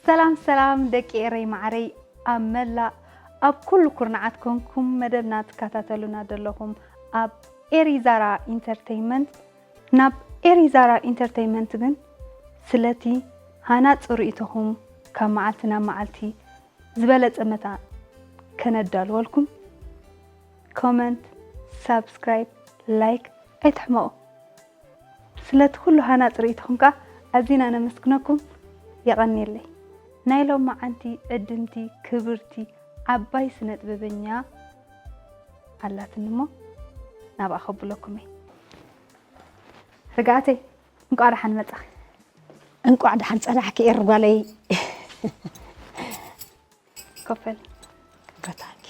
ሰላም ሰላም ደቂ ኤረይ ማዓረይ፣ ኣብ መላእ ኣብ ኩሉ ኩርናዓት ኮንኩም መደብና ትከታተሉና ዘለኹም ኣብ ኤሪዛራ ኢንተርተይንመንት፣ ናብ ኤሪዛራ ኢንተርተይንመንት ግን ስለቲ ሃናጺ ርእይቶኹም ካብ መዓልቲ ናብ መዓልቲ ዝበለጸ መታ ከነዳልወልኩም ኮመንት፣ ሳብስክራይብ፣ ላይክ ኣይትሕመቑ። ስለቲ ኩሉ ሃናጺ ርእይቶኹም ከኣ ኣዚና ነመስግነኩም። የቐንየለይ። ናይ ሎማዓንቲ ዕድምቲ ክብርቲ ዓባይ ስነ ጥበበኛ ኣላትኒ እሞ ናብኣ ከብለኩም እየ። ርግኣተይ እንቋዕ ደሓን መጻኺ። እንቋዕ ደሓን ጸናሕኪ ኤሪ ጓለይ። ኮፈል። ከታኪ።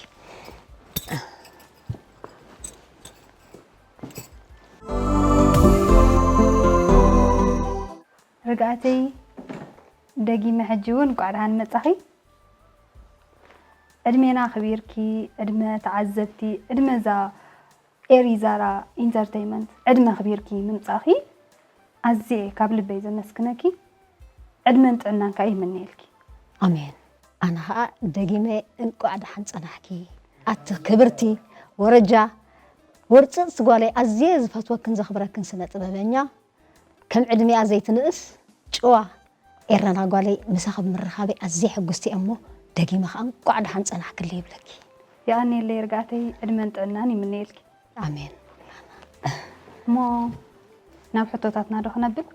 ርግኣተይ ደጊመ ሕጂ እውን እንቋዕ ደሓን መጻኺ። ዕድሜና ኣኽቢርኪ፣ ዕድመ ተዓዘብቲ፣ ዕድመ እዛ ኤሪዛራ ኢንተርተይመንት ዕድመ ኣኽቢርኪ ምምጻኺ ኣዝየ ካብ ልበይ ዘመስግነኪ፣ ዕድመን ጥዕናን ከኣ ይምነየልኪ። ኣሜን። ኣነ ኸኣ ደጊመ እንቋዕ ደሓን ጸናሕኪ። ኣቲ ክብርቲ ወረጃ ወርጽጽቲ ጓለይ፣ ኣዝየ ዝፈትወክን ዘኽብረክን ስነ ጥበበኛ፣ ከም ዕድሚኣ ዘይትንእስ ጭዋ ኤረና ጓለይ፣ ምሳኺ ብምርኻበይ ኣዝየ ሕጉስቲ እየ እሞ፣ ደጊመ ኸኣ እንቋዕ ደሓን ጸናሕክለይ ይብለኪ። የቐንየለይ ርግኣተይ፣ ዕድመን ጥዕናን ይምነየልኪ። ኣሜን። እሞ ናብ ሕቶታትና ዶ ክነብል?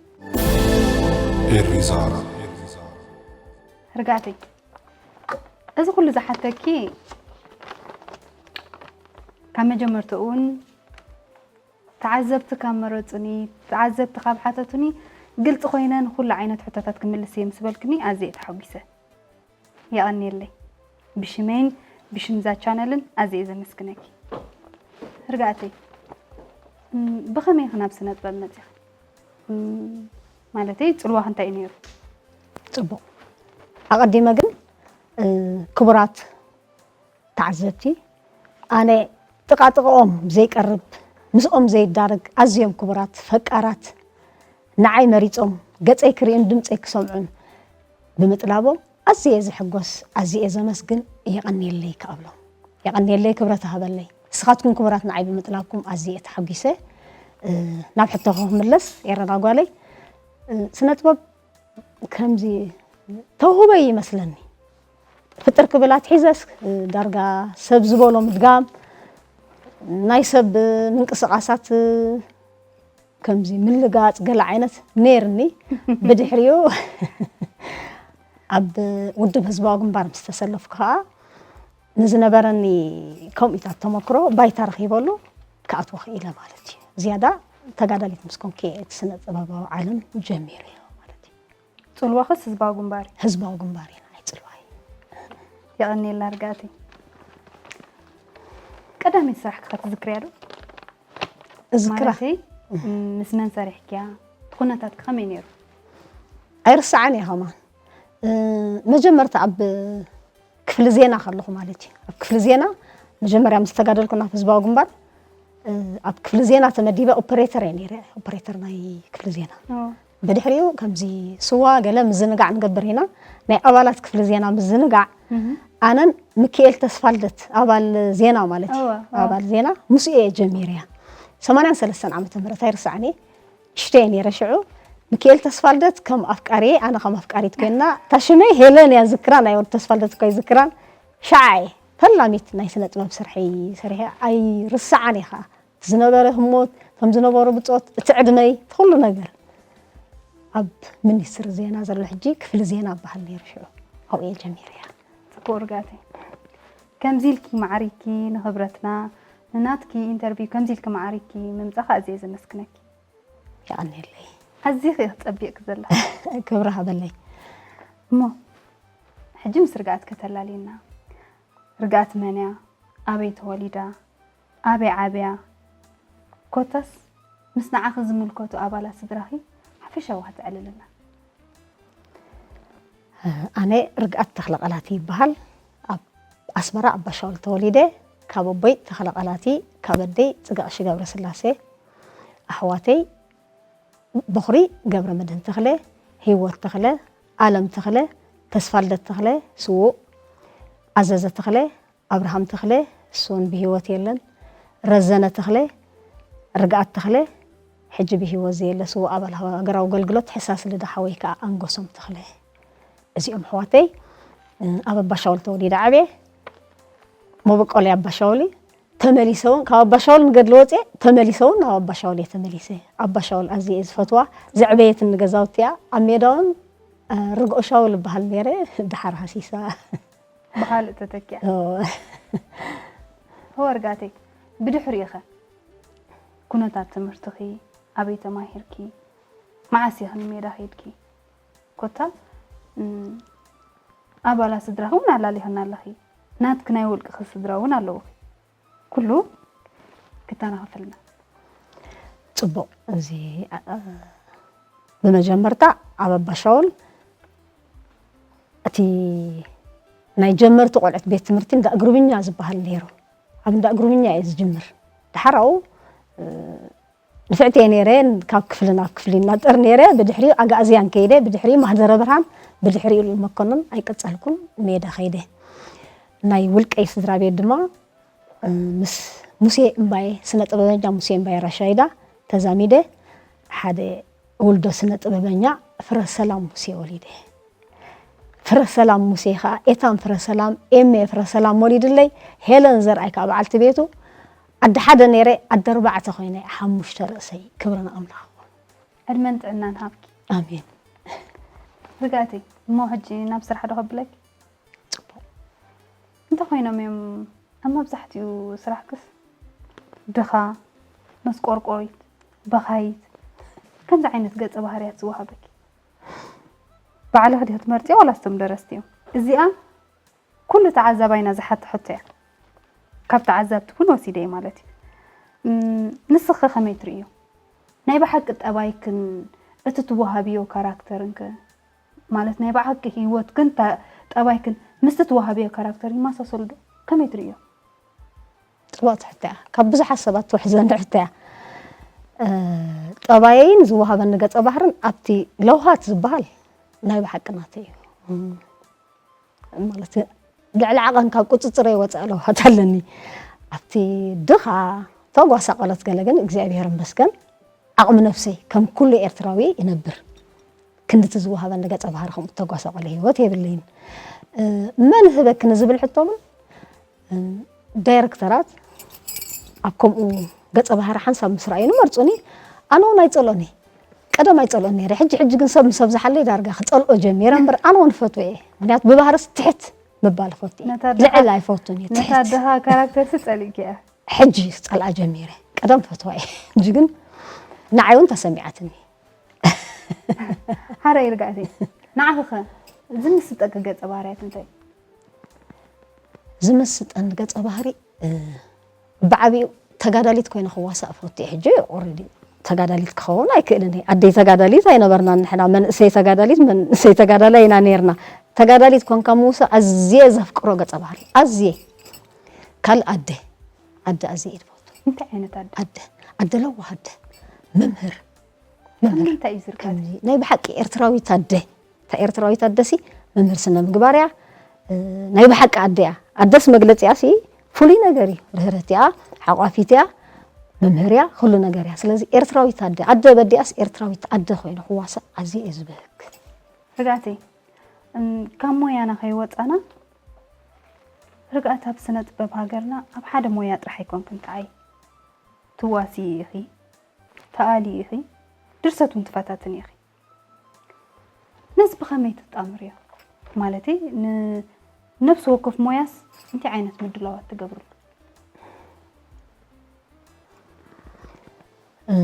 ኤሪዛራ። ርግኣተይ፣ እዚ ኩሉ ዝሓተኪ ካብ መጀመርትኡ እውን ተዓዘብቲ ካብ መረጹኒ፣ ተዓዘብቲ ካብ ሓተቱኒ፣ ግልጺ ኮይነ ንኹሉ ዓይነት ሕቶታት ክምልስ እየ ምስ በልክኒ ኣዝየ እየ ተሓጒሰ። የቐንየለይ። ብሽመይን ብሽም እዛ ቻነልን ኣዝየ እየ ዘመስግነኪ። ርግኣተይ፣ እም፣ ብኸመይ ኢኺ ናብ ስነ ጥበብ መጺኺ? እም፣ ማለተይ ጽልዋኺ እንታይ እዩ ነይሩ? ጽቡቕ። ኣቐዲመ ግን፣ እ፣ ክቡራት ተዓዘብቲ፣ ኣነ ጥቓጥቕኦም ዘይቀርብ፣ ምስኦም ዘይዳረግ፣ ኣዝዮም ክቡራት ፈቃራት፣ ንዓይ መሪጾም፣ ገጸይ ክርእዩን ድምጸይ ክሰምዑን ብምጥላቦም ኣዝየ እየ ዝሕጎስ፣ ኣዝየ እየ ዘመስግን፣ የቐንየለይ ከኣ እብሎም። የቐንየለይ፣ ክብረት ይሃበለይ። ንስኻትኩም ክቡራት ንዓይ ብምጥላብኩም ኣዝየ እየ ተሓጒሰ። እ፣ ናብ ሕቶኺ ክምለስ፣ ኤረና ጓለይ፣ እ፣ ስነ ጥበብ ከምዚ ተውህቦ እዩ ይመስለኒ። ፍጥር ክብል ኣትሒዘስ ዳርጋ ሰብ ዝበሎ ምድጋም፣ ናይ ሰብ ምንቅስቓሳት ከምዚ ምልጋጽ ገለ ዓይነት ነይርኒ። ብድሕሪኡ ኣብ ውድብ ህዝባዊ ግንባር ምስ ተሰለፍኩ ከኣ ንዝነበረኒ ከምኡታት ተመክሮ ባይታ ረኺበሉ ክኣትዎ ክኢለ ማለት እዩ። ዝያዳ ተጋዳሊት ምስ ኮንኩ እየ እቲ ስነ ጥበባዊ ዓለም ጀሚረ ማለት እዩ። ጽልዋኽስ ህዝባዊ ግንባር እዩ? ህዝባዊ ግንባር እዩ ንዓይ ጽልዋይ። የቐንየልና ርግኣተይ። ቀዳመይቲ ስራሕኪ ከ ትዝክርያ ዶ? እዝክራ። ማለተይ፣ ምስ መን ሰሪሕክያ? እቲ ኩነታትኪ ከመይ ነይሩ? ኣይርስዓን እየ ከማን። እ፣ መጀመርታ ኣብ ክፍሊ ዜና ከለኹ ማለት እዩ። ኣብ ክፍሊ ዜና መጀመርያ ምስ ተጋደልኩ ናብ ህዝባዊ ግንባር፣ እ፣ ኣብ ክፍሊ ዜና ተመዲበ ኦፐሬተር እየ ነይረ። ኦፐሬተር ናይ ክፍሊ ዜና። ኦ። ብድሕሪኡ ከምዚ ስዋ ገለ ምዝንጋዕ ንገብር ኢና። ናይ ኣባላት ክፍሊ ዜና ምዝንጋዕ፣ እህ። ኣነን ሚካኤል ተስፋልደት ኣባል ዜና ማለት እዩ። እወ፣ እወ። ኣባል ዜና ምስኡ እየ ጀሚረያ። ሰማንያን ሰለስተን ዓመተ ምህረት ኣይርስዓን እየ። ሽቶ እየ ነይረ ሽዑ። ሚካኤል ተስፋልደት ከም ኣፍቃሪ፣ ኣነ ከም ኣፍቃሪት ኮይና፣ እታ ሽመይ ሄለን እያ ዝክራ፣ ናይ ወዲ ተስፋልደት እኳ ይዝክራን። ሸዓ እየ ፈላሚት ናይ ስነ ጥበብ ስርሐይ ሰሪሐ ኣይርስዓን እየ ከዓ። ዝነበረ ህሞት፣ ከም ዝነበሩ ብጾት፣ እቲ ዕድመይ፣ እቲ ኩሉ ነገር። ኣብ ሚኒስትሪ ዜና ዘሎ ሕጂ ክፍሊ ዜና እበሃል ነይሩ ሽዑ። ኣብኡ እየ ጀሚረያ። ጽቡቕ ርግኣተይ። ከምዚ ኢልኪ ማዕሪኪ ንኽብረትና፣ ንናትኪ ኢንተርቪው ከምዚ ኢልኪ ማዕሪኪ ምምጻኻ ኣዝየ ዘመስግነኪ። የቐንየለይ። ኣዚኺ ኢኺ ጸቢቕኪ ዘለኺ። ክብሪ ሃበለይ። እሞ፣ ሕጂ ምስ ርግኣት ከተላልየና። ርግኣት መን እያ? ኣበይ ተወሊዳ? ኣበይ ዓብያ? ኮታስ ምስ ንዓኺ ዝምልከቱ ኣባላት ስድራኺ ሓፈሻዊ ከተዕልልና። ኣነ ርግኣት ተኽለ ቃላቲ ይበሃል። ኣብ ኣስመራ ኣባሻውል ተወሊደ። ካብ ኣቦይ ተኽለ ቃላቲ፣ ካብ ኣደይ ጽጋቕሺ ገብረስላሴ። ኣሕዋተይ፣ በኹሪ ገብረ መድህን ተኽለ፣ ህይወት ተኽለ፣ ኣለም ተኽለ፣ ተስፋልደት ተኽለ፣ ስዉእ፣ ኣዘዘ ተኽለ፣ ኣብርሃም ተኽለ፣ እሱ እውን ብህይወት የለን፣ ረዘነ ተኽለ፣ ርግኣት ተኽለ፣ ሕጂ ብህይወት ዘየለ ስዉእ ኣባል ሃገራዊ ኣገልግሎት፣ ሕሳስ ልዳ ሓወይ ከኣ ኣንጎሶም ተኽለ። እዚኦም ኣሕዋተይ፣ እ፣ ኣብ ኣባሻውል ተወሊደ ዓብየ። መበቆለይ ኣባሻውል እዩ። ተመሊሰ እውን ካብ ኣባሻውል ንገድሊ ወፅየ፣ ተመሊሰ እውን ናብ ኣባሻውል እየ ተመሊሰ። ኣባሻውል ኣዝየ እየ ዝፈትዋ። ዘዕበየትኒ ገዛውቲ እያ። ኣብ ሜዳ እውን፣ እ፣ ርግኦ ሻውል እበሃል ነይረ። ደሓር ሃሲሳ። ብኻልእ ተተኪኣ። እወ። እወ ርግኣተይ፣ ብድሕሪኡ ኸ ኩነታት ትምህርትኺ፣ ኣበይ ተማሂርኪ፣ መዓስ ኢኺ ንሜዳ ኸይድኪ? ኮታ፣ እም፣ ኣባላት ስድራኺ እውን ኣላሊኽና ኣለኺ። ናትኪ ናይ ውልቅኺ ስድራ እውን ኣለውኺ። ኩሉ ክተናኸፈልና። ጽቡቕ። እዚ፣ እ፣ ብመጀመርታ ኣብ ኣባሻውል እቲ ናይ ጀመርቲ ቆልዑት ቤት ትምህርቲ እንዳ እግርብኛ ዝበሃል ነይሩ። ኣብ እንዳ እግርብኛ እየ ዝጅምር። ደሓር ኣብኡ፣ እ፣ ንፍዕቲ እየ ነይረ፣ ካብ ክፍሊ ናብ ክፍሊ እናጠር ነይረ። ብድሕሪኡ ኣጋእዝያን ከይደ፣ ብድሕሪኡ ማህደረ ብርሃን፣ ብድሕሪኡ ልኡል መኮንን ኣይቀጸልኩን፣ ሜዳ ከይደ። ናይ ውልቀይ ስድራ ቤት ድማ፣ እ፣ ምስ ሙሴ እምባየ፣ ስነ ጥበበኛ ሙሴ እምባየ ራሻይዳ ተዛሚደ፣ ሓደ ውልዶ ስነ ጥበበኛ ፍረ ሰላም ሙሴ ወሊደ። ፍረ ሰላም ሙሴ ኸኣ ኤታን ፍረ ሰላም፣ ኤሜ ፍረ ሰላም ወሊድለይ፣ ሄለን ዘርኣይ ከኣ በዓልቲ ቤቱ፣ ኣደ ሓደ ነይረ፣ ኣደ ኣርባዕተ ኮይነ፣ ሓሙሽተ ርእሰይ። ክብሪ ንኣምላኽ ይኹን። ዕድመን ጥዕናን ሃብኪ። ኣሜን። ርግኣተይ፣ እሞ ሕጂ ናብ ስራሕ ዶ ከብለኪ? ጽቡቕ። እንታይ ኮይኖም እዮም ኣብ መብዛሕትኡ ስራሕክስ ድኻ፣ መስቆርቆሪት፣ በኻይት፣ ከምዚ ዓይነት ገጸ ባህርያት ዝወሃበኪ? ባዕልኺ ዲኺ ትመርጽዮ ዋላስ እቶም ደረስቲ እዮም? እዚኣ ኩሉ ተዓዛባይና ዝሓቶ ሕቶ እያ። ካብ ተዓዛብቲ እውን ወሲደ እየ ማለት እዩ። እም፣ ንስኺ ከመይ ትርእዮ? ናይ ብሓቂ ጠባይክን እቲ ትወሃብዮ ካራክተርን ከ? ማለት ናይ ብሓቂ ህይወትክን ተ-፣ ጠባይክን ምስቲ ትወሃብዮ ካራክተር ይመሳሰሉ ዶ? ከመይ ትርእዮ? ጽቡቕቲ ሕቶ እያ። ካብ ብዙሓት ሰባት ትውሕዘኒ ሕቶ እያ። እ፣ ጠባየይን ዝወሃበኒ ገጸ ባህርን ኣብቲ ለውሃት ዝበሃል ናይ ብሓቂ ናተይ እዩ። እም፣ ማለት ልዕሊ ዓቐን ካብ ቁጽጽረይ ወጻኢ ለውሃት ኣለኒ። ኣብቲ ድኻ ተጓሳቆለት ገለ ግን እግዚኣብሔር ይመስገን ዓቕሚ ነብሰይ ከም ኩሉ ኤርትራዊ ይነብር። ክንድቲ ዝወሃበኒ ገጸ ባህሪ ከምኡ እተጓሳቆለ ህይወት የብለይን። እ፣ መን ህበኪ ንዝብል ሕቶ እውን፣ እ፣ ዳይረክተራት ኣብ ከምኡ ገጸ ባህሪ ሓንሳብ ምስ ረኣዩኒ መርጹኒ። ኣነ እውን ኣይጸልኦን እየ። ቀደም ኣይጸልኦን ነይረ። ሕጂ ሕጂ ግን ሰብ ምስ ኣብዝሓለይ ዳርጋ ክጸልኦ ጀሚረ እምበር ኣነ እውን ፈትወ እየ። ምኽንያቱ ብባህርስ ትሕት ምባል እፈቱ እየ። ነታ ድኻ ልዕል ኣይፈቱን እየ። ነታ ትሕት። ድኻ ካራክተርሲ ጸሊእኪ እያ። ሕጂ ክጸልኣ ጀሚረ። ቀደም ፈትዋ እየ። ሕጂ ግን ንዓይ እውን ተሰሚዓትኒ። ሓራይ ርግኣተይ። ንዓኺ ኸ ዝምስጠኪ ገጸ ባህርያት እንታይ? ዝምስጠኒ ገጸ ባህሪ፣ እ፣ ብዓቢኡ ተጋዳሊት ኮይነ ክዋሳእ እፈቱ እየ። ሕጂ ኦረዲ ተጋዳሊት ክኸውን ኣይክእልን እየ። ኣደይ ተጋዳሊት ኣይነበርናን ንሕና። መንእሰይ ተጋዳሊት፣ መንእሰይ ተጋዳላይ ኢና ነይርና። ተጋዳሊት ኮንካ ምውሳእ ኣዝየ ዘፍቅሮ ገጸ ባህሪ። ኣዝየ። ካልእ ኣደ። ኣደ ኣዝየ እየ ዝፈቱ። እንታይ ዓይነት ኣደ? ኣደ። ኣደ ለዋህ ኣደ። መምህር። መምህር። ከምዚ እንታይ እዩ ዝርካብ? ከምዚ ናይ ብሓቂ ኤርትራዊት ኣደ። እታ ኤርትራዊት ኣደሲ መምህር ስነ ምግባር እያ። እ፣ ናይ ብሓቂ ኣደ እያ። ኣደስ መግለጺኣሲ ፍሉይ ነገር እዩ። ርህርህቲ እያ፣ ሓቋፊት እያ፣ መምህር እያ፣ ኩሉ ነገር እያ። ስለዚ ኤርትራዊት ኣደ፣ ኣደ በዲኣስ ኤርትራዊት ኣደ ኮይነ ክዋሳእ ኣዝየ እየ ዝብህግ። ርግኣተይ፣ እም፣ ካብ ሞያና ከይወጻና፣ ርግኣት ኣብ ስነ ጥበብ ሃገርና ኣብ ሓደ ሞያ ጥራሕ ኣይኮንክን ትዓዪ። ትዋስኢ ኢኺ፣ ተኣሊ ኢኺ፣ ድርሰት እውን ትፈታትን ኢኺ። ነዚ ብኸመይ ትጣምርዮ? ማለተይ፣ ንነፍሲ ወከፍ ሞያስ እንታይ ዓይነት ምድላዋት ትገብርሉ? እ፣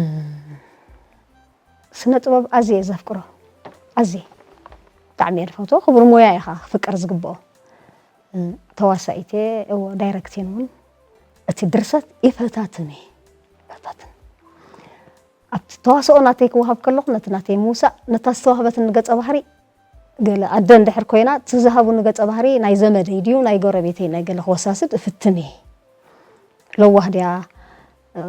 ስነ ጥበብ ኣዝየ እየ ዘፍቅሮ። ኣዝየ። ብጣዕሚ እየ ዝፈትዎ። ክቡር ሞያ እዩ ኸዓ ክፍቀር ዝግብኦ። እ፣ ተዋሳኢት እየ፣ እወ፣ ዳይረክቲን እውን። እቲ ድርሰት ይፈታትን እየ። ይፈታትን። ኣብቲ ተዋስኦ ናተይ ክወሃብ ከለኹ፣ ነቲ ናተይ ምውሳእ፣ ነታ ዝተዋህበትኒ ገጸ ባህሪ፣ ገለ ኣደ እንድሕር ኮይና፣ እቲ ዝሃቡኒ ገጸ ባህሪ ናይ ዘመደይ ድዩ ናይ ጎረቤተይ ናይ ገለ ክወሳስድ እፍትን እየ። ለዋህ ድያ፣ እ፣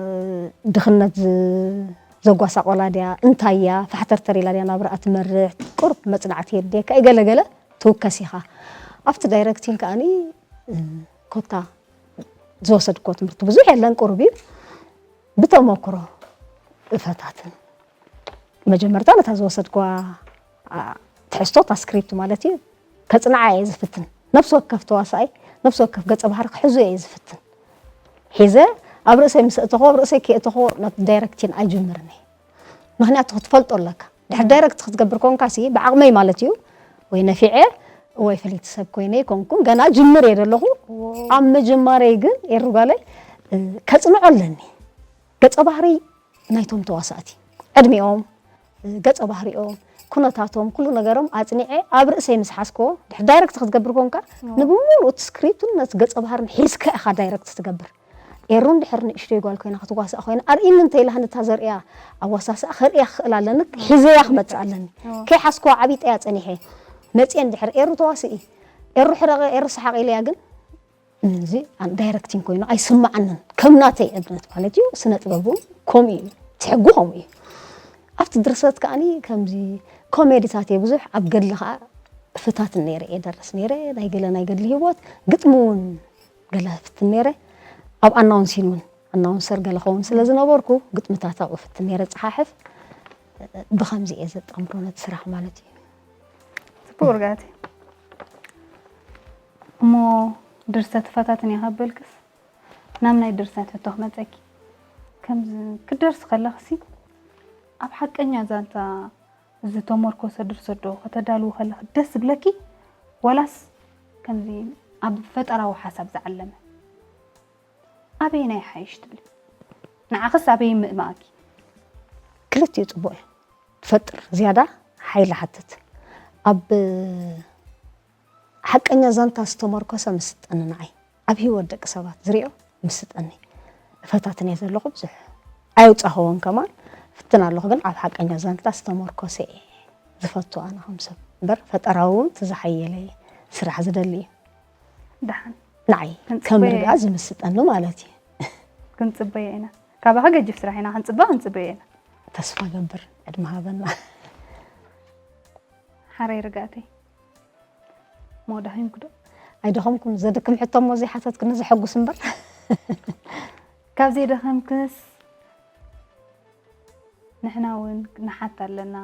ድኽነት ዝ-፣ ዘጓሳቆላ ድያ፣ እንታይ እያ፣ ፋሕተርተር ኢላ ድያ ናብራኣ ትመርሕ፣ ቁሩብ መጽናዕቲ የድልየካ እዩ። ገለ ገለ እቲ ትውከስ ኢኻ። ኣብቲ ዳይረክቲንግ ከኣኒ እ፣ ኮታ ዝወሰድኮ ትምህርቲ ብዙሕ የለን፣ ቁሩብ እዩ። ብተመክሮ እፈታትን መጀመርታ ነታ ዝወሰድኳ፣ ኣ፣ ትሕዝቶ፣ እታ ስክሪፕት ማለት እዩ፣ ከጽንዓ እየ ዝፍትን። ነፍሲ ወከፍ ተዋሳኣይ፣ ነፍሲ ወከፍ ገጸ ባህሪ ክሕዞ እየ ዝፍትን። ሒዘ ኣብ ርእሰይ ምስ እተኾ፣ ኣብ ርእሰይ ከየእተኾ ናብ ዳይረክቲን ኣይጅምርን እየ። ምኽንያቱ ክትፈልጦ ኣለካ። ድሕሪ ዳይረክት ክትገብር ኮንካ ሲ ብዓቕመይ ማለት እዩ፣ ወይ ነፊዐ ወይ ፍልይቲ ሰብ ኮይነ ኣይኮንኩን፣ ገና ጅምር እየ ዘለኹ። ኣብ መጀማረይ ግን ኤሩ ጓለይ፣ እ፣ ከጽንዖ ኣለኒ። ገጸ ባህሪ ናይቶም ተዋሳእቲ፣ ዕድሚኦም፣ እ፣ ገጸ ባህሪኦም፣ ኩነታቶም፣ ኩሉ ነገሮም ኣጽኒዐ ኣብ ርእሰይ ምስ ሓዝክዎ፣ ድሕሪ ዳይረክት ክትገብር ኮንካ፣ ንብምሉኡ እቲ ስክሪፕትን ነቲ ገጸ ባህርን ሒዝካ ኢኻ ዳይረክት ትገብር። ኤሩ እንድሕር ንእሽተይ ጓል ኮይና ክትዋሳእ ኮይና፣ ኣርእይኒ እንተ ኢላትኒ እታ ዘርእያ ኣዋሳስኣ ከርእያ ክኽእል ኣለኒ፣ ሒዘያ ክመጽእ ኣለኒ። ከይሓዝክዋ ዓቢጠያ ጸኒሐ። መጽየ እንድሕር ኤሩ ተዋስኢ፣ ኤሩ ሕረቐ፣ ኤሩ ሰሓቕ ኢለያ ግን፣ እዚ ዳይረክቲንግ ኮይኑ ኣይስምዓንን። ከም ናተይ እምነት ማለት እዩ፣ ስነ ጥበብ እውን ከምኡ እዩ፣ እቲ ሕጉ ከምኡ እዩ። ኣብቲ ድርሰት ከኣኒ ከምዚ ኮሜዲታት እየ ብዙሕ፣ ኣብ ገድሊ ከኣ ፍታትን ነይረ እየ ደርስ ነይረ፣ ናይ ገለ ናይ ገድሊ ህይወት፣ ግጥሚ እውን ገለ ፍትን ነይረ። ኣብ ኣናውንሲን እውን፣ ኣናውንሰር ገለ ኸውን ስለ ዝነበርኩ፣ ግጥምታት ኣብኡ ፍትን ነይረ ጸሓሕፍ። ብኸምዚ እየ ዘጣምሮ ነቲ ስራሕ ማለት እዩ። ጽቡቕ ርግኣት። እሞ ድርሰት ፈታትን እየ ከበልክስ፣ ናብ ናይ ድርሰት ሕቶ ክመጸኪ። ከምዚ ክትደርሲ ከለኽሲ፣ ኣብ ሓቀኛ ዛንታ ዝተመርኮሰ ድርሰት ዶ ከተዳልዊ ከለኺ ደስ ዝብለኪ፣ ዋላስ ከምዚ ኣብ ፈጠራዊ ሓሳብ ዝዓለመ? ኣበየናይ ይሓይሽ ትብሊ? ንዓኽስ ኣበይ ምእማኣኪ? ክልቲኡ ጽቡቕ እዩ። ትፈጥር ዝያዳ ሓይሊ ሓትት። ኣብ ሓቀኛ ዛንታ ዝተመርኮሰ ምስጠኒ ንዓይ። ኣብ ህይወት ደቂ ሰባት ዝሪኦ ምስጠኒ። እፈታትን እየ ዘለኹ ብዙሕ። ኣየውጻኸዎን ከማን። ፍትን ኣለኹ ግን ኣብ ሓቀኛ ዛንታ ዝተመርኮሰ እየ ዝፈቱ ኣነ ከም ሰብ። እምበር ፈጠራዊ እውን እቲ ዝሓየለ ስራሕ ዝደሊ እዩ። ደሓን። ንዓይ ከም ክንጽበዮ ርግኣ ኢና። ዝምስጠኒ ማለት እዩ። ክንጽበዮ ኢና። ካባኻ ገጅፍ ስራሕ ኢና ክንጽበ ክንጽበዮ ኢና። ተስፋ ገብር ዕድመ ሃበና። ሓራይ ርግኣተይ። እሞ ደኺምኪ ዶ? ኣይደኸምኩን። ዘድክም ሕቶ እሞ ዘይሓተትክኒ ዘሐጉስ እምበር። ካብ ዘይደኸምክስ ንሕና እውን ንሓት ኣለና፣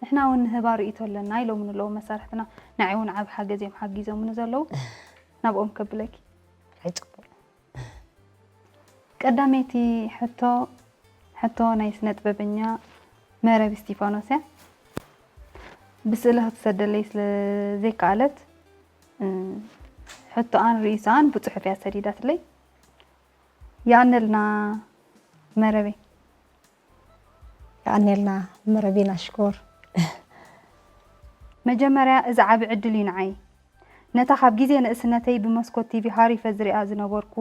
ንሕና እውን ንህባ ርእይቶ ኣለና ኢሎምኒ ኣለዉ መሳርሕትና። ንዓይ እውን ዓብ ሓገዝ እዮም ሓጊዞምኒ ዘለዉ። ናብኦም ከብለኪ። ኣይ ጽቡቕ። ቀዳመይቲ ሕቶ፣ ሕቶ ናይ ስነ ጥበበኛ መረብ እስቲፋኖስ እያ። ብስእሊ ክትሰደለይ ስለ ዘይከኣለት፣ እ፣ ሕቶኣን ርእይቶኣን ብጽሑፍ እያ ሰዲዳትለይ። የቐነልና መረበይ። የቐነልና መረቢና ሽኮር። መጀመርያ እዚ ዓቢ ዕድል እዩ ንዓይ። ነታ ካብ ግዜ ንእስነተይ ብመስኮት ቲቪ ሃሪፈ ዝሪኣ ዝነበርኩ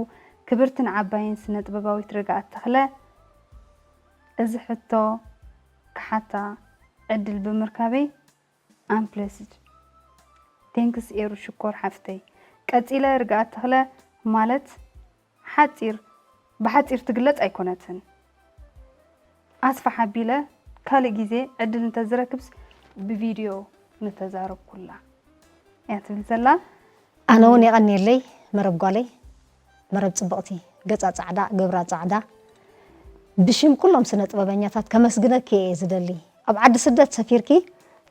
ክብርትን ዓባይን ስነ ጥበባዊት ርግኣት ተኽለ፣ እዚ ሕቶ ክሓታ ዕድል ብምርካበይ I'm blessed። Thanks ኤሩ ሽኮር ሓፍተይ። ቀጺለ ርግኣት ተኽለ ማለት ሓጺር፣ ብሓጺር ትግለጽ ኣይኮነትን። ኣስፍሕ ኣቢለ ካልእ ግዜ ዕድል እንተዝረክብስ ብቪድዮ ምተዛረብኩላ እያ ትብል ዘላ። ኣነ እውን የቐንየለይ መረብ ጓለይ፣ መረብ ጽብቕቲ፣ ገጻ ጻዕዳ፣ ግብራ ጻዕዳ። ብሽም ኩሎም ስነ ጥበበኛታት ከመስግነኪ እየ ዝደሊ። ኣብ ዓዲ ስደት ሰፊርኪ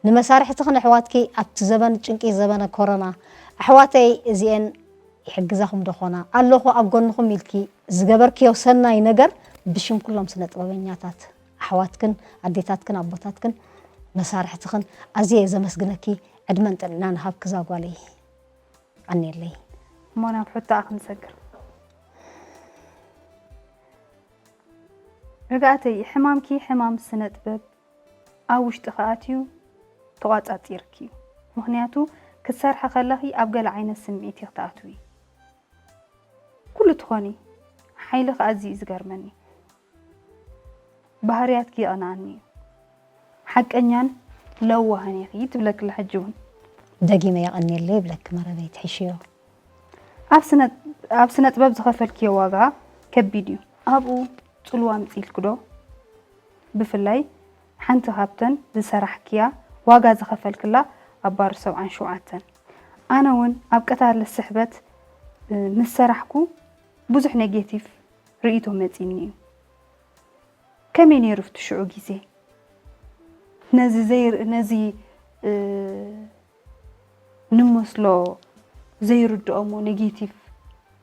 ንመሳርሕትኽን ኣሕዋትኪ ኣብቲ ዘበን ጭንቂ ዘበነ ኮሮና ኣሕዋተይ እዚኤን ይሕግዛኹም ዶ ኾና ኣለኹ ኣብ ጎንኹም ኢልኪ ዝገበርክዮ ሰናይ ነገር ብሽም ኩሎም ስነ ጥበበኛታት ኣሕዋትክን ኣዴታትክን ኣቦታትክን መሳርሕትኽን ኣዝየ እየ ዘመስግነኪ። ዕድመን ጥዕናን ሃብኪ እዛ ጓለይ። ቀንየለይ። እሞ ናብ ሕቶኣ ክንሰግር። ርግኣተይ፣ ሕማምኪ ሕማም ስነ ጥበብ ኣብ ውሽጥኺ ኣትዩ ተቋጻጺርኪ እዩ። ምኽንያቱ ክትሰርሒ ከለኺ ኣብ ገለ ዓይነት ስምዒት ኢኺ ትኣትዊ። ኩሉ ትኾኒ፣ ሓይልኺ ኣዝዩ እዩ ዝገርመኒ። ባህርያትኪ ይቐንኣኒ እዩ። ሓቀኛን ለዋህን ኢኺ ትብለኪ ኣላ ሕጂ እውን። ደጊመ የቐንየለይ ይብለኪ መረበይ ትሕሽዮ። ኣብ ስነ፣ ኣብ ስነ ጥበብ ዝኸፈልክዮ ዋጋ ከቢድ እዩ። ኣብኡ ጽልዋ ኣምጺእልኪ ዶ? ብፍላይ ሓንቲ ካብተን ዝሰራሕክያ ዋጋ ዝኸፈልክላ ኣብ ባር ሰብዓን ሸውዓተን። ኣነ እውን ኣብ ቀታሊ ስሕበት፣ እ፣ ምስ ሰራሕኩ ብዙሕ ኔጌቲቭ ርእይቶ መጺኒ እዩ። ከመይ ነይሩ ኣብቲ ሽዑ ግዜ? ነዚ ዘይር-፣ ነዚ፣ እ፣ ንመስሎ ዘይርድኦሞ ኔጌቲቭ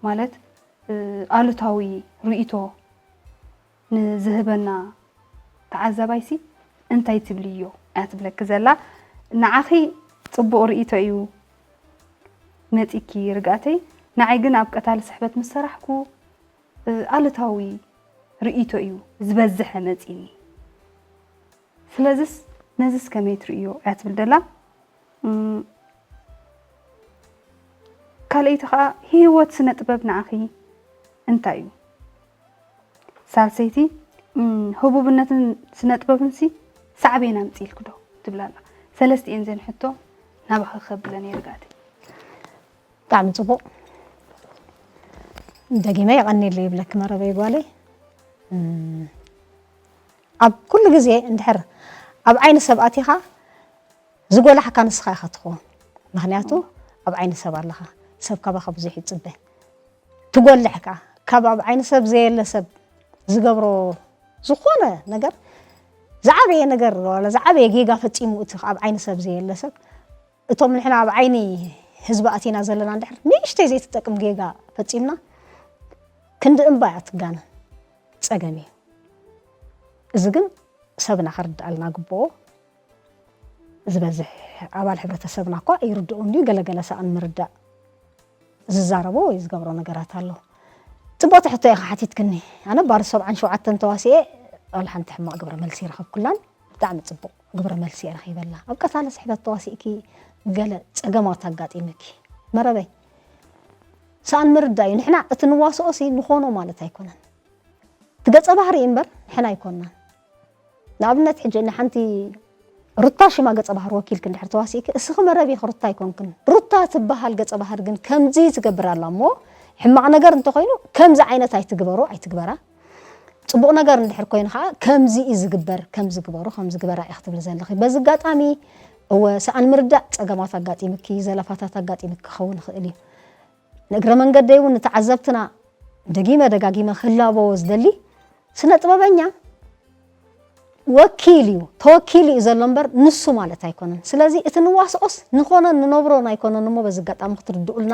ማለት፣ እ፣ ኣሉታዊ ርእይቶ ንዝህበና ተዓዛባይሲ እንታይ ትብልዮ እያ ትብለኪ ዘላ። ንዓኺ ጽቡቕ ርእይቶ እዩ መጺኪ ርግኣተይ። ንዓይ ግን ኣብ ቀታሊ ስሕበት ምስ ሰራሕኩ፣ እ፣ ኣሉታዊ ርእይቶ እዩ ዝበዝሐ መጺኒ። ስለዚስ ነዚስ ከመይ ትርእዮ እያ ትብል ዘላ። እም፣ ካልኣይቲ ኸኣ ህይወት ስነ ጥበብ ንዓኺ እንታይ እዩ? ሳልሰይቲ፣ እም፣ ህቡብነትን ስነ ጥበብንሲ ሳዕቤን ኣምጺእልኪ ዶ ትብል ኣላ። ሰለስቲኤን ዘን ሕቶ ናባኺ ከብለን እየ ርግኣተይ። ብጣዕሚ ጽቡቕ። ደጊመ የቐንየለይ ይብለኪ መረበይ ጓለይ። እም፣ ኣብ ኩሉ ግዜ እንድሕር ኣብ ዓይኒ ሰብ ኣቲኻ ዝጎላሕካ ንስኻ ኢኻ ትኸውን። ምኽንያቱ ኣብ ዓይኒ ሰብ ኣለኻ። ሰብ ካባኻ ብዙሕ ይጽበ። ትጎልሕ ከኣ ካብ ኣብ ዓይኒ ሰብ ዘየለ ሰብ ዝገብሮ ዝኾነ ነገር ዝዓበየ ነገር ዋላ ዝዓበየ ጌጋ ፈጺሙ እቲ ኣብ ዓይኒ ሰብ ዘየለ ሰብ እቶም ንሕና ኣብ ዓይኒ ህዝቢ ኣቲና ዘለና እንድሕር ንእሽተይ ዘይትጠቅም ጌጋ ፈጺምና ክንዲ እምባ እያ ትጋነ ጸገም እዩ። እዚ ግን ሰብና ክርድኣልና ግብኦ። ዝበዝሕ ኣባል ሕብረተሰብና እኳ ይርድኦ እንድዩ ገለገለ ሰኣን ምርዳእ ዝዛረቦ ወይ ዝገብሮ ነገራት ኣሎ። ጽቡቕቲ ሕቶ ኢኻ ሓቲትክኒ። ኣነ ባር ሰብዓን ሸውዓተን ተዋሲኤ ዋላ ሓንቲ ሕማቕ ግብረ መልሲ ይረኸብኩላን ብጣዕሚ ጽቡቕ ግብረ መልሲ እየ ረኺበላ። ኣብ ቀታሊ ስሕበት ተዋሲእኪ ገለ ጸገማት ኣጋጢምኪ መረበይ ሰኣን ምርዳእ እዩ። ንሕና እቲ ንዋስኦ ሲ ንኾኖ ማለት ኣይኮነን። እቲ ገጸ ባህሪ እዩ እምበር ንሕና ኣይኮንናን። ንኣብነት ሕጂ ንሓንቲ ሩታ ሽማ ገጸ ባህሪ ወኪልኪ እንድሕር ተዋሲእኪ እስኺ መረብ ኢኺ ሩታ ኣይኮንክን። ሩታ ትበሃል ገጸ ባህሪ ግን ከምዚ ትገብር ኣላ እሞ ሕማቕ ነገር እንተኾይኑ ከምዚ ዓይነት ኣይትግበሮ ኣይትግበራ። ጽቡቕ ነገር እንድሕር ኮይኑ ከዓ ከምዚ እዩ ዝግበር ከምዚ ግበሩ ከምዚ ግበራ ኢኺ ትብሊ ዘለኺ። በዚ ኣጋጣሚ እወ ሰኣን ምርዳእ ጸገማት ኣጋጢምኪ ዘለፋታት ኣጋጢምኪ ክኸውን ይኽእል እዩ። ንእግረ መንገደይ እውን ንተዓዘብትና ደጊመ ደጋጊመ ክላበዎ ዝደሊ ስነ ጥበበኛ ወኪል እዩ ተወኪሉ እዩ ዘሎ እምበር ንሱ ማለት ኣይኮነን። ስለዚ እቲ ንዋስኦስ ንኾነን ንነብሮን ኣይኮነን እሞ በዚ ኣጋጣሚ ክትርድኡልና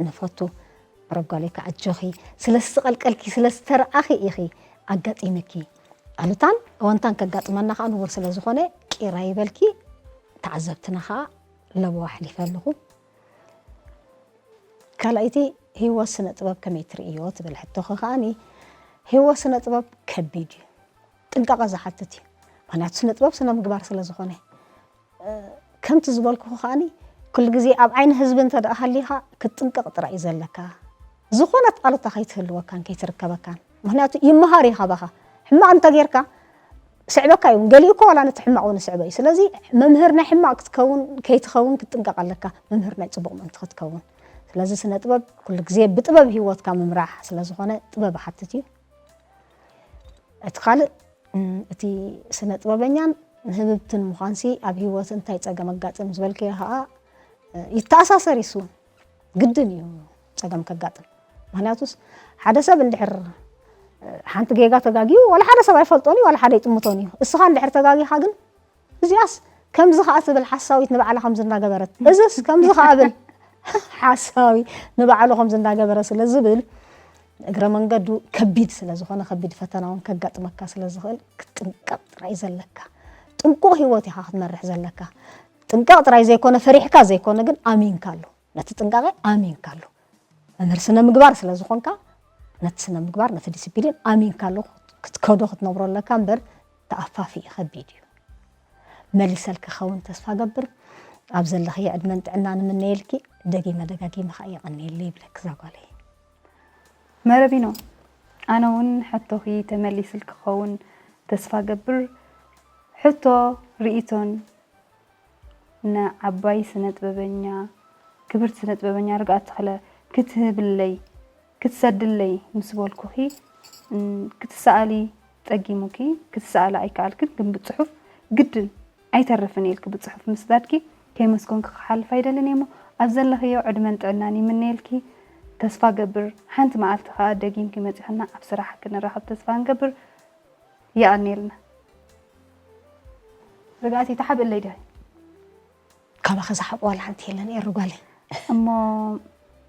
ንፈቱ። መረብ ጓለይ ከዓ ኣጆኺ ስለ ዝተቐልቀልኪ ስለ ዝተረኣኺ ኢኺ ኣጋጢምኪ ኣሉታን እወንታን ከጋጥመና ከዓ ንቡር ስለ ዝኾነ ቂራ ይበልኪ ተዓዘብትና ከዓ ለበዋ ኣሕሊፈ ኣለኹ። ካልኣይቲ ህይወት ስነ ጥበብ ከመይ ትርእዮ ትብል ሕቶኺ ከዓኒ ህይወት ስነ ጥበብ ከቢድ እዩ ጥንቃቐ ዝሓትት እዩ። ምክንያቱ ስነ ጥበብ ስነ ምግባር ስለ ዝኾነ ከምቲ ዝበልኩኹ ከዓኒ ኩሉ ግዜ ኣብ ዓይኒ ህዝቢ እንተ ደኣ ሃሊኻ ክትጥንቀቕ ጥራይ እዩ ዘለካ። ዝኾነት ኣሉታ ከይትህልወካን ከይትርከበካን ምክንያቱ ይመሃር እዩ ካባኻ። ሕማቕ እንተ ጌርካ ስዕበካ እዩ ገሊኡ እኮ ዋላ ነቲ ሕማቕ እውን ስዕበ እዩ። ስለዚ መምህር ናይ ሕማቕ ክትከውን ከይትኸውን ክትጥንቀቕ ኣለካ። መምህር ናይ ጽቡቕ ምእንቲ ክትከውን ስለዚ ስነ ጥበብ ኩሉ ግዜ ብጥበብ ህይወትካ ምምራሕ ስለ ዝኾነ ጥበብ ይሓትት እዩ። እቲ ካልእ እቲ ስነ ጥበበኛን ንህብብትን ምዃንሲ ኣብ ህይወት እንታይ ጸገም ኣጋጥም ዝበልክዮ ከዓ ይተኣሳሰር ይስውን ግድን እዩ ጸገም ከጋጥም። ምክንያቱስ ሓደ ሰብ እንድሕር ሓንቲ ጌጋ ተጋጊዩ ዋላ ሓደ ሰብ ኣይፈልጦን እዩ ዋላ ሓደ ይጥምቶን እዩ። እስኻ እንድሕር ተጋጊኻ ግን እዚኣስ ከምዚ ከዓ ትብል ሓሳዊት ንባዕላ ከምዚ እናገበረት እዚስ ከምዚ ከዓ ብል ሓሳዊ ንባዕሉ ከምዚ እናገበረ ስለ ዝብል እግረ መንገዱ ከቢድ ስለ ዝኾነ ከቢድ ፈተና እውን ከጋጥመካ ስለ ዝኽእል ክትጥንቀቕ ጥራይ ዘለካ። ጥንቁቕ ህይወት ኢኻ ክትመርሕ ዘለካ። ጥንቃቕ ጥራይ ዘይኮነ ፈሪሕካ ዘይኮነ ግን ኣሚንካሉ። ነቲ ጥንቃቐ ኣሚንካሉ። መምህር ስነ ምግባር ስለ ዝኾንካ ነቲ ስነ ምግባር ነቲ ዲስፕሊን ኣሚንካሉ ክትከዶ ክትነብሮ ኣለካ እምበር ተኣፋፊ እዩ ከቢድ እዩ። መሊሰልኪ ክኸውን ተስፋ ገብር። ኣብ ዘለኽዮ ዕድመን ጥዕናን እምነየልኪ። ደጊመ ደጋጊመ ከዓ የቐንየለይ ይብለኪ እዛ ጓለይ። መረቢኖ ኣነ እውን ሕቶኺ ተመሊስልኪ ክኸውን ተስፋ ገብር። ሕቶ ርእይቶን ንዓባይ ስነ ጥበበኛ ክብርቲ ስነ ጥበበኛ ርግኣት ተኽለ ክትህብለይ ክትሰድለይ ምስ በልኩኺ ክትሰኣሊ ጸጊሙኪ ክትሰኣሊ ኣይከኣልክን ግን ብጽሑፍ ግድን ኣይተርፍን ኢልኪ ብጽሑፍ ምስዳድኪ ከይመስገንኩ ክሓልፍ ኣይደልን እየ እሞ ኣብ ዘለኽዮ ዕድመን ጥዕናን ይምነየልኪ። ተስፋ ገብር ሓንቲ መዓልቲ ከኣ ደጊምኪ መጺኽና ኣብ ስራሕ ክንራኸብ ተስፋ ንገብር። የቐንየልና። ርግኣተይ ተሓብእለይ ዲኺ? ካባኺ ዝሓብእ ዋላ ሓንቲ የለን ኤሩ ጓለይ። እሞ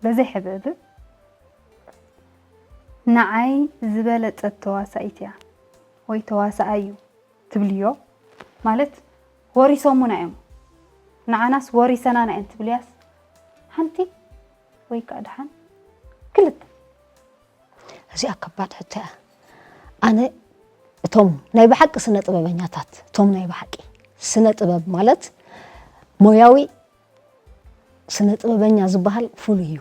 በዘይ ሕብእብእ ንዓይ ዝበለጸት ተዋሳኢት እያ ወይ ተዋሳኣይ እዩ ትብልዮ? ማለት ወሪሶሙና እዮም ንዓናስ ወሪሰናና እዮም ትብልያስ ሓንቲ ወይ ከዓ ደሓን ክልተ? እዚኣ ከባድ ሕቶ እያ። ኣነ እቶም ናይ ብሓቂ ስነ ጥበበኛታት እቶም ናይ ብሓቂ ስነ ጥበብ ማለት ሞያዊ ስነ ጥበበኛ ዝበሃል ፍሉይ እዩ።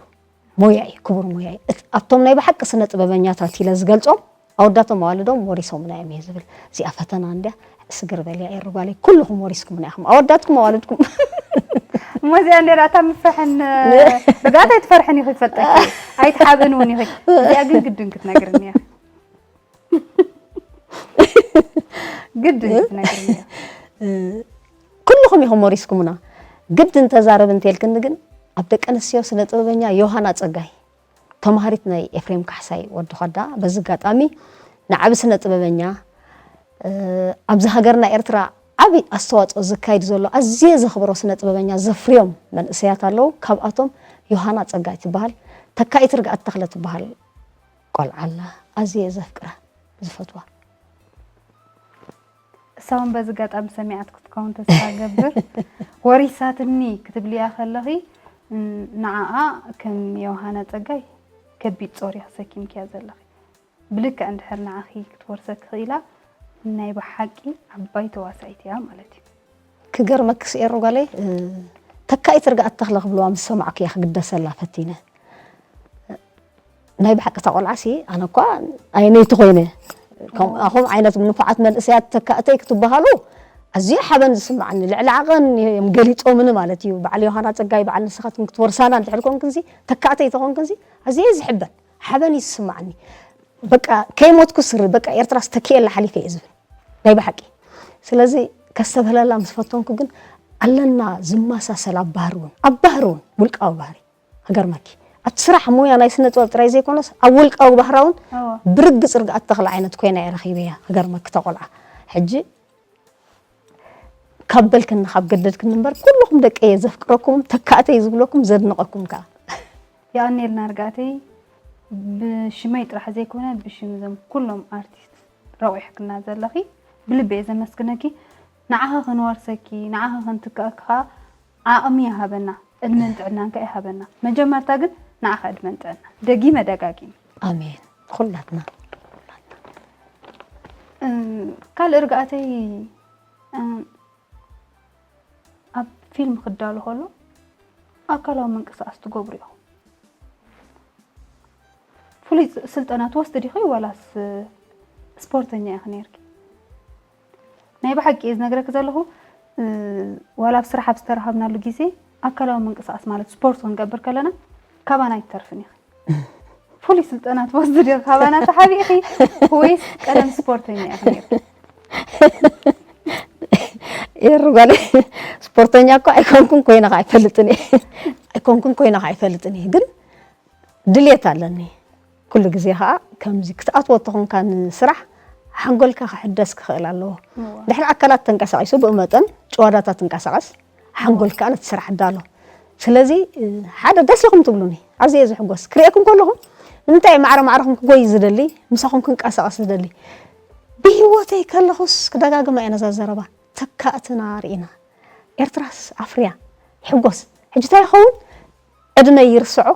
ሞያ እዩ፣ ክቡር ሞያ እዩ። ኣብቶም ናይ ብሓቂ ስነ ጥበበኛታት ኢለ ዝገልጾም ኣወዳቶም ኣዋልዶም ወሪሶምና እዮም እየ ዝብል። እዚኣ ፈተና እንድያ። ስግር በልያ ኤሩ ጓለይ፣ ኩልኹም ወሪስኩምና ኢኹም ኣወዳትኩም ኣዋልድኩም። እሞ እዚኣ እንድያ እታ ምፍርሕን ርግኣት ኣይትፈርሕን ኢኹ ይፈልጠኪ። ኣይትሓብእን እውን ኢኹ። እዚኣ ግን ግድን ክትነግርኒ እያ። ግድን ክትነግርኒ እያ። ኩልኹም ኢኹም ወሪስኩምና። ግድን ተዛረብ እንተልክኒ ግን ኣብ ደቂ ኣንስትዮ ስነ ጥበበኛ ዮሃና ጸጋይ ተማሃሪት ናይ ኤፍሬም ካሕሳይ ወዲ ኸዳ በዚ ኣጋጣሚ ንዓቢ ስነ ጥበበኛ ኣብዚ ሃገርና ኤርትራ ዓቢ ኣስተዋፅኦ ዘካይድ ዘሎ ኣዝየ ዘኽብሮ ስነ ጥበበኛ ዘፍርዮም መንእሰያት ኣለዉ። ካብኣቶም ዮሃና ጸጋይ ትበሃል ተካኢት ርግኣት ተኽለ ትበሃል ቆልዓ ኣላ። ኣዝየ ዘፍቅራ ዝፈትዋ። እሳ እውን በዚ ኣጋጣሚ ሰሚዓት ክትከውን ተስፋ ገብር። ወሪሳትኒ ክትብልያ ከለኺ ንዓኣ ከም ዮሃና ጸጋይ ከቢድ ጾር ኢኺ ተሰኪምክያ ዘለኺ። ብልክዕ እንድሕር ንዓኺ ክትወርሰኪ ኽኢላ ናይ ብሓቂ ዓባይ ተዋሳኢት እያ ማለት እዩ። ክገርመኪ ስኤሩ ጓለይ ተካኢት ርግኣት ተኽለ ክብልዋ ምስ ሰማዕኩ እየ ክግደሰላ ፈቲነ። ናይ ብሓቂ እታ ቆልዓ ሲ ኣነ እኳ ኣየነይቲ ኮይነ ከምኣኹም ዓይነት ንፉዓት መንእሰያት ተካእተይ ክትበሃሉ ኣዝዩ ሓበን ዝስምዓኒ ልዕሊ ዓቐን እዮም ገሊጾምኒ ማለት እዩ። በዓል ዮሃና ጸጋይ በዓል ንስኻትክን ክትወርሳና እንድሕር ኮንክንሲ ተካእተይ ተኾንክንሲ ኣዝየ ዝሕበን ሓበን እዩ ዝስምዓኒ። በቃ ከይሞትኩ ስሪ በቃ ኤርትራስ ተኪኤላ ሓሊፈ እየ ዝብል ናይ ብሓቂ። ስለዚ ከስተብህለላ ምስ ፈተንኩ ግን ኣለና ዝመሳሰል ኣብ ባህሪ እውን ኣብ ባህሪ እውን ውልቃዊ ባህሪ ክገርመኪ ኣብቲ ስራሕ ሞያ ናይ ስነ ጥበብ ጥራይ ዘይኮነስ ኣብ ውልቃዊ ባህራ እውን ብርግፅ ርግኣት ተኽለ ዓይነት ኮይና እየ ረኺበያ። ክገርመኪ እታ ቆልዓ ሕጂ ካብ በልክኒ ካብ ገደድክኒ እምበር ኩልኹም ደቀየ ዘፍቅረኩም ተካእተይ ዝብለኩም ዘድንቐኩም ከዓ። የቐንየልና ርግኣተይ። ብሽመይ ጥራሕ ዘይኮነ ብሽም እዞም ኩሎም ኣርቲስት ረቑሕክና ዘለኺ ብልቢ እየ ዘመስግነኪ። ንዓኺ ክንወርሰኪ ንዓኺ ክንትክኣኪ ከዓ ዓቕሚ ይሃበና፣ ዕድመን ጥዕናን ከኣ ይሃበና። መጀመርታ ግን ንዓኻ ዕድመን ጥዕናን ደጊመ ደጋጊመ። ኣሜን። ኩላትና። ካልእ ርግኣተይ ኣብ ፊልም ክዳሎ ከሎ ኣካላዊ ምንቅስቃስ ትገብሩ ኢኹም። ፍሉይ ስልጠና ትወስዲ ዲኺ ዋላስ ስፖርተኛ ኢኺ ነይርኪ? ናይ ብሓቂ እየ ዝነግረኪ ዘለኹ። ዋላ ኣብ ስራሕ ኣብ ዝተራኸብናሉ ግዜ ኣካላዊ ምንቅስቃስ ማለት ስፖርት ክንገብር ከለና ካባና ኣይትተርፍን ኢኺ። ፍሉይ ስልጠና ትወስዲ ዲኺ ካባና ተሓቢእኺ ወይስ ቀደም ስፖርተኛ ኢኺ ነይርኪ? ኤሩ ጓለይ ስፖርተኛ እኳ ኣይኮንኩን ኮይነ ከዓ ኣይፈልጥን እየ ኣይኮንኩን ኮይነ ከዓ ኣይፈልጥን እየ ግን ድልየት ኣለኒ ኩሉ ግዜ ከዓ ከምዚ ክትኣትዎ ተኾንካ ንስራሕ ሓንጎልካ ክሕደስ ክኽእል ኣለዎ ድሕሪ ኣካላት ተንቀሳቂሱ ብኡ መጠን ጭዋዳታ ትንቀሳቀስ ሓንጎልካ ነቲ ስራሕ ኣዳሎ ስለዚ ሓደ ደስ ኢኹም ትብሉኒ ኣዝየ ዝሕጎስ ክርእየኩም ከለኹ ንምንታይ ማዕረ ማዕረኹም ክጎይ ዝደሊ ምሳኹም ክንቀሳቀስ ዝደሊ ብህይወተይ ከለኹስ ክደጋግማ እየ ነዛ ዘረባ ተካእትና ርኢና ኤርትራስ ኣፍርያ ይሕጎስ ሕጂ እንታይ ይኸውን ዕድመይ ይርስዖ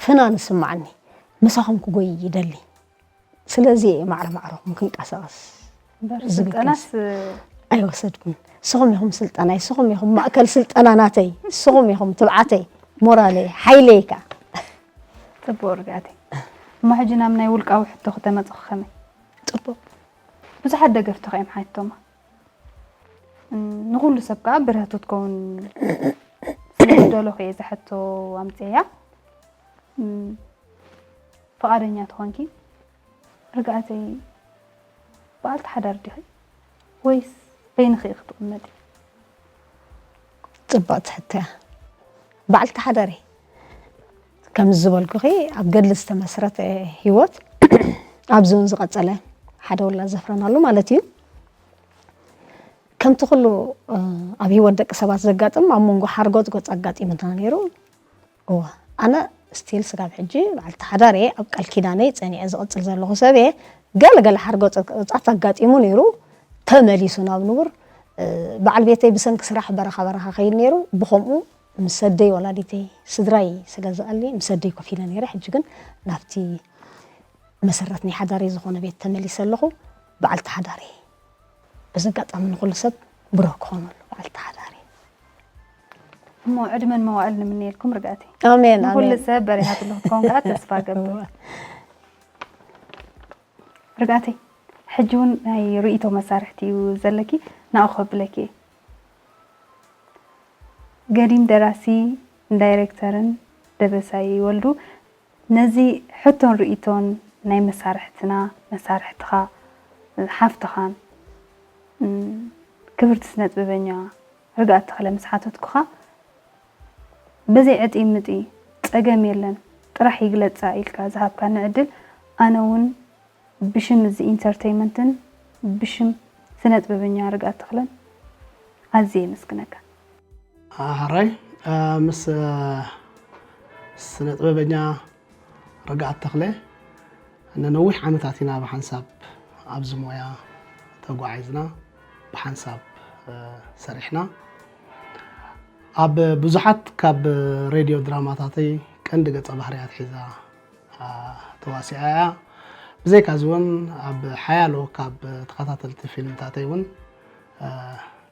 ፍናን ይስምዓኒ ምሳኹም ክጎይ ይደሊ ስለዚ እየ ማዕረ ማዕረኹም ክንቀሳቐስ ዝብል ስልጠናስ ኣይወሰድኩን ንስኹም ኢኹም ስልጠናይ ንስኹም ኢኹም ማእከል ስልጠና ናተይ ንስኹም ኢኹም ትብዓተይ ሞራለይ ሓይለይ ከዓ ፅቡቅ ርግኣተይ እሞ ሕጂ ናብ ናይ ውልቃዊ ሕቶ ክተመፅኹ ከመይ ፅቡቅ ብዙሓት ደገፍትኻ እዮም ሓቶማ ንኹሉ ሰብ ከዓ ብርህቱ ትከውን ስለዝደለኹ እየ ዝሕቶ ኣምፅያ ፍቓደኛ ትኾንኪ ርግኣተይ በዓልቲ ሓዳር ዲኺ ወይስ በይንኺ ክትቕመጢ ፅብቕቲ ሕቶ እያ በዓልቲ ሓዳር እየ። ከም ዝበልኩኺ ኣብ ገድሊ ዝተመስረተ ህይወት ኣብዚ እውን ዝቐጸለ ሓደ ውላድ ዘፍረናሉ ማለት እዩ። ከምቲ ኩሉ ኣብ ህይወት ደቂ ሰባት ዘጋጥም ኣብ መንጎ ሓርጎጽጎጽ ኣጋጢሙና ነይሩ። እወ ኣነ ስቲል ስጋብ ሕጂ በዓልቲ ሓዳር እየ። ኣብ ቃል ኪዳነይ ጸኒዐ ዝቕጽል ዘለኹ ሰብ እየ። ገለ ገለ ሓርጎጽጎጻት ኣጋጢሙ ነይሩ። ተመሊሱ ናብ ንቡር በዓል ቤተይ ብሰንኪ ስራሕ በረኻ በረኻ ከይድ ነይሩ። ብኸምኡ ምስ ኣደይ ወላዲተይ ስድራይ ስለ ዝኣሊ ምስ ኣደይ ኮፍ ኢለ ነይረ። ሕጂ ግን ናብቲ መሰረት ናይ ሓዳረይ ዝኾነ ቤት ተመሊሰ ኣለኹ። በዓልቲ ሓዳር እየ። በዚ ኣጋጣሚ ንኹሉ ሰብ ብሩህ ክኾነሉ በዓልቲ ሓዳር እየ። እሞ ዕድመን መዋእል ንምነየልኩም ርግኣተይ። ኣሜን ንኹሉ ኣሜን። ሰብ በሪሃትሉ ክትከውን ከዓ ተስፋ ገብር። ርግኣተይ ሕጂ እውን ናይ ርእይቶ መሳርሕቲ እዩ ዘለኪ ናብኡ ከብለኪ እየ። ገዲም ደራሲ ዳይሬክተርን ደበሳይ ወልዱ ነዚ ሕቶን ርእይቶን ናይ መሳርሕትና መሳርሕትኻ ሓፍትኻን ክብርቲ ስነጥበበኛ ርግኣት ተኽለ ምስ ሓተትኩኻ ብዘይ ዕጢ ምጢ ጸገም የለን ጥራሕ ይግለጻ ኢልካ ዝሃብካኒ ዕድል ኣነ እውን ብሽም እዚ ኢንተርተይመንትን ብሽም ስነጥበበኛ ርግኣት ተኽለን ኣዝየ የመስግነካ። ሕራይ ምስ ስነጥበበኛ ርግኣት ተኽለ ንነዊሕ ዓመታት ኢና ብሓንሳብ ኣብዚ ሞያ ተጓዒዝና ብሓንሳብ ሰሪሕና ኣብ ብዙሓት ካብ ሬድዮ ድራማታተይ ቀንዲ ገጸ ባህርያት ሒዛ ተዋሲኣ እያ። ብዘይካዚ እውን ኣብ ሓያሎ ካብ ተኸታተልቲ ፊልምታተይ እውን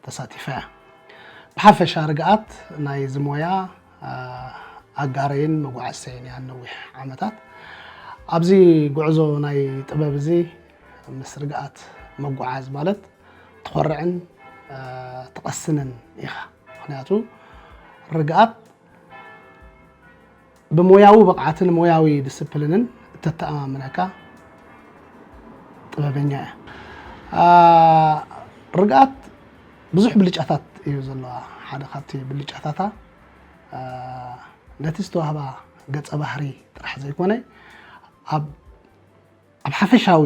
ተሳቲፋ እያ። ብሓፈሻ ርግኣት ናይዚ ሞያ ኣጋረይን መጓዓዝተይን እያ ነዊሕ ዓመታት። ኣብዚ ጉዕዞ ናይ ጥበብ እዚ ምስ ርግኣት ምጉዓዝ ማለት ትኾርዕን ትቐስንን ኢኻ። ምኽንያቱ ርግኣት ብሞያዊ ብቕዓትን ሞያዊ ዲስፕሊንን እተተኣማምነካ ጥበበኛ እያ። ርግኣት ብዙሕ ብልጫታት እዩ ዘለዋ። ሓደ ካብቲ ብልጫታታ ነቲ ዝተዋህባ ገጸ ባህሪ ጥራሕ ዘይኮነ ኣብ ኣብ ሓፈሻዊ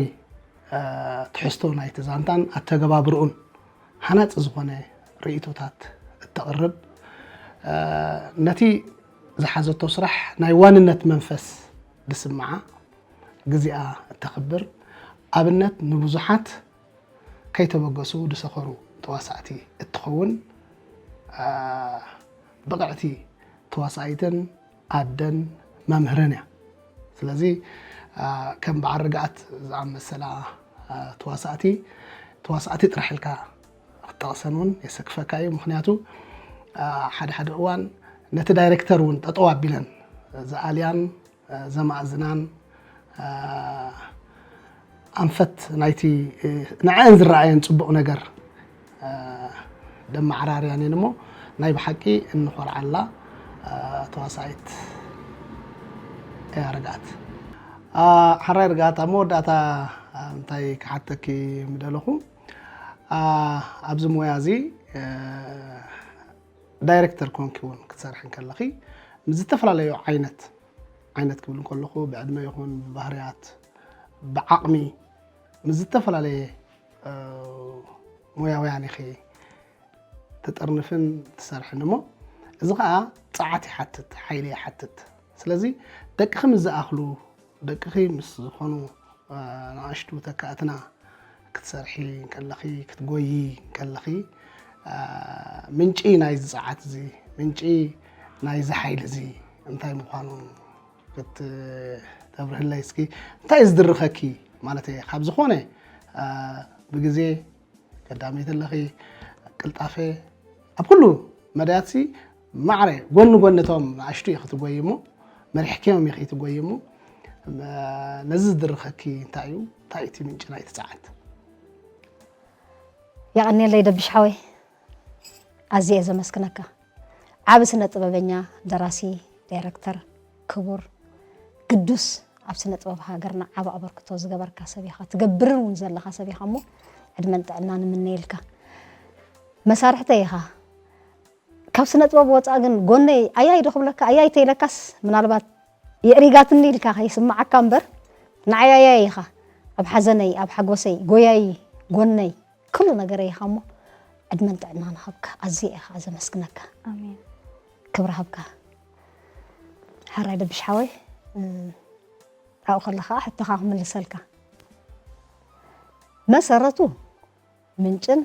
ትሕዝቶ ናይቲ ዛንታን ኣተገባብርኡን ሃናጺ ዝኾነ ርእይቶታት እተቕርብ፣ ነቲ ዝሓዘቶ ስራሕ ናይ ዋንነት መንፈስ ዝስምዓ ግዜኣ እተኽብር፣ ኣብነት ንብዙሓት ከይተበገሱ ዝሰኸሩ ተዋሳእቲ እትኸውን ብቕዕቲ ተዋሳኢትን ኣደን መምህርን እያ። ስለዚ ከም በዓል ርግኣት ዝኣመሰላ ተዋሳእቲ ተዋሳእቲ ጥራሕ ኢልካ ክትጠቕሰን እውን የሰክፈካ እዩ። ምክንያቱ ሓደ ሓደ እዋን ነቲ ዳይሬክተር እውን ጠጠው ኣቢለን ዝኣልያን ዘማእዝናን ኣንፈት ናይቲ ንዐን ዝረኣየን ፅቡቕ ነገር ደመዓራርያን እየን እሞ ናይ ብሓቂ እንኾርዓላ ተዋሳኢት እያ ርግኣት። ሓራይ ርግኣት ኣብ መወዳእታ እንታይ ክሓተኪ ምደለኹ ኣብዚ ሞያ እዚ ዳይሬክተር ኮንኪ እውን ክትሰርሒ እንከለኺ ምስ ዝተፈላለዩ ዓይነት ዓይነት ክብል እንከለኹ ብዕድመ ይኹን ብባህርያት ብዓቕሚ ምስ ዝተፈላለየ ሞያውያን ኢኺ ትጥርንፍን ትሰርሕን እሞ እዚ ከዓ ፀዓት ይሓትት ሓይሊ ይሓትት ስለዚ ደቅኺ ምስ ዝኣኽሉ ደቅኺ ምስ ዝኾኑ ንኣሽቱ ተካእትና ክትሰርሒ እንከለኺ ክትጎዪ እንከለኺ ምንጪ ናይዚ ፀዓት እዚ ምንጪ ናይዚ ሓይሊ እዚ እንታይ ምዃኑ ክትተብርህለይ እስኪ እንታይ እዩ ዝድርኸኪ ማለት እየ ካብ ዝኾነ ብግዜ ቀዳመይቲ ኣለኺ ቅልጣፈ ኣብ ኩሉ መዳያትሲ ማዕረ ጎኒ ጎኒ እቶም ንኣሽቱ ኢኺ ትጎይ እሞ መሪሕክዮም ኢኺ ትጎይ እሞ ነዚ ዝድርኸኪ እንታይ እዩ እንታይ እቲ ምንጪ ናይቲ ፀዓት የቐንየለይ ደብሽ ሓወይ ኣዝየ እየ ዘመስግነካ ዓቢ ስነ ጥበበኛ ደራሲ ዳይረክተር ክቡር ግዱስ ኣብ ስነ ጥበብ ሃገርና ዓቢ ኣበርክቶ ዝገበርካ ሰብ ኢኻ ትገብርን እውን ዘለኻ ሰብ ኢኻ እሞ ዕድመን ጥዕናን እምነየልካ መሳርሕተይ ኢኻ ካብ ስነ ጥበብ ወፃእ ግን ጎነይ ኣያይ ዶ ክብለካ፣ ኣያይ ተይለካስ ምናልባት የዕሪጋትኒ ኢልካ ከይስምዓካ እምበር፣ ንዓይ ኣያይ ኢኻ። ኣብ ሓዘነይ፣ ኣብ ሓጎሰይ፣ ጎያይ፣ ጎነይ፣ ኩሉ ነገረይ ኢኻ እሞ ዕድመን ጥዕናን ሃብካ። ኣዝየ እየ ከዓ ዘመስግነካ። ኣሜን። ክብሪ ሃብካ። ሓራይ ደብሽ ሓወይ፣ እ፣ ኣብኡ ከለኻ ሕቶኻ ክምልሰልካ። መሰረቱ ምንጭን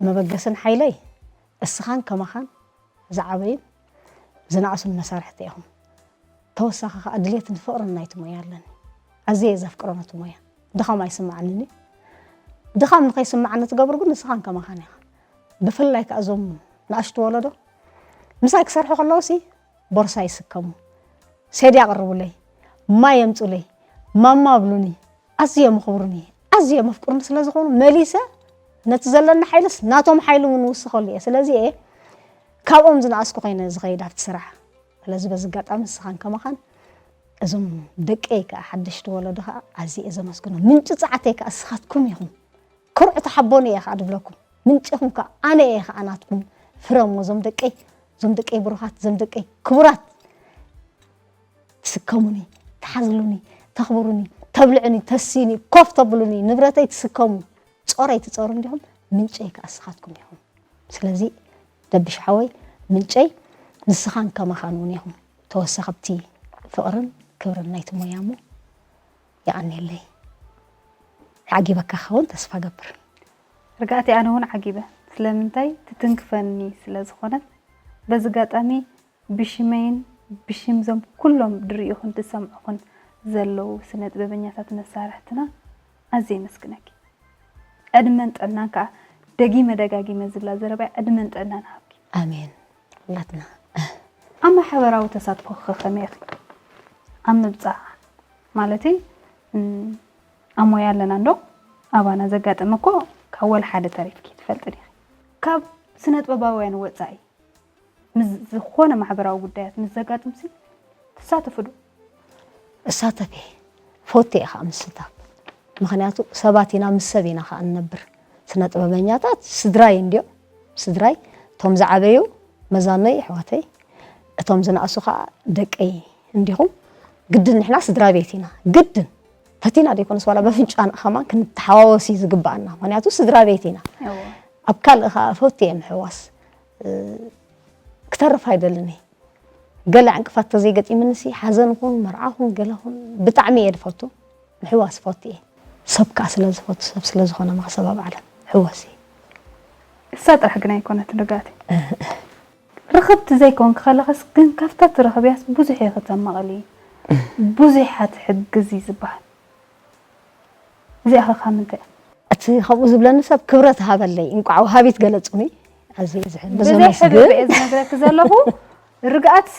መበገስን ሓይለይ እስኻን ከማኻን ዝዓበዩን ዝነኣሱን መሳርሕቲ ኢኹም። ተወሳኺ ከኣ ድሌትን ፍቕርን ናይቲ ሞያ ኣለኒ። ኣዝየ እየ ዘፍቅሮ ነቲ ሞያ። ድኻም ኣይስምዓንን እዩ። ድኻም ንኸይስምዓኒ ትገብር ግን ንስኻን ከማኻን ኢኻ። ብፍላይ ከኣ እዞም ንኣሽቱ ወለዶ ምሳይ ክሰርሑ ከለዉሲ ቦርሳ ይስከሙ፣ ሴድ ያቕርቡለይ፣ ማይ የምጹለይ፣ ማማ ኣብሉኒ፣ ኣዝዮም የኽብሩኒ፣ ኣዝዮም የፍቅሩኒ ስለ ዝኾኑ መሊሰ ነቲ ዘለኒ ሓይልስ ናቶም ሓይሊ እውን ንውስኸሉ እየ። ስለዚ እየ ካብኦም ዝነኣስኩ ኮይነ ዝኸይድ ኣብቲ ስራሕ። ስለዚ በዚ ኣጋጣሚ ንስኻን ከማኻን እዞም ደቀይ ከኣ ሓደሽቲ ወለዶ ከኣ ኣዝየ እየ ዘመስግኖም። ምንጪ ጸዓተይ ከኣ እስኻትኩም ኢኹም። ኩርዑ ተሓቦኒ እየ ከኣ ድብለኩም። ምንጪኹም ከኣ ኣነ እየ ከኣ ናትኩም። ፍረሞ እዞም ደቀይ፣ እዞም ደቀይ ብሩኻት፣ እዞም ደቀይ ክቡራት። ትስከሙኒ፣ ትሓዝሉኒ፣ ተኽብሩኒ፣ ተብልዑኒ፣ ተስዩኒ፣ ኮፍ ተብሉኒ፣ ንብረተይ ትስከሙ፣ ጾረይ ትጸሩ እንዲኹም፣ ምንጨይ ከኣ እስኻትኩም ኢኹም። ስለዚ ደብሽ ሓወይ፣ ምንጨይ ንስኻን ከማኻን እውን ኢኹም። ተወሳኺ ኣብቲ ፍቕርን ክብርን ናይቲ ሞያ እሞ የቐንየለይ። ዓጊበካ ክኸውን ተስፋ ገብር። ርግኣተይ ኣነ እውን ዓጊበ። ስለምንታይ? ትትንክፈኒ ስለ ዝኾነት። በዚ ኣጋጣሚ ብሽመይን ብሽም ዞም ኩሎም ድርእኹን ድሰምዑኹን ዘለዉ ስነ ጥበበኛታት መሳርሕትና ኣዝየ የመስግነኪ። ዕድመን ጥዕናን ከኣ ደጊመ ደጋጊመ ዝብላ ዘረባይ ዕድመን ጥዕናን ሃብኪ። ኣሜን። ኩላትና። ኣብ ማሕበራዊ ተሳትፎ ከ ከመይ ኢኺ? ኣብ ምብጻሕ ማለተይ፣ እም፣ ኣብ ሞያ ኣለና እንዶ ኣባና ዘጋጠመ እኮ ካብ ወላ ሓደ ተሪፍኪ ትፈልጢ ዲኺ? ካብ ስነ ጥበባውያን ወጻኢ ምስ ዝኾነ ማሕበራዊ ጉዳያት ምስ ዘጋጥምሲ ትሳተፊ ዶ? እሳተፍ እየ። ፈቴ እየ ከዓ ምስታፍ። ምኽንያቱ ሰባት ኢና፣ ምስ ሰብ ኢና ከዓ እንነብር። ስነ ጥበበኛታት ስድራይ እንድዮም። ስድራይ፣ እቶም ዝዓበዩ መዛኖይ፣ ኣሕዋተይ፣ እቶም ዝነኣሱ ከዓ ደቀይ እንዲኹም። ግድን ንሕና ስድራ ቤት ኢና። ግድን። ፈቲና ደይኮነስ ዋላ በፍንጫና ከማን ክንተሓዋወስ እዩ ዝግበኣና። ምኽንያቱ ስድራ ቤት ኢና። እወ። ኣብ ካልእ ከዓ ፈቴ እየ ምሕዋስ። እ፣ ክተርፍ ኣይደልን እየ። ገለ ዕንቅፋት ተዘይገጢምንሲ፣ ሓዘን ኹን፣ መርዓ ኹን፣ ገለ ኹን፣ ብጣዕሚ እየ ዝፈቱ። ምሕዋስ ፈቱ እየ። ሰብ ከዓ ስለ ዝፈቱ፣ ሰብ ስለ ዝኾነ መኽሰብ ኣብ ዓለም ሕወስ እየ። እሳ ጥራሕ ግን ኣይኮነትን ርግኣተይ። ርኽብቲ ዘይኮንኪ ከለኽስ ግን ካብታ ትረኽብያስ ብዙሕ ኢኺ ተማቕሊ፣ ብዙሕ ኢኻ ትሕግዚ ዝበሃል። እዚኣ ኸ ካብ ምንታይ እያ? እቲ ከምኡ ዝብለኒ ሰብ ክብረት ሃበለይ፣ እንቋዕ ወሃቢት ገለጹኒ። ኣዝየ እየ ዝሕን-፣ ብዘይ በዞምስ ሕብእ ግን እየ ዝነግረኪ ዘለኹ። ርግኣትሲ፣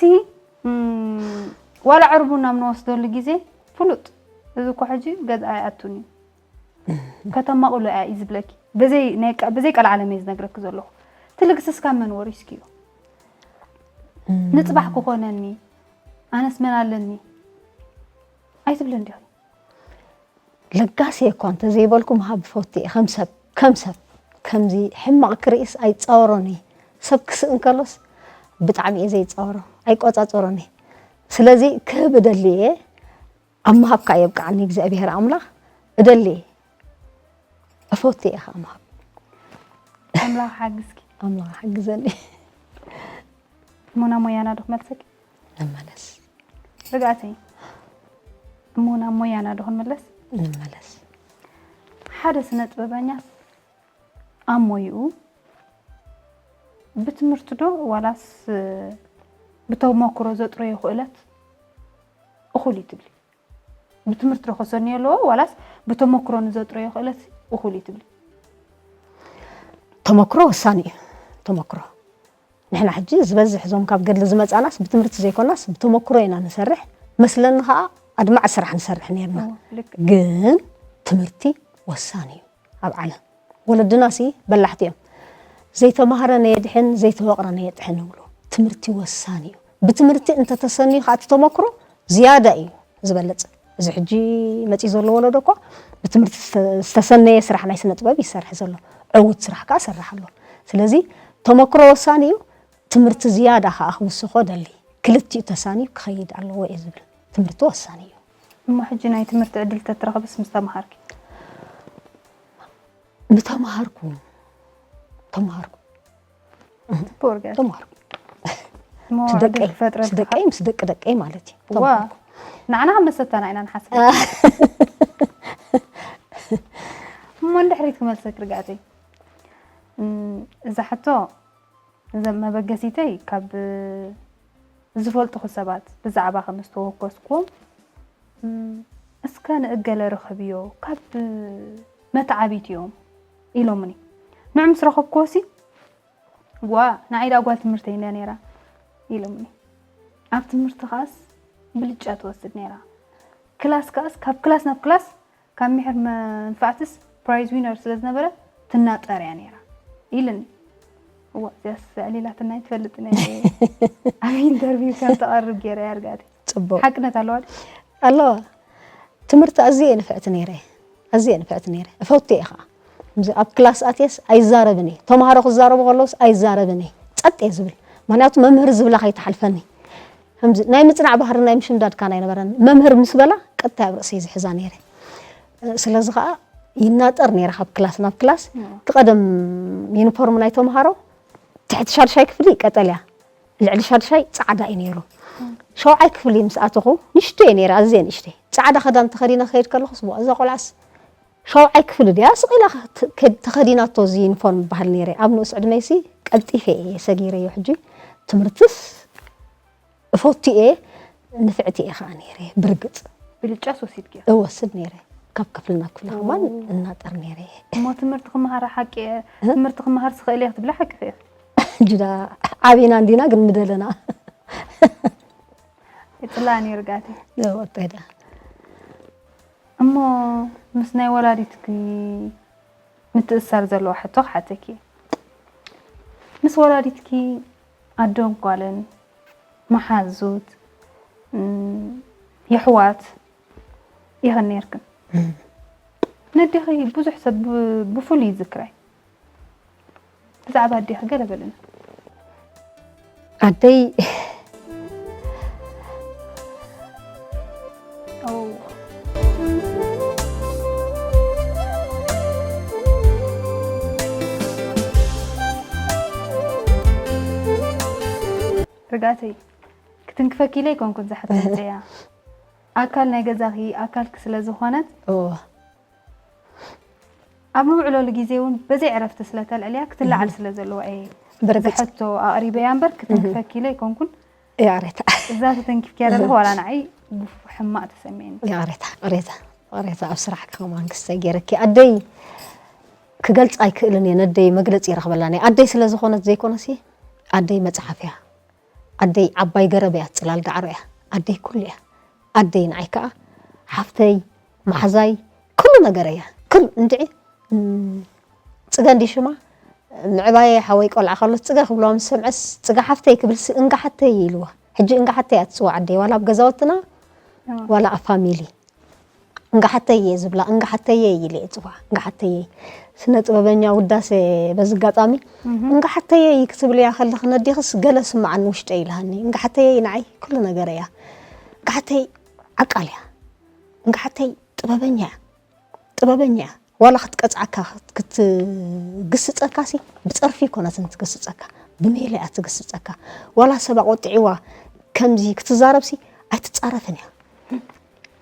እም፣ ዋላ ዕርቡን ኣብ ንወስደሉ ግዜ ፍሉጥ፣ እዚ እኮ ሕጂ ገዛ ኣይኣቱን እዩ። ከተማቕሎ እያ እዩ ዝብለኪ። ብዘይ ናይ ቀ-፣ ብዘይ ቀልዓለም እየ ዝነግረኪ ዘለኹ። እቲ ልግስስ ካብ መን ወሪስክዮ? እም። ንጽባሕ ክኾነኒ፣ ኣነስ መን ኣለኒ ኣይትብልን ዲኺ? ለጋሲ እኳ እንተዘይበልኩ ምሃብ ፈቱ እየ። ከም ሰብ፣ ከም ሰብ፣ ከምዚ ሕማቕ ክርእስ ኣይጻወሮን እየ። ሰብ ክስእ እንከሎስ ብጣዕሚ እየ ዘይጻወሮ፣ ኣይቆጻጸሮን እየ። ስለዚ ክህብ እደሊ እየ፣ ኣብ ምሃብ ከኣ የብቅዓኒ እግዚኣብሄር ኣምላኽ። እደሊ እየ፣ እፈቱ እየ ከኣ ምሃብ። ኣምላኽ ሓግዝኪ። ኣምላኽ ሓግዘኒ። እሞ ናብ ሞያና ዶ ክመልሰኪ? ንመለስ። ርግኣተይ፣ እሞ ናብ ሞያና ዶ ክንምለስ? ንመለስ። ሓደ ስነ ጥበበኛ ኣብ ሞይኡ ብትምህርቲ ዶ ዋላስ ብተመክሮ ዘጥረዮ ክእለት እኹል እዩ ትብሊ? ብትምህርቲ ዶ ከሰንዮ ኣለዎ ዋላስ ብተመክሮ ንዘጥረዮ ክእለት እኹል እዩ ትብሊ? ተመክሮ ወሳኒ እዩ። ተመክሮ። ንሕና ሕጂ ዝበዝሕ እዞም ካብ ገድሊ ዝመጻናስ ብትምህርቲ ዘይኮናስ ብተመክሮ ኢና ንሰርሕ። መስለኒ ኸኣ ኣድማዒ ስራሕ ንሰርሕ ነርና። ኦ፣ ልክዕ። ግን ትምህርቲ ወሳኒ እዩ ኣብ ዓለም። ወለድናሲ በላሕቲ እዮም። "ዘይተማህረ ነየድሕን፣ ዘይተወቕረ ነየጥሕን" ይብሉ። ትምህርቲ ወሳኒ እዩ። ብትምህርቲ እንተተሰንዩ ኸኣ እቲ ተመክሮ ዝያዳ እዩ ዝበልጽ። እዚ ሕጂ መጺኡ ዘሎ ወለዶ እኳ ብትምህርቲ ዝተ-፣ ዝተሰነየ ስራሕ ናይ ስነ ጥበብ ይሰርሕ ዘሎ። ዕዉት ስራሕ ከኣ ይሰርሕ ኣሎ። ስለዚ ተመክሮ ወሳኒ እዩ። ትምህርቲ ዝያዳ ከዓ ክውስኾ ደሊ። ክልቲኡ ተሳንዩ ክኸይድ ኣለዎ እየ ዝብል። ትምህርቲ ወሳኒ እዩ። እሞ ሕጂ ናይ ትምህርቲ ዕድል ተትረኽብስ ምስ ተምሃርኪ? ምተምሃርኩ ተምሃርኩ ትፖርገ ተምሃርኩ እሞ ምስ ዕድል ደቀይ ክፈጥረ ምስ ደቀይ ምስ ደቂ ደቀይ ማለት እዩ። ዋ ተምሃርኩ። ንዓና ከም መሰታና ኢና ንሓስብ። እሞ እንድሕሪት ክመልሰክ ርግኣተይ። እም፣ እዛ ሕቶ እዘን መበገሲተይ ካብ ዝፈልጥኹ ሰባት ብዛዕባ ከም ዝተወከስኩም እም፣ እስከ ንእገለ ርኸብዮ ካብ መተዓቢት እዮም ኢሎምኒ። ንዑ ምስ ረኸብክዎ ሲ ዋ ንዓይ ደኣ ጓል ትምህርተይ እንድያ ነይራ ኢሎምኒ። ኣብ ትምህርቲ ከኣስ ብልጫ ትወስድ ነይራ። ክላስ ከኣስ ካብ ክላስ ናብ ክላስ ካብ ሚሕር መንፋዕትስ ፕራይዝ ዊነር ስለ ዝነበረ ትናጠር እያ ነይራ ኢልኒ። እዋ እዚያስ ዕሊላትና ኣይትፈልጥን እያ። ኣብ ኢንተርቪው ከም ተቐርብ ገይረ እያ ርግኣተይ። ፅቡቅ ሓቅነት ኣለዋ ድዩ? ኣለዋ። ትምህርቲ ኣዝየ ንፍዕቲ ነይረ። ኣዝየ ንፍዕቲ ነይረ። እፈቱ እየ ከዓ። ከምዚ ኣብ ክላስ ኣትየስ ኣይዛረብን እየ። ተምሃሮ ክዛረቡ ከለውስ ኣይዛረብን እየ። ጸጥ እየ ዝብል። ምክንያቱ መምህር ዝብላ ከይትሓልፈኒ። ከምዚ ናይ ምጽናዕ ባህሪ ናይ ምሽምዳድ ካን ኣይነበረን። መምህር ምስ በላ ቀጥታ ኣብ ርእሰይ ዝሕዛ ነይረ። ስለዚ ከዓ ይናጠር ነይረ ካብ ክላስ ናብ ክላስ። እቲ ቀደም ዩኒፎርም ናይ ተምሃሮ ትሕቲ ሻድሻይ ክፍሊ ቀጠልያ፣ ልዕሊ ሻድሻይ ጻዕዳ እዩ ነይሩ። ሻውዓይ ክፍሊ ምስ ኣተኹ ንእሽቶ እየ ነይረ፣ ኣዝየ ንእሽተይ። ጻዕዳ ክዳን ተኸዲነ ክኸይድ ከለኹስ፣ "እዛ ቆልዓስ ሻውዓይ ክፍሊ ድያ ስቕ ኢላ ከ-፣ ከ-፣ ተኸዲናቶ እዚ ዩኒፎርም?" ይበሃል ነይረ። ኣብ ንኡስ ዕድመይሲ ቀልጢፈ እየ ሰጊረዮ። ሕጂ ትምህርትስ እፈቱ እየ፣ ንፍዕቲ እየ ኸዓ ነይረ፣ ብርግጽ። ብልጫስ ወሲድክዮ? እወስድ ነይረ። ካብ ክፍሊ ናብ ክፍሊ ከማን እናጠር ነይረ። እሞ ትምህርቲ ክመሃር ሓቂ እየ፣ ትምህርቲ ክመሃር ስኽእል እየ ክትብላ ሓቂ እየ። ጅዳ ዓቢና እንዲና ግን ምደለና። ይጽላ ነይሩ ጋቲ። ዘወጠዳ። እሞ ምስ ናይ ወላዲትኪ ምትእሳር ዘለዎ ሕቶ ክሓተኪ። ምስ ወላዲትኪ ኣዶን ጓልን፣ መሓዙት፣ እም፣ የሕዋት ኢኽን ነይርክን። ነዴኺ ብዙሕ ሰብ ብ-፣ ብፍሉይ ይዝክራ እዩ። ብዛዕባ ኣዴኺ ገለ በለና። ኣደይ ኦ። ርግኣተይ፣ ክትንክፈኪ ኢለ ኣይኮንኩን ዝሓተት እያ። ኣካል ናይ ገዛኺ ኣካልኪ ስለ ዝኾነት፣ ኦ ኣብ ንውዕለሉ ግዜ እውን በዘይ ዕረፍቲ ስለ ተልዕልያ ክትለዓል ስለ ዘለዋ እየ። ብርግጽ። ዝሕቶ ኣቕሪበያ እምበር ክትንክፈኪ ኢለ ኣይኮንኩን። ያሬታ እዛ ተተንኪፍኪያ ዘለኹ ዋላ ንዓይ ብፍ-፣ ሕማቕ ተሰሚዕኒ። ያሬታ ቅሬታ ቅሬታ ኣብ ስራሕ ከማን ክስተይ ገይረኪ ኣደይ ክገልጽ ኣይክእልን እየ። ነደይ መግለጺ ይረኽበላ ናይ ኣደይ ስለ ዝኾነት ዘይኮነሲ ኣደይ መጽሓፍ እያ። ኣደይ ዓባይ ገረብ እያ፣ ጽላል ዳዕሮ እያ። ኣደይ ኩሉ እያ። ኣደይ ንዓይ ከኣ ሓፍተይ፣ ማሓዛይ፣ ኩሉ ነገር እያ። ኩሉ እንድዒ እም፣ ጽገ እንዲ ሽማ ምዕባየ ሓወይ ቆልዓ ከሎ ጽገ ክብልዋ ምስ ሰምዐስ ጽገ ሓፍተይ ክብልሲ እንጋ ሓተይ ኢልዋ። ሕጂ እንጋ ሓተይ እያ ትጽዋዕ ኣደይ ዋላ ኣብ ገዛውትና ዋላ ኣብ ፋሚሊ። እንጋ ሓተየ ዝብላ፣ እንጋ ሓተየ ኢለ እየ ዝፅዋዕ፣ እንጋ ሓተየ። ስነ ጥበበኛ ውዳሴ በዚ ኣጋጣሚ፣ እንጋ ሓተየ ክትብልያ ከለኺ ነዴኽስ ገለ ስምዓኒ ውሽጠይ ኢልሃኒ። እንጋ ሓተየ ንዓይ ኩሉ ነገር እያ። እንጋ ሓተይ ዓቃል እያ። እንጋ ሓተይ ጥበበኛ እያ። ጥበበኛ እያ። ዋላ ክትቀጽዓካ፣ ክትግስጸካሲ ብጸርፊ ኣይኮነትን ትግስጸካ፣ ብሜላ እያ ትግስጸካ። ዋላ ሰብ ኣቆጢዕዋ ከምዚ ክትዛረብሲ ኣይትጻረፍን እያ።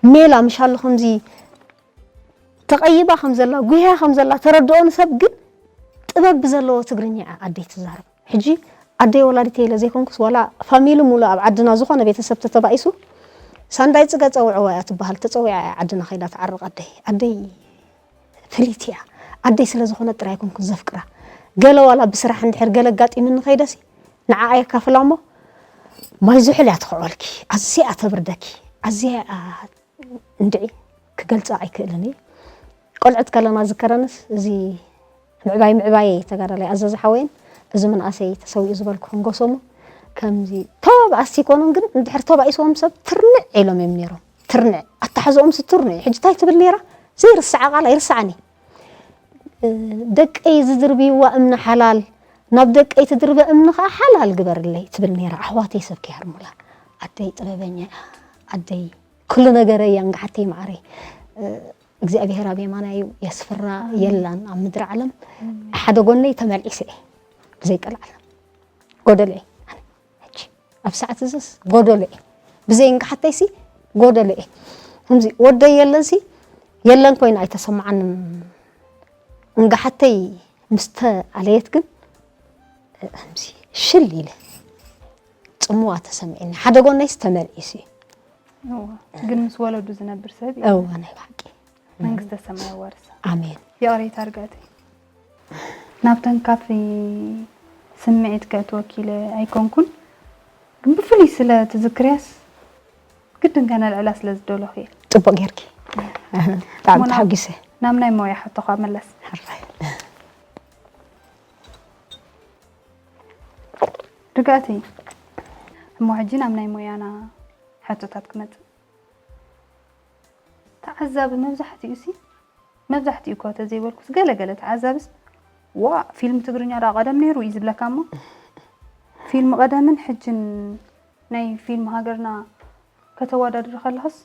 ሜላ ምሻሉ ከምዚ ተቐይባ ከም ዘላ፣ ጉህያ ከም ዘላ ተረድኦ ንሰብ፣ ግን ጥበብ ብዘለዎ ትግርኛ እያ ኣደይ ትዛረብ። ሕጂ ኣደይ ወላዲተይ ኢለ ዘይኮንኩስ፣ ዋላ ፋሚሊ ሙሉእ ኣብ ዓድና ዝኾነ ቤተሰብ ተተባኢሱ፣ ሳንዳይ ጽገ ጸውዕዋ እያ ትበሃል። ተጸዊዓ እያ ዓድና ከይዳ ትዓርቕ ኣደይ። ኣደይ ፍልይቲ እያ። ኣደይ ስለ ዝኾነት ጥራይ ኣይኮንኩን ዘፍቅራ። ገለ ዋላ ብስራሕ እንድሕር ገለ ኣጋጢምኒ ከይደሲ፣ ንዓኣ የካፍላ እሞ፣ ማይ ዝሑል እያ ትኽዕወልኪ። ኣዝያ እያ ተብርደኪ። ኣዝያ እያ እንድዒ ክገልጻ ኣይክእልን እየ። ቆልዑት ከለና ዝከረንስ እዚ ምዕባይ ምዕባየይ ተጋዳላይ ኣዘዘ ሓወይን እዚ ምንኣሰይ ተሰዊኡ ዝበልኩኹም ጎሰሙ ከምዚ ተባባኣስቲ ይኮኑን፣ ግን እንድሕር ተባኢስዎም ሰብ ትርንዕ ኢሎም እዮም ነይሮም። ትርንዕ፣ ኣተሓዝኦምስ ትርንዕ እዩ። ሕጂ እንታይ ትብል ነይራ? ዘይርስዓ ቃል ኣይርስዓን እዩ። እ፣ ደቀይ ዝድርብይዋ እምኒ ሓላል፣ ናብ ደቀይ ትድርበ እምኒ ኸዓ ሓላል ግበርለይ ትብል ነይራ ኣሕዋተይ ሰብ ከይሃርሙላ። ኣደይ ጥበበኛ እያ፣ ኣደይ ኩሉ ነገረይ እያ፣ እንግሓተይ መዓረይ። እ፣ እግዚኣብሔር ኣብ የማናዩ የስፍራ የላን ኣብ ምድሪ ዓለም። ሓደ ጎነይ ተመልዒሰ እየ ብዘይቀልዓለም። ጎደሎ እየ። ኣነ ሕጂ ኣብ ሰዓት እዝስ ጎደሎ እየ። ብዘይ እንግሓተይሲ ጎደሎ እየ። ከምዚ ወደይ የለንሲ የለን ኮይኑ ኣይተሰማዓንን። እንግሓተይ ምስ ተኣለየት ግን ከምዚ ሽል ኢለ ጽምዋ ተሰሚዕኒ። ሓደ ጎነይስ ተመልዒሱ እዩ። እዋ፣ ግን ምስ ወለዱ ዝነብር ሰብ እዩ። እዋ ናይ ብሓቂ። መንግስተ ሰማይ ኣዋርሳ። ኣሜን። ይቕሬታ ርግኣተይ። ናብተን ካፊ ስምዒት ከእትወኪ ኢለ ኣይኮንኩን፣ ግን ብፍሉይ ስለ ትዝክርያስ ግድን ከነልዕላ ስለ ዝደለኹ እየ። ጽቡቕ ጌርኪ። ብጣዕሚ ተሓጒሰ። ናብ ናይ ሞያ ሕቶኻ መለስ። ሕራይ። ርግኣተይ፣ እሞ ሕጂ ናብ ናይ ሞያና ሕቶታት ክመጽእ። ተዓዛቢ መብዛሕትኡ ሲ መብዛሕትኡ እኮ ተዘይበልኩስ ገለ ገለ ተዓዛብስ ዋ ፊልም ትግርኛ ዳ ቀደም ነይሩ እዩ ዝብለካ እሞ ፊልም ቀደምን ሕጅን ናይ ፊልም ሃገርና ከተወዳድሪ ከለኽስ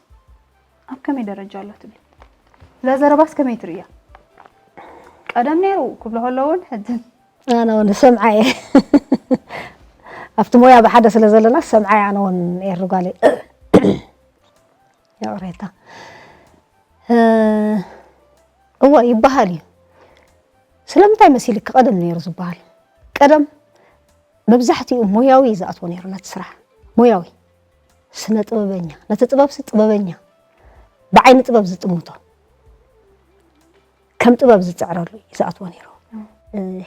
ኣብ ከመይ ደረጃ ኣሎ ትብሊ? እዛ ዘረባስ ከመይ ትርእያ? ቀደም ነይሩ ክብሎ ከሎ እውን ሕጅን ኣነ እውን ሰምዓ እየ ኣብቲ ሞያ ብሓደ ስለ ዘለና ሰምዓ እየ ኣነ እውን ኤሪ ጓለይ ይቕሬታ እወ ይበሃል እዩ ስለምንታይ መሲልኪ ቀደም ነይሩ ዝበሃል ቀደም መብዛሕትኡ ሞያዊ እዩ ዝኣትዎ ነይሩ ነቲ ስራሕ ሞያዊ ስነ ጥበበኛ ነቲ ጥበብሲ ጥበበኛ ብዓይኒ ጥበብ ዝጥምቶ ከም ጥበብ ዝፅዕረሉ እዩ ዝኣትዎ ነይሩ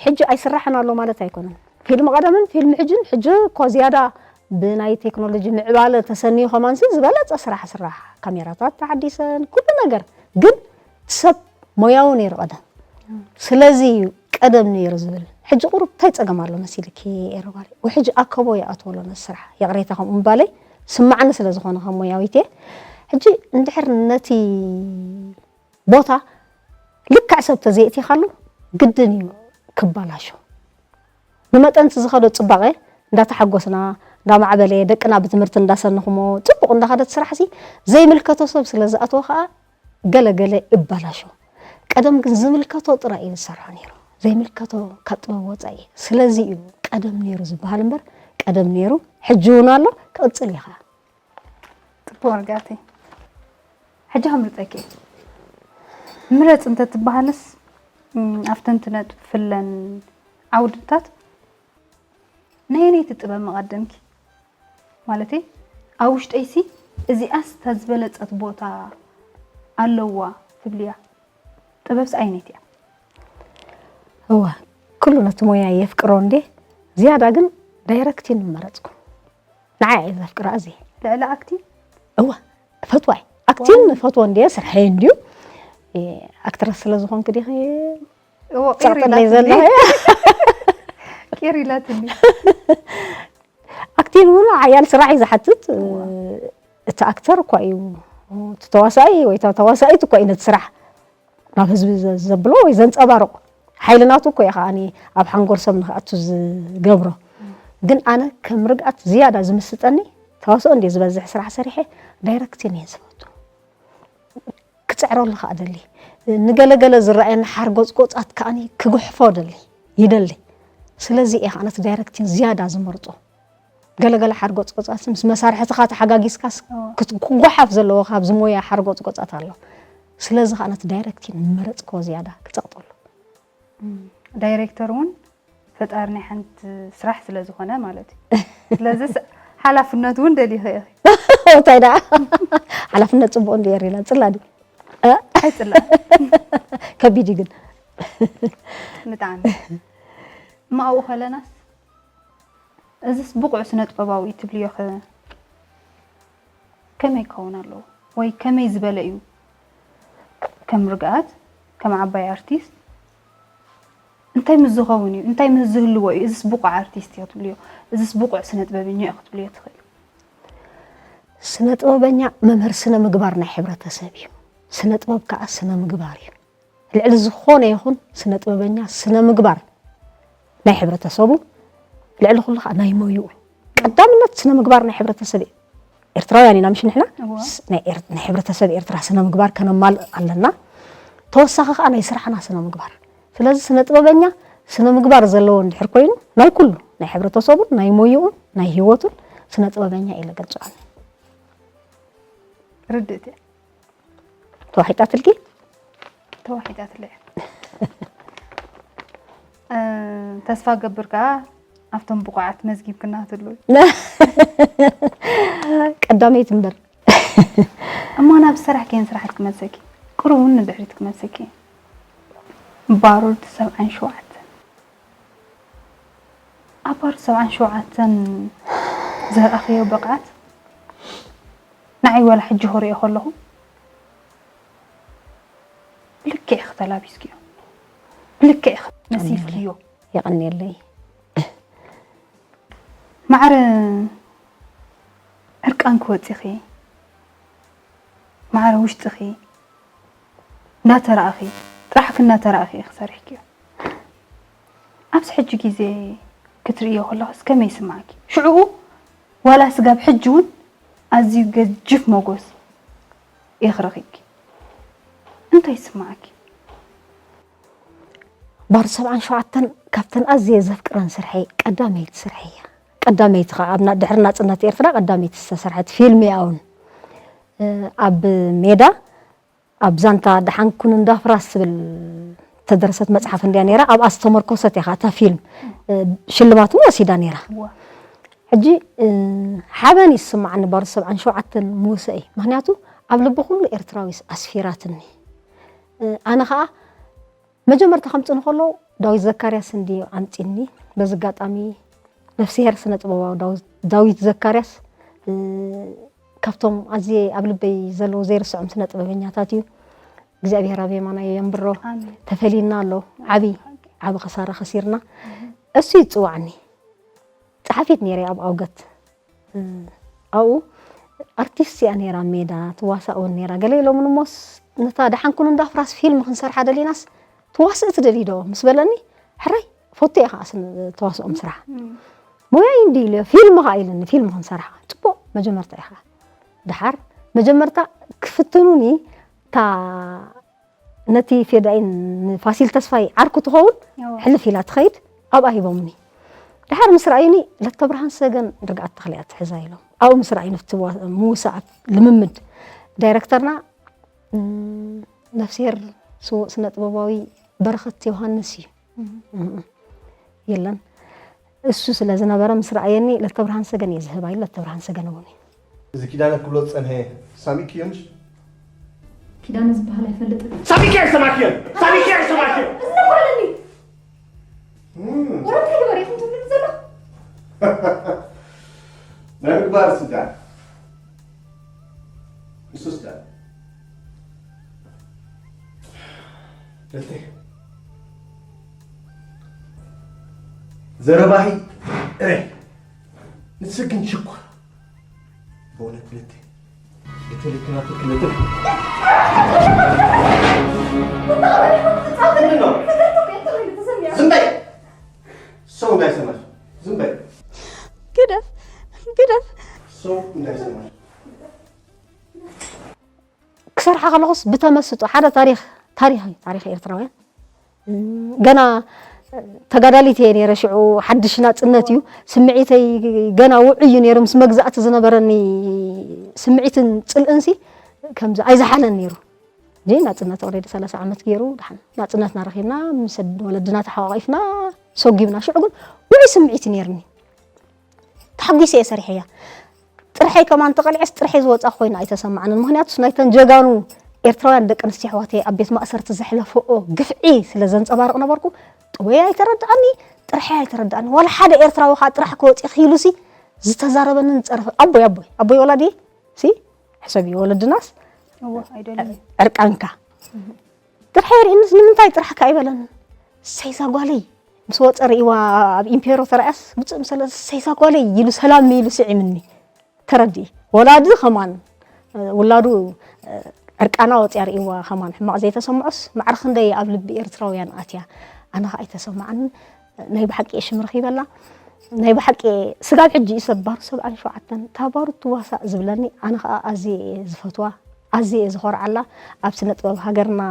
ሕጂ ኣይስራሕን ኣሎ ማለት ኣይኮነን ፊልም ቀደምን ፊልም ሕጅን ሕጂ እኮ ዝያዳ ብናይ ቴክኖሎጂ ምዕባለ ተሰንዩ ከማንሲ ዝበለፀ ስራሕ ስራሕ ካሜራታት ተሓዲሰን ኩሉ ነገር ግን ሰብ ሞያዊ ነይሩ ቀደም ስለዚ እዩ ቀደም ነይሩ ዝብል ሕጂ ቁሩብ እንታይ ፀገም ኣሎ መሲልኪ ኤረባሪ ወይ ሕጂ ኣከቦ ይኣትወሎ ነዚ ስራሕ ይቕሬታ ከምኡ ምባለይ ስማዕኒ ስለ ዝኾነ ከም ሞያዊት እየ ሕጂ እንድሕር ነቲ ቦታ ልክዕ ሰብ ተዘይእቲኻሉ ግድን እዩ ክባላሾ ብመጠን እቲ ዝኸዶ ፅባቐ እንዳተሓጎስና እንዳማዕበለ ደቅና ብትምህርቲ እንዳሰንኹሞ ፅቡቕ እንዳኸደት ስራሕ ሲ ዘይምልከቶ ሰብ ስለ ዝኣትዎ ከዓ ገለ ገለ እባላሾ ቀደም ግን ዝምልከቶ ጥራይ እዩ ዝሰርሖ ነይሩ ዘይምልከቶ ካብ ጥበብ ወፃኢ ስለዚ እዩ ቀደም ነይሩ ዝበሃል እምበር ቀደም ነይሩ ሕጂ እውን ኣሎ ክቕፅል እዩ ከዓ ፅቡቅ ርግኣተይ ሕጂ ከምርፀኪ ምረፅ እንተትበሃልስ ኣብተን ትነጥፍለን ዓውድታት ነየነይቲ ጥበብ መቐደምኪ ማለተይ ኣብ ውሽጠይሲ እዚኣስ እታ ዝበለፀት ቦታ ኣለዋ ትብልያ ጥበብስ ኣይነይቲ እያ እዋ ኩሉ ነቲ ሞያ የፍቅሮ እንዴ ዝያዳ ግን ዳይረክቲን መረፅኩ ንዓይ እየ ዘፍቅራ እዚ ልዕሊ ኣክቲንግ እዋ እፈትዋ እዩ ኣክቲንግ እፈትዎ እንድየ ስርሐይ እንድዩ ኣክትረስ ስለ ዝኾንክ ዲኺ እዎ ፀቕጥለይ ዘለኺ ቂር ኢላትኒ ኣክቲንግ እውን ሓያል ስራሕ እዩ ዝሓትት እቲ ኣክተር እኳ እዩ እቲ ተዋሳኢ ወይ እታ ተዋሳኢት እኳ እዩ ነቲ ስራሕ ናብ ህዝቢ ዘብሎ ወይ ዘንፀባርቆ ሓይሊ ናቱ እኮ እዩ ከዓ ኣብ ሓንጎል ሰብ ንክኣቱ ዝገብሮ ግን ኣነ ከም ርግኣት ዝያዳ ዝምስጠኒ ተዋስኦ እንዲ ዝበዝሕ ስራሕ ሰሪሐ ዳይረክቲን እየ ዝፈቱ ክፅዕረሉ ከዓ ደሊ ንገለገለ ዝረኣየኒ ሓርጎፅጎፃት ከዓ ክጉሕፎ ደሊ ይደሊ ስለዚ እየ ከዓ ነቲ ዳይረክቲን ዝያዳ ዝመርፆ ገለገለ ሓርጎፅጎፃት ምስ መሳርሕትኻ ተሓጋጊዝካስ ክጓሓፍ ዘለዎ ካብዚ ሞያ ሓርጎፅጎፃት ኣሎ ስለዚ ከዓ ነቲ ዳይረክቲን መረፅክዎ ዝያዳ ክፀቕጠሉ ዳይሬክተር እውን ፈጣሪ ናይ ሓንቲ ስራሕ ስለ ዝኾነ ማለት እዩ ስለዚ ሓላፍነቱ እውን ደሊኸ ኢኺ እንታይ ደኣ ሓላፍነት ፅቡቅ እንዲ የሪና ፅላ ድዩ ኣይፅላእ ከቢድ እዩ ግን ብጣዕሚ ማእኡ ከለናስ እዚስ ብቑዕ ስነ ጥበባዊ እዩ ትብልዮ ከ ከመይ ክኸውን ኣለዎ ወይ ከመይ ዝበለ እዩ ከም ርግኣት ከም ዓባይ ኣርቲስት እንታይ ምስ ዝኸውን እዩ እንታይ ምስ ዝህልዎ እዩ እዚስ ብቑዕ ኣርቲስት እዩ ክትብልዮ እዚስ ብቑዕ ስነ ጥበበኛ እዩ ክትብልዮ ትኽእል ስነ ጥበበኛ መምህር ስነ ምግባር ናይ ሕብረተሰብ እዩ ስነ ጥበብ ከዓ ስነ ምግባር እዩ ልዕሊ ዝኾነ ይኹን ስነ ጥበበኛ ስነ ምግባር ናይ ሕብረተሰቡ፣ ልዕሊ ኩሉ ከዓ ናይ ሞይኡ። ቀዳምነት ስነ ምግባር ናይ ሕብረተሰብ እዩ። ኤርትራውያን ኢና ምሽ ንሕና? ናይ ሕብረተሰብ ኤርትራ ስነ ምግባር ከነማልእ ኣለና። ተወሳኺ ከዓ ናይ ስራሕና ስነ ምግባር። ስለዚ ስነ ጥበበኛ ስነ ምግባር ዘለዎ እንድሕር ኮይኑ ናይ ኩሉ ናይ ሕብረተሰቡን ናይ ሞይኡን ናይ ህይወቱን ስነ ጥበበኛ ኢለ ገልፅዖ። ርድእቲ ተዋሒጣትልኪ? ተዋሒጣትለ። ተስፋ ገብር ከዓ ኣብቶም ብቑዓት መዝጊብ ክናትሉ ቀዳመይቲ እምበር። እሞ ናብ ዝሰራሕክየን ስራሕቲ ክመልሰኪ፣ ቅሩብ እውን ንድሕሪት ክመልሰኪ። ባሩድ ሰብዓን ሸውዓተን፣ ኣብ ባሩድ ሰብዓን ሸውዓተን ዘርኣኽዮ ብቕዓት ንዓይ ዋላ ሕጂ ክሪኦ ከለኹ ብልክዕ ኢኺ ተላቢስክዮ፣ ብልክዕ ኢኺ መሲልክዮ። የቐንየለይ። ማዕረ ዕርቃንኪ ወፂኺ፣ ማዕረ ውሽጥኺ እንዳተራእኺ፣ ጥራሕኪ እንዳተራእኺ ኢኺ ሰሪሕክዮ። ኣብዚ ሕጂ ግዜ ክትርእዮ ከለኽስ ከመይ ይስምዓኪ? ሽዕኡ ዋላ ስጋብ ሕጂ እውን ኣዝዩ ገጅፍ ሞጎስ ኢኺ ረኺብኪ። እንታይ ይስምዓኪ? ባር ሰብዓን ሸውዓተን ካብተን ኣዝየ ዘፍቅረን ስርሐይ ቀዳመይቲ ስርሐይ እያ። ቀዳመይቲ ከዓ ኣብ ና- ድሕሪ ናጽነት ኤርትራ ቀዳመይቲ ዝተሰርሐት ፊልም እያ እውን። እ፣ ኣብ ሜዳ ኣብ ዛንታ ደሓን ኩን እንዳ ፍራስ ትብል ተደረሰት መጽሓፍ እንድያ ነይራ። ኣብኣ ዝተመርኮሰት እያ ከዓ እታ ፊልም። እ፣ ሽልማት እውን ወሲዳ ነይራ። እዋ። ሕጂ እ፣ ሓበን ይስምዓኒ ባር ሰብዓን ሸውዓተን ምውሰይ። ምኽንያቱ ኣብ ልቢ ኩሉ ኤርትራዊ ኣስፊራትኒ። እ፣ ኣነ ከዓ መጀመርታ ከምጽእ እንከሎ ዳዊት ዘካርያስ እንድዩ ኣምጺኒ። በዚ ኣጋጣሚ ነፍስሄር ስነ ጥበባዊ ዳዊት- ዳዊት ዘካርያስ እ፣ ካብቶም ኣዝየ ኣብ ልበይ ዘለዉ ዘይርስዖም ስነ ጥበበኛታት እዩ። እግዚኣብሔር ኣብ የማናይ የንብሮ። ኣሜን። ተፈሊና ኣሎ። ዓቢ ዓቢ ከሳራ ከሲርና። እሱ ይጽዋዕኒ። ጸሓፊት ነይረ ኣብ ኣውገት። እ፣ ኣብኡ ኣርቲስት እያ ነይራ፣ ሜዳ ትዋሳእ እውን ነይራ። ገለ ኢሎምኒ እሞስ ነታ ደሓን ኩኑ እንዳ ፍራስ ፊልም ክንሰርሓ ደሊናስ ትዋስእ ትደሊ ዶ ምስ በለኒ፣ ሕራይ ፎቶ እየ ከዓ ስን- ተዋስኦም ስራሕ። ሞያይ እንዲ ኢለ ፊልም ከዓ ኢለኒ፣ ፊልም ክንሰርሓ። ጽቡቕ መጀመርታ ኢኻ። ደሓር መጀመርታ ክፍትኑኒ እታ ነቲ ፌዳኢን ንፋሲል ተስፋይ ዓርኩ ትኸውን እዋ። ሕልፍ ኢላ ትኸይድ ኣብኣ ሂቦምኒ። ደሓር ምስ ረኣዩኒ ለተብርሃን ሰገን ርግኣት ተኽለ እያ ትሕዛ ኢሎም። ኣብኡ ምስ ረኣዩኒ ኣብቲ ዋ- ምውሳኣት ልምምድ ዳይረክተርና ም፣ ነፍስሄር ስዉእ ስነ ጥበባዊ በረኸት ዮሃንስ እዩ። እም፣ የለን እሱ ስለ ዝነበረ ምስ ረኣየኒ ለተብርሃን ሰገን እየ ዝህባ ኢሉ ለተብርሃን ሰገን እውን እዩ። እዚ ኪዳነ ክብሎ ዝጸንሐ ሳሚኪ እዩ ምሽ? ኪዳነ ዝበሃል ኣይፈልጥን። ሳሚኪ ኣይሰማክዮን! ሳሚኪ ኣይሰማክዮን! እዝነጓለኒ ወረታ ይግበር ኢኹም ትብልኒ ዘለኹ ናይ ምግባር ስጋ ንሱስ ዳ ደልተ ዘረባሂ እረ ንስግን ሽኳ በእውነት ብለተ ብትልክና ትክለተ ዝም በይ ሰው እንዳይሰማሽ ዝም በይ ግደፍ ግደፍ ሰው እንዳይሰማሽ ክሰርሓ ከለኹስ ብተመስጦ ሓደ ታሪኽ ታሪኽ እዩ፣ ታሪኽ ኤርትራውያን ገና ተጋዳሊት እየ ነይረ ሽዑ ሓድሽ ናፅነት እዩ ስምዒተይ ገና ውዑይ እዩ ነይሩ ምስ መግዛእቲ ዝነበረኒ ስምዒትን ፅልእንሲ ከምዚ ኣይዝሓለን ነይሩ ጂ ናፅነት ኦሬዲ ሰላሳ ዓመት ገይሩ ድሓን ናፅነትና ረኺብና ምስ ወለድና ተሓቋቒፍና ሰጒምና ሽዑ ግን ውዑይ ስምዒት እዩ ነይርኒ ተሓጒሰ እየ ሰሪሐያ ጥርሐይ ከማን ተቐልዐስ ጥርሐይ ዝወፃ ኮይና ኣይተሰማዓንን ምክንያቱስ ናይተን ጀጋኑ ኤርትራውያን ደቂ ኣንስትዮ ኣሕዋተይ ኣብ ቤት ማእሰርቲ ዘሕለፈኦ ግፍዒ ስለ ዘንፀባርቕ ነበርኩ ጥወይ ኣይተረድኣኒ ጥርሐይ ኣይተረድኣኒ ዋላ ሓደ ኤርትራዊ ከዓ ጥራሕ ክወፂ ክኢሉሲ ዝተዛረበንን ዝፀረፈ ኣቦይ ኣቦይ ኣቦይ ወላዲ ሲ ሕሰቢ ወለድናስ እወ ኣይደልን ዕርቃንካ ጥርሐ የርእንስ ንምንታይ ጥራሕካ ኣይበለንን ሰይዛ ጓለይ ምስ ወፀ ርእዋ ኣብ ኢምፔሮ ተረኣያስ ውፅእ ምሰለ ሰይዛ ጓለይ ኢሉ ሰላም ኢሉ ስዒምኒ ተረዲ ወላዲ ከማን ውላዱ ዕርቃና ወፅያ ርእዋ ከማን ሕማቕ ዘይተሰምዖስ ማዕረ ክንደይ ኣብ ልቢ ኤርትራውያን ኣትያ ኣነ ከዓ ኣይተሰማዓንን ናይ ብሓቂ እየ ሽም ረኺበላ። ናይ ብሓቂ ስጋብ ሕጂ እዩ ሰብ ባሩ ሰብዓን ሸውዓተን፣ እታ ባሩ ትዋሳእ ዝብለኒ፣ ኣነ ኸኣ ኣዝየ እየ ዝፈትዋ፣ ኣዝየ እየ ዝኾርዓላ። ኣብ ስነ ጥበብ ሃገርና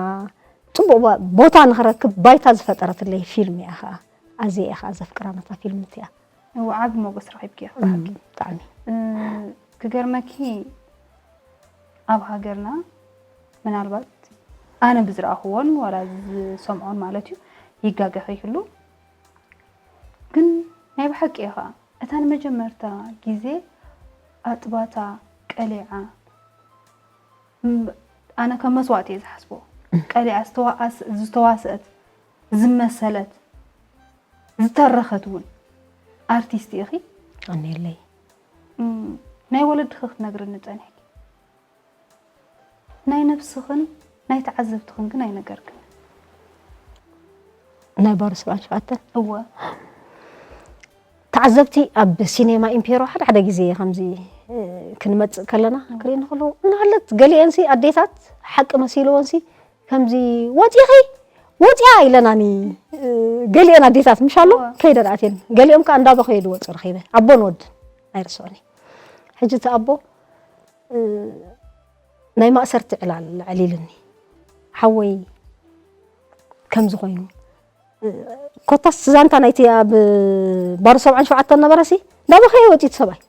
ጽቡቕ ባ-፣ ቦታ ንኽረክብ ባይታ ዝፈጠረትለይ ፊልም እያ ኸኣ። ኣዝየ እየ ኸኣ ዘፍቅራ ነታ ፊልም እቲኣ። እወ፣ ዓቢ ሞገስ ረኺብኪ ኢኺ ብሓቂ። እም፣ ብጣዕሚ። እ፣ ክገርመኪ፣ ኣብ ሃገርና ምናልባት ኣነ ብዝረኣኽዎን ዋላ ዝሰምዖን ማለት እዩ፣ ይጋገ ከይህሉ፣ ግን ናይ ብሓቂ እየ ኸኣ። እታ ንመጀመርታ ግዜ ኣጥባታ ቀሊዓ፣ እም፣ ኣነ ከም መስዋእቲ እየ ዝሓስቦ። ቀሊዓ ዝተዋኣስ-፣ ዝተዋስአት፣ ዝመሰለት፣ ዝተረኸት እውን ኣርቲስት ኢኺ። ቀንየለይ። እም፣ ናይ ወለድኺ ክትነግርኒ ጸኒሕኪ። ናይ ነብስኽን ናይ ተዓዘብትኽን ግን ኣይነገርክን። ናይ ባሩ ሰብዓን ሸውዓተን? እወ። ተዓዘብቲ ኣብ ሲኔማ ኢምፔሮ ሓደ ሓደ ግዜ ከምዚ፣ እ፣ ክንመጽእ ከለና ክርእየኒ ከለዉ፣ እናሃለት ገሊአንሲ ኣዴታት ሓቂ መሲልወንሲ ከምዚ "ወጺኺ? ወጺኣ?" ኢለናኒ፣ እ፣ ገሊአን ኣዴታት ምሽ ኣሎ እወ። ከይደን ኣትየን። ገሊኦም ከኣ እንዳበኸዩ ዝወጹ ረኺበ። ኣቦን ወድን ኣይርስዖን እየ። ሕጂ እቲ ኣቦ፣ እ፣ ናይ ማእሰርቲ ዕላል ኣዕሊልኒ። ሓወይ ከምዚ ኮይኑ፣ እ፣ ኮታስ ዛንታ ናይቲ ኣብ ባሩ ሰብዓን ሸውዓተን ነበረሲ፣ እንዳበኸየ ወጺኡ እቲ ሰብኣይ።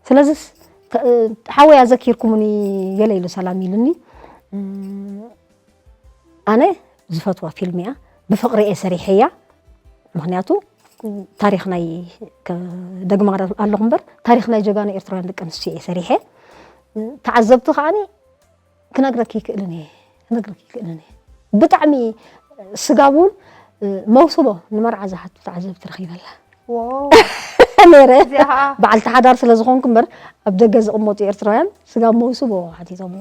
ስለዚስ፣ ተ-፣ እ፣ ሓወይ ኣዘኪርኩምኒ ገለ ኢሉ ሰላም ኢሉኒ። እም፣ ኣነ ዝፈትዋ ፊልም እያ። ብፍቕሪ እየ ሰሪሐያ። ምኽንያቱ ታሪኽ ናይ፣ ከ-፣ ደግማ ኣለኹ እምበር፣ ታሪኽ ናይ ጀጋኑ ኤርትራውያን ደቂ ኣንስትዮ እየ ሰሪሐ። ተዓዘብቲ ከኣኒ ክነግረኪ ይክእልን እየ፣ ክነግረኪ ይክእልን እየ። ብጣዕሚ ስጋብ እውን መውስቦ ንመርዓ ዝሓቱ ተዓዘብቲ ረኺበላ። ዋው። ነይረ። እዚኣ ኸዓ በዓልቲ ሓዳር ስለ ዝኾንኩ እምበር፣ ኣብ ደገ ዝቕመጡ ኤርትራውያን ስጋብ መውስቦ ሓቲቶም።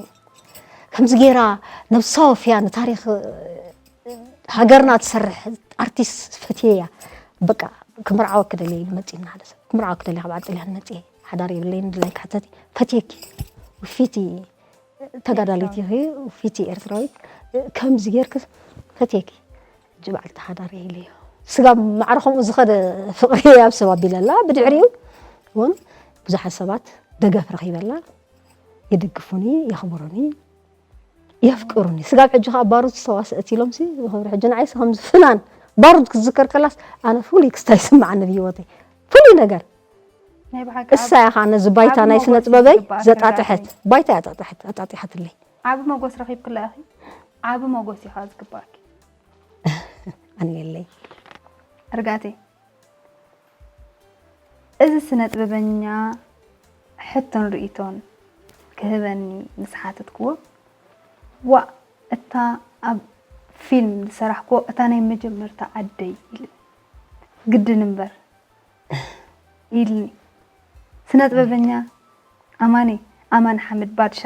ከምዚ ገይራ ነብሳ ወፍያ ንታሪኽ ሃገርና ትሰርሕ ኣርቲስት ፈትየያ። በቃ፣ ክምርዓወኪ ደልየ ኢሉ መጺእና ሓደ ሰብ። ክምርዓወኪ ደልየ ካብ ዓዲ ጥልያን መጺኤ፣ ሓዳር የብለይን፣ ድላይኪ ሕተቲ፣ ፈትየኪ። ውፊቲ ተጋዳሊት ኢኺ፣ ውፊቲ ኤርትራዊት፣ ከምዚ ጌርኪ ፈትየኪ። ሕጂ በዓልቲ ሓዳር እየ ኢለዮ። ስጋብ ማዕረ ከምኡ ዝኸደ ፍቕሪ ኣብ ሰብ ኣቢለላ። ብድሕሪኡ እውን ብዙሓት ሰባት ደገፍ ረኺበላ። ይድግፉኒ፣ የኽብሩኒ፣ የፍቅሩኒ። ስጋብ ሕጂ ኸዓ ባሩድ ዝተዋስአት ኢሎምሲ፣ ብኽብሪ ሕጂ ንዓይሲ ከምዚ ፍናን ባሩድ ክትዝከር ከላስ፣ ኣነ ፍሉይ ክስታ ይስምዓኒ ብህይወተይ። ፍሉይ ነገር። ናይ ብሓቂ እሳ እያ ኸዓ ነዚ ባይታ ዓቢ ናይ ስነ ሞገስ ጥበበይ ዝግባኣ ዘጣጥሐት። ተጋዳላይ። ባይታ እያ ኣጣጥሐት-፣ ኣጣጢሓትለይ። ዓቢ ሞገስ ረኺብክላ ኢኺ። ዓቢ ሞገስ እዩ ኸዓ ዝግባኣኪ። ኣንየለይ። እርጋተይ። እዚ ስነ ጥበበኛ ሕቶን ርእይቶን ክህበኒ ምስ ሓተትክዎ፣ "ዋእ፣ እታ ኣብ ፊልም ዝሰራሕክዎ እታ ናይ መጀመርታ ዓደይ" ኢሉ። "ግድን እምበር" ኢልኒ። ስነ ጥበበኛ ኣማኒ፣ ኣማን ሓምድ ባድሻ፣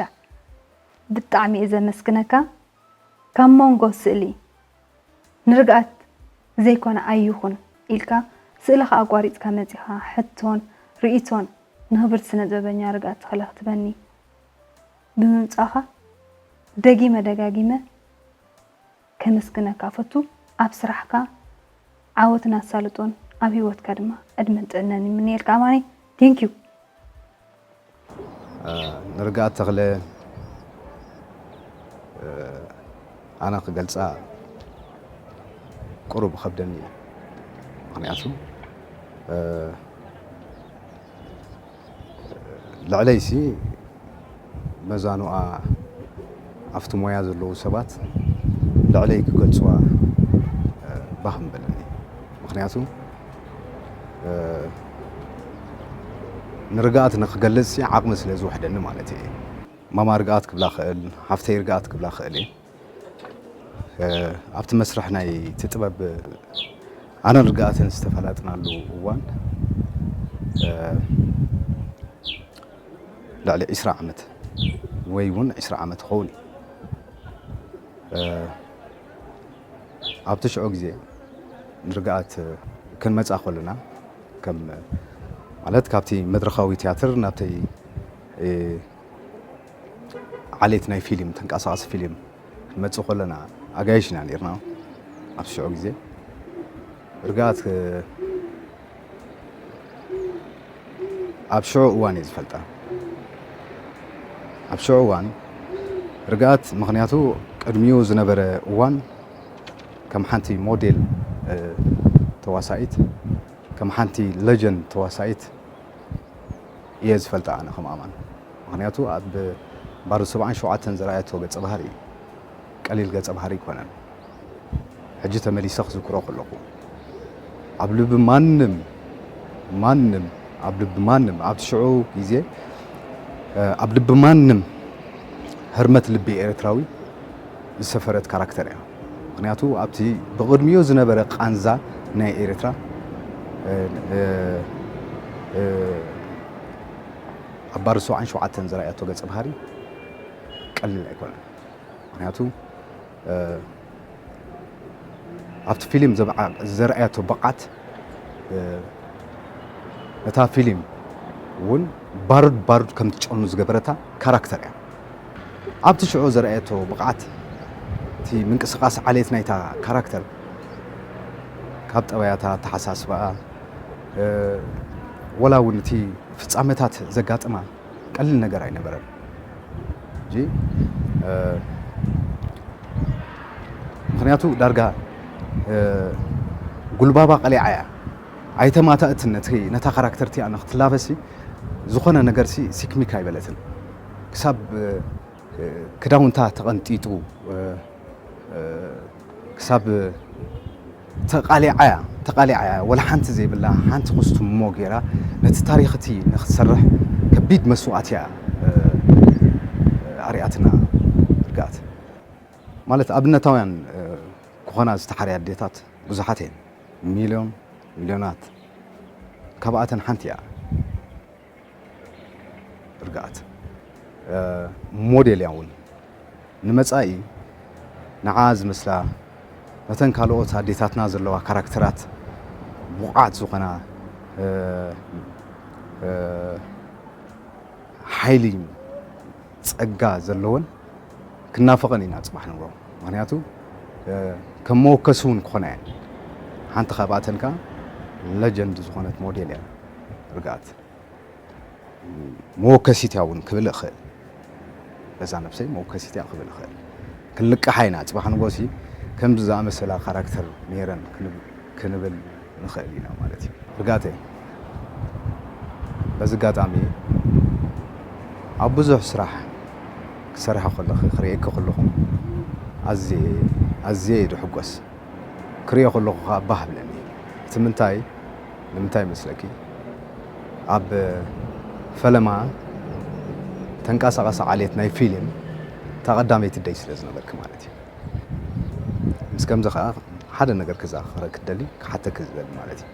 ብጣዕሚ እየ ዘመስግነካ። ካብ መንጎ ስእሊ ንርግኣት ዘይኮነ ኣይኹን ኢልካ፣ ስእልኻ ኣቋሪጽካ መጺኻ፣ ሕቶን ርእይቶን ንኽብርቲ ስነ ጥበበኛ ርግኣት ተኽለ ክትበኒ ብምምጻእኻ፣ ደጊመ ደጋጊመ ከመስግነካ እፈቱ። ኣብ ስራሕካ ዓወትን ኣሳልጦን፣ ኣብ ህይወትካ ድማ ዕድመን ጥዕናን ይምነየልካ ኣማኒ። Thank you። እ፣ ንርግኣት ተኽለ፣ እ፣ ኣነ ክገልጻ ቁሩብ ይኸብደኒ እዩ። ምኽንያቱ፣ እ፣ ልዕለይሲ መዛኑኣ ኣብቲ ሞያ ዘለዉ ሰባት ልዕለይ ክገልጽዋ፣ እ፣ ባህ ምበለኒ። ምኽንያቱ፣ እ፣ ንርግኣት ንክገልጽ ዓቕሚ ስለ ዝውሕደኒ ማለት እየ። ማማ ርግኣት ክብላ ክእል፣ ሃፍተይ ርግኣት ክብላ ክእል እየ። እ፣ ኣብቲ መስርሕ ናይ እቲ ጥበብ ኣነን ርግኣትን ዝተፈላጥናሉ እዋን፣ እ፣ ልዕሊ ዒስራ ዓመት ወይ እውን ዒስራ ዓመት ይኸውን እዩ። እ፣ ኣብቲ ሽዑ ግዜ ንርግኣት ክንመጻ ከለና፣ ከም፣ ማለት፣ ካብቲ መድረኻዊ ትያትር ናብቲ፣ እ፣ ዓሌት ናይ ፊልም፣ ተንቀሳቓሲ ፊልም ክንመጽእ ከለና፣ ኣጋይሽ ኢና ነይርና ኣብቲ ሽዑ ግዜ። ርግኣት ኣብ ሽዑ እዋን እየ ዝፈልጣ። ኣብ ሽዑ እዋን ርግኣት፣ ምኽንያቱ ቅድሚኡ ዝነበረ እዋን ከም ሓንቲ ሞዴል ተዋሳኢት፣ ከም ሓንቲ ሌጀንድ ተዋሳኢት እየ ዝፈልጣ ኣነ ከም ኣማን። ምኽንያቱ ኣብ ባዶ ሰብዓን ሸውዓተን ዝረኣየቶ ገጸ ባህሪ ቀሊል ገጸ ባህሪ ኣይኮነን። ሕጂ ተመሊሰ ክዝክሮ ከለኹ ኣብ ልቢ ማንም ማንም ኣብ ልቢ ማንም ኣብቲ ሽዑ ግዜ ኣብ ልቢ ማንም ህርመት ልቢ ኤርትራዊ ዝሰፈረት ካራክተር እያ። ምኽንያቱ ኣብቲ ብቕድሚኡ ዝነበረ ቃንዛ ናይ ኤርትራ ኣብ ባር ሰብዓን ሸውዓተን ዝረኣየቶ ገጸ ባህሪ ቀሊል ኣይኮነን። ምኽንያቱ ኣብቲ ፊልም ዘርኣየቶ ብቕዓት ነታ ፊልም እውን ባሩድ ባሩድ ከም ትጨኑ ዝገበረታ ካራክተር እያ። ኣብቲ ሽዑ ዘርኣየቶ ብቕዓት፣ እቲ ምንቅስቓስ ዓሌት ናይታ ካራክተር፣ ካብ ጠባያታ፣ ኣተሓሳስባኣ፣ ወላ እውን እቲ ፍጻመታት ዘጋጥማ ቀሊል ነገር ኣይነበረን። ሕጂ ምኽንያቱ ዳርጋ ጉልባባ ቀሊዓ እያ። ኣይተማታእትን ነቲ ነታ ካራክተር እቲኣ ንክትላበሲ ዝኾነ ነገርሲ ሲክሚክ ኣይበለትን። ክሳብ ክዳውንታ ተቐንጢጡ ክሳብ ተቓሊዓ እያ፣ ተቓሊዓ እያ። ወላ ሓንቲ ዘይብላ ሓንቲ ኩስቱሞ ገይራ ነቲ ታሪኽ እቲ ንክትሰርሕ ከቢድ መስዋእቲ እያ ኣርያትና። ርግኣት ማለት ኣብነታውያን ክኾና ዝተሓርያ ኣዴታት ብዙሓት እየን። ሚልዮን ሚልዮናት። ካብኣተን ሓንቲ እያ ርግኣት። ሞዴል እያ እውን ንመጻኢ ንዓ ዝመስላ ነተን ካልኦት ኣዴታትና ዘለዋ ካራክተራት ብቑዓት ዝኾና ሓይሊ ጸጋ ዘለወን ክናፈቐን ኢና ጽባሕ ንግሆ። ምኽንያቱ ከም መወከሲ እውን ክኾና እየን። ሓንቲ ካብኣተን ከኣ ለጀንድ ዝኾነት ሞዴል እያ ርግኣት። መወከሲት እያ እውን ክብል እኽእል። በዛ ነብሰይ መወከሲት እያ ክብል እኽእል። ክንልቅሓ ኢና። ጽባሕ ንጎሲ ከምዚ ዝኣመሰላ ካራክተር ነይረን ክንብል ንኽእል ኢና ማለት እዩ። ርጋተ፣ በዚ ኣጋጣሚ ኣብ ብዙሕ ስራሕ ክሰርሐ ከለኺ ክርእየኪ ከለኹ ኣዝየ ኣዝየ እየ ዝሕጎስ። ክርእዮ ከለኹ ኸኣ ባህ ብለኒ። እቲ ምንታይ ንምንታይ ይመስለኪ? ኣብ ፈለማ ተንቀሳቐሲ ዓሌት ናይ ፊልም እታ ቀዳመይቲ ደይ ስለ ዝነበርኪ ማለት እዩ። ምስ ከምዚ ኸኣ ሓደ ነገር ክዘኻኸረኪ ክደሊ ክሓተኪ ዝደሊ ማለት እዩ።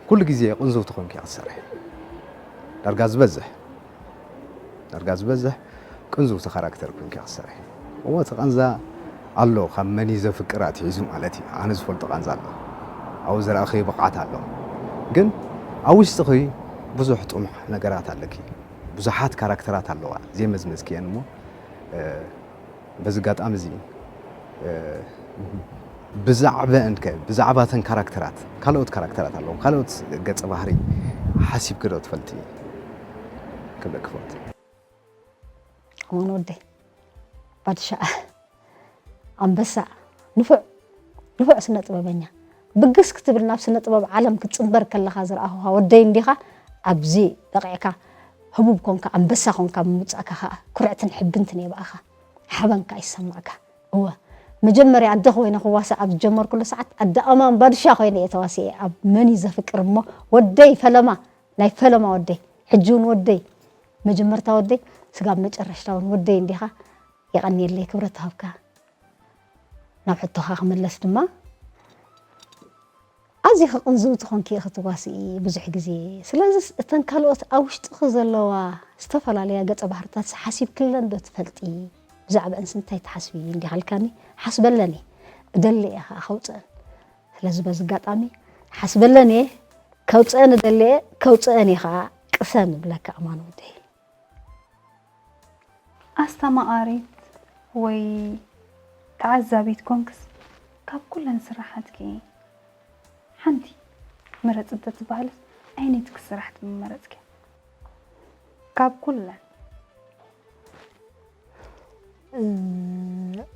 ኩሉ ግዜ ቅንዝውቲ ኮንኪ ክትሰርሒ ዳርጋ ዝበዝሕ ዳርጋ ዝበዝሕ ቅንዝውቲ ካራክተር ኮንኪ ክትሰርሒ። እወ እቲ ቃንዛ ኣሎ ካብ መን እዩ ዘፍቅር ኣትሒዙ ማለት እዩ። ኣነ ዝፈልጦ ቃንዛ ኣሎ። ኣብኡ ዝረኣኽዮ ብቕዓት ኣሎ። ግን ኣብ ውሽጥኺ ብዙሕ ጥሙሕ ነገራት ኣለኪ። ብዙሓት ካራክተራት ኣለዋ ዘይመዝመዝክየን እሞ በዚ ኣጋጣሚ እዚ ብዛዕበአን ከ ብዛዕባ እተን ካራክተራት ካልኦት ካራክተራት ኣለዉ ካልኦት ገጸ ባህሪ ሓሲብኪ ዶ ትፈልጢ ክብለኪ ፈቱ። ከማን ወደይ ባድሻ ኣንበሳ ንፉዕ ንፉዕ ስነ ጥበበኛ ብግስ ክትብል ናብ ስነ ጥበብ ዓለም ክትጽንበር ከለኻ ዝረኣኹኻ ወደይ እንዲኻ ኣብዚ በቒዕካ ህቡብ ኮንካ ኣንበሳ ኮንካ ምምጻእካ ኸኣ ኩርዕትን ሕብንትን እየ ብኣኻ ሓበን ከኣ ይሰማዕካ እወ መጀመርያ ኣደ ኮይነ ክዋሳእ ኣብ ዝጀመርኩሉ ሰዓት ኣደ ኣማን ባድሻ ኮይነ እየ ተዋሲኤ ኣብ መን እዩ ዘፍቅር እሞ ወደይ ፈለማ ናይ ፈለማ ወደይ ሕጂ እውን ወደይ መጀመርታ ወደይ ስጋብ መጨረሽታ እውን ወደይ እንዲኻ የቐንየለይ ክብረት ይሃብካ ናብ ሕቶኻ ክምለስ ድማ ኣዚኺ ቅንዝውቲ ኮንኪ ኢኺ ትዋስኢ ብዙሕ ግዜ። ስለዚስ እተን ካልኦት ኣብ ውሽጥኺ ዘለዋ ዝተፈላለያ ገጸ ባህርታትስ ሓሲብክለን ዶ ትፈልጢ? ብዛዕበአንስ እንታይ ትሓስቢ እንዲኻ ኢልካኒ ሓስበለን እየ። እደሊ እየ ኸኣ ከውጽአን። ስለዚ በዚ ኣጋጣሚ ሓስበለን እየ፣ ከውጽአን እደሊ እየ፣ ከውጽአን እየ ኸኣ ቅሰን እብለካ ኣማን ወደይ። ኣስተማቓሪት ወይ ተዓዛቢት ኮንክስ ካብ ኩለን ስራሓትኪ ሓንቲ ምረፂ እንተትበሃልስ ኣየነይቲ ስራሕ ምመረፅኪ? ካብ ኩለን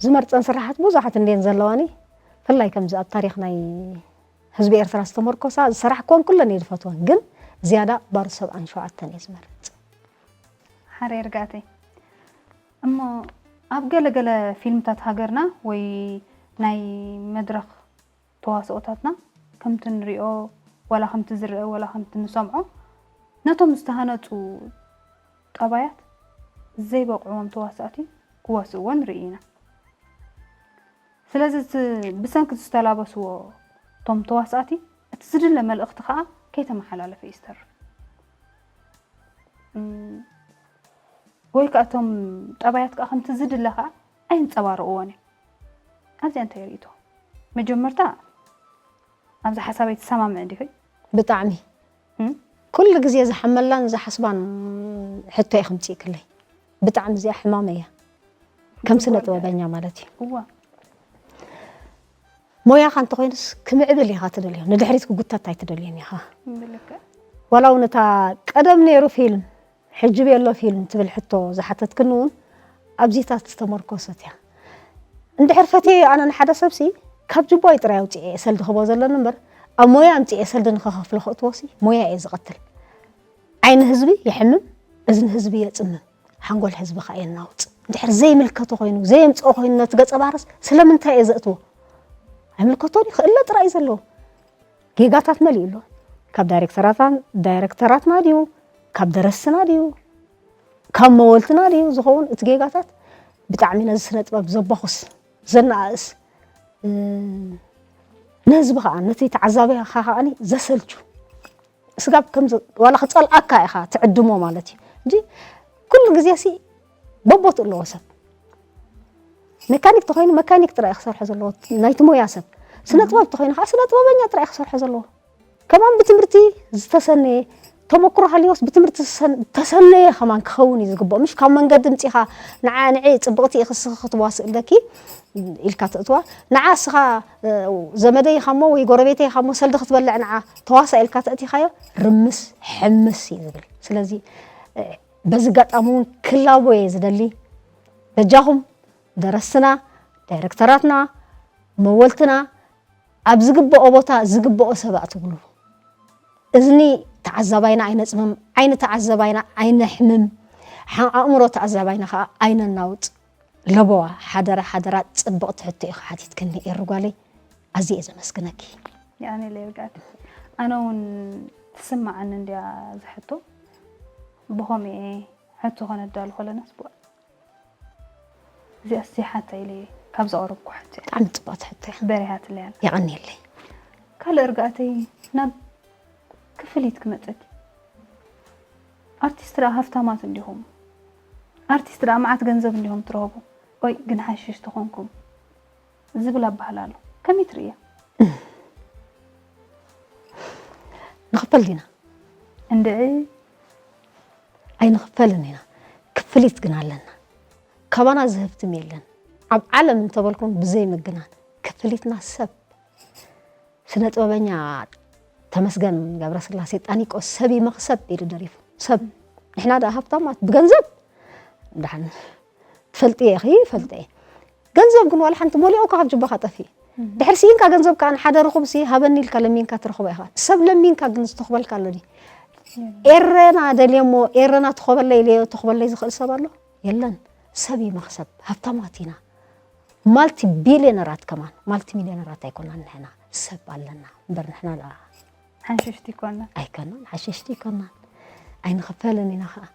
ዝመርፀን ስራሓት ብዙሓት እንድየን ዘለዋኒ። ብፍላይ ከምዚ ኣብ ታሪኽ ናይ ህዝቢ ኤርትራ ዝተመርኮሳ ዝሰራሕክወን ኩለን እየ ዝፈትወን፣ ግን ዝያዳ ባር ሰብዓን ሸውዓተን እየ ዝመርፅ። ሓረ እርጋተይ እሞ ኣብ ገለ ገለ ፊልምታት ሃገርና ወይ ናይ መድረኽ ተዋስኦታትና ከምቲ ንሪኦ ዋላ ከምቲ ዝረአ ዋላ ከምቲ ንሰምዖ ነቶም ዝተሃነፁ ጠባያት ዘይበቕዕዎም ተዋሳእቲ ክዋስእዎ ንርኢ ኢና። ስለዚ እቲ ብሰንኪ ዝተላበስዎ እቶም ተዋሳእቲ እቲ ዝድለ መልእኽቲ ከዓ ከይተመሓላለፈ እዩ ዝተርፍ። እም፣ ወይ ከዓ እቶም ጠባያት ከዓ ከምቲ ዝድለ ከዓ ኣየንፀባርቕዎን እዮም። ኣብዚኣ እንታይ ርእቶ? መጀመርታ ኣብዚ ሓሳበይ ትሰማምዕ ዲኺ? ብጣዕሚ እም? ኩሉ ግዜ ዝሓመላን ዝሓስባን ሕቶ ኢኺ ምፅእክለይ። ብጣዕሚ እዚኣ ሕማመይ እያ ከም ስነ ጥበበኛ ማለት እዩ። እዋ ሞያኻ እንተኾይኑስ ክምዕብል ኢኻ ትደልዮ፣ ንድሕሪት ክጉተት ኣይትደልዮን ኢኻ። ብልክዕ። ዋላ እውን እታ ቀደም ነይሩ ፊልም ሕጂ ቤሎ ፊልም ትብል ሕቶ ዝሓተትክኒ እውን ኣብዚታት ዝተመርኮሰት እያ። እንድሕር ፈትየዮ ኣነ ንሓደ ሰብሲ ካብ ጅቦይ ጥራይ ኣውፅኤ እየ ሰልዲ ክቦ ዘለኒ እምበር ኣብ ሞያ ኣምፅኤ ሰልዲ ንኸኸፍሎ ክእትዎሲ ሞያ እየ ዝቐትል። ዓይኒ ህዝቢ የሕምም፣ እዝኒ ህዝቢ የፅምም፣ ሓንጎል ህዝቢ ከዓ የናውፅ። እንድሕር ዘይምልከቶ ኮይኑ ዘየምፅኦ ኮይኑ ነቲ ገፀ ባህርስ ስለምንታይ እየ ዘእትዎ? ኣይምልከቶን እዩ፣ ክእለ ጥራይ እዩ ዘለዎ። ጌጋታት መሊኡ ኣሎ። ካብ ዳይሬክተራትና ድዩ፣ ካብ ደረስትና ድዩ፣ ካብ መወልትና ድዩ ዝኸውን እቲ ጌጋታት? ብጣዕሚ ነዚ ስነ ጥበብ ዘባኹስ ዘነኣእስ ንህዝቢ ከዓ ነቲ ተዓዛቢ ከዓ ዘሰልቹ ስጋብ ከም ዋላ ክፀልኣካ ኢኻ ትዕድሞ ማለት እዩ እንጂ ኩሉ ግዜ ሲ በቦት ኣለዎ ሰብ። መካኒክ ተኾይኑ መካኒክ ጥራይ ክሰርሖ ዘለዎ ናይቲ ሞያ ሰብ፣ ስነ ጥበብ ተኾይኑ ከዓ ስነ ጥበበኛ ጥራይ ክሰርሖ ዘለዎ። ከማን ብትምህርቲ ዝተሰነየ ተመክሮ ሃልዮስ ብትምህርቲ ተሰነየ ከማን ክኸውን እዩ ዝግብኦ። ምሽ ካብ መንገዲ ምፂኻ ንዓ ንዒ ፅብቕቲ ኢኺ እስኺ ክትዋስእ ኣለኪ ኢልካ ተእትዋ። ንዓ እስኻ ዘመደይ ኢኻ እሞ ወይ ጎረቤተይ ኢኻ እሞ ሰልዲ ክትበልዕ ንዓ ተዋሳ ኢልካ ተእቲኻዮ ርምስ ሕምስ እዩ ዝብል። ስለዚ በዚ ጋጣሚ እውን ክላቦ እየ ዝደሊ። በጃኹም ደረስትና፣ ዳይረክተራትና፣ መወልትና ኣብ ዝግብኦ ቦታ ዝግብኦ ሰብ ኣእትውሉ። እዝኒ ተዓዛባይና ኣይነፅምም፣ ዓይኒ ተዓዛባይና ኣይነሕምም፣ ሓ- ኣእምሮ ተዓዛባይና ከዓ ኣይነናውፅ። ለበዋ ሓደራ ሓደራ ፅብቕቲ ሕቶ ኢኻ ሓቲትክኒ ኤሪ ጓለይ፣ ኣዝየ እየ ዘመስግነኪ። የቐንየለይ ርግኣት። ኣነ እውን ትስምዓኒ እንድያ ዝሕቶ ብኸምኡ እየ ሕቶ ከነዳሉ ከለናስ ብዋ እዚኣስ ዘይሓታ ኢለ ካብ ዘቕረብኩ ሕቶ እያ። ብጣዕሚ ፅብቕቲ ሕቶ እያ። በሪሃትለይ ኣላ። የቐንየለይ። ካልእ ርግኣተይ ናብ ክፍሊት ክመፀኪ ኣርቲስት ደኣ ሃፍታማት እንዲኹም ኣርቲስት ደኣ መዓት ገንዘብ እንዲኹም ትረኽቡ ወይ ግን ሓሽሽ ተኾንኩም ዝብል ኣባህላ ኣሎ ከመይ ትርእያ? ንኽፈል ዲና? እንድዒ ኣይንኽፈልን ኢና። ክፍሊት ግን ኣለና። ካባና ዝህብትም የለን። ኣብ ዓለም እንተበልኩም ብዘይ ምግናን ክፍሊትና ሰብ ስነ ጥበበኛ ተመስገን ገብረስላሴ ጣኒቆ ሰብ ይመኽሰብ ኢሉ ደሪፉ። ሰብ ንሕና ደኣ ሃብታማት ብገንዘብ እንዳሓን ትፈልጥየ ኢኺ ይፈልጠየ ገንዘብ ግን ዋላ ሓንቲ ሞሊኦካ ካብ ጅባኻ ጠፊእ ድሕር ስኢንካ ገንዘብ ከዓ ንሓደ ርኹብ ሲ ሃበኒ ኢልካ ለሚንካ ትረኽቦ ኢኻ ሰብ ለሚንካ ግን ዝተኽበልካ ኣሎ ድዩ ኤረና ደልየሞ ኤረና ትኾበለይ ኢለዮ ተኽበለይ ዝኽእል ሰብ ኣሎ የለን ሰብ ይመኽሰብ ሃብታማት ኢና ማልቲ ቢልዮነራት ከማን ማልቲ ሚልዮነራት ኣይኮናን ንሕና ሰብ ኣለና እምበር ንሕና ደኣ ሓንሽሽቲ ይኮና ኣይኮናን ሓሸሽቲ ይኮናን ኣይንኽፈልን ኢና ከዓ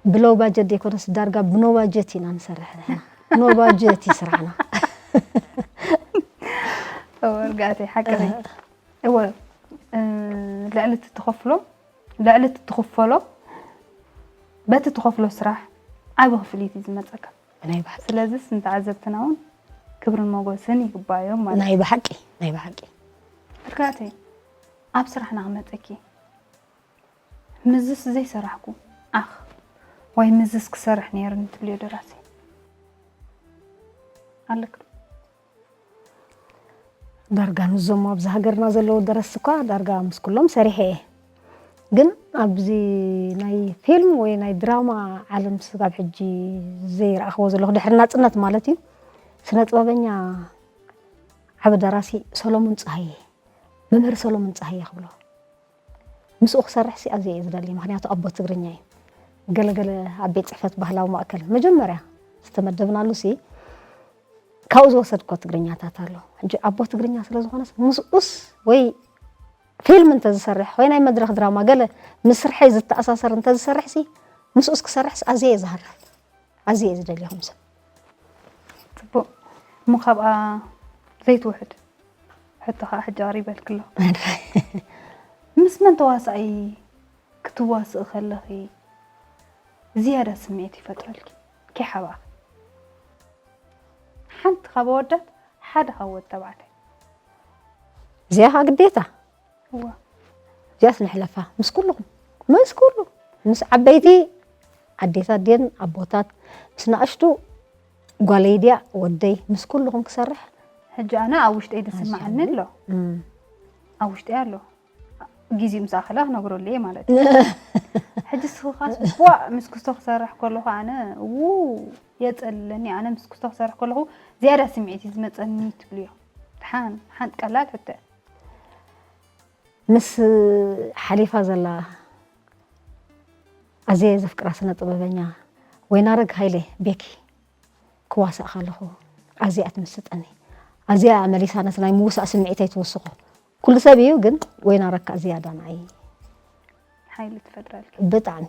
ብሎ ባጀት ዘይኮነስ ዳርጋ ብኖ ባጀት ኢና ንሰርሕ ንሕና ኖ ባጀት እዩ ስራሕና እርጋእተይ ሓቅኺ እወ ልዕሊ እቲ ትኸፍሎ ልዕሊ እቲ ትኽፈሎ በቲ ትኸፍሎ ስራሕ ዓቢ ክፍሊት እዩ ዝመፀካ ብናይ ብሓቂ ስለዚስ ንተዓዘብትና እውን ክብርን ሞጎስን ይግባዮም ማለት ናይ ብሓቂ ናይ ብሓቂ እርጋእተይ ኣብ ስራሕና ክመፀኪ ምዝስ ዘይሰራሕኩ ኣኽ ወይ ምዝስ ክሰርሕ ነይሩኒ ትብልዮ ደራሲ ኣለክ ዶ? ዳርጋ ንዞም ኣብዚ ሃገርና ዘለዉ ደረስቲ እኳ ዳርጋ ምስ ኩሎም ሰሪሐ እየ። ግን ኣብዚ ናይ ፊልም ወይ ናይ ድራማ ዓለም ስጋብ ሕጂ ዘይረኣኽዎ ዘለኹ ድሕሪ ናጽነት ማለት እዩ። ስነ ጥበበኛ ዓቢ ደራሲ ሰሎሙን ጸሃየ፣ መምህር ሰሎሙን ጸሃየ ክብሎ። ምስኡ ክሰርሕ ሲ ኣዝየ እየ ዝደሊ፣ ምኽንያቱ ኣቦ ትግርኛ እዩ። ገለገለ ኣብ ቤት ጽሕፈት ባህላዊ ማእከል መጀመርያ ዝተመደብናሉ ሲ ካብኡ ዝወሰድኮ ትግርኛታት ኣሎ። ሕጂ ኣቦ ትግርኛ ስለ ዝኾነስ ምስኡስ ወይ ፊልም እንተዝሰርሕ ወይ ናይ መድረኽ ድራማ ገለ ምስ ስርሐይ ዝተኣሳሰር እንተዝሰርሕ ሲ ምስኡስ ክሰርሕስ ኣዝየ እየ ዝሃርፍ። ኣዝየ እየ ዝደልዮ ከም ሰብ። ጽቡቕ። እሞ ካብኣ ዘይትውሕድ ሕቶ ከዓ ሕጂ ኣቕሪበልኪ ኣለኹ። ምስ መን ተዋሳኣይ ክትዋስኢ ከለኺ ዝያዳ ስምዒት ይፈጥረልኪ? ከይሓባእኺ። ሓንቲ ካብ ኣወዳት ሓደ ካብ ወዲ ተባዕታይ። እዚኣ ከዓ ግዴታ እዋ። እዚኣስ ንሕለፋ ምስ ኩልኹም ምስ ኩሉ ምስ ዓበይቲ ኣዴታት ድየን ኣቦታት ምስ ንኣሽቱ ጓለይ ድያ ወደይ ምስ ኩልኹም ክሰርሕ ሕጂ ኣነ ኣብ ውሽጠይ ዝስማዓኒ ኣሎ። እም፣ ኣብ ውሽጠይ ኣሎ። ግዜ ምስ ኣኸለ ክነግረሉ እየ ማለት እዩ። ሕጂ ስኽኻስ ቧእ ምስ ክስቶ ክሰርሕ ከለኹ ኣነ ው የጸልለኒ። ኣነ ምስ ክስቶ ክሰርሕ ከለኹ ዝያዳ ስምዒት እዩ ዝመጸኒ ትብልዮ። ድሓን ሓንቲ ቀላል ሕቶ እያ። ምስ ሓሊፋ ዘላ ኣዝየ ዘፍቅራ ስነ ጥበበኛ ወይናረግ ሃይለ ቤኪ ክዋሳእ ከለኹ ኣዝያ እያ ትምስጠኒ። ኣዝያ እያ መሊሳ ነቲ ናይ ምውሳእ ስምዒተይ ትውስኾ። ኩሉ ሰብ እዩ ግን ወይናረግ ከኣ ዝያዳ ንዓይ ሓይሊ ትፈጥረልኪ። ብጣዕሚ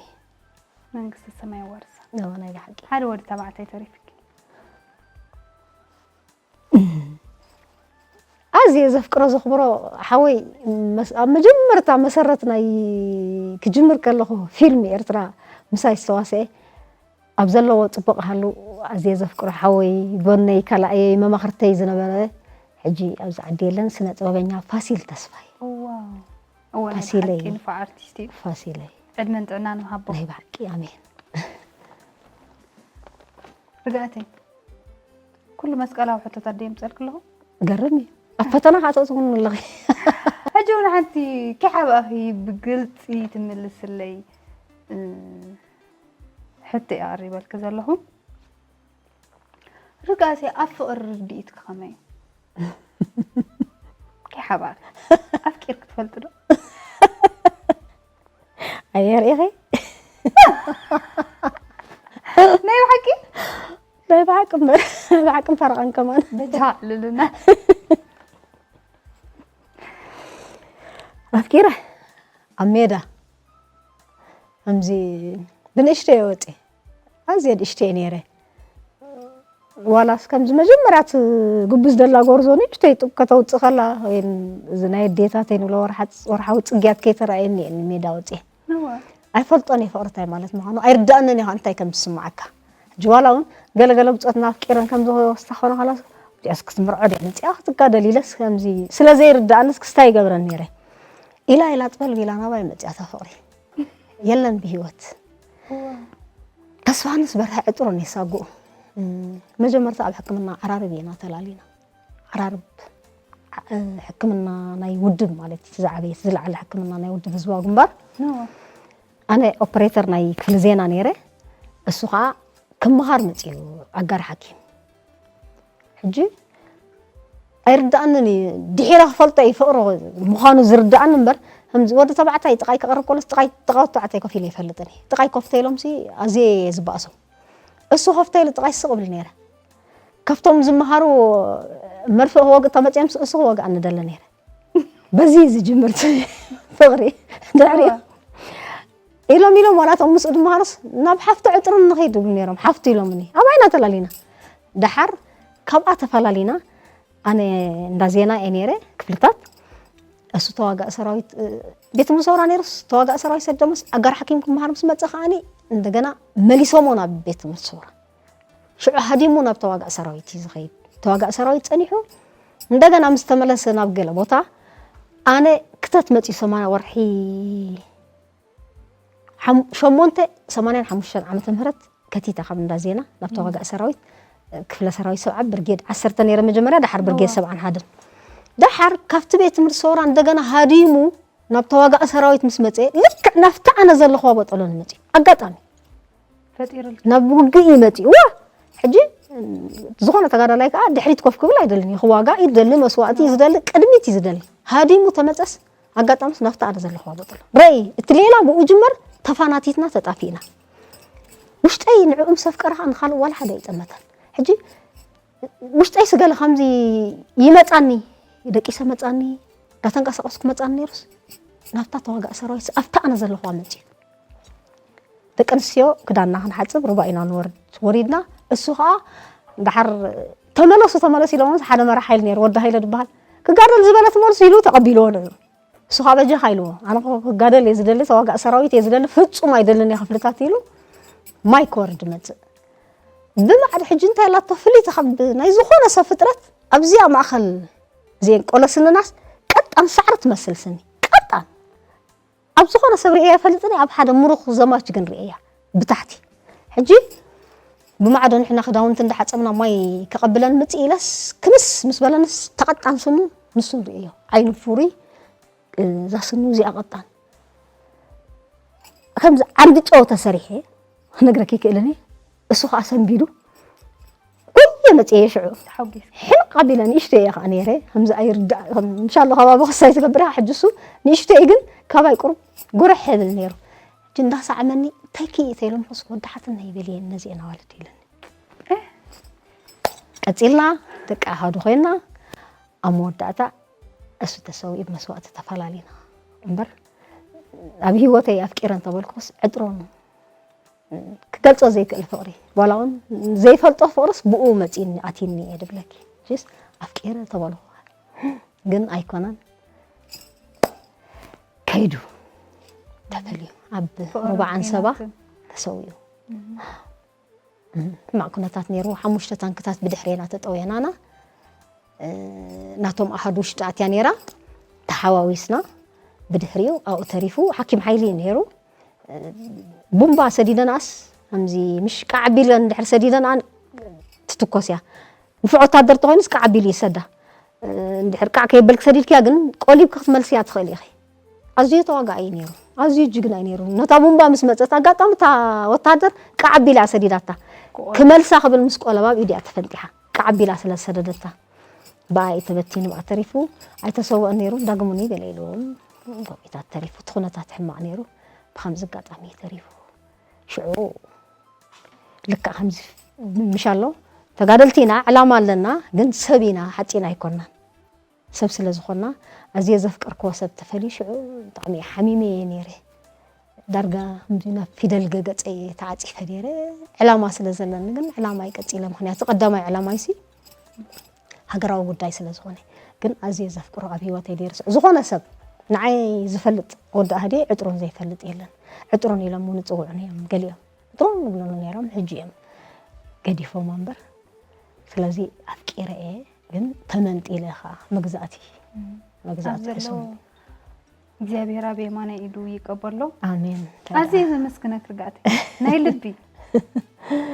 መንግስቲ ሰማይ ኣዋርሳ። እዎ ናይ ብሓቂ። ሓደ ወዲ ተባዕታይ ተሪፍኪ። ኣዝየ ዘፍቅሮ ዘኽብሮ ሓወይ መስ- ኣብ መጀመርታ መሰረት ናይ ክጅምር ከለኹ ፊልም ኤርትራ ምሳይ ዝተዋስአ ኣብ ዘለዎ ጽቡቕ ሃሉ ኣዝየ ዘፍቅሮ ሓወይ ጎነይ ካልኣየይ መማኽርተይ ዝነበረ ሕጂ ኣብዚ ዓዲ የለን ስነ ጥበበኛ ፋሲል ተስፋይ ዋው። እዎ ናይ ፋሲለይ። ብሓቂ ንፉዕ ኣርቲስት እዩ። ፋሲለይ ዕድመን ጥዕናን ይሃቦ። ናይ ብሓቂ ኣሜን። ርግኣተይ ኩሉ መስቀላዊ ሕቶታት ድየ ምጸልክ ኣለኹ? ገርም እዩ ኣብ ፈተና ከዓ ተእትውኒ ኣለኺ። ሕጂ እውን ሓንቲ ከይሓባእኺ ብግልፂ ትምልስለይ እ፣ ሕቶ እየ ኣቕሪበልኪ ዘለኹ። ርግኣተይ ኣብ ፍቕሪ ርድኢትኪ ከመይ እዩ? ከይሓባእኺ ኣፍቂርኪ ትፈልጢ ዶ? ኣየር ኢኺ ናይ ብሓቂ ናይ ብሓቂ እምበር ናይ ብሓቂ ፈረቐን ከማን በጃ ልልና ኣፍቂረ ኣብ ሜዳ ከምዚ ብንእሽተይ ወፂ ኣዝየ ንእሽተይ ነይረ ዋላስ ከምዚ መጀመርያ እቲ ግቡዝ ደላ ጎርዞ ንእሽተይ ጡብ ከተውፅእ ከላ ወይ እዚ ናይ ኣዴታተይ ንብሎ ወርሓ- ወርሓዊ ፅግያት ከይተረኣየኒ እየ ንሜዳ ወፅየ ኣይፈልጦን እየ ፍቕሪ እንታይ ማለት ምዃኑ ኣይርዳእንን እየ እንታይ ከም ዝስምዓካ ሕጂ ዋላ እውን ገለገለ ብፆትና ኣፍቂረን ከም ዝወስታ ክኾነ ከላስ እዚኣስ ክትምርዖ ድያ መፅኣ ክትጋደል ኢለስ ከምዚ ስለ ዘይርዳእንስ ክስታይ ይገብረን ነይረ ኢላ ኢላ ጥበል ቢላ ናባይ መፅኣታ ፍቕሪ የለን ብሂወት ተስፋንስ በርሀ ዕጥሮን የሳግኡ መጀመርታ ኣብ ሕክምና ዓራርብ ኢና ተላሊና ዓራርብ ሕክምና ናይ ውድብ ማለት እቲ ዝዓበየ ዝለዓለ ሕክምና ናይ ውድብ ህዝባዊ ግንባር ኣነ ኦፕሬተር ናይ ክፍሊ ዜና ነይረ እሱ ከዓ ክምሃር መፅኡ ኣጋር ሓኪም ሕጂ ኣይርዳእንን እዩ ድሒረ ክፈልጦ እዩ ፍቅሪ ምዃኑ ዝርዳእኒ እምበር ከምዚ ወዲ ተባዕታይ ጥቃይ ክቀርብ ከሎስ ጥቃይ ጥቃ ተባዕታይ ኮፍ ኢለ ይፈልጥን እየ ጥቃይ ኮፍተ ኢሎም ሲ ኣዝየ እየ ዝበእሶም እሱ ኮፍተ ኢሉ ጥቃይ ስቅ እብል ነይረ ካብቶም ዝመሃሩ መርፍእ ክወግእ ተመፅኦም እሱ ክወግኣኒ ደለ ነይረ በዚ ዝጅምር ፍቅሪ ድሕሪኡ ኢሎም ኢሎም ዋላ እቶም ምስኡ ዝመሃሩስ ናብ ሓፍቲ ዕጥርን ንኸይድ ይብሉ ነይሮም ሓፍቲ ኢሎምኒ ኣባይና ተላሊና ደሓር ካብኣ ተፈላሊና ኣነ እንዳ ዜና እየ ነይረ ክፍልታት እሱ ተዋጋእ ሰራዊት ቤት ትምህርቲ ሰውራ ነይሩስ ተዋጋእ ሰራዊት ሰደሞስ ኣጋር ሓኪም ክመሃር ምስ መፀ ከዓኒ እንደገና መሊሶሞ ናብ ቤት ትምህርቲ ሰውራ ሽዑ ሃዲሙ ናብ ተዋጋእ ሰራዊት እዩ ዝኸይድ ተዋጋእ ሰራዊት ፀኒሑ እንደገና ምስ ተመለሰ ናብ ገለ ቦታ ኣነ ክተት መፅዩ ሰማንያ ወርሒ ሸሞንተ ሰማንያን ሓሙሽተን ዓመተ ምህረት ከቲተ ካብ እንዳ ዜና ናብ ተዋጋእ ሰራዊት ክፍለ ሰራዊት ሰብዓ ብርጌድ ዓሰርተ ነይረ መጀመርያ ድሓር ብርጌድ ሰብዓን ሓደን ደሓር ካብቲ ቤት ትምህርቲ ሰውራ እንደገና ሃዲሙ ናብ ተዋጋኢ ሰራዊት ምስ መፀ፣ ልክዕ ናብቲ ኣነ ዘለኹዋ ቦጠሎ ንመፅኡ ኣጋጣሚ ፈጢርልኪ ናብ ውግእ ይመፅእ ዋ። ሕጂ ዝኾነ ተጋዳላይ ከዓ ድሕሪት ኮፍ ክብል ኣይደልን እዩ። ክዋጋእ እዩ ዝደሊ፣ መስዋእቲ እዩ ዝደሊ፣ ቅድሚት እዩ ዝደሊ። ሃዲሙ ተመፀስ ኣጋጣሚስ ናብቲ ኣነ ዘለኹዋ ቦጠሎ ረይ እቲ ሌላ ብኡ ጅመር። ተፋናቲትና ተጣፊእና። ውሽጠይ ንዕኡ ምስ ኣፍቀረ ከዓ ንኻልእ ዋላ ሓደ ኣይጠመተን። ሕጂ ውሽጠይ ስገለ ከምዚ ይመፃኒ፣ ደቂሰ መፃኒ፣ እንዳተንቀሳቀስኩ መፃኒ ነይሩስ ናብታ ተዋጋእ ሰራዊት ኣብታ ኣነ ዘለኹዋ መፅኡ። ደቂ ኣንስትዮ ክዳንና ክንሓፅብ ሩባ ኢና ንወርድ። ወሪድና እሱ ከዓ ደሓር ተመለሱ ተመለሱ ኢሎምስ ሓደ መራሕ ሓይሊ ነይሩ ወዲ ሃይለ ዝበሃል ክጋደል ዝበለ ትመልሱ ኢሉ ተቐቢልዎ ነይሩ። እሱ ከዓ በጃኻ ኢልዎ። ኣነ እኮ ክጋደል እየ ዝደሊ፣ ተዋጋእ ሰራዊት እየ ዝደሊ፣ ፍፁም ኣይደልን እየ ክፍልታት ኢሉ ማይ ክወርድ መፅእ። ብማዕድ ሕጂ እንታይ ኣላቶ ፍልይቲ ካብ ናይ ዝኾነ ሰብ ፍጥረት ኣብዚኣ ማእኸል ዘየንቆለስንናስ ቀጣን ሳዕሪ ትመስል ስኒ ቀጣን ኣብ ዝኾነ ሰብ ርእየ ኣይፈልጥን እየ፣ ኣብ ሓደ ምሩኽ ዘማች ግን ርእያ ብታሕቲ። ሕጂ ብማዕዶ ንሕና ክዳውንቲ እንዳሓፀብና ማይ ከቐብለን ምፅእ ኢለስ ክምስ ምስ በለንስ ተቐጣን ስኑ ንሱ ንርእዮ ዓይኑ ፍሩይ እዛ ስኑ እዚኣ ቀጣን ከምዚ ዓንዲ ጨው ተሰሪሐ ክነግረኪ ይክእልን እየ። እሱ ከዓ ሰንቢዱ ጉየ መፅየ ሽዑ ተሓጒስ ሕልቕ ኣቢለ ንእሽተይ እየ ከዓ ነይረ ከምዚ ኣይርዳእ ከም እንሻሎ ከባቢ ክሳይ ትገብር እያ ሕጂ እሱ ንእሽተይ ግን ካባይ ቁሩብ ጉርሕ ይብል ነይሩ ሕጂ እንዳሳዕመኒ እንታይ ክይተ ኢሎም ስ ወዳሓትና ይበልየን ነዚአን ኣዋልድ ኢለኒ ቀፂልና ደቂ ኣሃዱ ኮይና ኣብ መወዳእታ እሱ ተሰዊኡ ብመስዋእቲ ተፈላለና እምበር ኣብ ህይወተይ ኣፍቂረ እንተበልኩስ ዕጥሮን ክገልፆ ዘይክእል ፍቕሪ ዋላ እውን ዘይፈልጦ ፍቕርስ ብኡ መፂኒ ኣቲኒ እየ ድብለኪ ስ ኣፍቂረ ተበልኩ ግን ኣይኮነን ከይዱ ተፈልዩ ኣብ ሩባ ዓንሰባ ተሰዊኡ ሕማቕ ኩነታት ነይርዎ ሓሙሽተ ታንክታት ብድሕሬና ተጠውየናና ናቶም ኣሃዱ ውሽጢ ኣትያ ነይራ ተሓዋዊስና ብድሕሪኡ ኣብኡ ተሪፉ ሓኪም ሓይሊ እዩ ነይሩ ቡምባ ሰዲደናስ ከምዚ ምሽ ቃዕ ቢለን ድሕሪ ሰዲደና ትትኮስ እያ ንፉዕ ወታደር ተኮይኑስ ቃዕ ቢሉ ይሰዳ እንድሕር ቃዕ ከየበልክ ሰዲድክያ ግን ቆሊብኪ ክትመልስያ ትኽእል ኢኺ ኣዝዩ ተዋጋኢ ነይሩ ኣዝዩ ጅግና እዩ ነይሩ ነታ ቡምባ ምስ መፀት ኣጋጣሚ እታ ወታደር ቃዕ ቢላ ሰዲዳታ ክመልሳ ክብል ምስ ቆለባ ኣብ ኢዲያ ተፈንጢሓ ቃዕ ቢላ ስለ ዝሰደደታ ብኣይ ተበቲኑ ብኣ ተሪፉ ኣይተሰወእን ነይሩ ዳግሙኒ ገለ ኢሉ ጎቢታት ተሪፉ እቲ ኩነታት ሕማቕ ነይሩ ብከምዚ ኣጋጣሚ ተሪፉ ሽዑ ልክዕ ከምዚ ምሽ ኣሎ ተጋደልቲ ኢና ዕላማ ኣለና ግን ሰብ ኢና ሓፂን ኣይኮናን ሰብ ስለ ዝኾና ኣዝየ ዘፍቀርክዎ ሰብ ተፈልዩ ሽዑ ብጣዕሚ ሓሚመ እየ ነይረ ዳርጋ ከምዚ ናብ ፊደል ገገፀ እየ ተዓፂፈ ነይረ ዕላማ ስለ ዘለኒ ግን ዕላማ ይቀፂለ ምክንያቱ ቀዳማይ ዕላማ ይሲ ሃገራዊ ጉዳይ ስለ ዝኾነ ግን ኣዝየ ዘፍቅሮ ኣብ ህይወተይ ደይርስ ዝኾነ ሰብ ንዓይ ዝፈልጥ ወዲ ኣህዴ ዕጥሩን ዘይፈልጥ የለን ዕጥሩን ኢሎም እውን ይፅውዑኒ እዮም ገሊኦም ዕጥሩን ይብሉኒ ነይሮም ሕጂ እዮም ገዲፎም እምበር ስለዚ ኣፍቂረ እየ ግን ተመንጢለ ከዓ መግዛእቲ መግዛእቲ ሕሱም እግዚኣብሔር ኣብ የማናይ ኢዱ ይቀበሎ ኣሜን ኣዝየ ዘመስግነክ ርግኣተይ ናይ ልቢ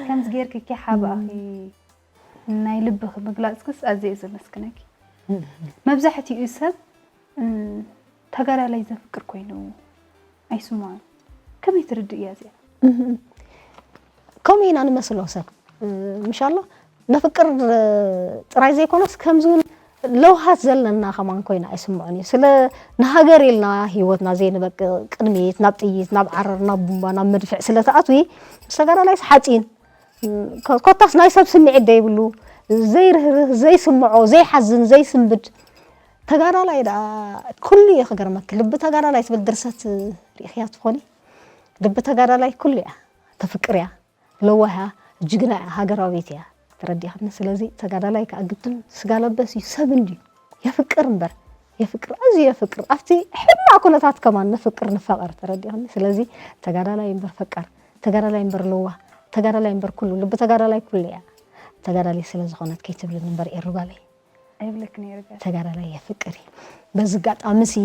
ከምዚ ጌርኪ ኪ ሓባእኺ ናይ ልብኺ ምግላፅክስ ኣዝየ ዘመስግነኪ መብዛሕትኡ ሰብ ተጋዳላይ ዘፍቅር ኮይኑ ኣይስምዖን ከመይ ትርድእ እያ እዚኣ ከምኡ ኢና ንመስሎ ሰብ ምሻሎ ነፍቅር ጥራይ ዘይኮነስ ከምዚ እውን ለውሃት ዘለና ከማን ኮይና ኣይስምዖን እዩ ስለ ንሃገር ኢልና ህይወትና ዘይንበቅ ቅድሚት ናብ ጥይት ናብ ዓረር ናብ ቡምባ ናብ መድፍዕ ስለ ተኣትዊ ምስ ተጋዳላይስ ሓፂን ኮታስ ናይ ሰብ ስምዒት ደይብሉ ዘይርህርህ ዘይስምዖ ዘይሓዝን ዘይስንብድ ተጋዳላይ ደኣ ኩሉ እዩ ክገርመኪ ልቢ ተጋዳላይ ትብል ድርሰት ርኢኽያ ትኾኒ ልቢ ተጋዳላይ ኩሉ እያ ተፍቅር እያ ለዋህ እያ ጅግና እያ ሃገራዊት እያ ተረዲእኽኒ ስለዚ ተጋዳላይ ከዓ ግድን ስጋ ለበስ እዩ ሰብ እንድዩ የፍቅር እምበር የፍቅር ኣዝዩ የፍቅር ኣብቲ ሕማቕ ኩነታት ከማን ነፍቅር ንፋቐር ተረዲእኽኒ ስለዚ ተጋዳላይ እምበር ፈቃር ተጋዳላይ እምበር ለዋህ ተጋዳላይ እምበር ኩሉ ልቢ ተጋዳላይ ኩሉ እያ ተጋዳላይ ስለ ዝኾነት ከይትብልኒ እምበር ኤሩጋለይ ኣይብለክን እየ ርግኣት ተጋዳላይ የፍቅር እዩ በዚ ኣጋጣሚ ሲ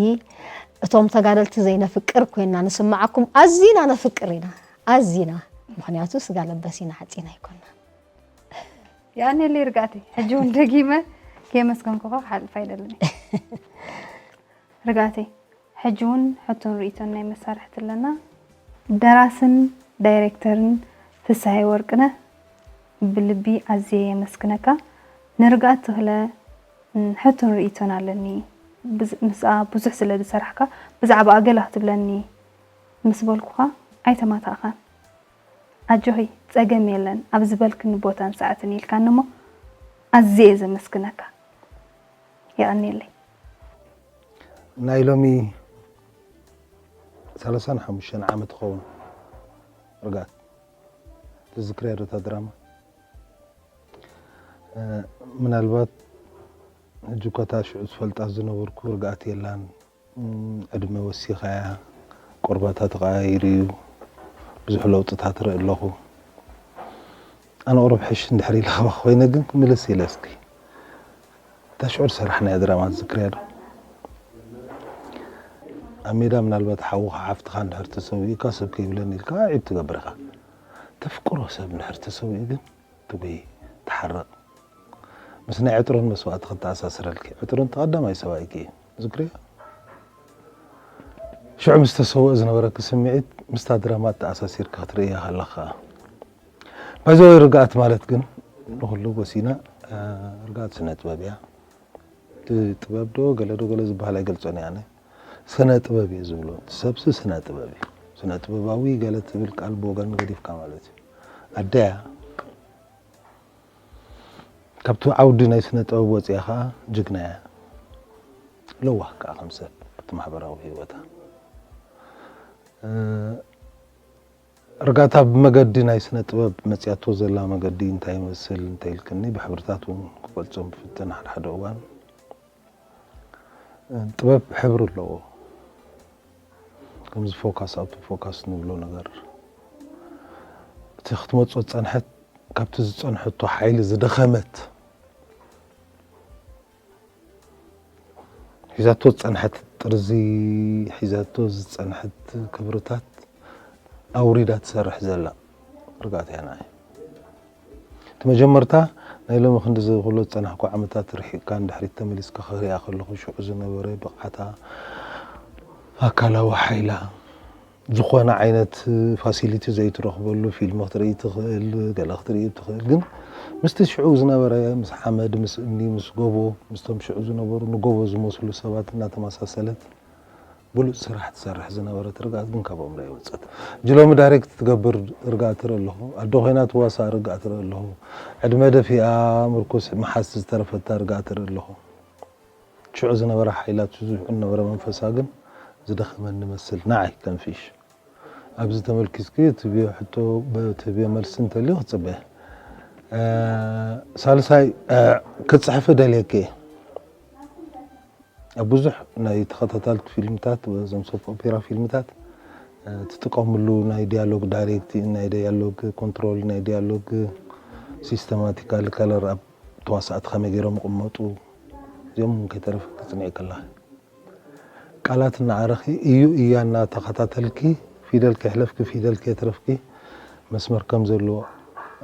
እቶም ተጋደልቲ ዘይነፍቅር ኮይና ንስማዓኩም ኣዚና ነፍቅር ኢና ኣዚና ምክንያቱ ስጋ ለበስ ኢና ሓፂና ኣይኮና የቐንየለይ ርግኣተይ ሕጂ እውን ደጊመ ከየመስገንኩኻ ክሓልፍ ኣይደልን። ርግኣተይ፣ ሕጂ እውን ሕቶን ርእይቶን ናይ መሳርሕቲ ኣለና። ደራስን ዳይሬክተርን ፍስሃየ ወርቅነህ፣ ብልቢ ኣዝየ የመስግነካ። ንርግኣት ተኽለ ሕቶን ርእይቶን ኣለኒ። ምስኣ ብዙሕ ስለ ዝሰራሕካ፣ ብዛዕባኣ ገለ ክትብለኒ ምስ በልኩኻ ኣይተማታእኻን። ኣጆኺ፣ ጸገም የለን፣ ኣብ ዝበልክኒ ቦታን ሰዓትን ኢልካኒ እሞ ኣዝየ እየ ዘመስግነካ። የቐንየለይ። ናይ ሎሚ ሰላሳን ሓሙሽተን ዓመት ይኸውን ርግኣት ትዝክርያ ዶ እታ ድራማ? ምናልባት ሕጂ እኳ እታ ሽዑ ዝፈልጣ ዝነበርኩ ርግኣት የላን። ዕድመ ወሲኻያ፣ ቆርባታ ተቐያይሩ እዩ፣ ብዙሕ ለውጥታት ርኢ ኣለኹ። ኣነ ቁሩብ ሕሽ እንድሕር ኢለ ካባኺ ኮይነ ግን ክምልስ ኢለ እስኪ እታ ሽዑ ዝሰራሕናያ ድራማ ትዝክርያ ዶ? ኣብ ሜዳ ምናልባት ሓውኻ ሓፍትኻ እንድሕር ተሰዊኡካ ሰብ ከይብለኒ ኢልካ ዒብ ትገብር ኢኻ። ተፍቅሮ ሰብ እንድሕር ተሰዊኡ ግን ትጉሂ፣ ትሓርቕ። ምስ ናይ ዕጥሩን መስዋእቲ ክተኣሳስረልኪ። ዕጥሩን እቲ ቀዳማይ ሰብኣይኪ እዩ። ዝክርዮ? ሽዑ ምስ ተሰወአ ዝነበረኪ ስምዒት ምስታ ድራማ ኣተኣሳሲርካ ክትርእያ ከለኻ። ባይዘወይ ርግኣት ማለት ግን ንኹሉ ጎሲና ርግኣት ስነ ጥበብ እያ። እቲ ጥበብ ዶ ገለ ዶ ገለ ዝበሃል ኣይገልጾን እየ ኣነ። ስነ ጥበብ እየ ዝብሎ። እቲ ሰብሲ ስነ ጥበብ እዩ። ስነ ጥበባዊ ገለ ትብል ቃል ብወገን ገዲፍካ ማለት እዩ። ኣደያ ካብቲ ዓውዲ ናይ ስነ ጥበብ ወፂኣ ከዓ ጅግና እያ። ለዋህ ከዓ ከም ሰብ ኣብቲ ማሕበራዊ ህይወታ። ርጋታ ብመገዲ ናይ ስነ ጥበብ መፅያቶ ዘላ መገዲ እንታይ ይመስል እንተኢልክኒ ብሕብርታት እውን ክገልፆም ብፍትን ሓደ ሓደ እዋን ጥበብ ሕብሪ ኣለዎ። ከምዚ ፎካስ ኣብቲ ፎካስ ንብሎ ነገር እቲ ክትመፅኦ ዝፀንሐት ካብቲ ዝፀንሐቶ ሓይሊ ዝደኸመት ሒዛቶ ዝፀንሐት ጥርዚ ሒዛቶ ዝፀንሐት ክብርታት ኣውሪዳ ትሰርሕ ዘላ ርጋት እያ ንዓይ። እቲ መጀመርታ ናይ ሎሚ ክንዲ ዝብሎ ዝፀናሕኩ ዓመታት ርሒቕካ ንድሕሪት ተመሊስካ ክሪኣ ከለኹ ሽዑ ዝነበረ ብቕዓታ ኣካላዊ ሓይላ ዝኾነ ዓይነት ፋሲሊቲ ዘይትረኽበሉ ፊልም ክትርኢ ትኽእል ገለ ክትርኢ ትኽእል ግን ምስቲ ሽዑ ዝነበረ ምስ ሓመድ ምስ እምኒ ምስ ጎቦ ምስቶም ሽዑ ዝነበሩ ንጎቦ ዝመስሉ ሰባት እናተመሳሰለት ብሉፅ ስራሕ ትሰርሕ ዝነበረት ርግኣት ግን ካብ ኣእምሮይ ወፀት። ሕጂ ሎሚ ዳይሬክት ትገብር ርግኣት እርኢ ኣለኹ። ኣደ ኮይና ትዋሳእ ርግኣት እርኢ ኣለኹ። ዕድመ ደፊኣ ምርኩስ ምሓዝ ዝተረፈታ ርግኣት እርኢ ኣለኹ። ሽዑ ዝነበረ ሓይላ እቲ ዝውሕድ ዝነበረ መንፈሳ ግን ዝደኸመኒ መስል ንዓይ ከም ፊሽ። ኣብዚ ተመልኪስኪ ትብዮ ሕቶ ትብዮ መልሲ እንተልዩ ክፅበ። ሳልሳይ ክፅሕፊ ደልየኪ እየ። ኣብ ብዙሕ ናይ ተኸታታልቲ ፊልምታት እዞም ሶፕ ኦፔራ ፊልምታት ትጥቀምሉ ናይ ዲያሎግ ዳይሬክቲንግ ናይ ዲያሎግ ኮንትሮል ናይ ዲያሎግ ሲስተማቲካል ከለር ኣብ ተዋሳእቲ ከመይ ገይሮም ይቕመጡ እዚኦም ከይተረፈ ክትፅንዒ ከለኺ ቃላት እናኣረኺ እዩ እያ እናተኸታተልኪ ፊደል ከይሕለፍኪ ፊደል ከየትረፍኪ መስመር ከም ዘለዎ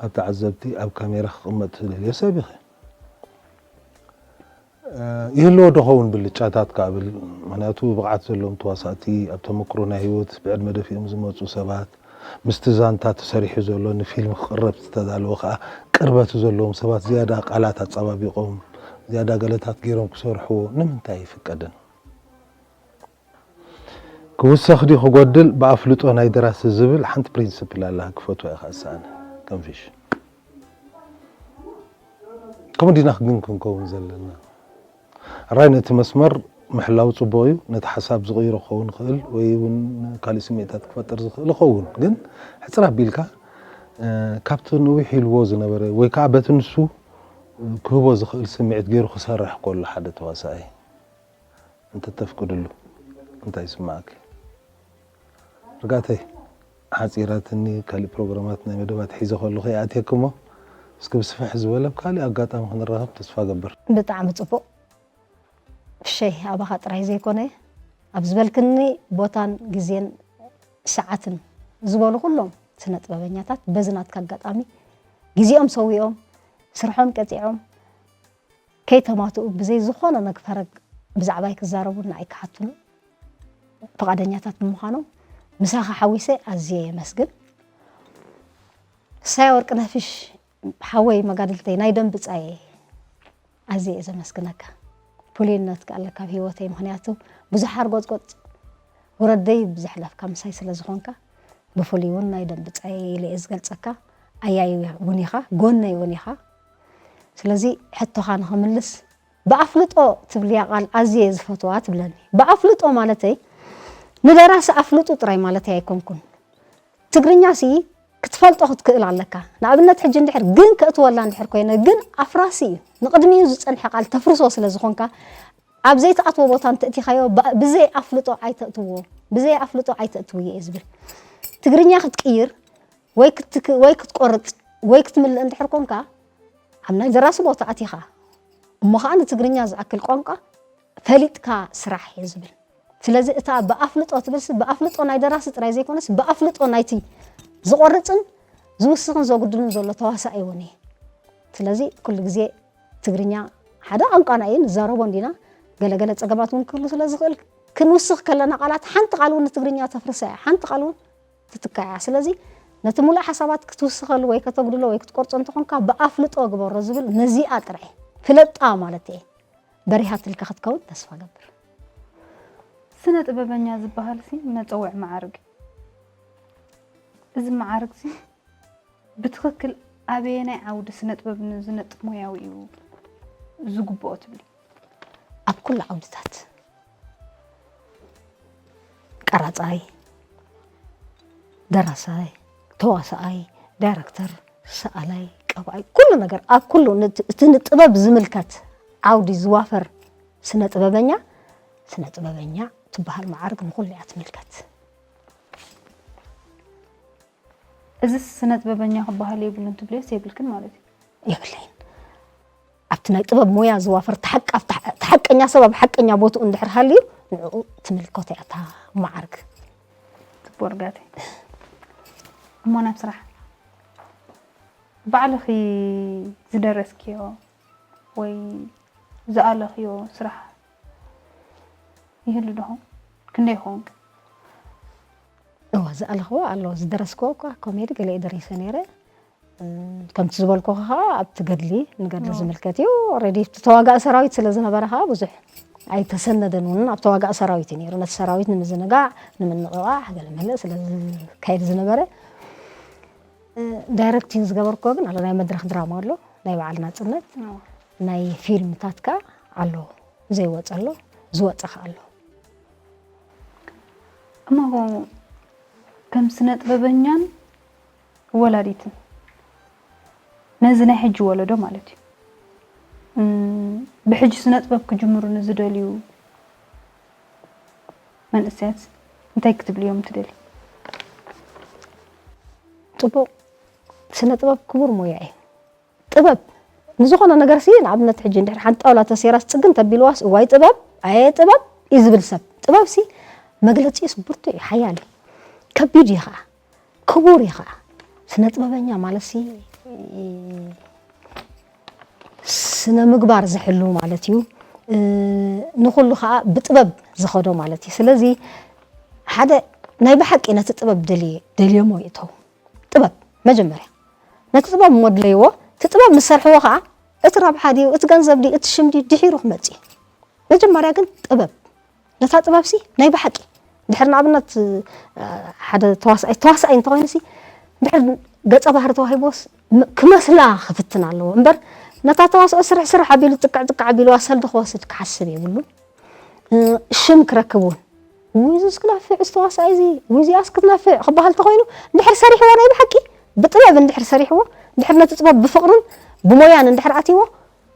ኣብ ተዓዘብቲ ኣብ ካሜራ ክቕመጥ ትደልዮ ሰብ ኢኺ። ይህልዎ ዶ ኸውን ብልጫታት ክብል ምክንያቱ ብቕዓት ዘለዎም ተዋሳእቲ ኣብ ተመክሮ ናይ ህይወት ብዕድመ ደፊኦም ዝመፁ ሰባት ምስቲ ዛንታ ተሰሪሑ ዘሎ ንፊልም ክቕረብ ዝተዳለወ ከዓ ቅርበት ዘለዎም ሰባት ዝያዳ ቃላት ኣፀባቢቖም ዝያዳ ገለታት ገይሮም ክሰርሕዎ ንምንታይ ኣይፍቀድን? ክውሰኽ ድዩ ክጎድል ብኣፍልጦ ናይ ደራሲ ዝብል ሓንቲ ፕሪንስፕል ኣላ ክፈትዋ እየ ክኣስኣነ ከም ፊሽ ከምኡ ዲና ግን ክንከውን ዘለና ራይ ነቲ መስመር ምሕላው ፅቡቅ እዩ ነቲ ሓሳብ ዝቕይሮ ክኸውን ይኽእል ወይ እውን ካልእ ስምዒታት ክፈጥር ዝኽእል ይኸውን ግን ሕፅር ኣቢልካ ካብቲ ንዊሕ ኢልዎ ዝነበረ ወይ ከዓ በቲ ንሱ ክህቦ ዝኽእል ስምዒት ገይሩ ክሰርሕ ከሎ ሓደ ተዋሳኣይ እንተተፍቅድሉ እንታይ ይስማዓኪ? ርጋተይ ሓፂራትኒ ካሊእ ፕሮግራማት ናይ መደባት ሒዘ ከለኹ ይኣትየኪ እሞ እስኪ ብስፍሕ ዝበለ ብካሊእ ኣጋጣሚ ክንራኸብ ተስፋ ገብር። ብጣዕሚ ፅቡቕ ፍሸይ ኣባኻ ጥራይ ዘይኮነ ኣብ ዝበልክኒ ቦታን ግዜን ሰዓትን ዝበሉ ኩሎም ስነ ጥበበኛታት በዚ ናትካ ኣጋጣሚ ግዜኦም ሰዊኦም ስርሖም ቀፂዖም ከይተማትኡ ብዘይ ዝኾነ መግፈረግ ብዛዕባይ ክዛረቡ ንዓይ ክሓቱሉ ፍቓደኛታት ብምዃኖም ምሳኻ ሓዊሰ ኣዝየ የመስግን። ሳያ ወርቅነህ ፊሽ ሓወይ መጋድልተይ ናይ ደም ብጻየ ኣዝየ እየ ዘመስግነካ። ፍሉይነት ከ ኣለካ ኣብ ህይወተይ፣ ምኽንያቱ ብዙሕ ሓርጎጽጎጽ ውረደይ ብዘሕለፍካ ምሳይ ስለ ዝኾንካ ብፍሉይ እውን ናይ ደም ብጻየ ኢለ እየ ዝገልጸካ። ኣያይ እውን ኢኻ፣ ጎነይ እውን ኢኻ። ስለዚ ሕቶኻ ንኽምልስ ብኣፍልጦ ትብልያ ቃል ኣዝየ እየ ዝፈትዋ ትብለኒ። ብኣፍልጦ ማለተይ ንደራሲ ኣፍልጡ ጥራይ ማለተይ ኣይኮንኩን። ትግርኛ ሲ ክትፈልጦ ክትክእል ኣለካ። ንኣብነት ሕጂ እንድሕር ግን ከእትወላ እንድሕር ኮይነ ግን ኣፍራሲ እዩ። ንቕድሚኡ ዝጸንሐ ቃል ተፍርሶ ስለ ዝኾንካ ኣብ ዘይትኣትዎ ቦታ እንተእቲኻዮ ብ- ብዘይ ኣፍልጦ ኣይተእትዎ ብዘይ ኣፍልጦ ኣይተእትውዮ እየ ዝብል። ትግርኛ ክትቅይር ወይ ክትክ- ወይ ክትቆርጽ ወይ ክትምልእ እንድሕር ኮንካ ኣብ ናይ ደራሲ ቦታ ኣቲኻ እሞ ኸዓ ንትግርኛ ዝኣክል ቋንቋ ፈሊጥካ ስራሕ እየ ዝብል። ስለዚ እታ ብኣፍልጦ ትብልሲ ብኣፍልጦ ናይ ደራሲ ጥራይ ዘይኮነስ ብኣፍልጦ ናይቲ ዝቆርጽን ዝውስኽን ዘጉድልን ዘሎ ተዋሳኢ እውን እየ። ስለዚ ኩሉ ግዜ ትግርኛ ሓደ ቋንቋና እዩ፣ ንዛረቦ እንዲና። ገለገለ ጸገማት እውን ክህሉ ስለ ዝኽእል ክንውስኽ ከለና ቃላት ሓንቲ ቃል እውን ንትግርኛ ተፍርሳ እያ፣ ሓንቲ ቃል እውን ትትካእ እያ። ስለዚ ነቲ ሙሉእ ሓሳባት ክትውስኸሉ ወይ ከተጉድሎ ወይ ክትቆርጾ እንተኾንካ ብኣፍልጦ ግበሮ ዝብል ነዚኣ ጥራይ ፍለጣ ማለት እየ። በሪሃትልካ ክትከውን ተስፋ ገብር። ስነ ጥበበኛ ዝበሃል ሲ መጸውዒ መዓርግ እዩ። እዚ መዓርግ ሲ ብትኽክል ኣበየናይ ዓውዲ ስነ ጥበብ ንዝነጥፍ ሞያዊ እዩ ዝግብኦ ትብሊ? ኣብ ኩሉ ዓውድታት ቀራጻይ፣ ደራሳይ፣ ተዋሳኣይ፣ ዳይረክተር፣ ሰኣላይ፣ ቀባኣይ፣ ኩሉ ነገር ኣብ ኩሉ ነት- እቲ ንጥበብ ዝምልከት ዓውዲ ዝዋፈር ስነ ጥበበኛ ስነ ጥበበኛ ትበሃል መዓርግ ንኹሉ እያ ትምልከት። እዚ ስነ ጥበበኛ ክበሃል የብሉን ትብልዮስ የብልክን ማለት እዩ? የብለይን። ኣብቲ ናይ ጥበብ ሞያ ዝዋፈር ተሓቅ- ኣብ ተሓ- ተሓቀኛ ሰብ ኣብ ሓቀኛ ቦትኡ እንድሕር ሃልዩ ንዕኡ ትምልከቶ እያ እታ መዓርግ። ጽቡቅ ርጋተ። እሞ ናብ ስራሕ ባዕልኺ ዝደረስክዮ ወይ ዝኣለኽዮ ስራሕ ይህሉ ዶ? ክንደይ ይኸውን? እዋ ዝኣለኽዎ ኣሎ ዝደረስክዎ እኳ ኮሜዲ ገለ ደሪሰ ነይረ። ከምቲ ዝበልኩ ከዓ ኣብቲ ገድሊ ንገድሊ ዝምልከት እዩ። ኦልሬዲ ተዋጋእ ሰራዊት ስለ ዝነበረ ከዓ ብዙሕ ኣይተሰነደን እውን ኣብ ተዋጋእ ሰራዊት እዩ ነይሩ። ነቲ ሰራዊት ንምዝንጋዕ ንምንቕቓሕ ገለ መለ ስለ ዝካየድ ዝነበረ ዳይረክቲንግ ዝገበርክዎ ግን ኣሎ ናይ መድረክ ድራማ ኣሎ ናይ በዓል ናፅነት ናይ ፊልምታት ከዓ ኣሎ ዘይወፀ ኣሎ ዝወፀ ከዓ ኣሎ። እሞ ከም ስነ ጥበበኛን ወላዲትን ነዚ ናይ ሕጂ ወለዶ ማለት እዩ ብሕጂ ስነ ጥበብ ክጅምሩ ንዝደልዩ መንእሰያት እንታይ ክትብልዮም ትደሊ? ፅቡቕ ስነ ጥበብ ክቡር ሞያ እዩ። ጥበብ ንዝኾነ ነገር ሲ ንኣብነት ሕጂ እንድሕር ሓንቲ ጣውላ ተሰይራስ ፅግን ተቢልዋስ እዋይ ጥበብ ኣየ ጥበብ እዩ ዝብል ሰብ ጥበብ ሲ መግለፂ ስ ብርቱ እዩ ሓያል እዩ ከቢድ እዩ ከዓ ክቡር እዩ ከዓ ስነ ጥበበኛ ማለት ሲ ስነ ምግባር ዝሕሉ ማለት እዩ ንኩሉ ከዓ ብጥበብ ዝኸዶ ማለት እዩ ስለዚ ሓደ ናይ ብሓቂ ነቲ ጥበብ ደልየ ደልዮሞ ይእተው ጥበብ መጀመርያ ነቲ ጥበብ እሞ ድለይዎ እቲ ጥበብ ምስ ሰርሕዎ ከዓ እቲ ረብሓ ድዩ እቲ ገንዘብ ድዩ እቲ ሽም ድዩ ድሒሩ ክመፅእ እዩ መጀመርያ ግን ጥበብ ነታ ጥበብ ሲ ናይ ብሓቂ ድሕር ንኣብነት ሓደ ተዋስኣይ ተዋስኣይ እንተኮይኑ ሲ ድሕር ገፀ ባህሪ ተዋሂቦስ ክመስላ ክፍትን ኣለዎ እምበር ነታ ተዋስኦ ስርሕ ስርሕ ኣቢሉ ጥቅዕ ጥቅዕ ኣቢልዋ ሰልዲ ክወስድ ክሓስብ የብሉን ሽም ክረክብ እውን ውይ እዚስ ክነፍዕ ዝተዋስኣ እዚ ውይ እዚኣስ ክትነፍዕ ክበሃል ተኮይኑ እንድሕር ሰሪሕዎ ናይ ብሓቂ ብጥበብ እንድሕር ሰሪሕዎ እንድሕር ነቲ ጥበብ ብፍቅርን ብሞያን እንድሕር ኣትይዎ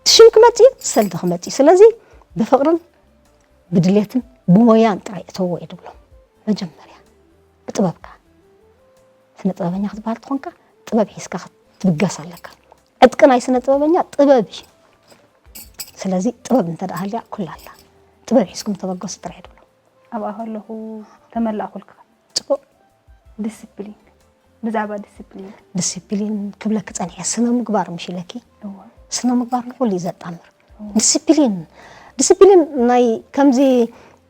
ትሽም ክመጽ እዩ ሰልዲ ክመጽ እዩ ስለዚ ብፍቅርን ብድሌትን ብሞያን ጥራይ እተዎ እየ ድብሎም መጀመርያ ብጥበብካ ስነ ጥበበኛ ክትበሃል ትኾንካ ጥበብ ሒዝካ ክትብገስ ኣለካ ዕጥቂ ናይ ስነ ጥበበኛ ጥበብ እዩ ስለዚ ጥበብ እንተ ደኣ ሃልያ ኩላ ኣላ ጥበብ ሒዝኩም ተበገሱ ጥራይ ድብሎም ኣብኣ ከለኹ ተመላእኩልካ ጽቡቕ ዲስፕሊን ብዛዕባ ዲስፕሊን ዲስፕሊን ክብለኪ ጸኒሐ ስነ ምግባር ምሽ ኢለኪ እወ ስነ ምግባር ንኹሉ እዩ ዘጣምር ዲስፕሊን ዲስፕሊን ናይ ከምዚ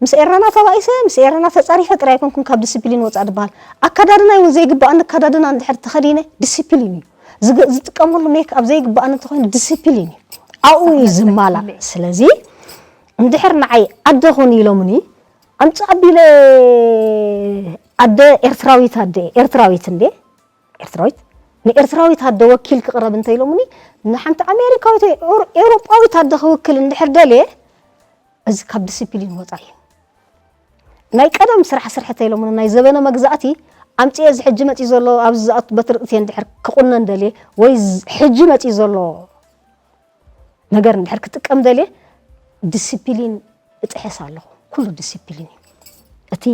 ምስ ኤረና ተባኢሰ ምስ ኤረና ተጻሪፈ ጥራይ ኣይኮንኩን ካብ ዲስፕሊን ወጻእ ዝበሃል። ኣከዳድና እውን ዘይግባኣኒ ኣከዳድና እንድሕር ተኸዲነ ዲስፕሊን እዩ። ዝግ- ዝጥቀመሉ ሜክ ኣብ ዘይግባኣኒ እንተኾይኑ ዲስፕሊን እዩ። ኣብኡ እዩ ዝማላእ። ስለዚ እንድሕር ንዓይ ኣደ ኹን ኢሎምኒ ኣምጽእ ኣቢለ ኣደ ኤርትራዊት ኣደ ኤርትራዊት እንዴ ኤርትራዊት ንኤርትራዊት ኣደ ወኪል ክቕረብ እንተ ኢሎምኒ ንሓንቲ ኣሜሪካዊት ወይ ኤውሮ- ኤውሮጳዊት ኣደ ክውክል እንድሕር ደልየ እዚ ካብ ዲሲፕሊን ወፃኢ እዩ። ናይ ቀደም ስራሕ ስርሒ ተይሎምኒ ናይ ዘበነ መግዛእቲ ኣምፅኤ እዚ ሕጂ መፂ ዘሎ ኣብዚ ዝኣቱ በቲ ርእትየ እንድሕር ክቁነን ደልየ ወይ ዝ- ሕጂ መፂ ዘሎ ነገር እንድሕር ክጥቀም ደልየ ዲሲፕሊን እጥሕስ ኣለኹ። ኩሉ ዲሲፕሊን እዩ። እቲ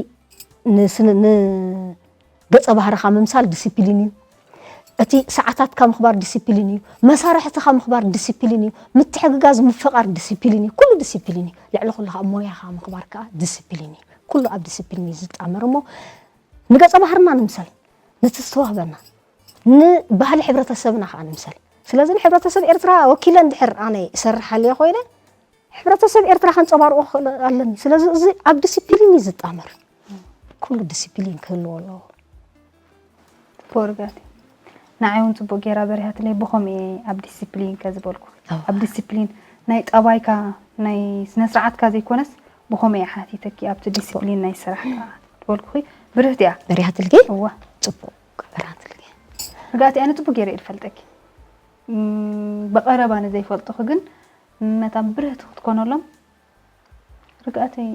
ንስን- ንገፀ ባህርኻ ምምሳል ዲሲፕሊን እዩ። እቲ ሰዓታትካ ምኽባር ዲሲፕሊን እዩ። መሳርሕትኻ ምኽባር ዲሲፕሊን እዩ። ምትሕግጋዝ ምፍቓር ዲሲፕሊን እዩ። ኩሉ ዲሲፕሊን እዩ። ልዕሊ ኩሉ ከዓ ሞያኻ ምኽባር ከዓ ዲሲፕሊን እዩ። ኩሉ ኣብ ዲሲፕሊን እዩ ዝጣመር እሞ ንገፀ ባህርና ንምሰል፣ ነቲ ዝተዋህበና፣ ንባህሊ ሕብረተሰብና ከዓ ንምሰል። ስለዚ ንሕብረተሰብ ኤርትራ ወኪለ እንድሕር ኣነ ይሰርሕ ሃልየ ኮይነ ሕብረተሰብ ኤርትራ ከንፀባርቆ ክኽእል ኣለኒ። ስለዚ እዚ ኣብ ዲሲፕሊን እዩ ዝጣመር። ኩሉ ዲሲፕሊን ክህልዎ ኣለዎ። ፎርጋት ንዓይ እውን ፅቡቅ ገይራ በሪሃትለይ ብኸምኡ እየ ኣብ ዲሲፕሊን ከ ዝበልኩ ኣብ ዲሲፕሊን ናይ ጠባይካ ናይ ስነ ስርዓትካ ዘይኮነስ ብኸምኡ እየ ሓቲተኪ ኣብቲ ዲሲፕሊን ናይ ስራሕካ ዝበልኩ ብርህቲ እያ በሪሃትልኪ እዋ ፅቡቅ በሪሃትልኪ ርጋእቲ ኣነ ፅቡቅ ገይረ እየ ዝፈልጠኪ ብቀረባ ንዘይፈልጡኺ ግን ነታ ብርህቲ ክትኮነሎም ርግኣተይ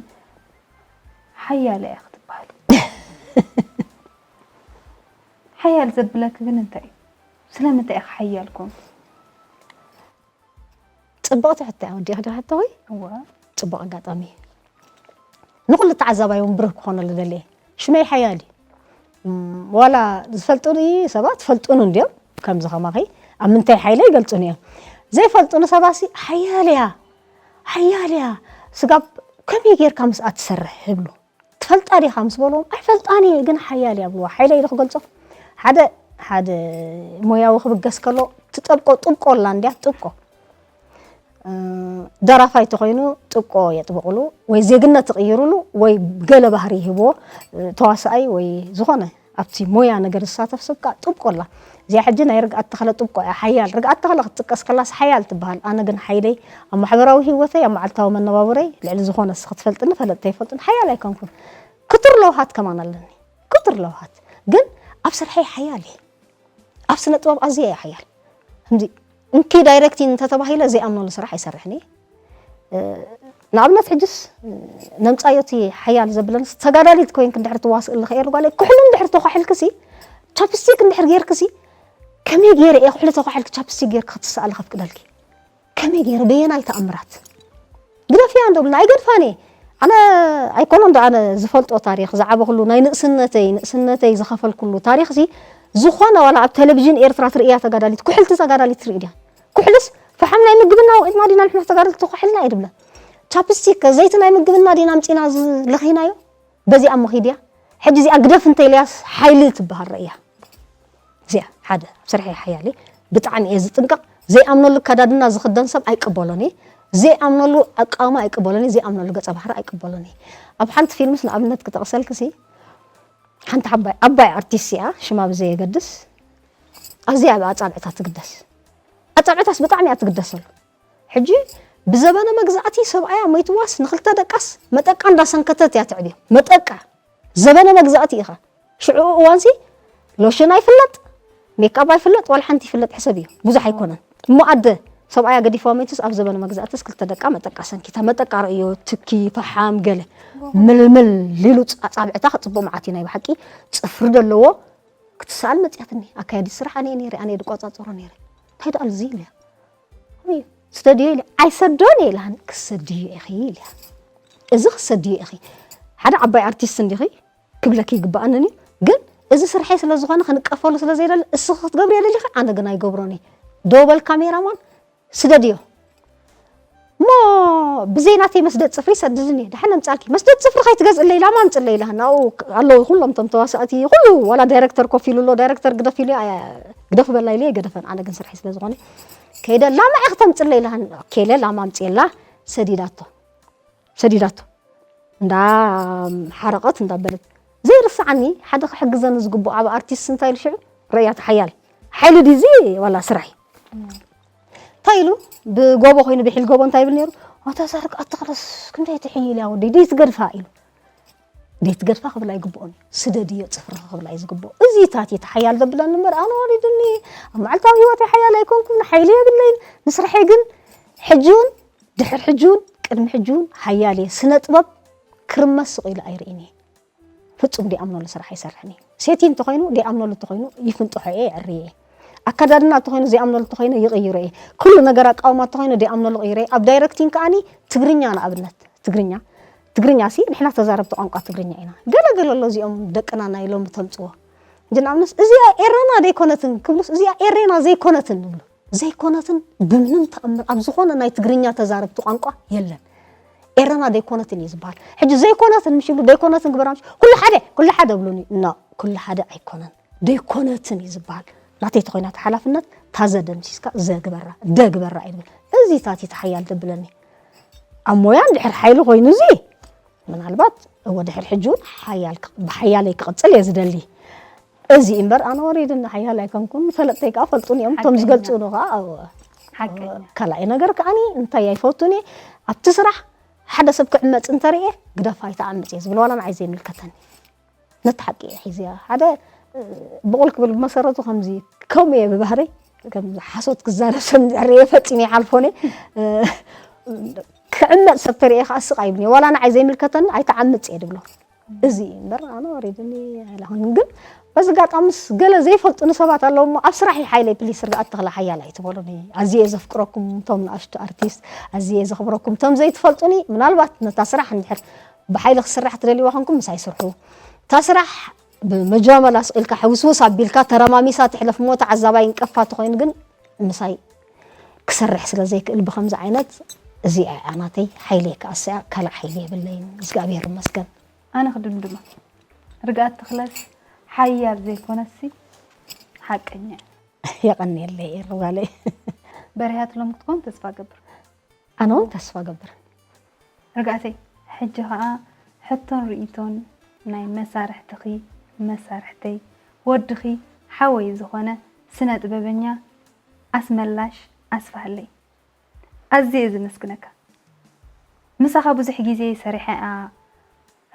ሓያል እያ ክትበሃል። ሓያል ዘብለኪ ግን እንታይ እዩ? ስለምንታይ ኢኺ ሓያል ኮንኪ? ፅብቕቲ ሕቶ እያ ወዲእኺ ዶ ሕቶ ወይ እወ ፅቡቕ ኣጋጣሚ እዩ። ንኹሉ ተዓዛባይ እውን ብሩህ ክኾነሉ ደልየ ሽመይ ሓያል እዩ። ዋላ ዝፈልጡኒ ሰባት ይፈልጡኒ እንድዮም ከምዚ ከማኺ ኣብ ምንታይ ሓይለ ይገልፁኒ እዮም። ዘይፈልጡኒ ሰባሲ ሓያል እያ ሓያል እያ ስጋብ ከመይ ጌርካ ምስኣ ትሰርሕ ይብሉ። ትፈልጣ ዲኻ ምስ በልዎም ኣይፈልጣን እየ ግን ሓያል እያ ብልዋ ሓይለ ኢሉ ክገልፆ ሓደ ሓደ ሞያዊ ክብገስ ከሎ ትጠብቆ ጥብቆ ኣላ እንድያ ጥብቆ ደራፋይ ተኾይኑ ጥብቆ የጥብቕሉ ወይ ዜግነት ይቕይርሉ ወይ ገለ ባህሪ ይህብዎ ተዋሳኣይ ወይ ዝኾነ ኣብቲ ሞያ ነገር ዝሳተፍ ሰብ ከዓ ጥብቆ ኣላ እዚኣ ሕጂ ናይ ርግኣት ተኽለ ጥብቆ እያ ሓያል ርግኣት ተኽለ ክትጥቀስ ከላስ ሓያል ትበሃል ኣነ ግን ሓይለይ ኣብ ማሕበራዊ ህይወተይ ኣብ መዓልታዊ መነባብረይ ልዕሊ ዝኾነ ንስኺ ትፈልጥኒ ፈለጥ ተይፈልጥኒ ሓያል ኣይኮንኩን ክቱር ለውሃት ከማን ኣለኒ ክቱር ለውሃት ግን ኣብ ስርሐይ ሓያል እየ ኣብ ስነ ጥበብ ኣዝየ እየ ሓያል ከምዚ እንኪ ዳይሬክቲንግ እንተተባሂለ ዘይኣምነሉ ስራሕ ኣይሰርሕን እየ ንኣብነት ሕጅስ ነምፃዮ እቲ ሓያል ዘብለንስ ተጋዳሊት ኮይንክ እንድሕር ትዋስእ ኣለኸ ኤር ጓለይ ኩሕሊ እንድሕር ተኳሒልክሲ ቻፕስቲክ እንድሕር ጌርክሲ ከመይ ገይረ እየ ኩሕሊ ተኳሒልክ ቻፕስቲክ ጌርክ ክትስኣሊ ከፍቅደልኪ ከመይ ገይረ በየናይ ተኣምራት ግደፍያ እንዶ ብልና ኣይገድፋን እየ ኣነ ኣይኮነ እንዶ ኣነ ዝፈልጦ ታሪክ ዝዓበክሉ ናይ ንእስነተይ ንእስነተይ ዝኸፈልኩሉ ታሪክሲ ዝኾነ ዋላ ኣብ ቴሌቪዥን ኤርትራ ትርእያ ተጋዳሊት ኩሕልቲ ተጋዳሊት ትርኢ ድያ ኩሕልስ ፈሓም ናይ ምግብና ወቂጥና ዲና ንሕና ተጋደልቲ ተኳሒልና እየ ድብላ ቻፕስቲክ ዘይቲ ናይ ምግብና ዲና ኣምፂና ዝለኺናዮ በዚኣ እሞ ኺድያ ሕጂ እዚኣ ግደፍ እንተ ኢልያስ ሓይሊ ትበሃል ረእያ እዚኣ ሓደ ኣብ ስርሐይ ሓያል እየ ብጣዕሚ እየ ዝጥንቀቕ ዘይኣምነሉ ኣከዳድና ዝኽደን ሰብ ኣይቅበሎን እየ ዘይኣምነሉ ኣቃውማ ኣይቅበሎን እየ ዘይኣምነሉ ገፀ ባህሪ ኣይቅበሎን እየ ኣብ ሓንቲ ፊልምስ ንኣብነት ክጠቕሰልክሲ ሓንቲ ዓባይ ዓባይ ኣርቲስት እያ ሽማ ብዘየገድስ ኣዝያ ኣብ ኣጻብዕታ ትግደስ ኣጻብዕታስ ብጣዕሚ እያ ትግደሰሉ ሕጂ ብዘበነ መግዛእቲ ሰብኣያ ሞይትዋስ ንክልተ ደቃስ መጠቃ እንዳሰንከተት እያ ትዕብዮ መጠቃ ዘበነ መግዛእቲ ኢኻ ሽዑ እዋንሲ ሎሽን ኣይፍለጥ ሜካፕ ኣይፍለጥ ዋላ ሓንቲ ይፍለጥ ሕሰብ እዩ ብዙሕ ኣይኮነን እሞ ኣደ ሰብኣያ ገዲፍዋ ሞይቱስ ኣብ ዘበነ መግዛእትስ ክልተ ደቃ መጠቃ ሰንኪታ መጠቃ ርእዮ ትኪ ፈሓም ገለ ምልምል ሊሉ ኣጻብዕታ ክጽቡቕ መዓት እዩ ናይ ብሓቂ ጽፍሪ ዘለዎ ክትሰኣል መጽያትኒ ኣካያዲ ስራሕ ኣነ ነይረ ኣነ ድቆጻጸሮ ነይረ እንታይ ደኣል እዚ ኢልያ ስደድዮ ኢለ ኣይሰዶን እየ ኢልሃኒ ክሰድዮ ኢኺ ኢልያ እዚ ክሰድዮ ኢኺ ሓደ ዓባይ ኣርቲስት እንዲኺ ክብለኪ ይግባኣንን እዩ ግን እዚ ስርሐይ ስለ ዝኾነ ክንቀፈሉ ስለ ዘይደሊ እስኺ ክትገብርዮ ደሊኺ ኣነ ግን ኣይገብሮን እየ ዶበል ካሜራማን ስደድዮ እሞ ብዘይ ናተይ መስደድ ፅፍሪ ይሰድድን እየ ደሓን ኣምፃልኪ መስደድ ፅፍሪ ከይትገዝእለይ ላማ ኣምፅለይ ኢላ ናብኡ ኣለዉ ኩሎም ቶም ተዋሳእቲ ኩሉ ዋላ ዳይረክተር ኮፍ ኢሉ ኣሎ ዳይረክተር ግደፍ ኢሉ ግደፍ በላ ኢሉ የገደፈን ኣነ ግን ስርሐይ ስለ ዝኾነ ከይደ ላማ ኢኺ ተምፅለይ ኢላሃኒ። ኦኬ ኢለ ላማ ኣምፅኤላ ሰዲዳቶ። ሰዲዳቶ። እንዳ ሓረቐት እንዳበለት። ዘይርስዓኒ ሓደ ክሕግዘኒ ዝግብኦ ኣብ ኣርቲስት እንታይ ኢሉ ሽዑ? ረእያት ሓያል። ሓይሊ ድዩ እዚ ዋላ ስራሕ እዩ? እንታይ ኢሉ? ብጎቦ ኮይኑ ብሒል ጎቦ እንታይ ይብል ነይሩ? ኣታ ዛርቅ ኣትኽለስ ክንደይ ትሕይል እያ ወደይ ደይትገድፋ ኢሉ። ደይትገድፋ ክብላ ይግብኦን እዩ። ስደድዮ ጽፍርኺ ክብላ እዩ ዝግብኦ። እዚ ታት እቲ ሓያል ዘብለኒ እምበር ኣነ ወሪድኒ ኣብ መዓልታዊ ህይወተይ ሓያል ኣይኮንኩን፣ ሓይሊ የብለይን። ንስርሐይ ግን ሕጂ እውን ድሕር ሕጂ እውን ቅድሚ ሕጂ እውን ሓያል እየ። ስነ ጥበብ ክርመስ ስቕ ኢሉ ኣይርእን እየ። ፍጹም ደይኣምነሉ ስራሕ ኣይሰርሕን እየ። ሴቲ እንተኾይኑ ደይኣምነሉ እንተኾይኑ ይፍንጥሖ እየ፣ የዕሪ እየ። ኣከዳድና እንተኾይኑ ዘይኣምነሉ እንተኾይኑ ይቕይሮ እየ። ኩሉ ነገር ኣቃውማ እንተኾይኑ ደይኣምነሉ ቅይሮ እየ። ኣብ ዳይረክቲንግ ከኣኒ ትግርኛ ንኣብነት፣ ትግርኛ፣ ትግርኛ ሲ ንሕና ተዛረብቲ ቋንቋ ትግርኛ ኢና። ገለ ገለ ኣሎ እዚኦም ደቅና ናይ ሎሚ ተምጽዎ። እንጂ ንኣብነት እዚኣ ኤረና ደይኮነትን ክብሉስ እዚኣ ኤሬና ዘይኮነትን ንብሉ። ዘይኮነትን ብምንም ተኣምር ኣብ ዝኾነ ናይ ትግርኛ ተዛረብቲ ቋንቋ የለን። ኤረና ደይኮነትን እዩ ዝበሃል። ሕጂ ዘይኮነትን ምሽ ይብሉ ደይኮነትን ግበራ ምሽ ኩሉ ሓደ፣ ኩሉ ሓደ ብሉኒ። ኖ፣ ኩሉ ሓደ ኣይኮነን። ደይኮነትን እዩ ዝበሃል። ናተይ ተኾይና እቲ ሓላፍነት ታዘ ደምሲስካ ዘግበራ፣ ደግበራ ኣይብል። እዚ ታቲ ተሓያል ደብለኒ። ኣብ ሞያ እንድሕር ሓይሊ ኮይኑ እዚ ምናልባት እወ ድሕር ሕጂ እውን ሓያል ክ-፣ ብሓያለይ ክቕጽል እየ ዝደሊ። እዚ እምበር ኣነ ወሪድኒ ሓያል ኣይኮንኩን። ፈለጥተይ ከኣ ፈልጡኒ እዮም። እቶም ሓቀኛ። ዝገልጹኒ ከኣ እወ። ሓቀኛ። ካልኣይ ነገር ከኣኒ እንታይ ኣይፈቱን እየ። ኣብቲ ስራሕ ሓደ ሰብ ክዕመጽ እንተርእየ ግደፋ ኣይትዓምጽ እየ ዝብል ዋላ ንዓይ ዘይምልከተኒ። ነቲ ሓቂ እየ ሒዝያ። ሓደ፣ እ፣ ብቑል ክብል ብመሰረቱ ከምዚ ከምኡ እየ ብባህረይ። ከም ሓሶት ክዛረብ ሰብ እንድሕር እየ ፈጺመ ይሓልፎን እየ። እ፣ ክዕመጽ ሰብ ተርእየ ከኣ ስቕ ኣይብልን እየ። ዋላ ንዓይ ዘይምልከተኒ ኣይትዓምጽ እየ ድብሎ። እዚ እዩ እምበር ኣነ ወሪድኒ ኣይላኹን። ግን በዚ ኣጋጣሚ ምስ ገለ ዘይፈልጡኒ ሰባት ኣለዉ እሞ ኣብ ስራሕ እዩ ሓይለይ ፕሊስ ርግኣት ተኽለ ሓያል ኣይትበሉኒ። ኣዝየ እየ ዘፍቅረኩም እቶም ንኣሽቱ ኣርቲስት፣ ኣዝየ እየ ዘኽብረኩም እቶም ዘይትፈልጡኒ። ምናልባት ነታ ስራሕ እንድሕር ብሓይሊ ክስራሕ ትደልይዋ ኮንኩም ምሳይ ስርሑ። እታ ስራሕ ብመጃመላ ስቕ ኢልካ ሕውስውስ ኣቢልካ ተረማሚሳ ትሕለፍ እሞ ተዓዛባይ እንቀፋ ተኾይኑ ግን ምሳይ ክሰርሕ ስለ ዘይክእል ብኸምዚ ዓይነት እዚኣ እያ ናተይ ሓይለይ ክኣሰያ ካልእ ሓይሊ የብለይን። እግዚኣብሔር ይመስገን። ኣነ ክድምድማ ርግኣት ተኽለስ ሓያል ዘይኮነሲ ሓቀኛ እያ። የቐንየለይ ኤሪ ጓለይ። በሪሃትሎም ክትኮን ተስፋ ገብር። ኣነ እውን ተስፋ ገብር። ርግኣተይ፣ ሕጂ ኸኣ ሕቶን ርእይቶን ናይ መሳርሕትኺ፣ መሳርሕተይ፣ ወድኺ፣ ሓወይ ዝኾነ ስነ ጥበበኛ ኣስመላሽ ኣስፍሃለይ። ኣዝየ እየ ዘመስግነካ። ምሳኻ ብዙሕ ግዜ ሰሪሐ እያ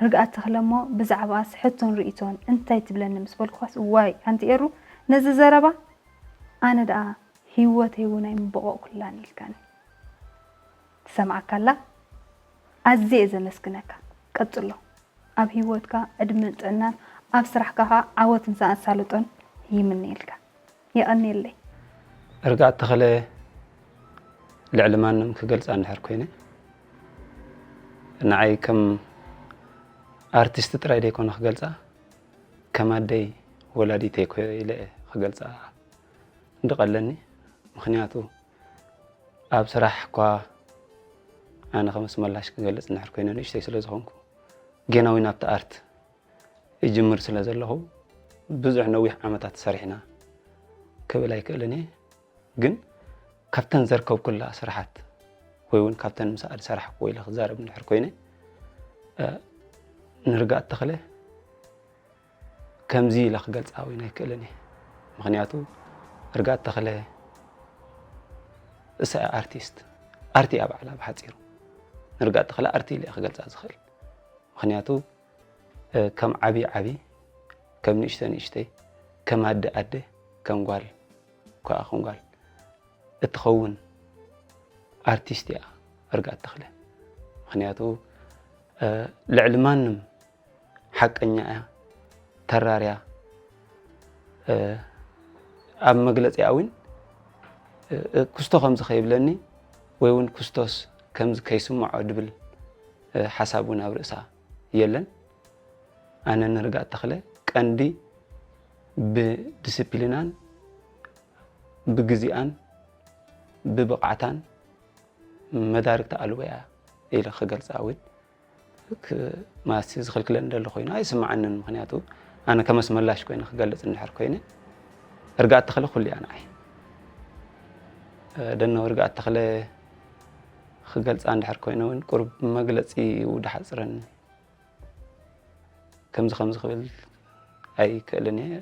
ርግኣት ተኽለ እሞ ብዛዕባኣስ ሕቶን ርእይቶን እንታይ ትብለኒ ምስ በልኩኻስ፣ ዋይ ኣንቲ ኤሩ ነዚ ዘረባ ኣነ ደኣ ህይወተይ እውን ኣይምበቐቕኩላን ኢልካኒ። ትሰምዓካ ኣላ? ኣዝየ እየ ዘመስግነካ። ቀጽሎ። ኣብ ህይወትካ ዕድመን ጥዕናን ኣብ ስራሕካ ኸኣ ዓወትን ኣሳልጦን ይምነየልካ። የቐንየለይ። ርግኣት ተኽለ ልዕሊ ማንም ክገልጻ እንድሕር ኮይነ፣ ንዓይ ከም ኣርቲስት ጥራይ ደይኮነ ክገልጻ፣ ከም ኣደይ ወላዲተይ ኮ-፣ ኢለ እየ ክገልጻ እንድቐለኒ። ምኽንያቱ ኣብ ስራሕ እኳ ኣነ ከም ኣስመላሽ ክገልጽ እንድሕር ኮይነ ንእሽተይ ስለ ዝኾንኩ፣ ጌና እውን ኣብቲ ኣርት እጅምር ስለ ዘለኹ፣ ብዙሕ ነዊሕ ዓመታት ሰሪሕና ክብል ኣይክእልን እየ። ግን ካብተን ዘርከብኩላ ስራሓት ወይ እውን ካብተን ምስኣ ዝሰራሕክዎ ኢለ ክዛረብ እንድሕር ኮይነ፣ እ፣ ንርግኣት ተኽለ ከምዚ ኢለ ክገልጻ እውን ኣይክእልን እየ። ምኽንያቱ ርግኣት ተኽለ እሳ እያ ኣርቲስት። ኣርቲ እያ ባዕላ ብሓጺሩ። ንርግኣት ተኽለ ኣርቲ ኢለ እየ ክገልጻ ዝኽእል። ምኽንያቱ፣ እ፣ ከም ዓቢ ዓቢ፣ ከም ንእሽቶ ንእሽተይ፣ ከም ኣደ ኣደ፣ ከም ጓል ከኣ ከም ጓል እትኸውን ኣርቲስት እያ ርግኣት ተኽለ። ምኽንያቱ፣ እ፣ ልዕሊ ማንም ሓቀኛ እያ፣ ተራር እያ። እ፣ ኣብ መግለጺኣ እውን፣ እ፣ እ፣ ክስቶ ከምዚ ከይብለኒ ወይ እውን ክስቶስ ከምዚ ከይስምዖ ድብል፣ እ፣ ሓሳብ እውን ኣብ ርእሳ የለን። ኣነ ንርግኣት ተኽለ ቀንዲ ብዲስፕሊናን ብግዜኣን ብብቕዓታን መዳርግቲ ኣልቦ እያ ኢለ ክገልጻ እውን ክ-፣ ማለት ዝኽልክለኒ ዘሎ ኮይኑ ኣይስምዓንን። ምኽንያቱ ኣነ ከም ኣስመላሽ ኮይነ ክገልጽ እንድሕር ኮይነ ርግኣት ተኽለ ኩሉ እያ ንዓይ። ደነው ርግኣት ተኽለ ክገልጻ እንድሕር ኮይነ እውን ቁሩብ መግለጺ ይሓጽረኒ። ከምዚ ከምዚ ክብል ኣይክእልን እየ።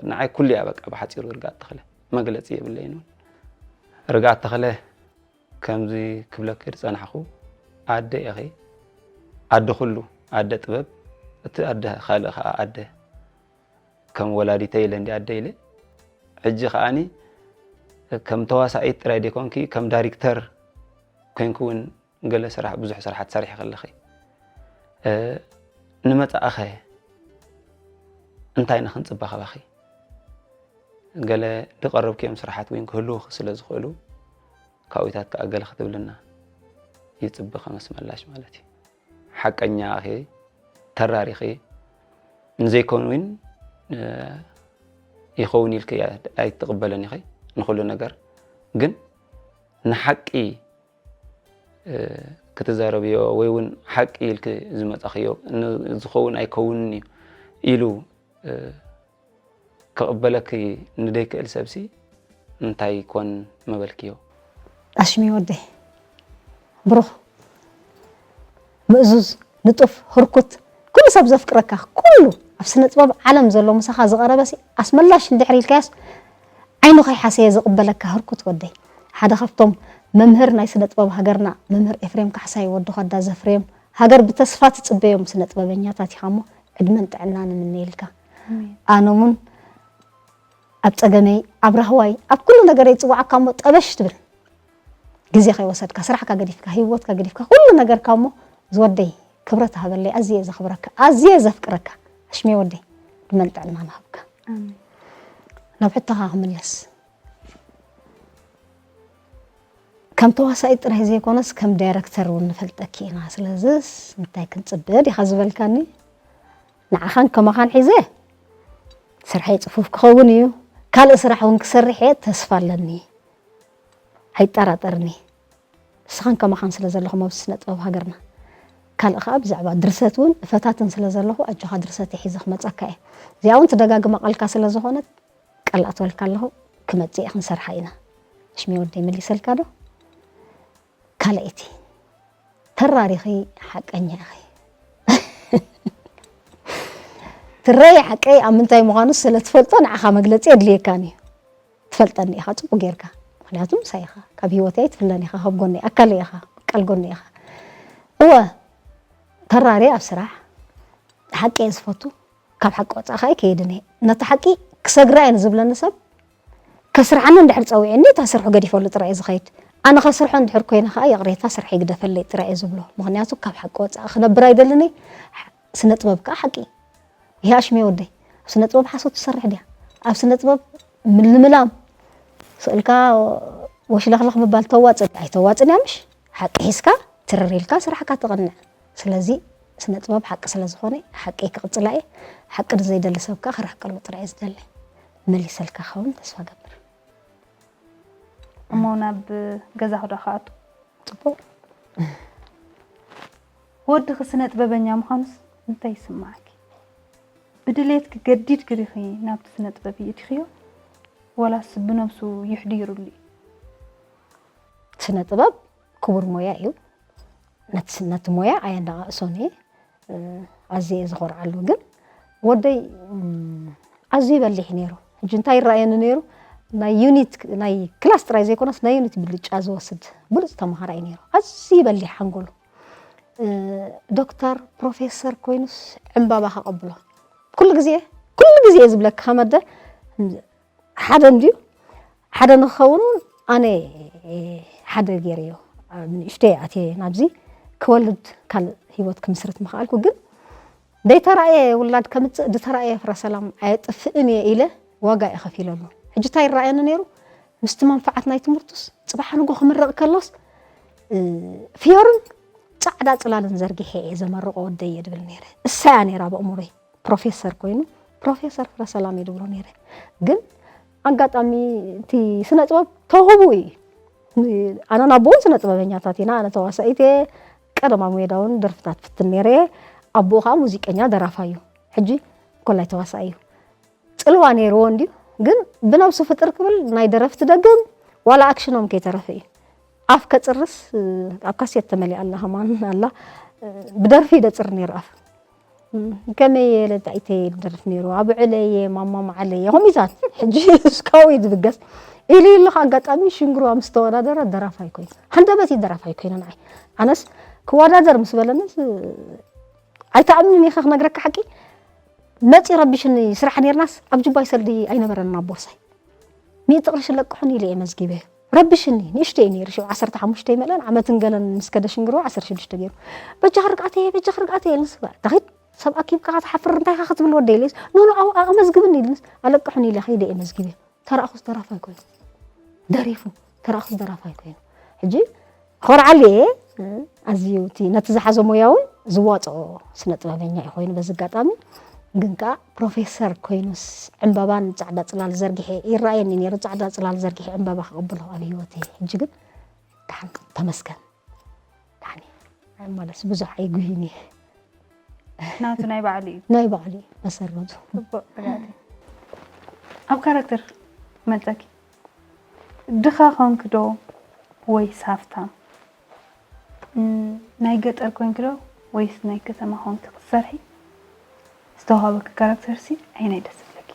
ንዓይ ኩሉ እያ በቃ ብሓጺሩ ርግኣት ተኽለ። መግለጺ የብለይን እውን። ርግኣት ተኽለ ከምዚ ክብለኪ ዝጸናሕኩ ኣደ ኢኺ። ኣደ ኩሉ፣ ኣደ ጥበብ፣ እቲ ኣደ ካልእ ከኣ ኣደ። ከም ወላዲተይ ኢለ እንዲ ኣደ ኢለ። ሕጂ ከኣኒ ከም ተዋሳኢት ጥራይ ዘይኮንኪ ከም ዳይሬክተር ኮንኪ እውን ገለ ስራሕ፣ ብዙሕ ስራሓት ሰሪሒ ከለኺ፣ እ፣ ንመጻእኸ እንታይ ኢና ክንጽበ ካባኺ? ገለ ዝቐረብክዮም ስራሓት እውን ክህልዉኺ ስለ ዝኽእሉ፣ ካብኡታት ከኣ ገለ ክትብልና ይጽበ ከመስመላሽ ማለት እዩ። ሓቀኛ ኢኺ፣ ተራር ኢኺ፣ ንዘይኮን እውን፣ እ፣ ይኸውን ኢልኪ ኣይትቕበለን ኢኺ ንኹሉ ነገር። ግን ንሓቂ፣ እ፣ ክትዛረብዮ ወይ እውን ሓቂ ኢልኪ ዝመጻኽዮ ን-፣ ዝኸውን ኣይከውንን እዩ ኢሉ፣ እ፣ ክቕበለኪ ንደይክእል ሰብሲ እንታይ ኮን ምበልክዮ? ኣሽሚ ወደይ፣ ብሩኽ፣ ምእዙዝ፣ ንጡፍ፣ ህርኩት፣ ኩሉ ሰብ ዘፍቅረካ፣ ኩሉ ኣብ ስነ ጥበብ ዓለም ዘሎ ምሳኻ ዝቐረበሲ ኣስመላሽ እንድሕር ኢልካዮስ ዓይኑ ከይሓሰየ ዝቕበለካ ህርኩት ወደይ። ሓደ ካብቶም መምህር ናይ ስነ ጥበብ ሃገርና መምህር ኤፍሬም ካሕሳይ ወዲ ኸዳ ዘፍሬም፣ ሃገር ብተስፋ ትጽበዮም ስነ ጥበበኛታት ኢኻ እሞ ዕድመን ጥዕናን እምነየልካ። ኣሜን። ኣነ እውን ኣብ ጸገመይ፣ ኣብ ራህዋይ፣ ኣብ ኩሉ ነገረይ ይጽውዓካ እሞ ጠበሽ ትብል። ግዜ ከይወሰድካ፣ ስራሕካ ገዲፍካ፣ ህይወትካ ገዲፍካ፣ ኩሉ ነገርካ እሞ ዝወደይ ክብረት ሃበለይ፣ ኣዝየ ዘኽብረካ፣ ኣዝየ ዘፍቅረካ። ኣሽሜ ወደይ፣ ዕድመን ጥዕናን ሃብካ። ኣሜን። ናብ ሕቶኻ ክምለስ። ከም ተዋሳኢት ጥራይ ዘይኮነስ ከም ዳይረክተር እውን ንፈልጠኪ ኢና። ስለዝስ እንታይ ክንጽበ ዲኻ ዝበልካኒ? ንዓኻን ከማኻን ሒዘ ስርሐይ ጽፉፍ ክኸውን እዩ። ካልእ ስራሕ እውን ክሰርሕ እየ ተስፋ ኣለኒ። ኣይጠራጠርኒ። ንስኻን ከማኻን ስለ ዘለኹም ኣብዚ ስነ ጥበብ ሃገርና። ካልእ ከኣ ብዛዕባ ድርሰት እውን እፈታትን ስለ ዘለኹ ኣጆኻ ድርሰተይ ሒዘ ክመጸካ እየ። እዚኣ እውን ትደጋግማ ቃልካ ስለ ዝኾነት ቃል ኣትወልካ ኣለኹ። ክመጽእ እየ ክንሰርሓ ኢና። ኣሽሜ ወደይ መሊሰልካ ዶ? ካልኣይቲ ተራር ኢኺ ሓቀኛ ኢኺ። ትረይ ሓቀይ ኣብ ምንታይ ምዃኑ ስለ ትፈልጦ ንዓኻ መግለጺ የድልየካን እዩ። ትፈልጠኒ ኢኻ ጽቡቕ ጌርካ። ምኽንያቱ ምሳይ ኢኻ። ካብ ህይወተይ ኣይትፍለን ኢኻ። ካብ ጎነይ ኣካለይ ኢኻ። በቃል ጎነይ ኢኻ። እወ ተራር እየ ኣብ ስራሕ። ሓቂ እየ ዝፈቱ። ካብ ሓቂ ወጻኢ ከኣ ኣይከይድን እየ። ነቲ ሓቂ ክሰግራ እየ ንዝብለኒ ሰብ ከስርሓኒ እንድሕር ጸዊዑኒ እታ ስርሑ ገዲፈሉ ጥራይ እየ ዝኸይድ። ኣነ ከስርሖ እንድሕር ኮይነ ከኣ ይቕሬታ ስርሐይ ግደፈለይ ጥራይ እየ ዝብሎ። ምኽንያቱ ካብ ሓቂ ወጻኢ ክነብር ኣይደልን እየ። ስነ ጥበብ ከኣ ሓቂ እዩ። ይሄ ኣሽሜ ወደይ፣ ኣብ ስነ ጥበብ ሓሶት ትሰርሕ ድያ? ኣብ ስነ ጥበብ ምልምላም፣ ስእልካ ወሽለኽለኽ ምባል ተዋጽእ ኣይተዋጽእን እያ ምሽ? ሓቂ ሒዝካ ትርር ኢልካ ስራሕካ ተቐንዕ። ስለዚ ስነ ጥበብ ሓቂ ስለ ዝኾነ ሓቂ ክቕጽላ እየ። ሓቂ ንዘይደሊ ሰብ ከኣ ክርሕቀሉ ጥራይ እየ ዝደሊ። መሊሰልካ ክኸውን ተስፋ ገብር። እሞ ናብ ገዛኹ ዶ ክኣቱ? ጽቡቕ። ወድኺ ስነ ጥበበኛ ምዃኑስ እንታይ ይስምዓኪ? ብድሌትኪ ገዲድኪ ዲኺ ናብቲ ስነ ጥበብ ይእቲኽዮ? ወላስ ብነብሱ ይሕዲሩሉ እዩ? ስነ ጥበብ ክቡር ሞያ እዩ። ነቲ ስ-፣ ነቲ ሞያ ኣየነቓቕሶን እየ። እ፣ ኣዝየ እየ ዝኾርዓሉ። ግን ወደይ፣ እም፣ ኣዝዩ ይበሊሕ እዩ ነይሩ። ሕጂ እንታይ ይረኣየኒ ነይሩ? ናይ ዩኒት፣ ናይ ክላስ ጥራይ ዘይኮነስ ናይ ዩኒት ብልጫ ዝወስድ ብሉጽ ተመሃራይ ነይሩ። ኣዝዩ ይበሊሕ ሓንጎሉ። እ፣ ዶክተር፣ ፕሮፌሰር ኮይኑስ ዕምባባ ከቐብሎ። ኩሉ ግዜ፣ ኩሉ ግዜ እየ ዝብለካ ከመደ፣ ሓደ እንድዩ፣ ሓደ ንክኸውን እውን ኣነ ሓደ ገይረዮ። ኣብ ንእሽተይ ኣትየ ናብዚ ክወልድ ካልእ ህይወት ክምስርት ምኽኣልኩ፣ ግን ዘይተራእየ ውላድ ከምጽእ ዝተራእየ ፍረ ሰላም ኣየጥፍእን እየ ኢለ ዋጋ እየ ከፊለሉ። ሕጂ እንታይ ይረኣየኒ ነይሩ? ምስቲ መንፈዓት ናይ ትምህርቱስ፣ ጽባሕ ንጎ ክምረቕ ከሎስ፣ እ፣ ፍዮርን ጻዕዳ ጽላልን ዘርጊሐ እየ ዘመርቖ ወደይ እየ ድብል ነይረ። እሳ እያ ነይራ በእምሮይ። ፕሮፌሰር ኮይኑ፣ ፕሮፌሰር ፍረ ሰላም እየ ድብሎ ነይረ። ግን ኣጋጣሚ እቲ ስነ ጥበብ ተውህቡ እዩ። ኣነ ናቦ እውን ስነ ጥበበኛታት ኢና፣ ኣነ ተዋሳኢት እየ፣ ቀደማዊ ሜዳ እውን ደርፍታት ፍትን ነይረ እየ። ኣቦኡ ከዓ ሙዚቀኛ ደራፋይ እዩ። ሕጂ ኮላይ ተዋሳኢ እዩ። ጽልዋ ነይርዎ እንድዩ፣ ግን ብነብሱ ፍጥር ክብል ናይ ደረፍቲ ደግም፣ ዋላ ኣክሽኖም ከይተረፈ እዩ። ኣፍ ከጽርስ ኣብ ካሴት ተመሊኣ ኣላ፣ ከማን ኣላ። ብደርፊ ደጽር ነይሩ ኣፍ። ከመይ የለ ጣይተይ ደርፍ ነይሩ፣ ኣብ ዕለየ ማማ ማዓለየ ከምኢታት። ሕጂ እስካዊ ድብገስ ኢሉ ኢሉ ኣጋጣሚ ሽንግርዋ ምስ ተወዳደረ ደራፋይ ኮይኑ፣ ሃንደበት እዩ ደራፋይ ኮይኑ። ንዓይ ኣነስ ክወዳደር ምስ በለንስ ኣይተኣምንን ኢኻ ክነግረካ ሓቂ። መጺ ረቢሽኒ ስራሕ ነርናስ ኣብ ጅባይ ሰልዲ ኣይነበረን ኣብ ቦርሳይ። ሚእቲ ቅርሺ ለቅሑን ኢለ እየ መዝጊበ። ረቢሽኒ ንእሽቶ እዩ ነይሩ፣ ሽዑ ዓሰርተ ሓሙሽተ ይመልአን ዓመትን ገለን ምስ ከደ ሽንግሮ ዓሰርተ ሽዱሽተ ገይሩ። በጃኺ ርግኣተየ፣ በጃኺ ርግኣተየ ኢልንስ፣ ተኺድ ሰብ ኣኪብካ ክትሓፍር እንታይ ኢኻ ክትብል ወደ ኢለስ፣ ኖ ኖ፣ ኣው ኣመዝግብኒ ኢልንስ፣ ኣለቅሑን ኢለ ከይደ እየ መዝጊበ። ተራእኹስ ደራፋይ ኮይኑ። ደሪፉ፣ ተራእኹስ ደራፋይ ኮይኑ። ሕጂ ኮርዓሉ እየ። ኣዝዩ እቲ ነቲ ዝሓዞ ሞያ እውን ዝዋፅኦ ስነ ጥበበኛ እዩ ኮይኑ፣ በዚ ኣጋጣሚ ግን ከኣ ፕሮፌሰር ኮይኑስ ዕምበባን ጻዕዳ ጽላል ዘርጊሐ ይረኣየኒ ነይሩ። ጻዕዳ ጽላል ዘርጊሐ ዕምበባ ክቕብሎ ኣብ ህይወተይ። ሕጂ ግን ደሓን ተመስገን። ደሓን እየ። ማለት ብዙሕ ኣይጉህይን እየ። ናቱ ናይ ባዕሉ እዩ። ናይ ባዕሉ እዩ መሰረቱ። ጽቡቕ ርግኣት እዩ። ኣብ ካራክተር መልሰኪ ድኻ ኾንኪ ዶ ወይስ ሃፍታም? እም፣ ናይ ገጠር ኮንኪ ዶ ወይስ ናይ ከተማ ኮንኪ ክትሰርሒ? ዝተዋሃበኪ ካራክተር ሲ ኣየናይ ደስ ዝብለኪ?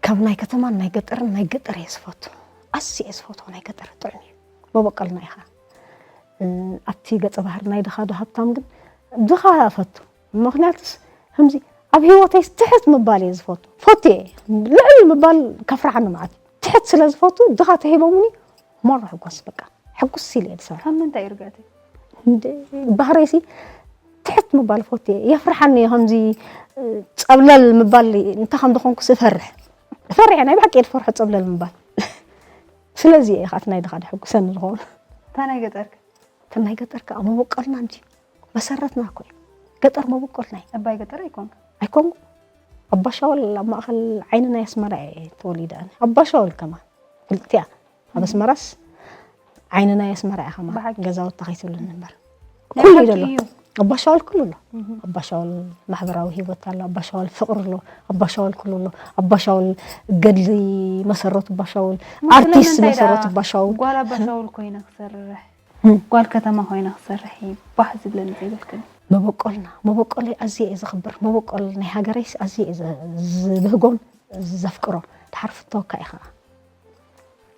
ካብ ናይ ከተማን ናይ ገጠርን፣ ናይ ገጠር እየ ዝፈቱ። ኣዝየ እየ ዝፈትዎ ናይ ገጠር፣ ጥዑም እዩ። መበቆልና ኢኻ። እ፣ ኣብቲ ገጸ ባህሪ ናይ ድኻ ዶ ሃብታም ግን ድኻ እፈቱ። ምኽንያቱስ ከምዚ ኣብ ህይወተይስ ትሕት ምባል እየ ዝፈቱ። ፈቱ እየ። ልዕል ምባል ከፍርሓኒ ማለት እዩ። ትሕት ስለ ዝፈቱ ድኻ ተሂቦምኒ ሞር ሕጎስ በቃ። ሕጉስ ኢለ እየ ዝሰርሕ። ካብ ምንታይ እዩ ርግኣተይ? እንደ ባህረይሲ ትሕት ምባል ፈቱ እየ። የፍርሓኒ እዩ ከምዚ፣ እ፣ ጸብለል ምባል እንታይ ከም ዝኾንኩስ እፈርሕ። እፈርሕ እየ፣ ናይ ብሓቂ እየ ዝፈርሖ ጸብለል ምባል። ስለዚ እየ ኻት ናይ ድኻ ደሕጉሰኒ ዝኸውን። እታ ናይ ገጠር ከ? እታ ናይ ገጠር ከኣ መበቆልና እንጂ መሰረትና እኮ እዩ። ገጠር መበቆልና እዩ። እባይ ገጠር ኣይኮንካ? ኣይኮንኩ። ኣባሻወል ኣብ ማእኸል ዓይኒ ናይ ኣስመራ እየ ተወሊደ ኣነ። ኣባሻወል ከማ ፍልጥቲ እያ። ኣብ ኣስመራስ ዓይኒ ናይ ኣስመራ እያ ከማ ብሓቂ። ገዛውታ ከይትብልን እምበር። ናይ ኩሉ እዩ ሓቂ ዘሎ። እዩ። ኣባሻወል ኩሉ ኣሎ። እህ። ኣባሻወል ማሕበራዊ ህይወት ኣሎ፣ ኣባሻወል ፍቕሪ ኣሎ፣ ኣባሻወል ኩሉ ኣሎ። ኣባሻወል ገድሊ መሰረቱ፣ ኣባሻወል እሞ ኣርቲስት ስለምንታይ መሰረቱ፣ ደኣ ኣባሻወል ጓል ኣባሻወል ኮይና ክሰርሕ፣ እም። ጓል ከተማ ኮይና ክሰርሕ እዩ ባህ ዝብለኒ ዘይበልክን? መበቆልና፣ መበቆለይ ኣዝየ እየ ዘኽብር። መበቆል ናይ ሃገረይስ ኣዝየ እየ ዘ-፣ ዝብህጎን ዘፍቅሮን። ድሓር ፍተወካ እየ ኸዓ።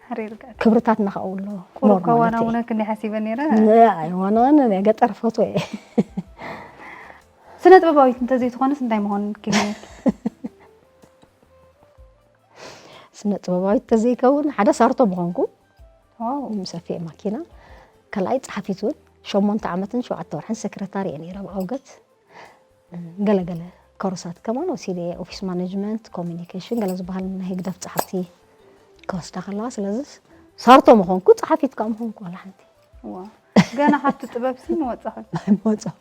ሓሪር ጋር። ክብርታትና ከኣ ኣሎ። ቁሩብ ሞር ማለት እዩ። ከዋናውነክ እንዲ ሓሲበ ነይረ። ን-፣ ኣይዋናዋንን እየ፣ ገጠር ፈትወ እየ። ስነ ጥበባዊት እንተዘይትኾንስ እንታይ ምኾን ክብል ነይርኪ? ስነ ጥበባዊት ተዘይከውን ሓደ ሳርቶ ምኾንኩ። ዋው። ምስ ኣፌ ማኪና። ካልኣይ ጸሓፊት እውን ሸሞንተ ዓመትን ሸውዓተ ወርሕን ሰክረታሪ እየ ነይረ ኣብ ኣውገት። ገለገለ ኮርሳት ከማን ወሲደ እየ፣ ኦፊስ ማኔጅመንት፣ ኮሚኒኬሽን፣ ገለ ዝበሃል ናይ ህግደፍ ጸሓፍቲ ክወስዳ ከለዋ። ስለዚ ሳርቶ ምኾንኩ፣ ጸሓፊት ከኣ ምኾንኩ ዋላ ሓንቲ። ዋው። ገና ካብቲ ጥበብ ሲ ምወጻኺ? ኣይምወጻኹ።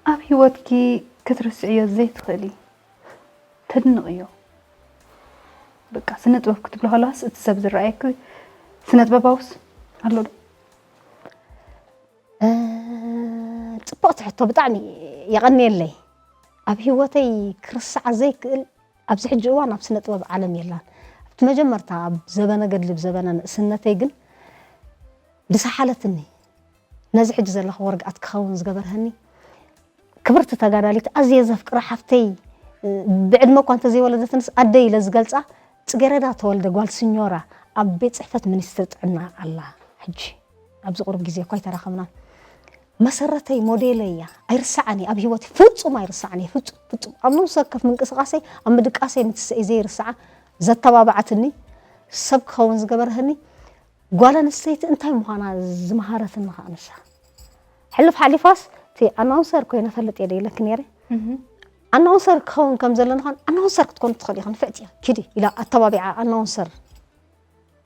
ኣብ ህይወትኪ ክትርስዕዮ ዘይትኽእሊ፣ ተድንቕዮ፣ በቃ ስነ ጥበብ ክትብሎ ከለዋስ እቲ ሰብ ዝረኣየኪ ስነ ጥበባውስ ኣሎ ዶ? እ፣ ጽብቕቲ ሕቶ፣ ብጣዕሚ የቐንየለይ። ኣብ ህይወተይ ክርስዓ ዘይክእል ኣብዚ ሕጂ እዋን ኣብ ስነ ጥበብ ዓለም የላን። ኣብቲ መጀመርታ ኣብ ዘበነ ገድሊ፣ ኣብ ዘበነ ንእስነተይ ግን ዝሰሓለትኒ፣ ነዚ ሕጂ ዘለኽዎ ርግኣት ክኸውን ዝገበርሀኒ፣ ክብርቲ ተጋዳሊት፣ ኣዝየ ዘፍቅራ ሓፍተይ፣ ብዕድመ እኳ እንተዘይወለደትንስ ኣደይ ኢለ ዝገልጻ፣ ጽጌረዳ ተወልደ፣ ጓል ስኞራ፣ ኣብ ቤት ጽሕፈት ሚኒስትሪ ጥዕና ኣላ። ሕጂ ኣብዚ ቁሩብ ግዜ እኳ ኣይተራኸብናን። መሰረተይ፣ ሞዴለይ እያ። ኣይርስዓን እየ ኣብ ህይወተይ፣ ፍጹም ኣይርስዓን እየ፣ ፍጹም፣ ፍጹም። ኣብ ነብሲ ወከፍ ምንቅስቓሰይ፣ ኣብ ምድቃሰይ፣ ምትሰይ ዘይርስዓ፣ ዘተባብዓትኒ፣ ሰብ ክኸውን ዝገበርህኒ፣ ጓል ኣንስተይቲ እንታይ ምዃና ዝመሃረትኒ ከኣ ንሳ። ሕልፍ ሓሊፋስ፣ እቲ ኣናውንሰር ኮይነ እፈልጥ እየ ዶ ኢለኪ ነይረ? እህ። ኣናውንሰር ክኸውን ከም ዘለኒ ኸን፣ ኣናውንሰር ክትኮኒ ትኽእሊ ኢኺ፣ ንፍዕቲ ኢኺ፣ ኪዲ ኢላ ኣተባቢዓ ኣናውንሰር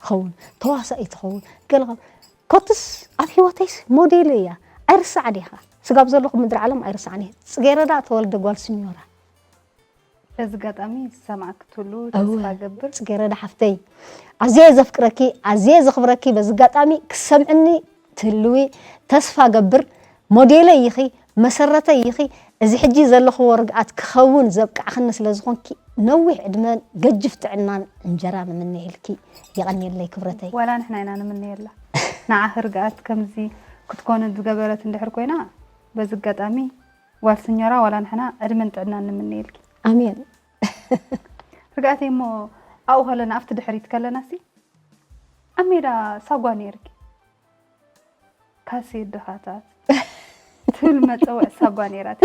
ኸውን፣ ተዋሳኢት ኸውን፣ ገለ ኸውን። ኮትስ ኣብ ህይወተይስ ሞዴል እያ። ኣይርስዓን እየ ኸኣ። ስጋብ ዘለኹ ምድሪ ዓለም ኣይርስዓን እየ። ጽጌረዳ ተወልደ ጓል ስኞራ። በዚ ኣጋጣሚ ዝሰምዓኪ ትህሉ እወ፣ ተስፋ ገብር። ጽጌረዳ ሓፍተይ፣ ኣዝየ ዘፍቅረኪ፣ ኣዝየ ዘኽብረኪ፣ በዚ ኣጋጣሚ ክሰምዕኒ ትህልዊ ተስፋ ገብር። ሞዴለይ ኢኺ፣ መሰረተይ ኢኺ። እዚ ሕጂ ዘለኽዎ ርግኣት ክኸውን ዘብቃዕኽኒ ስለ ዝኾንኪ፣ ነዊሕ ዕድመን ገጅፍ ጥዕናን እንጀራ ንምነየልኪ። የቐንየለይ ክብረተይ። ዋላ ንሕና ኢና ንምነየላ። ንዓኺ ርግኣት ከምዚ ክትኮኒ ዝገበረት እንድሕር ኮይና፣ በዚ ኣጋጣሚ ጓል ስኞራ ዋላ ንሕና ዕድመን ጥዕናን ንምነየልኪ። ኣሜን። ርግኣተይ እሞ ኣብኡ ከለና፣ ኣብቲ ድሕሪት ከለና ሲ ኣብ ሜዳ ሳጓ ነይርኪ። ካሴት ድኻታት ትብል መጸውዕ ሳጓ ነይራት።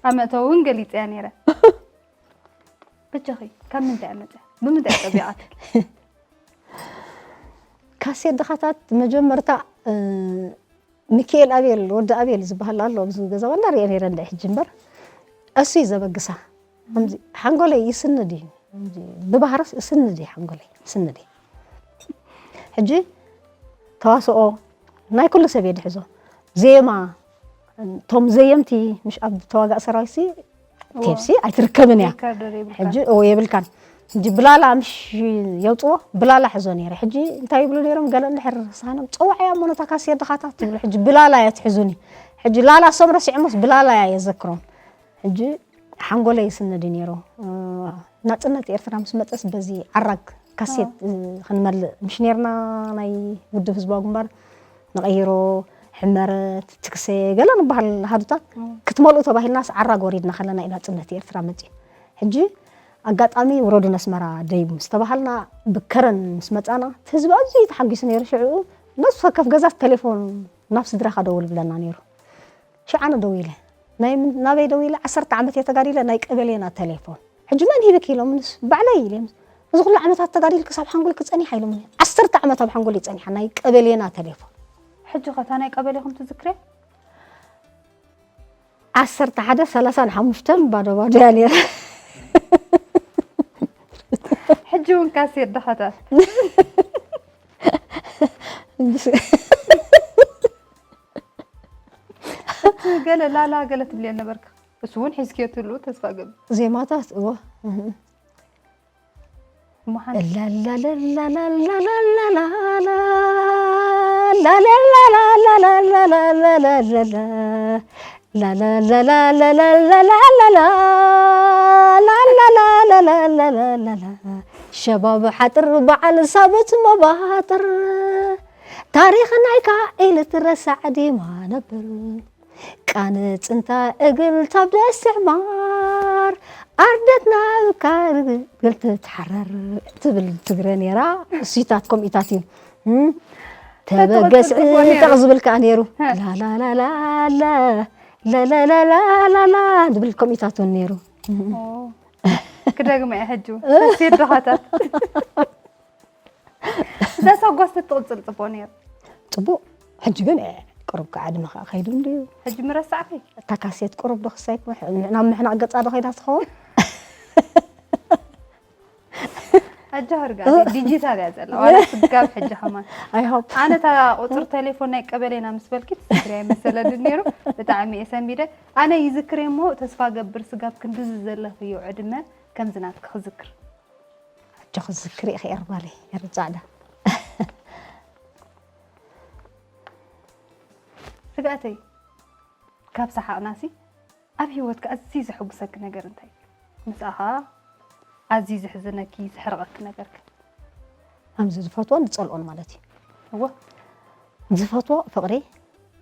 ኣብ መእተዊ እውን ገሊጸያ ነይረ። በጃኺ፣ ካብ ምንታይ እያ መጽያ? ብምንታይ ጸቢቓትኪ? ካሴት ድኻታት መጀመርታ፣ እ፣ ሚካኤል ኣቤል፣ ወዲ ኣቤል ዝበሃል ኣሎ ኣብዚ ገዛ ዋላ ሪኤ ነይረ እንደ ሕጂ እምበር፣ እሱ እዩ ዘበግሳ። ከምዚ ሓንጎለይ ይስንድ እዩ። ከምዚ ብባህርስ ይስንድ እዩ ሓንጎለይ፣ ይስንድ እዩ። ሕጂ ተዋስኦ ናይ ኩሉ ሰብ እየ ድሕዞ። ዜማ፣ እቶም ዘየምቲ፣ ምሽ ኣብ ተዋጋእ ሰራዊት ሲ፣ እዎ። ቴፕሲ ኣይትርከብን እያ። ሪከርደር የብልካን። ሕጂ፣ እዎ፣ የብልካን። ሕጂ ብላላ ምሽ የውፅዎ፣ ብላላ ሕዞ ነይረ። ሕጂ እንታይ ይብሉ ነይሮም? ገለ እንድሕር ሳኖም፣ "ፀዋዕያ እሞ ነታ ካሴት ድኻታት" ትብሉ። ሕጂ ብላላ እያ ትሕዙኒ። ሕጂ ላላ እሶም ረሲዖሞስ ብላላ እያ የዘክሮም። ሕጂ ሓንጎለይ ይስንድ እዩ ነይሩ። እ፣ ናጽነት ኤርትራ ምስ መጸስ በዚ ዓራግ ካሴት፣ እ፣ ክንመልእ ምሽ ነይርና፣ ናይ ውድብ ህዝባዊ ግንባር ንቐይሮ፣ ሕመረት፣ ትክሰ፣ ገለ ንበሃል ሃዱታት እም። ክትመልኡ ተባሂልናስ ዓራግ ወሪድና ከለና እዩ ናጽነት ኤርትራ መጺኡ። ሕጂ ኣጋጣሚ ውረዱ ነስመራ ደይቡ ምስ ተባሃልና ብከረን ምስ መጻና፣ እቲ ህዝቢ ኣዝዩ ተሓጒሱ ነይሩ። ሽዑ ነፍሲ ወከፍ ገዛ ተሌፎን ናብ ስድራኻ ደውል ብለና ነይሩ። ሽዑ ኣነ ደዊለ። ናይ ምን-፣ ናበይ ደዊለ? ዓሰርተ ዓመት እየ ተጋዲለ፣ ናይ ቀበሌና ተሌፎን። ሕጂ መን ሂብኪ ኢሎምንስ? ባዕለይ ኢለ። እዚ ኩሉ ዓመታት ተጋዲልኪ ክሳብ ሓንጎልኪ ጸኒሓ ኢሎምኒ። ዓሰርተ ዓመት ኣብ ሓንጎለይ ጸኒሓ፣ ናይ ቀበሌና ተሌፎን። ሕጂ ኸ እታ ናይ ቀበሌኹም ትዝክርያ? ዓሰርተ ሓደ ሰላሳን ሓሙሽተን ባዶ ባዶ እያ ነይራ። ሕጂ እውን ካሴት ድኻታት። ገለ ላላ ገለ ትብልዮ ነበርካ። እሱ እውን ሒዝክዮ ትህልው ተስፋ እገብር። ዜማታት፣ እወ። እህ። እሞ ሓንቲ። ላላላላላላላላላ፣ ላላላላላላላላላ፣ ላላላላላላላላ፣ ላላላላላላላላ፣ ሸባብ ሓጥር በዓል ሳብት መባጥር፣ ታሪኽ ናይካ ኢልትረሳዕ ዲማ ነብር። ቃንጽንታ እግል ታብ ደስዕ ማር፣ ኣርደትና እካ እግል ትትሓረር ትብል ትግረ ነይራ። እሱታት ከምኡታት እዩ። እም፣ ተበገስ ተበገስ ጽቡቅ ነይሩ። ጠቕ ዝብል ከኣ ነይሩ። ሀ። ላላላላላ፣ ላላላላላላ ዝብል ከምኡታት እውን ነይሩ። ኦ፣ ክደግማ እየ ሕጂ እውን። እ? ሴት ድኻታት። እዛ ሳጓስ ተትቕጽል ጽቡቕ ነይሩ። ጽቡቕ። ሕጂ ግን፣ እ፣ ቅሩብ ከኣ ዕድመ ከኣ ከይዱ እንድዩ። ሕጂ ምረሳዕኪ? እታ ካሴት ቅሩብ ዶ ክሳይ ክምሕ-፣ ናብ ምሕናቕ ገጻ ዶ ከይዳ ትኸውን? ሕጂ ኣርጋ ዲጂታል እያ ዘላ። ዋላ ስጋብ ሕጂ ከማን። I hope። ኣነ እታ ቁጽሪ ቴሌፎን ናይ ቀበሌና ምስ በልኪ ትዝክርያ ይመሰለኒ ነይሩ። ብጣዕሚ እየ ሰንቢደ። ኣነ ይዝክር እየ እሞ ተስፋ ገብር ስጋብ ክንድዚ ዘለኽዮ ዕድመ ከምዚ ናትኪ ክዝክር። ኣጆኺ ዝክሪ ኢኺ ኤርባለይ፣ ኤሪ ጻዕዳ። ስግኣተይ፣ ካብ ሰሓቕናሲ ኣብ ህይወትካ ኣዝዩ ዘሐጉሰኪ ነገር እንታይ እዩ? ምስኣ ኸኣ ኣዝዩ ዘሕዝነኪ፣ ዘሕርቐኪ ነገርክ? ከምዚ ዝፈትዎን ዝጸልኦን ማለት እዩ። እወ። ዝፈትዎ ፍቕሪ፣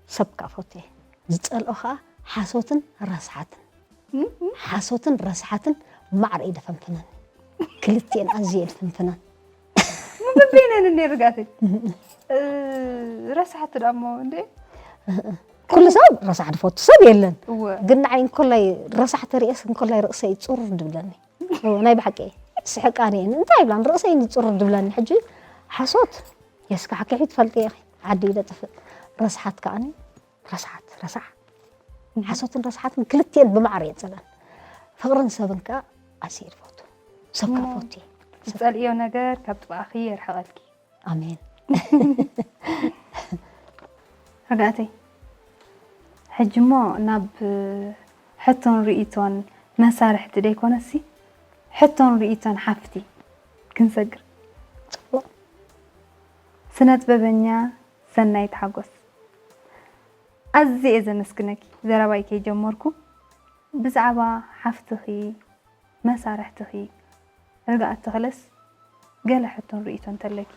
ሰብ ከኣ ፈቱ እየ። ዝጸልኦ ኸኣ ሓሶትን ረስሓትን። እም፣ እም። ሓሶትን ረስሓትን ማዕረ ይደፈንፍነን። ክልቲኤን ኣዝየ ይደፈንፍነን። ምን በይነን እንዴ ርጋተይ? እ፣ ረስሓት ደሞ እንዴ? ኩሉ ሰብ ረሳሕ ዝፈቱ ሰብ የለን። እወ። ግን ንዓይ እንኮላይ ረሳሕ ተርእየስ እንኮላይ ርእሰይ ጹር ድብለኒ። እወ፣ ናይ ብሓቂ ስሕቅ ኣነ እየ። እንታይ ይብላን ርእሰይ ጹር ድብለኒ። ሕጂ ሓሶት የስካሕክሒ ትፈልጢ ኢኺ። ዓዲ ኢለ ጥፍእ። ረስሓት ከኣኒ ረስሓት፣ ረሳሕ። እህ። ሓሶትን ረስሓትን ክልቲኤን ብማዕረ እየ ዝጸልኣን። ፍቕርን ሰብን ከኣ ኣዝየ እየ ዝፈቱ። ሰብ ከኣ እሞ ፈቱ እየ። ሰብ ትጸልእዮ ነገር ካብ ጥቓኺ የርሕቐልኪ። ኣሜን። ርግኣተይ፣ ሕጂ እሞ ናብ ሕቶን ርእይቶን መሳርሕቲ ደይኮነሲ፣ ሕቶን ርእይቶን ሓፍቲ ክንሰግር። ጽቡቕ። ስነ ጥበበኛ ሰናይት ሓጎስ። ኣዝየ እየ ዘመስግነኪ። ዘረባይ ከይጀመርኩ ብዛዕባ ሓፍትኺ፣ መሳርሕትኺ፣ ርግኣት ተኽለስ ገለ ሕቶን ርእይቶ እንተለኪ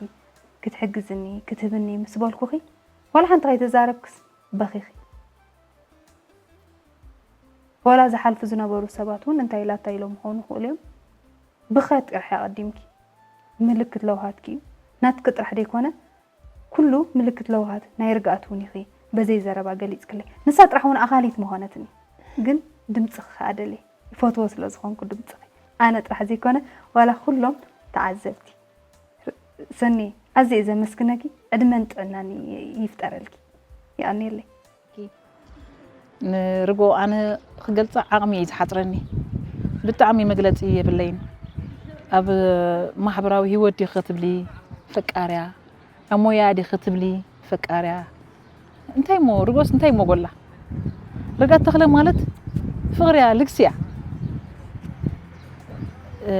ክትሕግዝኒ፣ ክትህብኒ ምስ በልኩኺ፣ ዋላ ሓንቲ ከይተዛረብክስ በኺኺ። ዋላ ዝሓልፉ ዝነበሩ ሰባት እውን እንታይ ኢላታ ኢሎም ክኾኑ ይኽእሉ እዮም። ብኽያት ጥራሕ ኣቐዲምኪ ምልክት ለውሃትኪ እዩ። ናትኪ ጥራሕ ደይኮነ፣ ኩሉ ምልክት ለውሃት ናይ ርግኣት እውን ኢኺ በዘይ ዘረባ ገሊጽክለይ። ንሳ ጥራሕ እውን ኣኻሊት ምኾነትኒ፣ ግን ድምጽኺ ከኣ ደልየ። ይፈትዎ ስለ ዝኾንኩ ድምጽኺ። ኣነ ጥራሕ ዘይኮነ፣ ዋላ ኩሎም ተዓዘብቲ። ሰኒ፣ ኣዝየ እየ ዘመስግነኪ። ዕድመን ጥዕናን ይ-፣ ይፍጠረልኪ። የቐንየለይ። ንርግኦ ኣነ ክገልጻ ዓቕሚ እዩ ዝሓጽረኒ። ብጣዕሚ መግለጺ የብለይን። ኣብ ማሕበራዊ ህይወት ዲኺ ክትብሊ ፈቃርያ፣ ኣብ ሞያ ዲኺ ክትብሊ ፈቃርያ። እንታይ እሞ ርግኦስ እንታይ እሞ ጎላ? ርግኣት ተኽለ ማለት ፍቕሪ እያ፣ ልግሲ እያ። እ፣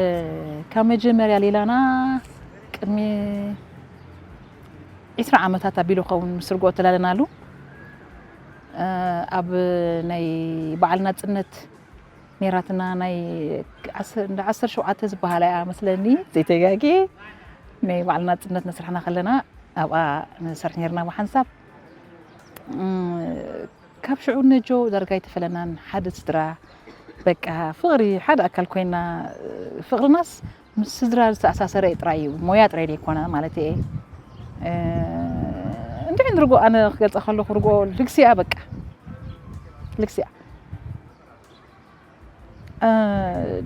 ካብ መጀመርያ ሌላና ቅድሚ ዒስራ ዓመታት ኣቢሉ ኸውን ምስ ርግኦ ተላለናሉ። እ፣ ኣብ ናይ በዓል ናጽነት ነይራትና ናይ ዓሰ-፣ እንዳ ዓሰርተ ሸውዓተ ዝበሃላ እያ መስለኒ፣ ዘይተጋግየ ናይ በዓል ናጽነት ነስርሕና ከለና ኣብኣ ንሰርሕ ነይርና ብሓንሳብ። እም፣ ካብ ሽዑ ነጆ ዳርጋ ኣይተፈለናን። ሓደ ስድራ፣ በቃ ፍቕሪ ሓደ ኣካል ኮይና፣ ፍቕርናስ ምስ ስድራ ዝተኣሳሰረ ጥራይ እዩ፣ ሞያ ጥራይ ዘይኮነ ማለት እየ። እ፣ እንድዒ ንርግኦ ኣነ ክገልጻ ከለኹ ርግኦ ልግሲኣ በቃ ልግሲኣ። እ፣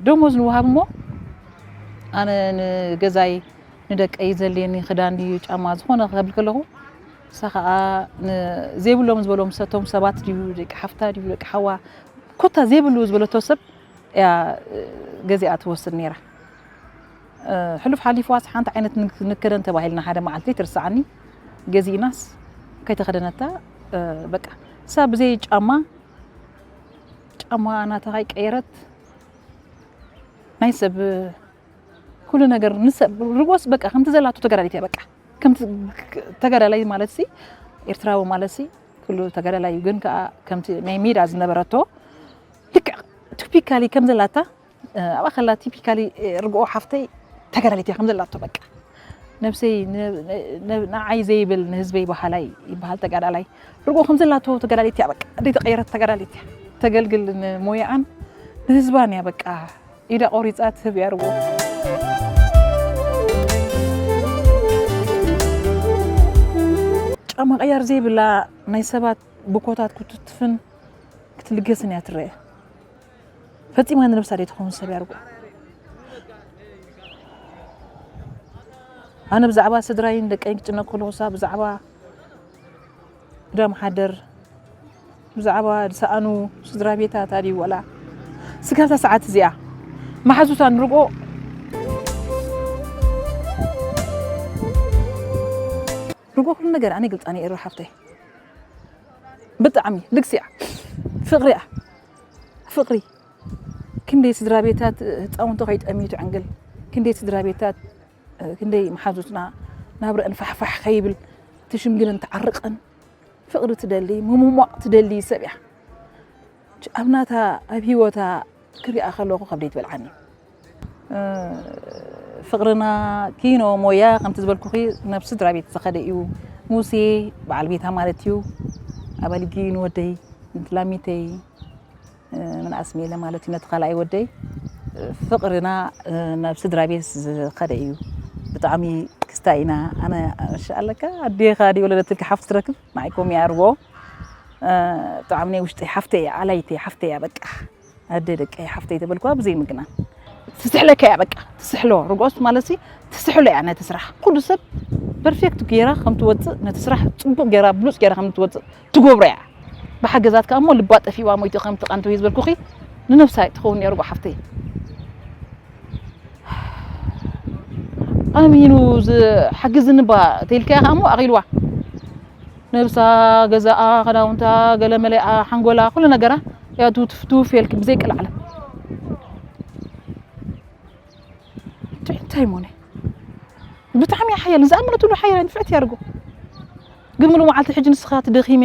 ደሞዝ ንወሃብ እሞ ኣነ ንገዛይ ንደቀይ ዘድልየኒ ክዳን ድዩ ጫማ ዝኾነ ክብል ከለኹ፣ ንሳ ኸኣ ን-፣ ዘይብሎም ዝበሎም ሰቶም ሰባት ድዩ ደቂ ሓፍታ ድዩ ደቂ ሓዋ ኮታ ዘይብሉ ዝበለቶ ሰብ እያ፣ እ፣ ገዚኣ ትወስድ ነይራ። እ፣ ሕሉፍ ሓሊፍዋስ ሓንቲ ዓይነት ንክ-፣ ንክደን ተባሂልና ሓደ መዓልቲ ትርስዓኒ ገዚእናስ ከይተኸደነታ፣ እ፣ በቃ ንሳ ብዘይ ጫማ ጫማ ናታ ከይቀየረት ናይ ሰብ ኩሉ ነገር ንሰብ ርግኦስ በቃ ከምቲ ዘላቶ ተጋዳሊት እያ። በቃ ከምቲ ተጋዳላይ ማለት ሲ ኤርትራዊ ማለት ሲ ኩሉ ተጋዳላይ እዩ። ግን ከኣ ከምቲ ናይ ሜዳ ዝነበረቶ ልክዕ ቲፒካሊ ከም ዘላታ፣ እ፣ ኣብኣ ከላ ቲፒካሊ፣ እ፣ ርግኦ ሓፍተይ ተጋዳሊት እያ ከም ዘላቶ በቃ ነብሰይ ን-፣ ን-፣ ንዓይ ዘይብል ንህዝበይ በሃላይ ይበሃል ተጋዳላይ። ርግኦ ከም ዘላቶ ተጋዳሊት እያ በቃ። ዘይተቐየረት ተጋዳሊት እያ። ተገልግል ንሞያኣን ንህዝባን እያ በቃ። ኢዳ ቆሪጻ ትህብ እያ ርግኦ። ጫማ ቀያር ዘይብላ ናይ ሰባት ብኮታት ክትትፍን ክትልገስን እያ ትረአ። ፈጺማ ንነብሳ ዘይትኸውን ሰብ እያ ርግኦ። ኣነ ብዛዕባ ስድራይን ደቀይን ክጭነቅ ከለኹ፣ እሳ ብዛዕባ ግዳም ሓደር፣ ብዛዕባ ዝሰኣኑ ስድራ ቤታት ኣድዩ ወላ ስጋብ እዛ ሰዓት እዚኣ መሓዙታ ንርግኦ፣ ርግኦ ኩሉ ነገር ኣነ ግልጻ ነይሩ ሓፍተይ። ብጣዕሚ ልግሲኣ ፍቕሪኣ ፍቕሪ ክንደይ ስድራ ቤታት ህፃውንቲ ከይጠምዩ ትዕንግል፣ ክንደይ ስድራ ቤታት፣ እ፣ ክንደይ መሓዙትና ናብረአን ፋሕፋሕ ከይብል ትሽምግልን ትዓርቕን፣ ፍቕሪ ትደሊ፣ ምምሟቕ ትደሊ ሰብ እያ። ች-፣ ኣብ ናታ፣ ኣብ ህይወታ ክሪኣ ከለኹ ከብደይ ትበልዓኒ። እ፣ ፍቕርና ኪኖ ሞያ ከምቲ ዝበልኩኺ ናብ ስድራ ቤት ዝኸደ እዩ። ሙሴ በዓል ቤታ ማለት እዩ። ኣባልጊ ንወደይ፣ ንትላሚተይ፣ እ፣ ምንኣስ ሜለ ማለት እዩ። ነቲ ካልኣይ ወደይ፣ እ፣ ፍቕርና፣ እ፣ ናብ ስድራ ቤት ዝኸደ እዩ። ብጣዕሚ ክስታይ ኢና። ኣነ፣ እሺ ኣለካ፣ ኣዴኻ ድዩ ወለደትልካ ሓፍቲ ትረክብ? ንዓይ ኮም እያ ርጎ። እ፣ ብጣዕሚ ናይ ውሽጠይ ሓፍተይ እያ፣ ኣላይተይ ሓፍተይ እያ፣ በቃ። ኣደ ደቀይ ሓፍተይ ተበልኩዋ ብዘይ ምግናን። ትስሕለካ እያ በቃ፣ ትስሕሎ። ርግኦስ ማለትሲ ትስሕሎ እያ ነቲ ስራሕ። ኩሉ ሰብ ፐርፌክት ገይራ ከም ትወጽእ፣ ነቲ ስራሕ ጽቡቕ ገይራ፣ ብሉጽ ገይራ ከም ትወጽእ ትገብሮ እያ። ብሓገዛት ከኣ እሞ ልባ ጠፊእዋ ሞይቱ ከም ትቐንተው እዩ ዝበልኩኺ፣ ንነብሳ ትኸውን እያ ርግኦ ሓፍተይ። ኣሚኑ ዝሓግዝኒ እባ ተይልካያ ከኣ እሞ ኣኺልዋ። ነብሳ፣ ገዛኣ፣ ክዳውንታ፣ ገለመለኣ፣ ሓንጎላ፣ ኩሉ ነገራ እያ ትውትፍ ትውፍ ኢልኪ ብዘይ ቅልዓለም። እንታይ፣ እንታይ እሞነ? ብጣዕሚ እያ ሓያል፣ ንዝኣመነትሉ ሓያል ንፍዕቲ እያ ርግኦ። ግን ሙሉእ መዓልቲ ሕጂ ንስኻ ትደኺመ፣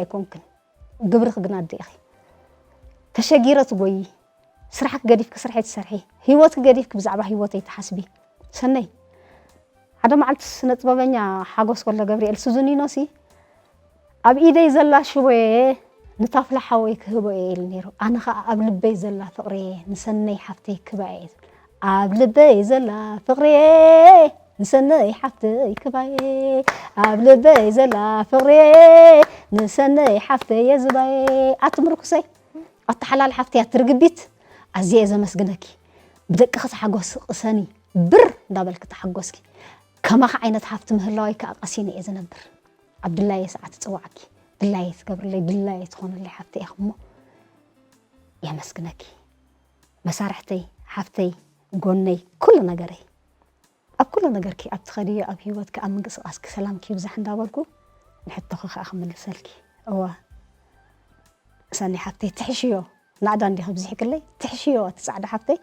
ኣይኮንክን፣ ግብርኺ ግን ኣደ ኢኺ። ተሸጊረ ትጎዪ፣ ስራሕኪ ገዲፍኪ ስርሐይ ትሰርሒ፣ ህይወትኪ ገዲፍኪ ብዛዕባ ህይወተይ ትሓስቢ። ሰነይ፣ ሓደ መዓልቲ ስነ ጥበበኛ ሓጎስ ወልደ ገብርኤል ሱዙኒኖሲ ኣብ ኢደይ ዘላ ሽቦየ ንታፍላ ሓወይ ክህቦ እየ ኢሉ ነይሩ። ኣነ ኸኣ ኣብ ልበይ ዘላ ፍቕርየ ንሰነይ ሓፍተይ ክባየ እየ ዝብል። ኣብ ልበይ ዘላ ፍቕርየ ንሰነይ ሓፍተይ ክባየ፣ ኣብ ልበይ ዘላ ፍቕርየ ንሰነይ ሓፍተይ እየ ዝባየ። ኣቲ ምርኩሰይ፣ ኣተሓላል ሓፍተይ፣ ኣቲ ርግቢት፣ ኣዝየ እየ ዘመስግነኪ። ብደቅኺ ተሓጎሲ፣ ቅሰኒ፣ ብር እንዳበልኪ ተሓጎስኪ። ከማኺ ዓይነት ሓፍቲ ምህላወይ ከኣ ቀሲነ እየ ዝነብር። ኣብ ድላየ ሰዓት እጽውዓኪ፣ ድላየ ትገብርለይ፣ ድላየ ትኾንለይ ሓፍተይ ኢኺ እሞ የመስግነኪ። መሳርሕተይ፣ ሓፍተይ፣ ጎነይ፣ ኩሉ ነገረይ። ኣብ ኩሉ ነገርኪ፣ ኣብ ትኸድዮ፣ ኣብ ህይወትኪ፣ ኣብ ምንቅስቓስኪ ሰላምኪ ይብዛሕ እንዳበልኩ ንሕቶኺ ከኣ ክምልሰልኪ። እዋ፣ ሰኒ ሓፍተይ፣ ትሕሽዮ፣ ናእዳ እንዲኺ ኣብዚሕክለይ፣ ትሕሽዮ፣ ኣቲ ጻዕዳ ሓፍተይ።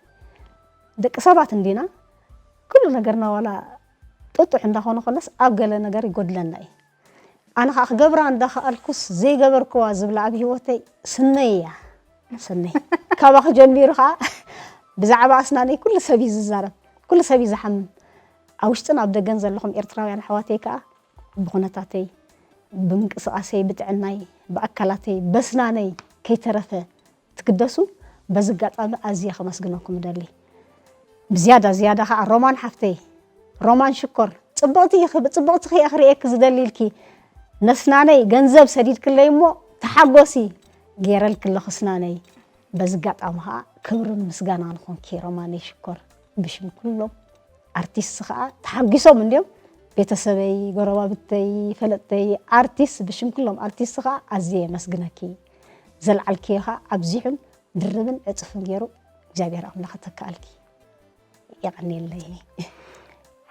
ደቂ ሰባት እንዲና፣ ኩሉ ነገርና ዋላ ጥጡሕ እንዳኾነ ኮነስ ኣብ ገለ ነገር ይጎድለና እዩ። ኣነ ኸኣ ክገብራ እንዳኸኣልኩስ ዘይገበርክዋ ዝብላ ኣብ ህይወተይ ስነይ እያ። ስነይ። ካባኺ ጀሚሩ ኸኣ ብዛዕባ ኣስናነይ ኩሉ ሰብ እዩ ዝዛረብ፣ ኩሉ ሰብ እዩ ዝሓምም። ኣብ ውሽጥን ኣብ ደገን ዘለኹም ኤርትራውያን ኣሕዋተይ ከኣ ብኹነታተይ፣ ብምንቅስቓሰይ፣ ብጥዕናይ፣ ብኣካላተይ፣ በስናነይ ከይተረፈ ትግደሱ። በዚ ኣጋጣሚ ኣዝየ ከመስግነኩም እደሊ። ብዝያዳ ዝያዳ ኸኣ ሮማን ሓፍተይ፣ ሮማን ሽኮር፣ ጽብቕቲ ኢኺ፣ ብጽብቕቲ ኢኺ ክርእየኪ ዝደሊ ኢልኪ ነስናነይ ገንዘብ ሰዲድክለይ እሞ ተሓጎሲ ገይረልኪ ኣለኹ ስናነይ። በዚ ኣጋጣሚ ኸኣ ክብርን ምስጋናን ንኾንኪ ሮማነይ ሽኮር፣ ብሽም ኩሎም ኣርቲስት ኸኣ ተሓጒሶም እንድዮም። ቤተሰበይ፣ ጎረባብተይ፣ ፈለጥተይ፣ ኣርቲስት፣ ብሽም ኩሎም ኣርቲስት ኸኣ ኣዝየ የመስግነኪ። ዘልዓልክዮ ኸኣ ኣብዚሑን ድርብን ዕጽፍን ገይሩ እግዚኣብሔር ኣምላኽ ኣተክኣልኪ። የቐንየለይ።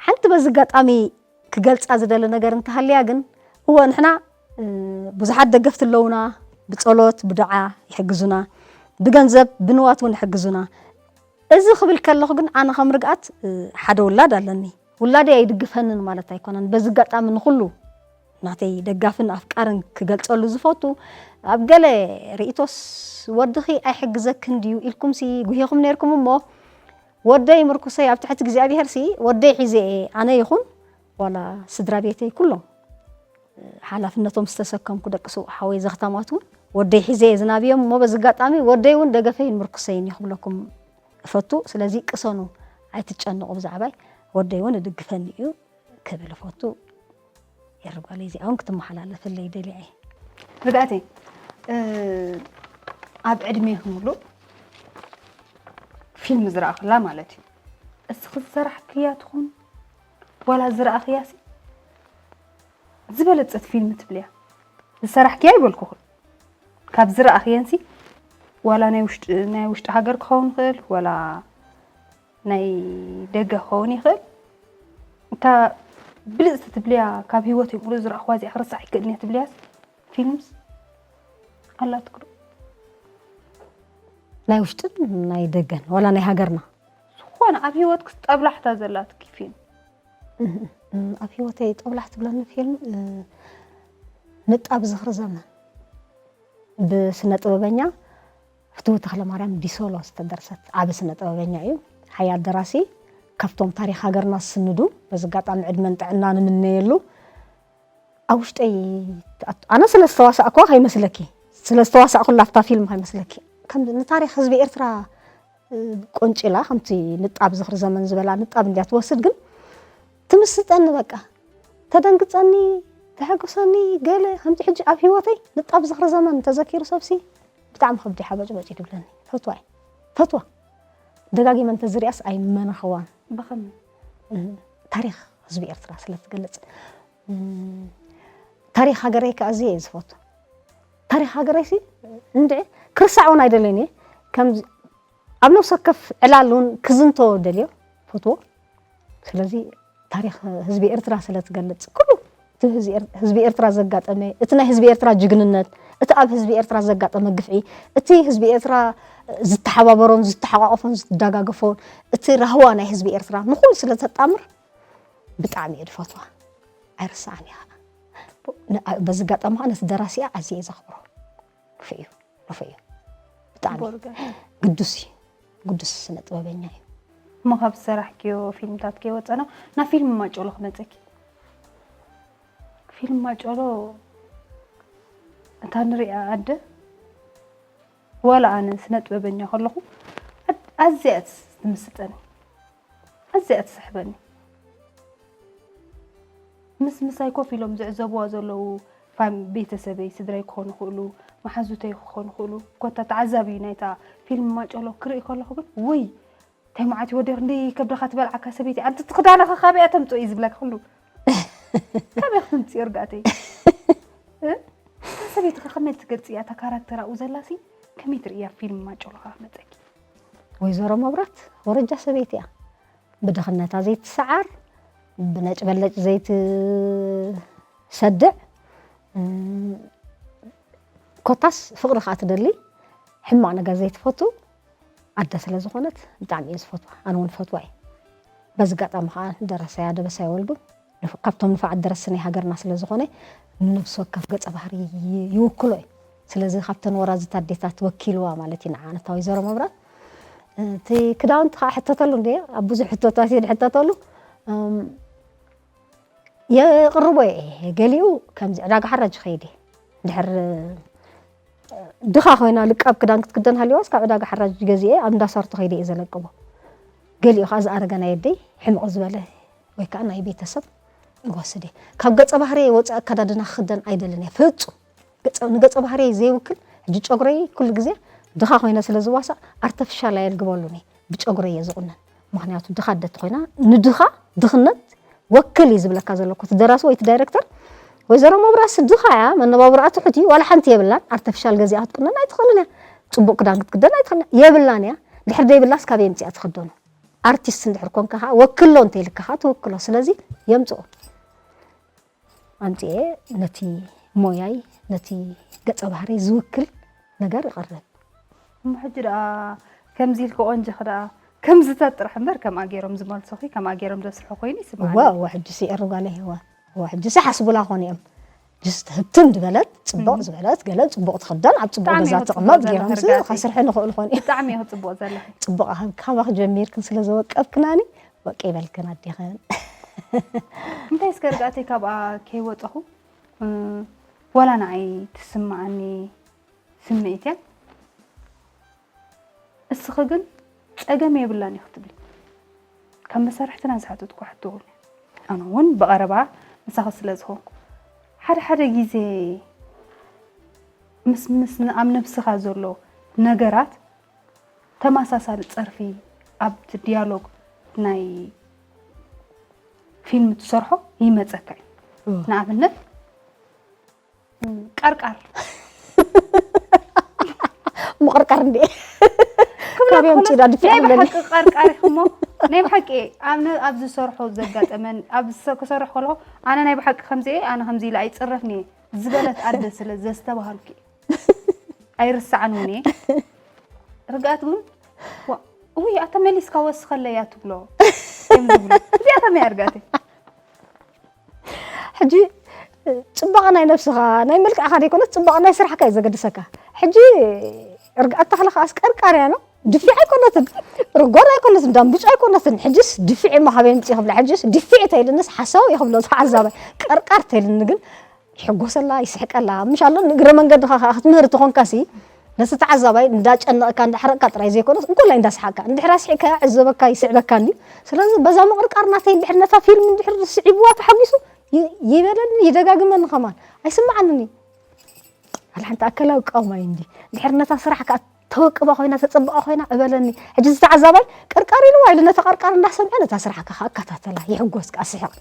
ሓንቲ በዚ ኣጋጣሚ ክገልጻ ዝደሊ ነገር እንተሃልያ ግን፣ እወ፣ ንሕና፣ እ፣ ብዙሓት ደገፍቲ ኣለዉና፣ ብጸሎት፣ ብዱዓ ይሕግዙና፣ ብገንዘብ፣ ብንዋት እውን ይሕግዙና። እዚ ክብል ከለኹ ግን ኣነ ከም ርግኣት፣ እ፣ ሓደ ውላድ ኣለኒ። ውላደይ ኣይድግፈንን ማለት ኣይኮነን። በዚ ኣጋጣሚ ንኹሉ ናተይ ደጋፍን ኣፍቃርን ክገልጸሉ ዝፈቱ፣ ኣብ ገለ ርእይቶስ ወድኺ ኣይሕግዘክን ድዩ ኢልኩምሲ ጉሂኹም ነይርኩም እሞ፣ ወደይ ምርኩሰይ ኣብ ትሕቲ እግዚኣብሄርሲ ወደይ ሒዘ እየ፣ ኣነ ይኹን ዋላ ስድራ ቤተይ ኩሎም ሓላፍነቶም ዝተሰከምኩ ደቂ ስውእ ሓወይ ዘኽታማት እውን ወደይ ሒዘ እየ ዝናብዮም እሞ፣ በዚ ኣጋጣሚ ወደይ እውን ደገፈይን ምርኩሰይን እዩ ክብለኩም እፈቱ። ስለዚ ቅሰኑ፣ ኣይትጨነቑ ብዛዕባይ፣ ወደይ እውን ይድግፈኒ እዩ ክብል እፈቱ። የርጓለይ እዚኣ እውን ክትመሓላለፈለይ ደልየ እየ። ርግኣተይ፣ እ፣ ኣብ ዕድሜኺ ሙሉእ ፊልም ዝረኣኽላ ማለት እዩ። እስኺ ዝሰራሕክያ ትኹን ዋላ ዝረኣኽያሲ ዝበለጸት ፊልም ትብልያ። ዝሰራሕክያ ይበልኩኽን። ካብ ዝረኣኽየንሲ ዋላ ናይ ውሽጢ ናይ ውሽጢ ሃገር ክኸውን ይኽእል፣ ዋላ ናይ ደገ ክኸውን ይኽእል። እታ ብልጽቲ ትብልያ፣ ካብ ህይወተይ ሙሉእ ዝረኣኽዋ እዚኣ ክርሳዕ ኣይክእልን እየ ትብልያስ ፊልምስ ኣላትክዶ? ናይ ውሽጥን ናይ ደገን ዋላ ናይ ሃገርና? ዝኾነ ኣብ ህይወትክስ ጠብላሕታ ዘላትኪ ፊልም? ኣብ ህይወተይ ጠብላሕ ትብለኒ ፊልም ንጣብ ዝኽሪ ዘመን ብስነ ጥበበኛ ፍትዊ ተኽለማርያም ዲሶሎ ዝተደርሰት ዓቢ ስነ ጥበበኛ እዩ። ሓያል ደራሲ፣ ካብቶም ታሪኽ ሃገርና ዝስንዱ። በዚ ኣጋጣሚ ዕድመን ጥዕናን ንምነየሉ። ኣብ ውሽጠይ ትኣቱ። ኣነ ስለ ዝተዋሳእኩዋ ከይመስለኪ፣ ስለ ዝተዋሳእኩላ ኣብታ ፊልም ከይመስለኪ፣ ከም ንታሪኽ ህዝቢ ኤርትራ ቆንጭላ፣ ከምቲ ንጣብ ዝኽሪ ዘመን ዝበላ ንጣብ እንድያ ትወስድ፣ ግን ትምስጠኒ፣ በቃ ተደንግጸኒ፣ ተሐጉሰኒ። ገለ ከምቲ ሕጂ ኣብ ህይወተይ ንጣብ ዝኽሪ ዘመን ተዘኪሩ ሰብሲ ብጣዕሚ ከብዲ ሓበጭበጭ ትብለኒ። ፈትዋ እየ። ፈትዋ። ደጋጊመ እንተዝሪኣስ ኣይመነኸዋን። ብኸመይ? ታሪኽ ህዝቢ ኤርትራ ስለ ትገልጽ። ታሪኽ ሃገረይ ከኣ ኣዝየ እየ ዝፈቱ። ታሪኽ ሃገረይ ሲ እንድዒ ክርስዕ እውን ኣይደለይን እየ። ከም ኣብ ነፍሲ ወከፍ ዕላል እውን ክዝንቶ ደልዮ፣ ፈትዎ። ስለዚ ታሪኽ ህዝቢ ኤርትራ ስለ ትገልጽ፣ ኩሉ እቲ ህዝቢ ኤር-፣ ህዝቢ ኤርትራ ዘጋጠመ፣ እቲ ናይ ህዝቢ ኤርትራ ጅግንነት፣ እቲ ኣብ ህዝቢ ኤርትራ ዘጋጠመ ግፍዒ፣ እቲ ህዝቢ ኤርትራ ዝተሓባበሮን ዝተሓቋቆፎን ዝደጋገፎን፣ እቲ ራህዋ ናይ ህዝቢ ኤርትራ ንኹሉ ስለ ተጣምር ብጣዕሚ እየ ዝፈትዋ። ኣይርስዓን እየ። ን-፣ በዚ ኣጋጣሚ ከዓ ነቲ ደራሲኣ ኣዝየ እየ ዘኽብሮ። ርፉዕ እዩ፣ ርፉዕ እዩ። ብጣዕሚ ቦርጋ። ግዱስ እዩ። ግዱስ ስነ ጥበበኛ እዩ። እሞ ካብ ዝሰራሕክዮ ፊልምታት ከይወፀና ናብ ፊልም ማጨሎ ክመፀኪ። ፊልም ማጨሎ እታ ንሪኣ ኣደ ዋላ ኣነ ስነ ጥበበኛ ከለኹ ኣድ-፣ ኣዝያ እያ ትምስጠኒ፣ ኣዝያ እያ ትስሕበኒ። ምስ ምሳይ ኮፍ ኢሎም ዝዕዘብዋ ዘለዉ ፋም-፣ ቤተሰበይ፣ ስድራይ ክኾኑ ይኽእሉ፣ መሓዙተይ ክኾኑ ይኽእሉ፣ ኮታ ተዓዛቢ ናይታ ፊልም ማጨሎ ክርኢ ከለኹ ግን፣ ውይ፣ እንታይ መዓት እዩ ወዲቕ፣ እንዲ ከብድኻ ትበልዓካ ሰበይቲ፣ ኣንቲ እቲ ክዳንኻ ካበይ እያ ተምፅኦ እዩ ዝብለካ ኩሉ። ካበይ ክትምፅኦ እርጋእተይ? እ? እታ ሰበይቲ ከ ከመይ ትገልፅያ? እታ ካራክተር ኣብኡ ዘላሲ ከመይ ትርእያ ፊልም ማጨሎ ከ መፀኪ? ወይዘሮ መብራት ወረጃ ሰበይቲ እያ። ብድኽነታ ዘይትሰዓር፣ ብነጭበለጭ ዘይትሰድዕ፣ እም፣ ኮታስ ፍቕሪ ከዓ ትደሊ፣ ሕማቕ ነገር ዘይትፈቱ ኣደ ስለ ዝኾነት ብጣዕሚ እየ ዝፈትዋ። ኣነ እውን ፈትዋ እየ። በዚ ኣጋጣሚ ከዓ ንደራሳያ ደበሳይ ወልዱ፣ ንፍ-፣ ካብቶም ንፉዓት ደረስቲ ናይ ሃገርና ስለ ዝኾነ፣ ንነብሲ ወከፍ ገጸ ባህሪ ይ-፣ ይውክሎ እዩ። ስለዚ ካብተን ወራዝት ኣዴታት ወኪልዋ ማለት እዩ ንዓ ነታ ወይዘሮ መብራት። እቲ ክዳውንቲ ከዓ ሕተተሉ እንደ ኣብ ብዙሕ ሕቶታት እየ ዝሕተተሉ። እም፣ የቕርቦ እየ። ገሊኡ ከምዚ ዕዳጋ ሓራጅ ይኸይድ እየ። ድሕር ድኻ ኮይና ልቃብ ክዳን ክትክደን ሃልዋስ ካብ ዕዳጋ ሓራጅ ገዚኤ ኣብ እንዳ ሳርቶ ከይደ እየ ዘለቅቦ። ገሊኡ ከዓ ዝኣረገ ናይ ኣደይ ሕምቕ ዝበለ ወይ ከዓ ናይ ቤተሰብ ይወስድ እየ። ካብ ገጸ ባህሪ ወፃኢ ኣከዳድና ክኽደን ኣይደልን እየ ፍጹም። ገጸ-፣ ንገጸ ባህሪ ዘይውክል፣ ሕጂ ጨጉረይ ኩሉ ግዜ ድኻ ኮይነ ስለ ዝዋሳእ ኣርተፊሻል ኣየልግበሉን እየ። ብጨጉረይ እየ ዝቑነን። ምኽንያቱ ድኻ ኣደ ተኾይና ንድኻ ድኽነት ወክል እዩ ዝብለካ ዘሎ እኮ እቲ ደራሲ ወይ እቲ ዳይሬክተር። ወይዘሮ መብራስ ድኻ እያ፣ መነባብሮኣ ትሑት እዩ፣ ዋላ ሓንቲ የብላን። ኣርተፊሻል ገዚኣ ክትቁነን ኣይትኽእልን እያ። ጽቡቕ ክዳን ክትክደን ኣይትኽእልን እያ። የብላን እያ። ድሕር ደይብላስ ካበይ ኣምጺኣ ትኽደኖ? ኣርቲስት እንድሕር ኮንካ ከዓ ወክሎ እንተይልካ ከዓ ትውክሎ። ስለዚ የምጽኦ። ኣምጺኤ ነቲ ሞያይ፣ ነቲ ገጸ ባህሪ ዝውክል ነገር ይቐርብ። እሞ ሕጂ ደኣ ከምዚ ኢልኪ ቆንጆኺ ደኣ ከምዚታት ጥራሕ እምበር ከምኣ ገይሮም ዝመልሱኺ፣ ከምኣ ገይሮም ዘስርሑ ኮይኑ ይስምዓኒ። እዋ፣ እዋ፣ ሕጂ ሲ ኤሩ ጓለይ፣ እዋ፣ እዋ፣ ሕጂ ሲ ሓስቡላ ኾን እዮም። ጅስት ህብትም ዝበለት፣ ጽቡቕ ዝበለት፣ ገለ ጽቡቕ ትኽደን፣ ኣብ ጽቡቕ ብጣዕሚ ገዛ እየ ትቕመጥ ጽቡቕ ገይሮም ዘለኺ ሲ ርጋተይ። ከስርሐ ንኽእሉ ኾን እዮም። ብጣዕሚ እየ ጽቡቕ ዘለኺ። ጽቡቕ፣ ካብ ካባኺ ጀሚርክን ስለ ዘወቀብክናኒ፣ ወቂ ይበልክን ኣዴኽን። እንታይ እስከ ርጋተይ ካብኣ ከይወጸኹ፣ እ፣ ዋላ ንዓይ ትስምዓኒ ስምዒት እያ። እስኺ ግን ጸገም የብላን ኢኺ ትብሊ። ካብ መሳርሕትና ዝሓተትኩ ሕቶ እውን፣ ኣነ እውን ብቐረባ ምሳኺ ስለ ዝኾንኩ፣ ሓደ ሓደ ግዜ ምስ፣ ምስ ኣብ ነብስኻ ዘሎ ነገራት ተመሳሳሊ ጸርፊ ኣብቲ ዲያሎግ ናይ ፊልም ትሰርሖ ይመጸካ እዩ። ንኣብነት፣ ቀርቃር። ምቕርቃር እንዴ? ክብሎ ካበይ ከሎ ኣምፂኡ ዳ ድፊዕ ናይ ይብለኒ? ብሓቂ ቀርቃር ኢኹሞ። ናይ ብሓቂ እየ። ኣብ ነ- ኣብዚ ዝሰርሖ ዘጋጠመን ኣብዚ ሰ- ክሰርሕ ከለኹ ኣነ ናይ ብሓቂ ከምዚ እየ፣ ኣነ ከምዚ ኢለ ኣይፅረፍን እየ ዝበለት ኣደ ስለ ዘስተባሃልኩ እየ። ኣይርስዓን እውን እየ። ርግኣት እውን ዋ- ውይ ኣታ መሊስካ ወስኸለያ ትብሎ እዮም ዝብሉ። እዚኣ ከመይ እያ ርግኣተይ? ሕጂ ፅባቐ ናይ ነብስኻ ናይ መልክዕካ ዘይኮነስ ፅባቐ ናይ ስራሕካ እዩ ዘገድሰካ። ሕጂ ርግኣት ተኽለ ከዓስ ቀርቃርያ ነው። ድፊዕ ኣይኮነትን፣ ርጎር ኣይኮነትን፣ ዳምቡጭ ኣይኮነትን። ሕጅስ ድፊዕ እሞ ካበይ ምፅእ ክብላ፣ ሕጅስ ድፊዕ ተይልንስ ሓሳዊ እዩ ክብሎ ተዓዛባይ። ቀርቃር ተይልኒ ግን ይሕጎሰላ ይስሕቀላ። ምሽ ኣሎ ንእግረ መንገድኻ ከዓ ክትምህር ተኾንካሲ ነቲ ተዓዛባይ እንዳጨነቕካ እንዳሕረቕካ ጥራይ ዘይኮነስ እንኮላይ እንዳስሓቅካ እንድሕር ኣስሒቅካ ዕዘበካ ይስዕበካ እንድዩ። ስለዚ በዛ ምቕርቃር ናተይ እንድሕር ነታ ፊልም እንድሕር ስዒብዋ ተሓጒሱ ይ- ይበለኒ ይደጋግመኒ ከማን ኣይስምዓንን እዩ። ኣላ ሓንቲ ኣካላዊ ቃውማ እዩ እንዲ እንድሕር ነታ ስራሕ ከዓ ተወቅባ ኮይና ተፀብቃ ኮይና እበለኒ። ሕጂ ዝተዓዛባይ ቀርቃር ኢልዋ ኢሉ ነታ ቀርቃር እንዳሰምዐ ነታ ስራሕ ከዓ ኣከታተላ ይሕጎስ ከዓ ስሕቕ።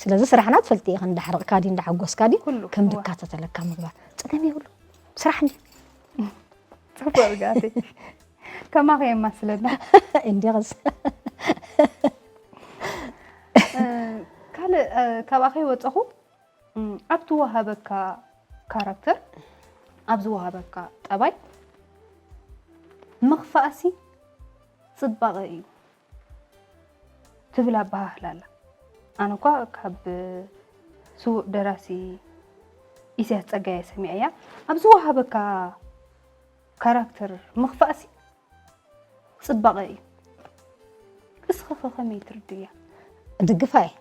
ስለዚ ስራሕና ትፈልጢ ኢኻ እንዳሕረቕካ ድዩ እንዳሓጎስካ ድዩ ኩሉ፣ ከም እዋ። ድካተተለካ ምግባር ፀገም የብሉ። ስራሕ እንዲ ፅቡቅ ርግኣተይ ከማኸ የማስለና። እንዲቕስ ካልእ ካብኣ ከይወፀኹ ኣብ ትወሃበካ ካራክተር ኣብ ዝወሃበካ ጠባይ ምኽፋእሲ ፅባቐ እዩ ትብል ኣበሃህላ ኣላ። ኣነ እኳ ካብ ስዉእ ደራሲ ኢሳያስ ፀጋየ ሰሚዐያ። ኣብ ዝወሃበካ ካራክተር ምኽፋእሲ ፅባቐ እዩ። እስኺ ኸ ከመይ ትርድእያ? እድግፋ እየ።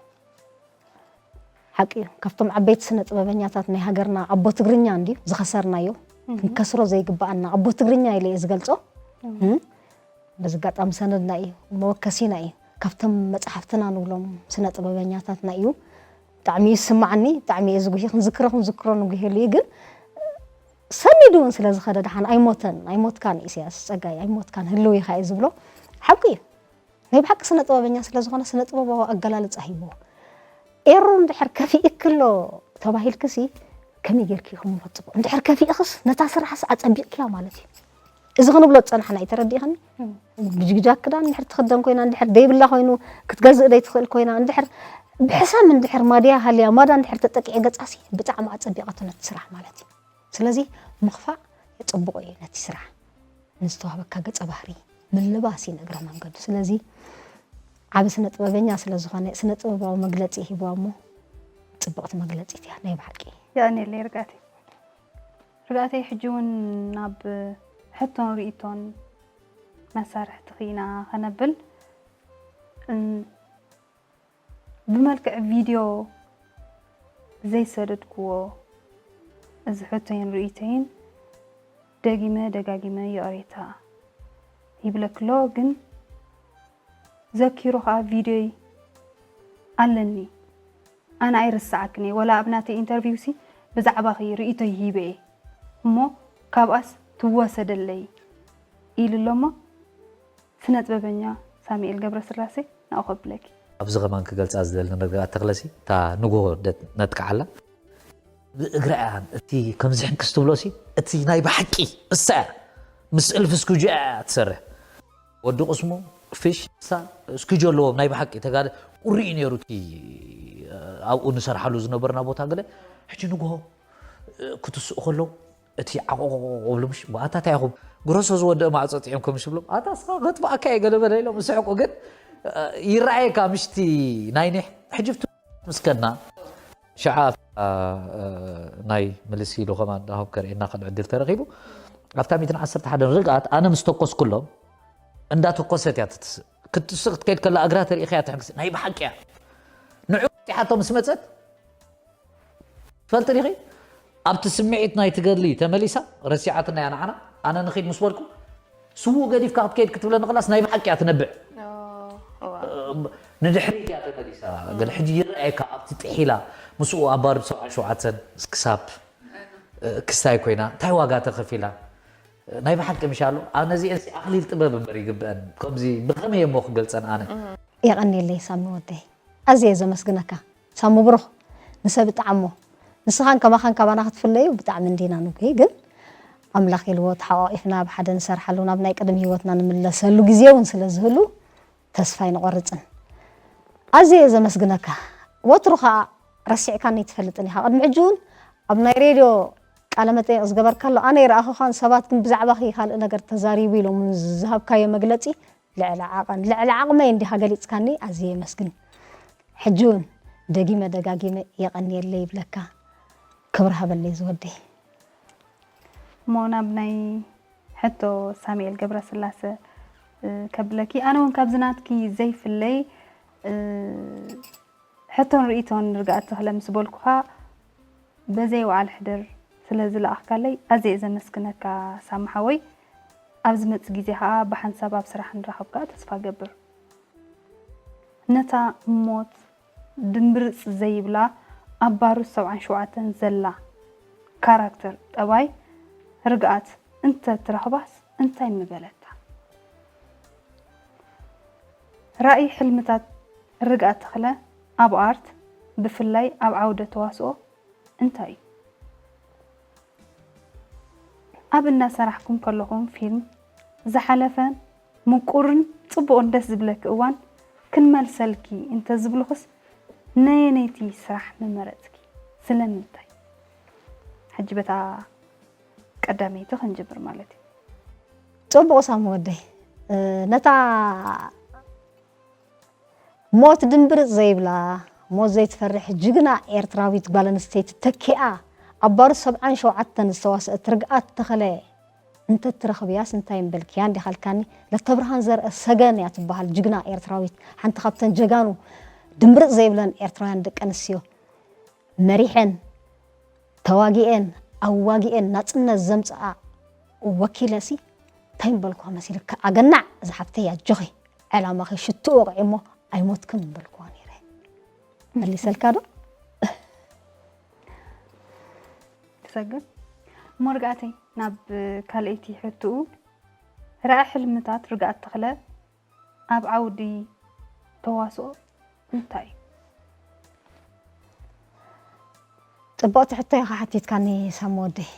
ሓቂ እዩ። ካብቶም ዓበይቲ ስነ ጥበበኛታት ናይ ሃገርና ኣቦ ትግርኛ እንድዩ ዝኸሰርናዮ። ክንከስሮ ዘይግበኣና ኣቦ ትግርኛ ኢለ እየ ዝገልጾ። እም፣ በዚ ኣጋጣሚ ሰነድና እዩ፣ መወከሲና እዩ። ካብቶም መጽሓፍትና ንብሎም ስነ ጥበበኛታትና እዩ። ብጣዕሚ እዩ ዝስማዓኒ፣ ብጣዕሚ እየ ዝጉሂ። ክንዝክሮ ክንዝክሮ ንጉሄሉ እዩ፣ ግን ሰኒዱ እውን ስለ ዝኸደ ደሓን ኣይሞተን፣ ኣይሞትካን ኢሳያስ ጸጋይ፣ ኣይሞትካን፣ ህልው ኢኻ እዩ ዝብሎ። ሓቂ እዩ። ናይ ብሓቂ ስነ ጥበበኛ ስለ ዝኾነ ስነ ጥበባዊ ኣገላልጻ ሂብዎ። ኤሩ እንድሕር ከፊእኪ ኣሎ ተባሂልክሲ ከመይ ጌርኪ ኢኹም መጽብቕ? እንድሕር ከፊእኽስ ነታ ስራሕስ ኣጸቢቕክያ ማለት እዩ። እዚ ክንብሎ ዝጸናሕና እዩ፣ ተረዲእኽኒ? ብጅግጃ ክዳን እንድሕር ትኽደን ኮይና፣ እንድሕር ደይብላ ኮይኑ፣ ክትገዝእ ደይትኽእል ኮይና፣ እንድሕር ብሕሰም እንድሕር ማድያ ሃልያ፣ ማዳ እንድሕር ተጠቂዐ ገጻሲ ብጣዕሚ ኣጸቢቐቶ ነቲ ስራሕ ማለት እዩ። ስለዚ ምኽፋእ የጽብቖ እዩ ነቲ ስራሕ። ንዝተዋህበካ ገጸ ባህሪ ምልባስ እዩ ንእግረ መንገዱ። ስለዚ ዓቢ ስነ ጥበበኛ ስለ ዝኾነ ስነ ጥበባዊ መግለጺ ሂብዋ እሞ ጽብቕቲ መግለጺት እያ ናይ ብሓቂ። የቐንየለይ ርግኣተይ። ርግኣተይ ሕጂ እውን ናብ ሕቶን ርእይቶን መሳርሕትኺ ኢና ኸነብል። እም፣ ብመልክዕ ቪድዮ ዘይሰደድክዎ እዚ ሕቶይን ርእይቶይን ደጊመ ደጋጊመ ይቕሬታ ይብለክሎ፣ ግን ዘኪሩ ኸዓ ቪድዮይ ኣለኒ። ኣነ ኣይርስዓክን እየ። ወላ ኣብ ናተይ ኢንተርቪው ሲ ብዛዕባኺ ርእይቶይ ሂበ እየ እሞ ካብኣስ ትወሰደለይ ኢሉ ኣሎ እሞ ስነ ጥበበኛ ሳሙኤል ገብረስላሴ ናኡ ከብለኪ። ኣብዚ ከማን ክገልፃ ዝደሊ ንርግኣት ተኽለሲ እታ ንጎሆ ነጥቅዓላ ብእግራ እያ እቲ ከምዚ ሕንክስ ትብሎ ሲ እቲ ናይ ብሓቂ እሳ እያ ምስ እልፊ ስኩጆ እያ ትሰርሕ ወዲ ቅስሙ ፊሽ ሳ ስኩጆ ኣለዎም ናይ ብሓቂ ተጋደ ቁሪ እዩ ነይሩ እቲ ኣብኡ ንሰርሓሉ ዝነበርና ቦታ ገለ ሕጂ ንጎሆ ክትስኡ ከለዉ እቲ ዓቆቆቆ ክብሉ ምሽ ኣታ እንታይ ኢኹም ግረሶ ዝወደአ ማዕፆ ጥዒምኩም ምሽ ብሎም ኣታ እስኻ ከጥፍኣካ እየ ገለ በለ ኢሎም ዝስሕቁ ግን ይረኣየካ ምሽቲ ናይ ኒሕ ሕጂ ምስከና ሽዓ ናይ ምልስ ኢሉ ከማን ዳሆም ከርእየና ከን ዕድል ተረኺቡ ኣብታ ሚእትን ዓሰርተ ሓደን ርግኣት ኣነ ምስ ተኮስኩሎም እንዳተኮሰት እያ ትትስእ ክትስእ ክትከይድ ከላ እግራ ተሪኢኻ እያ ትሕንክስ ናይ ብሓቂ እያ ንዑ ሓቶ ምስ መፀት ትፈልጢ ዲኺ ኣብቲ ስምዒት ናይ ትገድሊ ተመሊሳ ረሲዓትና እያ ንዓና ኣነ ንኺድ ምስ በልኩ ስዉእ ገዲፍካ ክትከይድ ክትብለኒ ከላስ ናይ ብሓቂ እያ ትነብዕ ንድሕሪት እያ ተመሊሳ ግን ሕጂ ይረኣየካ ኣብቲ ጥሒላ ምስኡ ኣባር ሰብዓን ሸውዓተን ክሳብ ክስታይ ኮይና እንታይ ዋጋ ተኸፊላ ናይ ብሓቂ ምሻሉ ኣነዚአን ኣኽሊል ጥበብ እምበር ይግብአን ከምዚ ብኸመይ እሞ ክገልፀን ኣነ የቐንየለይ ሳሚ ወደይ ኣዝየ ዘመስግነካ ሳሚ ብሩኽ ንሰብ ይጥዓሞ ንስኻን ከማኻን ካባና ክትፍለዩ ብጣዕሚ እንዲና ንጉሂ ግን ኣምላኽ ኢልዎ ተሓቋቒፍና ኣብ ሓደ ንሰርሓሉ ናብ ናይ ቅድም ህይወትና ንምለሰሉ ግዜ እውን ስለ ዝህሉ ተስፋ ኣይንቖርጽን። ኣዝየ እየ ዘመስግነካ። ወትሩ ኸኣ ረሲዕካኒ ኣይትፈልጥን ኢኻ። ቅድሚ ሕጂ እውን ኣብ ናይ ሬድዮ ቃለ መጠይቕ ዝገበርካሉ ኣነ ይረኣኹኻን ሰባት ግን ብዛዕባኺ ካልእ ነገር ተዛሪቡ ኢሎም ዝሃብካዮ መግለጺ ልዕሊ ዓቐን ልዕሊ ዓቕመይ እንዲኻ ገሊጽካኒ ኣዝየ የመስግን። ሕጂ እውን ደጊመ ደጋጊመ የቐንየለይ ይብለካ። ክብሪ ሃበለይ ዝወደይ። እሞ ናብ ናይ ሕቶ ሳሙኤል ገብረስላሰ እ፣ ከብለኪ ኣነ እውን ካብዚ ናትኪ ዘይፍለይ እ፣ ሕቶን ርእይቶን ርግኣት ተኽለ ምስ በልኩኻ በዘይ ወዓል ሕደር ስለ ዝለኣኽካለይ ኣዝየ ዘመስግነካ ሳሚ ሓወይ። ኣብ ዝመጽእ ግዜ ኸኣ ብሓንሳብ ኣብ ስራሕ ንራኸብ ከኣ ተስፋ ገብር። ነታ ሞት ድምብርጽ ዘይብላ ኣብ ባሩት ሰብዓን ሸውዓተን ዘላ ካራክተር ጠባይ ርግኣት እንተ ትረኽባስ እንታይ ምበለታ? ራእይ ሕልምታት ርግኣት ተኽለ ኣብ ኣርት ብፍላይ ኣብ ዓውደ ተዋስኦ እንታይ እዩ? ኣብ እናሰራሕኩም ከለኹም ፊልም ዝሓለፈን ምቁርን ጽቡቕን ደስ ዝብለኪ እዋን ክንመልሰልኪ እንተዝብሉኽስ ነየነይቲ ስራሕ ምመረጽኪ? ስለምንታይ? ሕጂ በታ ቀዳመይቲ ክንጅምር ማለት እዩ። ጽቡቕ ሳሚ ወደይ ነታ ሞት ድምብርጽ ዘይብላ ሞት ዘይትፈርሕ ጅግና ኤርትራዊት ጓል ኣንስተይቲ ተኪኣ ኣብ ባሩት ሰብዓን ሸውዓተን ዝተዋስአት ርግኣት ተኸለ እንተትረኽብያስ እንታይ ምበልክያ እንዲኻ ኢልካኒ። ለተብርሃን ዘርአ ሰገን እያ ትበሃል ጅግና ኤርትራዊት ሓንቲ ካብተን ጀጋኑ ድምብርጽ ዘይብለን ኤርትራውያን ደቂ ኣንስትዮ መሪሐን ተዋጊኤን ኣዋጊኤን ናጽነት ዘምጽኣ ወኪለሲ እንታይ ምበልክዋ መሲልካ ኣገናዕ ዝሓፍተይ ኣጆኺ ዕላማኺ ሽትኡ ወቕዒ እሞ ኣይሞትክን ምበልክዋ ነይረ። መሊሰልካ ዶ? ትሰግር እሞ ርግኣተይ ናብ ካልኣይቲ ሕትኡ ራእይ ሕልምታት ርግኣት ተኽለ ኣብ ዓውዲ ተዋስኦ እንታይ እዩ? ጽቡቕቲ ሕቶ ኢኻ ሓቲትካኒ ሳሚ ወደይ።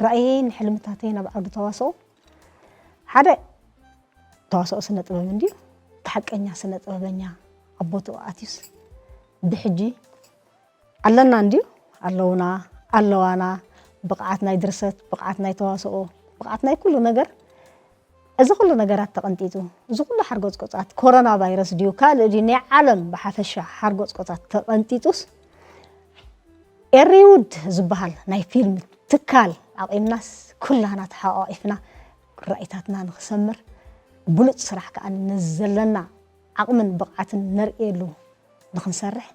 ራእየይን ሕልምታተይን ኣብ ዓውዲ ተዋስኦ ሓደ ተዋስኦ ስነ ጥበብ እንድዩ። እቲ ሓቀኛ ስነ ጥበበኛ ኣብ ቦትኡ ኣትዩስ ብሕጂ ኣለና እንድዩ ኣለውና ኣለዋና ብቕዓት ናይ ድርሰት ብቕዓት ናይ ተዋስኦ ብቕዓት ናይ ኩሉ ነገር እዚ ኩሉ ነገራት ተቐንጢጡ እዚ ኩሉ ሓርጎጽቆጻት ኮሮና ቫይረስ ድዩ ካልእ ድዩ ናይ ዓለም ብሓፈሻ ሓርጎጽቆጻት ተቐንጢጡስ ኤሪውድ ዝበሃል ናይ ፊልም ትካል ኣቒምናስ ኩላና ተሓቋቒፍና ራኢታትና ንኽሰምር ብሉጽ ስራሕ ከኣ ነዚ ዘለና ዓቕምን ብቕዓትን ነርእየሉ ንኽንሰርሕ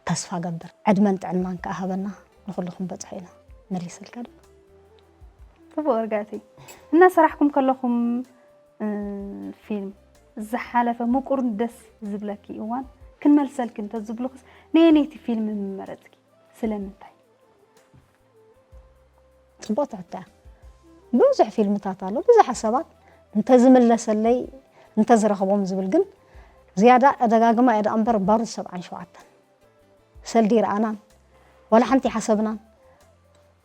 ተስፋ ገብር። ዕድመን ጥዕናን ከኣ ሃበና ንኹሉ ክንበጽሖ ኢና። መሊሰልካ ዶ? ጽቡቕ እርጋእቲ። እናሰራሕኩም ከለኹም ፊልም ዝሓለፈ ምቁርን ደስ ዝብለኪ እዋን ክንመልሰልኪ እንተዝብሉኽስ ነየነይቲ ፊልም ምመረጽኪ? ስለምንታይ? ጽቡቕቲ ሕቶ እያ። ብዙሕ ፊልምታት ኣሎ፣ ብዙሓት ሰባት እንተዝምለሰለይ እንተዝረኽቦም ዝብል ግን ዝያዳ ኣደጋግማ እየ ደኣ እምበር ባሩት ሰብዓን ሸውዓተን ሰልዲ ይረኣናን ዋላ ሓንቲ ይሓሰብናን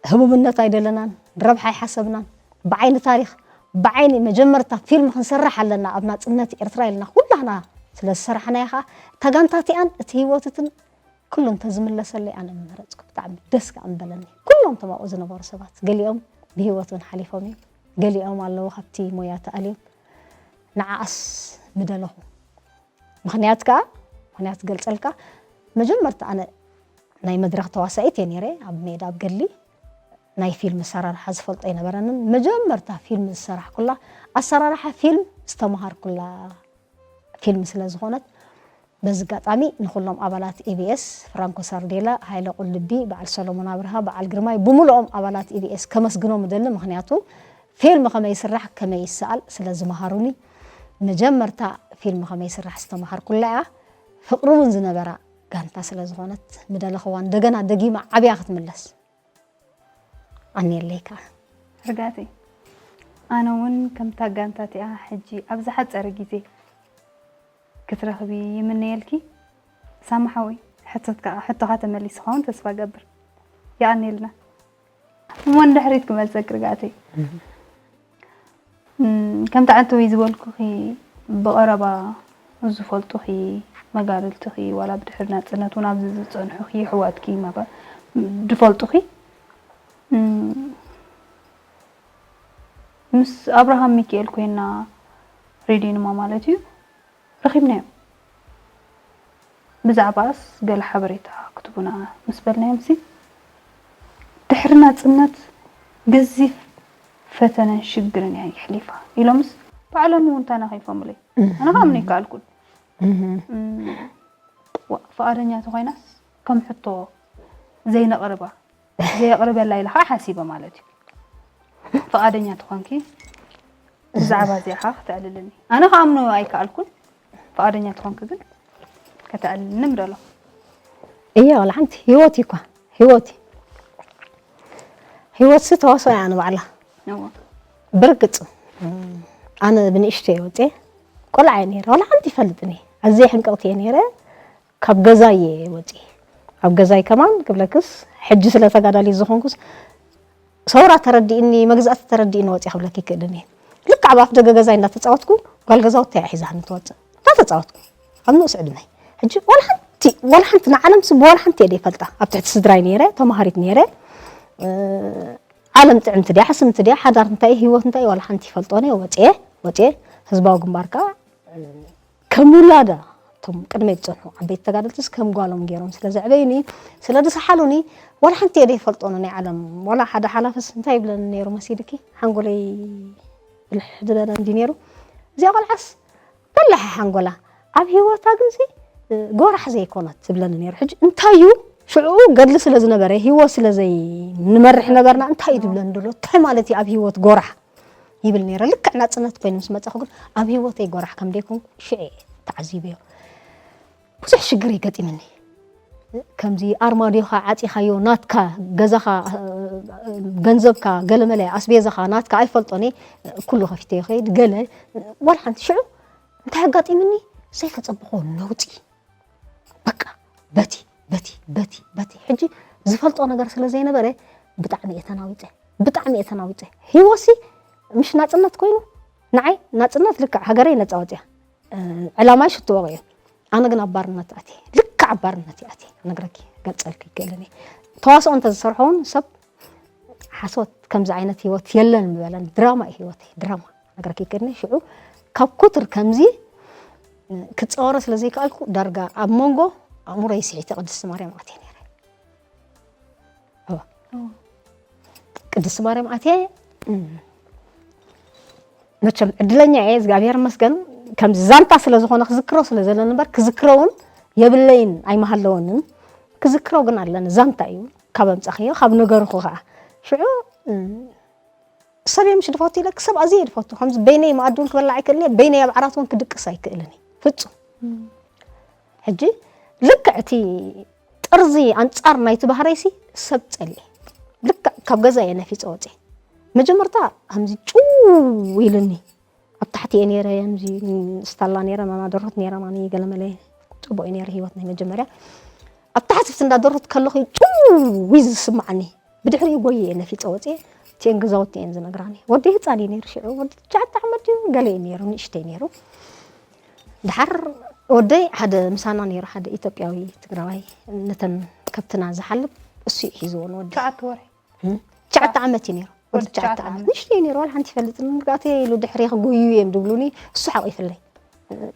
ህቡብነት ኣይደለናን ረብሓ ይሓሰብናን ብዓይኒ ታሪኽ ብዓይኒ መጀመርታ ፊልም ክንሰርሕ ኣለና ኣብ ናጽነት ኤርትራ ኢልና ኩላህና ስለ ዝሰራሕናዮ ኸኣ እታ ጋንታ እቲኣን እቲ ህይወትትን ኩሉ እንተዝምለሰለይ ኣነ ምመረጽኩ ብጣዕሚ ደስ ከኣ ምበለኒ ኩሎም እቶም ኣብኡ ዝነበሩ ሰባት ገሊኦም ብህይወት እውን ሓሊፎም እዮም ገሊኦም ኣለዉ ካብቲ ሞያ ተኣልዮም ንዓኣስ ምደለኹ ምኽንያት ከኣ ምኽንያት ዝገልጸልካ መጀመርታ ኣነ ናይ መድረኽ ተዋሳኢት እየ ነይረ ኣብ ሜዳ ኣብ ገድሊ ናይ ፊልም ኣሰራርሓ ዝፈልጦ ኣይነበረንን መጀመርታ ፊልም ዝሰራሕኩላ ኣሰራርሓ ፊልም ዝተምሃርኩላ ፊልም ስለ ዝኾነት በዚ ኣጋጣሚ ንኹሎም ኣባላት ኢቢኤስ ፍራንኮ ሳርዴላ፣ ሃይለ ቁልቢ፣ በዓል ሰሎሞን ኣብርሃ፣ በዓል ግርማይ ብምልኦም ኣባላት ኢቢኤስ ከመስግኖም እደሊ ምኽንያቱ ፊልም ከመይ ይስራሕ ከመይ ይሰኣል ስለ ዝመሃሩኒ መጀመርታ ፊልም ከመይ ይስራሕ ዝተምሃርኩላ እያ ፍቕሪ እውን ዝነበራ ጋንታ ስለ ዝኾነት ምደለኽዋ እንደገና ደጊማ ዓብያ ክትምለስ ኣኔለይ ከኣ። ርጋተይ ኣነ እውን ከምታ ጋንታ እቲኣ ሕጂ ኣብ ዝሓጸረ ግዜ ክትረኽቢ ይምነየልኪ። ሳሚ ሓወይ ሕቶትካ ሕቶኻ ተመሊሱ ኸውን ተስፋ ገብር። የቐንየልና። እሞ ንድሕሪት ክመልሰኪ ርግኣተይ። እም፣ ከምቲ ዓንተወይ ዝበልኩኺ ብቐረባ ዝፈልጡኺ መጋድልትኺ ዋላ ብድሕሪ ናጽነት እውን ኣብዚ ዝጸንሑኺ ኣሕዋትኪ መጋ-፣ ዝፈልጡኺ፣ እም፣ ምስ ኣብርሃም ሚኪኤል ኮይና ሬድዮ ንማ ማለት እዩ ረኺብናዮም። ብዛዕባስ ገለ ሓበሬታ ክትቡና ምስ በልናዮምሲ፣ ድሕሪ ናጽነት ገዚፍ ፈተነን ሽግርን እያ የሕሊፋ ኢሎምስ ባዕሎም እውን ተናኺፎምለይ። ኣነ ከኣምኖ ኣይከኣልኩን። እም፣ ዋ፣ ፍቓደኛ ተኾይናስ ከም ሕቶ ዘይነቕርባ፣ ዘየቕርበላ ኢለ ከዓ ሓሲበ ማለት እዩ። ፍቓደኛ ተኾንኪ ብዛዕባ እዚኣ ከዓ ከተዕልልኒ። ኣነ ከኣምኖ ኣይከኣልኩን። ፍቓደኛ ተኾንኪ ግን ከተዕልልኒ ምደሎ። እየ፣ ዋላ ሓንቲ ህይወት እዩ እኳ፣ ህይወት እዩ። ህይወትሲ ተዋስኦ እያ ንባዕላ። እወ። ብርግጽ፣ ኣነ ብንእሽተይ ወጽየ ቆልዓ እየ ነይረ። ዋላ ሓንቲ ይፈልጥን እየ። ኣዝየ ሕንቅቕቲ እየ ነይረ። ካብ ገዛይ እየ ወጽየ። ኣብ ገዛይ ከማን ክብለክስ፣ ሕጂ ስለ ተጋዳሊት ዝኾንኩስ፣ ሰውራ ተረዲእኒ፣ መግዛእቲ ተረዲእኒ ወጽየ ክብለኪ ይክእልን እየ። ልክዕ ኣብ ኣፍ ደገ ገዛይ እንዳተጻወትኩ፣ ጓል ገዛውተይ እያ ሒዛኒ ትወጽእ። እንዳተጻወትኩ፣ ኣብ ንኡስ ዕድመይ። ሕጂ ዋላ ሓንቲ፣ ዋላ ሓንቲ ንዓለምሲ ብዋላ ሓንቲ እየ ዘይፈልጣ። ኣብ ትሕቲ ስድራይ ነይረ፣ ተማሃሪት ነይረ። እ፣ ዓለም ጥዕምቲ ድያ፣ ሕስምቲ ድያ፣ ሓዳር እንታይ፣ ህይወት እንታይ፣ ዋላ ሓንቲ ይፈልጦን እየ። ወጽየ፣ ወጽየ፣ ህዝባዊ ግንባር ከኣ ከም ውላዳ፣ እቶም ቅድመይ ዝጸንሑ ዓበይቲ ተጋደልትስ ከም ጓሎም ገይሮም ስለ ዘዕበዩኒ፣ ስለ ዝሰሓሉኒ፣ ዋላ ሓንቲ እየ ዘይፈልጦ ናይ ዓለም፣ ዋላ ሓደ ሓላፍስ እንታይ ይብለኒ ነይሩ መሲልኪ? ሓንጎለይ ብልሕ ዝበለ እንዲ ነይሩ። እዚኣ ቆልዓስ በላሕ ሓንጎላ፣ ኣብ ህይወታ ግንሲ፣ እ፣ ጎራሕ ዘይኮነት ትብለኒ ነይሩ። ሕጂ እንታይ እዩ? ሽዑ ገድሊ ስለ ዝነበረ፣ ህይወት ስለ ዘይንመርሕ ነበርና፣ እንታይ እዩ ዝብለኒ ዘሎ? እንታይ ማለት እዩ ኣብ ህይወት ጎራሕ? ይብል ነይረ። ልክዕ ናጽነት ኮይኑ ምስ መጻኹ ግን ኣብ ህይወተይ ጎራሕ ከም ደይኮንኩ ሽዑ እየ ተዓዚበዮ። ብዙሕ ሽግር እዩ ገጢምኒ። ከምዚ ኣርማድዮኻ ዓጺኻዮ ናትካ፣ ገዛኻ፣ ገንዘብካ፣ ገለመለ ኣስቤዛኻ ናትካ ኣይፈልጦን እየ። ኩሉ ከፊተዮ ይኸይድ፣ ገለ ዋላ ሓንቲ ሽዑ እንታይ ኣጋጢምኒ? ዘይተጸበኾ ነውጺ። በቃ በቲ፣ በቲ፣ በቲ፣ በቲ። ሕጂ ዝፈልጦ ነገር ስለ ዘይነበረ ብጣዕሚ እየ ተናዊጸ። ብጣዕሚ እየ ተናዊጸ። ህይወትሲ ምሽ ናጽነት ኮይኑ፣ ንዓይ ናጽነት ልክዕ ሃገረይ ነጻ ወጽያ። እ፣ ዕላማይ ሽቶ ወቒዑ። ኣነ ግን ኣብ ባርነት ኣትየ። ልክዕ ኣብ ባርነት እየ ኣትየ። ክነግረኪ፣ ክገልጸልኪ ይክእልን እየ። ተዋስኦ እንተዝሰርሖ እውን ሰብ ሓሶት ከምዚ ዓይነት ህይወት የለን ምበለኒ። ድራማ እዩ ህይወተይ፣ ድራማ። ክነግረኪ ይክእልን እየ። ሽዑ ካብ ኩትር ከምዚ፣ እ፣ ክጻወሮ ስለ ዘይከኣልኩ ዳርጋ ኣብ መንጎ ኣእምሮይ ስሒተ ቅድስቲ ማርያም ኣትየ ነይረ። እወ። እወ። ቅድስቲ ማርያም ኣትየ፣ እም፣ መቸም ዕድለኛ እየ፣ እግዚኣብሔር ይመስገን። ከምዚ ዛንታ ስለ ዝኾነ ክዝክሮ ስለ ዘለኒ እምበር፣ ክዝክሮ እውን የብለይን፣ ኣይምሃለወንን። ክዝክሮ ግን ኣለኒ፣ ዛንታ እዩ፣ ካብ ኣምጻኽዮ፣ ካብ ነገርኹ ኸዓ። ሽዑ፣ እም፣ ሰብ እየ ምሽ ድፈቱ ኢለ፣ ክሰብ ኣዝየ እየ ድፈቱ። ከምዚ በይነይ መኣዲ እውን ክበልዕ ኣይክእልን እየ፣ በይነይ ኣብ ዓራት እውን ክድቅስ ኣይክእልን እየ፣ ፍጹም። እም። ሕጂ ልክዕ እቲ ጥርዚ ኣንጻር ናይቲ ባህረይሲ ሰብ ጸልየ። ልክዕ ካብ ገዛ እየ ነፊጸ ወጽየ። መጀመርታ ከምዚ ጭው ኢሉኒ። ኣብ ታሕቲ እየ ነይረ፣ ከምዚ ስታላ ነይረ፣ ማማ ደርሆት ነይረ፣ ማሚ ገለመለ። ጽቡቕ እዩ ነይረ ህይወት ናይ መጀመርያ። ኣብ ታሕቲ ኣብቲ እንዳ ደርሆት ከለኹ ጭው እዩ ዝስምዓኒ። ብድሕሪኡ ጎየ እየ ነፊጸ ወጽየ። እቲአን ገዛውቲ እየን ዝነግራኒ። ወዲ ህጻን እዩ ነይሩ ሽዑ፣ ወዲ ትሽዓተ ዓመት ድዩ ገለ እዩ ነይሩ፣ ንእሽተይ ነይሩ። ድሓር ወደይ ሓደ ምሳና ነይሩ፣ ሓደ ኢትዮጵያዊ ትግራዋይ፣ ነተን ከብትና ዝሓልብ እሱ እዩ ሒዝዎ ንወደይ። ትሽዓተ ወርሒ። እም? ትሽዓተ ዓመት እዩ ነይሩ። ወዲ ወዲ ትሽዓተ ትሽዓተ ዓመት። ዓመት። ንእሽተይ ነይሩ፣ ዋላ ሓንቲ ይፈልጥን። ንጋተይ ኢሉ ድሕሬ ክጎዩ እዮም ድብሉኒ፣ እሱ ሓቒፍለይ።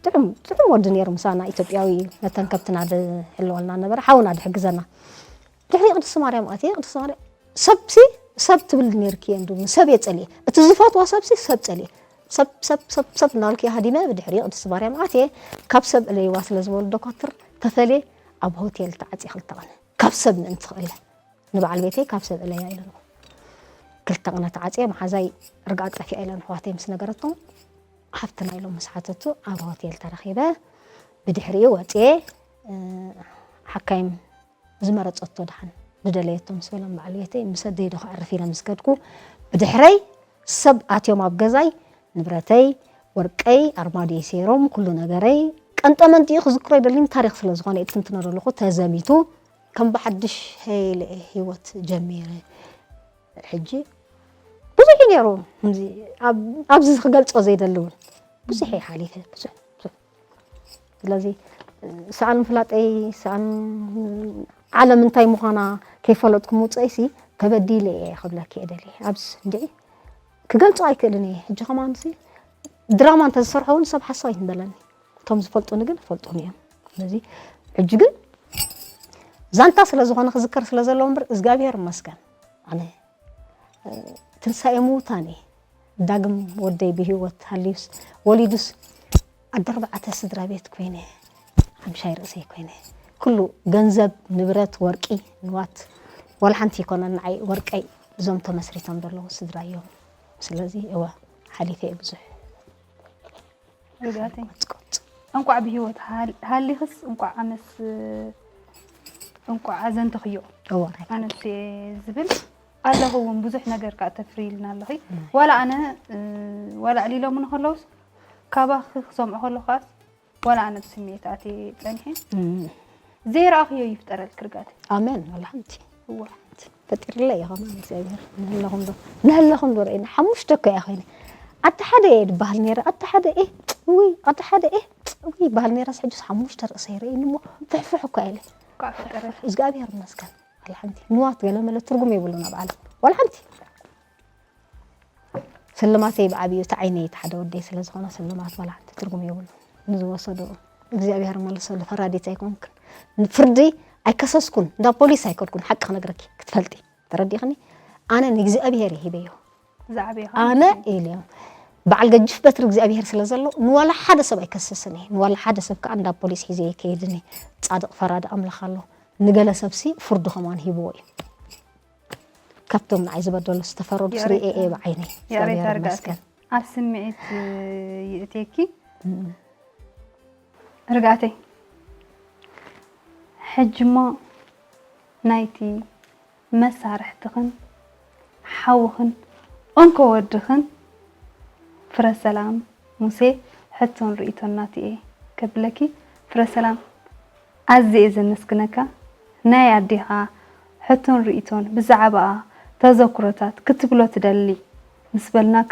ጥዑም፣ ጥዑም ወዲ ነይሩ ምሳና፣ ኢትዮጵያዊ እዩ። ነተን ከብትና ድሕልወልና ነበረ፣ ሓውና ድሕግዘና። ድሕሪ ቅድስቲ ማርያም ኣትየ፣ ቅድስቲ ማርያም፣ ሰብሲ፣ ሰብ ትብል ነይርኪ እዮም ድብሉኒ፣ ሰብ እየ ጸልየ። እቲ ዝፈትዎ ሰብሲ፣ ሰብ ጸልየ። ሰብ፣ ሰብ፣ ሰብ፣ ሰብ እናበልኩ እየ ሃዲመ፣ ብድሕሪ ቅድስቲ ማርያም ኣትየ፣ ካብ ሰብ እለይዋ ስለ ዝበሉ ዶኳትር፣ ተፈልየ ኣብ ሆቴል ተዓጽየ ክልተ ቀን። ካብ ሰብ ምእንቲ ክእለ። ንበዓል ቤተይ ካብ ሰብ እለያ ኢለንኹ። ክልተ ቀን ተዓጽየ፣ መሓዛይ ርግኣት ጠፊኣ ኢለን ኣሕዋተይ ምስ ነገረቶም፣ ሃፍትና ኢሎም ምስ ሓተቱ፣ ኣብ ሆቴል ተረኺበ። ብድሕሪኡ ወጽየ፣ እ፣ ሓካይም ዝመረጸቶ ደሓን ዝደለየቶ ምስ በሎም በዓል ቤተይ፣ ምስ ኣደይ ዶ ከዕርፍ ኢለ ምስ ከድኩ፣ ብድሕረይ ሰብ ኣትዮም ኣብ ገዛይ፣ ንብረተይ፣ ወርቀይ፣ ኣርማድዮይ ሰይሮም፣ ኩሉ ነገረይ፣ ቀንጠመንጢኡ ክዝክሮ ኣይደልን፣ ታሪኽ ስለ ዝኾነ እየ ትንትኖ ዘለኹ፣ ተዘሚቱ፣ ከም ብሓድሽ ሄለ እየ ህይወት ጀሚረ። ሕጂ ብዙሕ እዩ ነይሩ። ኣብዚ ክገልጾ ዘይደሊ እውን ብዙሕ እየ ሓሊፈ፣ ብዙሕ፣ ብዙሕ። ስለዚ፣ ሰኣን ፍላጠይ፣ ሰኣን ዓለም እንታይ ምዃና ከይፈለጥኩ ምውፀይሲ፣ ተበዲለ እየ ክብለኪ እየ ደልየ። ኣብዚ እንድዒ ክገልጾ ኣይክእልን እየ። ሕጂ ከማንሲ፣ ድራማ እንተዝሰርሖ እውን ሰብ ሓሳብ ኣይትንበለኒ። እቶም ዝፈልጡኒ ግን ይፈልጡኒ እዮም። ስለዚ፣ ሕጂ ግን ዛንታ ስለ ዝኾነ ክዝከር ስለ ዘለዎ እምበር፣ እግዚኣብሔር ይመስገን። ኣነ፣ እ፣ ትንሳኤ ምዉታን እየ። ዳግም ወደይ ብህይወት ሃልዩስ፣ ወሊዱስ፣ ኣደ ኣርባዕተ ስድራ ቤት ኮይነ፣ ሓምሻይ ርእሰይ ኮይነ፣ ኩሉ ገንዘብ፣ ንብረት፣ ወርቂ፣ ንዋት፣ ዋላ ሓንቲ ይኮነን ንዓይ፣ ወርቀይ፣ እዞም ተመስሪቶም ዘለዉ ስድራ እዮም። ስለዚ፣ እወ፣ ሓሊፈ እየ ብዙሕ። ርግኣተይ። ቆጽ፣ ቆጽ። እንቋዕ ብህይወት ሃል-፣ ሃሊኽስ እንቋዕ ኣነስ፣ እንቋዕ ኣዘንተኽዮ። እወ፣ ናይ ኣነስ እየ ዝብል ኣለኹ እውን ብዙሕ ነገር ከኣ ተፍርይልና ኣለኺ። እም። ዋላ ኣነ፣ እ፣ ዋላ ዕሊሎምኒ ከለውስ ካባኺ ክሰምዖ ከለኹ ከኣስ ዋላ ኣነ ብስምዒት ኣትየ ጸኒሐ። እም። ዘይረኣኽዮ ይፍጠረልኪ ርግኣተይ። ኣሜን። ዋላ ሓንቲ። እወ። ፈጢርለይ እዩ ከማን እግዚኣብሔር። ንህለኹም ዶ፣ ንህለኹም ዶ ርኢና። ሓሙሽተ እኮ እያ ኮይነ። ኣታ ሓደ እየ ድበሃል ነይረ። ኣታ ሓደ እየ፣ ውይ፣ ኣታ ሓደ እየ፣ ውይ፣ ይበሃል ነይረስ ሕጅስ ሓሙሽተ ርእሰይ ርእይኒ እሞ ፍሕፍሕ እኮ ኢለ። እኳ ፈጠረልኪ። እግዚኣብሔር ይመስገን። ዋላ ሓንቲ። ንዋት ገለ መለ ትርጉም የብሉን ኣብ ዓለም። ዋላ ሓንቲ። ስልማተይ ብዓብዩ እቲ ዓይነይ እቲ ሓደ ወደይ ስለ ዝኾነ ስልማት ዋላ ሓንቲ ትርጉም የብሉን። ንዝወሰዶ እግዚኣብሔር መልሰሉ። ፈራዲት ኣይኮንክን። ንፍርዲ ኣይከሰስኩን፣ እንዳ ፖሊስ ኣይከድኩን፣ ሓቂ ክነግረኪ ክትፈልጢ። ተረዲእኽኒ? ኣነ ንእግዚኣብሔር እየ ሂበዮ። ዝዓበየ ኣነ ኢለዮ። በዓል ገጅፍ በትሪ እግዚኣብሔር ስለ ዘሎ ንዋላ ሓደ ሰብ ኣይከስስን እየ። ንዋላ ሓደ ሰብ ከኣ እንዳ ፖሊስ ሒዘ ኣይከይድን እየ። ጻድቕ ፈራዲ ኣምላኽ ኣሎ። ንገለ ሰብሲ ፍርዱ ከማን ሂብዎ እዩ። ካብቶም ንዓይ ዝበደሉ ዝተፈረዱ የዕሬታ። ስሪኤ እየ ብዓይነይ። የዕሬታ እግዚኣብሔር ርግኣተይ። ይመስገን። ኣብ ስምዒት ይእትየኪ። እም። ርግኣተይ። ሕጂ እሞ ናይቲ መሳርሕትኽን ሓውኽን እንኮ ወድኽን ፍረ ሰላም ሙሴ ሕቶን ርእይቶን ናቱ እየ ከብለኪ። ፍረ ሰላም ኣዝየ እየ ዘመስግነካ። ናይ ኣዴኻ ሕቶን ርእይቶን ብዛዕባኣ ተዘክሮታት ክትብሎ ትደሊ ምስ በልናካ፣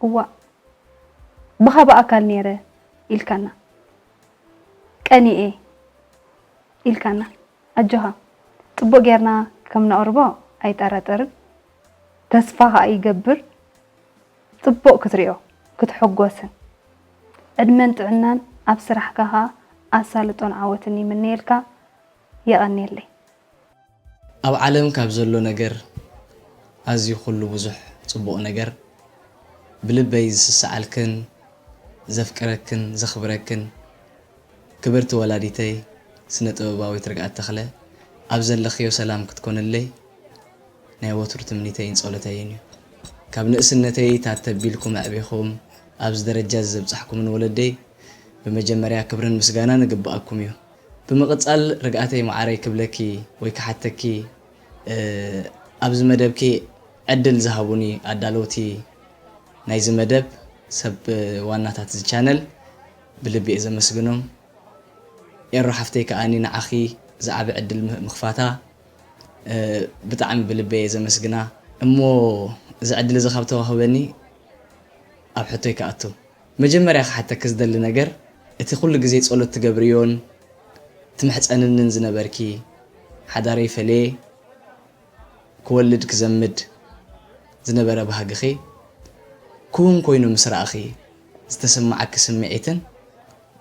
እዋእ ብኻ ብኣካል ነይረ ኢልካና፣ ቀኒኤ ኢልካና። ኣጆኻ፣ ጽቡቕ ጌርና ከም ነቕርቦ ኣይጠራጠርን። ተስፋ ኸኣ ይገብር፣ ጽቡቕ ክትሪኦ፣ ክትሕጎስን። ዕድመን ጥዕናን ኣብ ስራሕካ ኸኣ ኣሳልጦን ዓወትን ይምነየልካ። የቐንየለይ። ኣብ ዓለም ካብ ዘሎ ነገር ኣዝዩ ኩሉ ብዙሕ ጽቡቕ ነገር ብልበይ ዝስስዓልክን ዘፍቅረክን ዘኽብረክን ክብርቲ ወላዲተይ ስነ ጥበባዊት ርግኣት ተኽለ ኣብ ዘለኽዮ ሰላም ክትኮንለይ ናይ ወትሩ ትምኒተይን ጸሎተይን እዩ። ካብ ንእስነተይ ታተቢልኩም ኣዕቢኹም ኣብዚ ደረጃ እዚ ዘብጻሕኩምን ወለደይ ብመጀመርያ ክብርን ምስጋናን ይግብኣኩም እዩ። ብምቕጻል ርግኣተይ መዓረይ ክብለኪ ወይ ክሓተኪ፣ እ፣ ኣብዚ መደብኪ ዕድል ዝሃቡኒ ኣዳለውቲ ናይዚ መደብ ሰብ ዋናታት እዚ ቻነል ብልቢ እየ ዘመስግኖም። ኤሮ ሓፍተይ ከኣኒ ንዓኺ ዝዓቢ ዕድል ም-፣ ምኽፋታ፣ እ፣ ብጣዕሚ ብልበይ እየ ዘመስግና። እሞ እዚ ዕድል እዚ ካብ ተዋህበኒ ኣብ ሕቶይ ክኣቱ። መጀመርያ ክሓተኪ ዝደሊ ነገር፣ እቲ ኩሉ ግዜ ጸሎት ትገብርዮን ትምሕጸንንን ዝነበርኪ፣ ሓዳረይ ፈለየ ክወልድ ክዘምድ ዝነበረ ባህግኺ ክውን ኮይኑ ምስ ረኣኺ ዝተሰማዓኪ ስምዒትን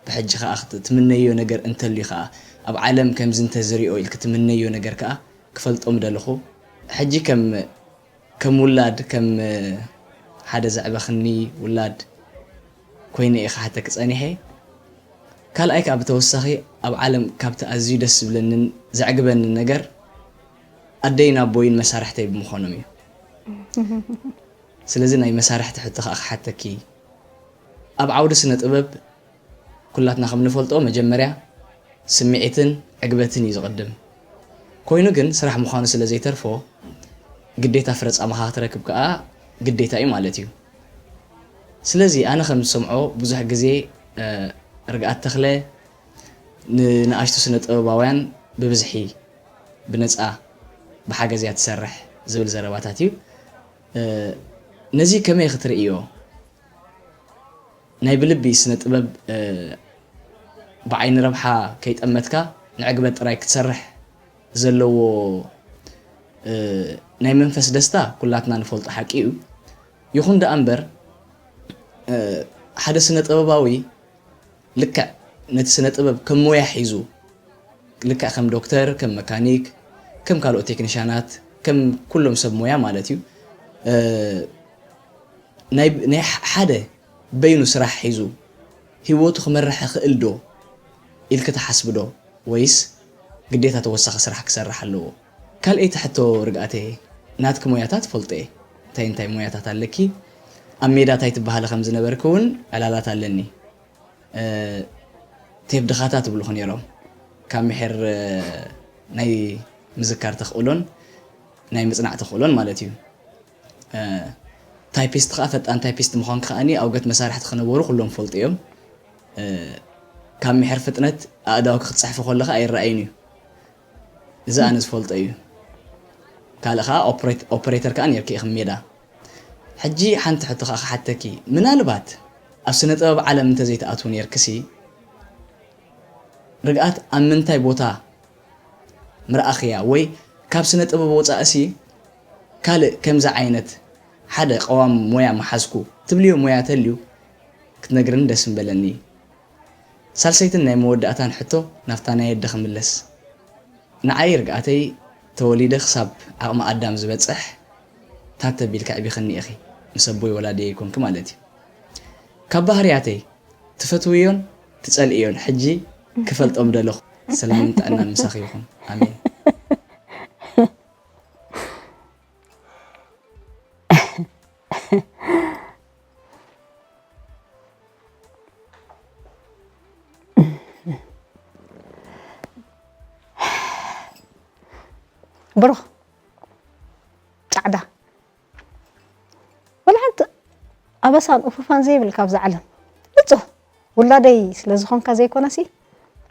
ብሕጂ ከኣ ክት-፣ ትምነዮ ነገር እንተልዩ ከኣ ኣብ ዓለም ከምዚ እንተዝሪኦ ኢልኪ ትምነዮ ነገር ከኣ ክፈልጦ ምደለኹ። ሕጂ ከም፣ ከም ውላድ፣ ከም ሓደ ዘዕበኽኒ ውላድ ኮይነ እየ ክሓተኪ ጸኒሐ። ካልኣይ ከኣ ብተወሳኺ ኣብ ዓለም ካብቲ ኣዝዩ ደስ ዝብለንን ዘዕግበንን ነገር ኣደይን ኣቦይን መሳርሕተይ ብምዃኖም እዩ። ስለዚ ናይ መሳርሕቲ ሕቶ ከኣ ክሓተኪ። ኣብ ዓውዲ ስነ ጥበብ ኩላትና ከም ንፈልጦ መጀመርያ ስምዒትን ዕግበትን እዩ ዝቕድም። ኮይኑ ግን ስራሕ ምዃኑ ስለ ዘይተርፎ ግዴታ ፍረ ጻማኻ ክትረክብ ከኣ ግዴታ እዩ ማለት እዩ። ስለዚ ኣነ ከም ዝሰምዖ ብዙሕ ግዜ፣ እ፣ ርግኣት ተኽለ ንንኣሽቱ ስነ ጥበባውያን ብብዝሒ ብነጻ ብሓገዝ እያ ትሰርሕ። ዝብል ዘረባታት እዩ። ነዚ ከመይ ክትርእዮ? ናይ ብልቢ ስነ ጥበብ ብዓይኒ ረብሓ ከይጠመትካ ንዕግበት ጥራይ ክትሰርሕ ዘለዎ ናይ መንፈስ ደስታ ኩላትና ንፈልጦ ሓቂ እዩ። ይኹን ደኣ እምበር ሓደ ስነ ጥበባዊ ልክዕ ነቲ ስነ ጥበብ ከም ሞያ ሒዙ ልክዕ ከም ዶክተር፣ ከም መካኒክ፣ ከም ካልኦት ቴክኒሻናት፣ ከም ኩሎም ሰብ ሞያ ማለት እዩ። ናይ ሓደ በይኑ ስራሕ ሒዙ ህይወቱ ክመርሕ ይኽእል ዶ ኢልኪ ትሓስቢ ዶ? ወይስ ግዴታ ተወሳኺ ስራሕ ክሰርሕ ኣለዎ? ካልኣይቲ ሕቶ ርግኣተይ፣ ናትኪ ሞያታት ፈልጦ እየ። እንታይ እንታይ ሞያታት ኣለኪ? ኣብ ሜዳ እንታይ ትበሃሊ ከም ዝነበርኪ እውን ዕላላት ኣለኒ። ቴፕ ድኻታት ትብልኹ ነይሮም። ካብ ምሒር ናይ ምዝካር ተኽእሎን ናይ ምጽናዕ ተኽእሎን ማለት እዩ። ታይፒስት ከዓ ፈጣን ታይፒስት ምዃንኪ ከዓኒ ኣውገት መሳርሕቲ ክነበሩ ኩሎም ፈልጡ እዮም። ካብ ምሒር ፍጥነት ኣእዳውኪ ክትጽሕፊ ከለኻ ኣይረኣይን እዩ። እዚ ኣነ ዝፈልጦ እዩ። ካልእ ከዓ ኦፕሬተር ከዓ ነርኪ ኢኺ ሜዳ። ሕጂ ሓንቲ ሕቶ ከዓ ክሓተኪ፣ ምናልባት ኣብ ስነ ጥበብ ዓለም እንተዘይትኣትዊ ነርክሲ ርግኣት ኣብ ምንታይ ቦታ ምረኣኽያ ወይ ካብ ስነ ጥበብ ወጻእሲ ካልእ ከምዚ ዓይነት ሓደ ቀዋም ሞያ መሓዝኩ ትብልዮ ሞያ ተልዩ ክትነግርኒ ደስ ምበለኒ። ሳልሰይትን ናይ መወዳእታን ሕቶ ናብታ ናይ ኣደ ክምለስ። ንዓይ ርግኣተይ ተወሊደ ክሳብ ዓቕሚ ኣዳም ዝበጽሕ ታተ ቢልካ ኣዕቢኽኒ ኢኺ፣ ምስ ኣቦይ ወላዲየይ ኮንኪ ማለት እዩ። ካብ ባህርያተይ ትፈትውዮን ትጸልእዮን ሕጂ ክፈልጦ ምደለኹ። ሰላምን ጥዕናን ምሳኺ ይኹን። ኣሜን። ብሩኽ ጻዕዳ ወላ ሓንቲ ኣበሳን ኡፉፋን ዘይብልካ ኣብዛ ዓለም ንጹህ ውላደይ ስለ ዝኾንካ ዘይኮነሲ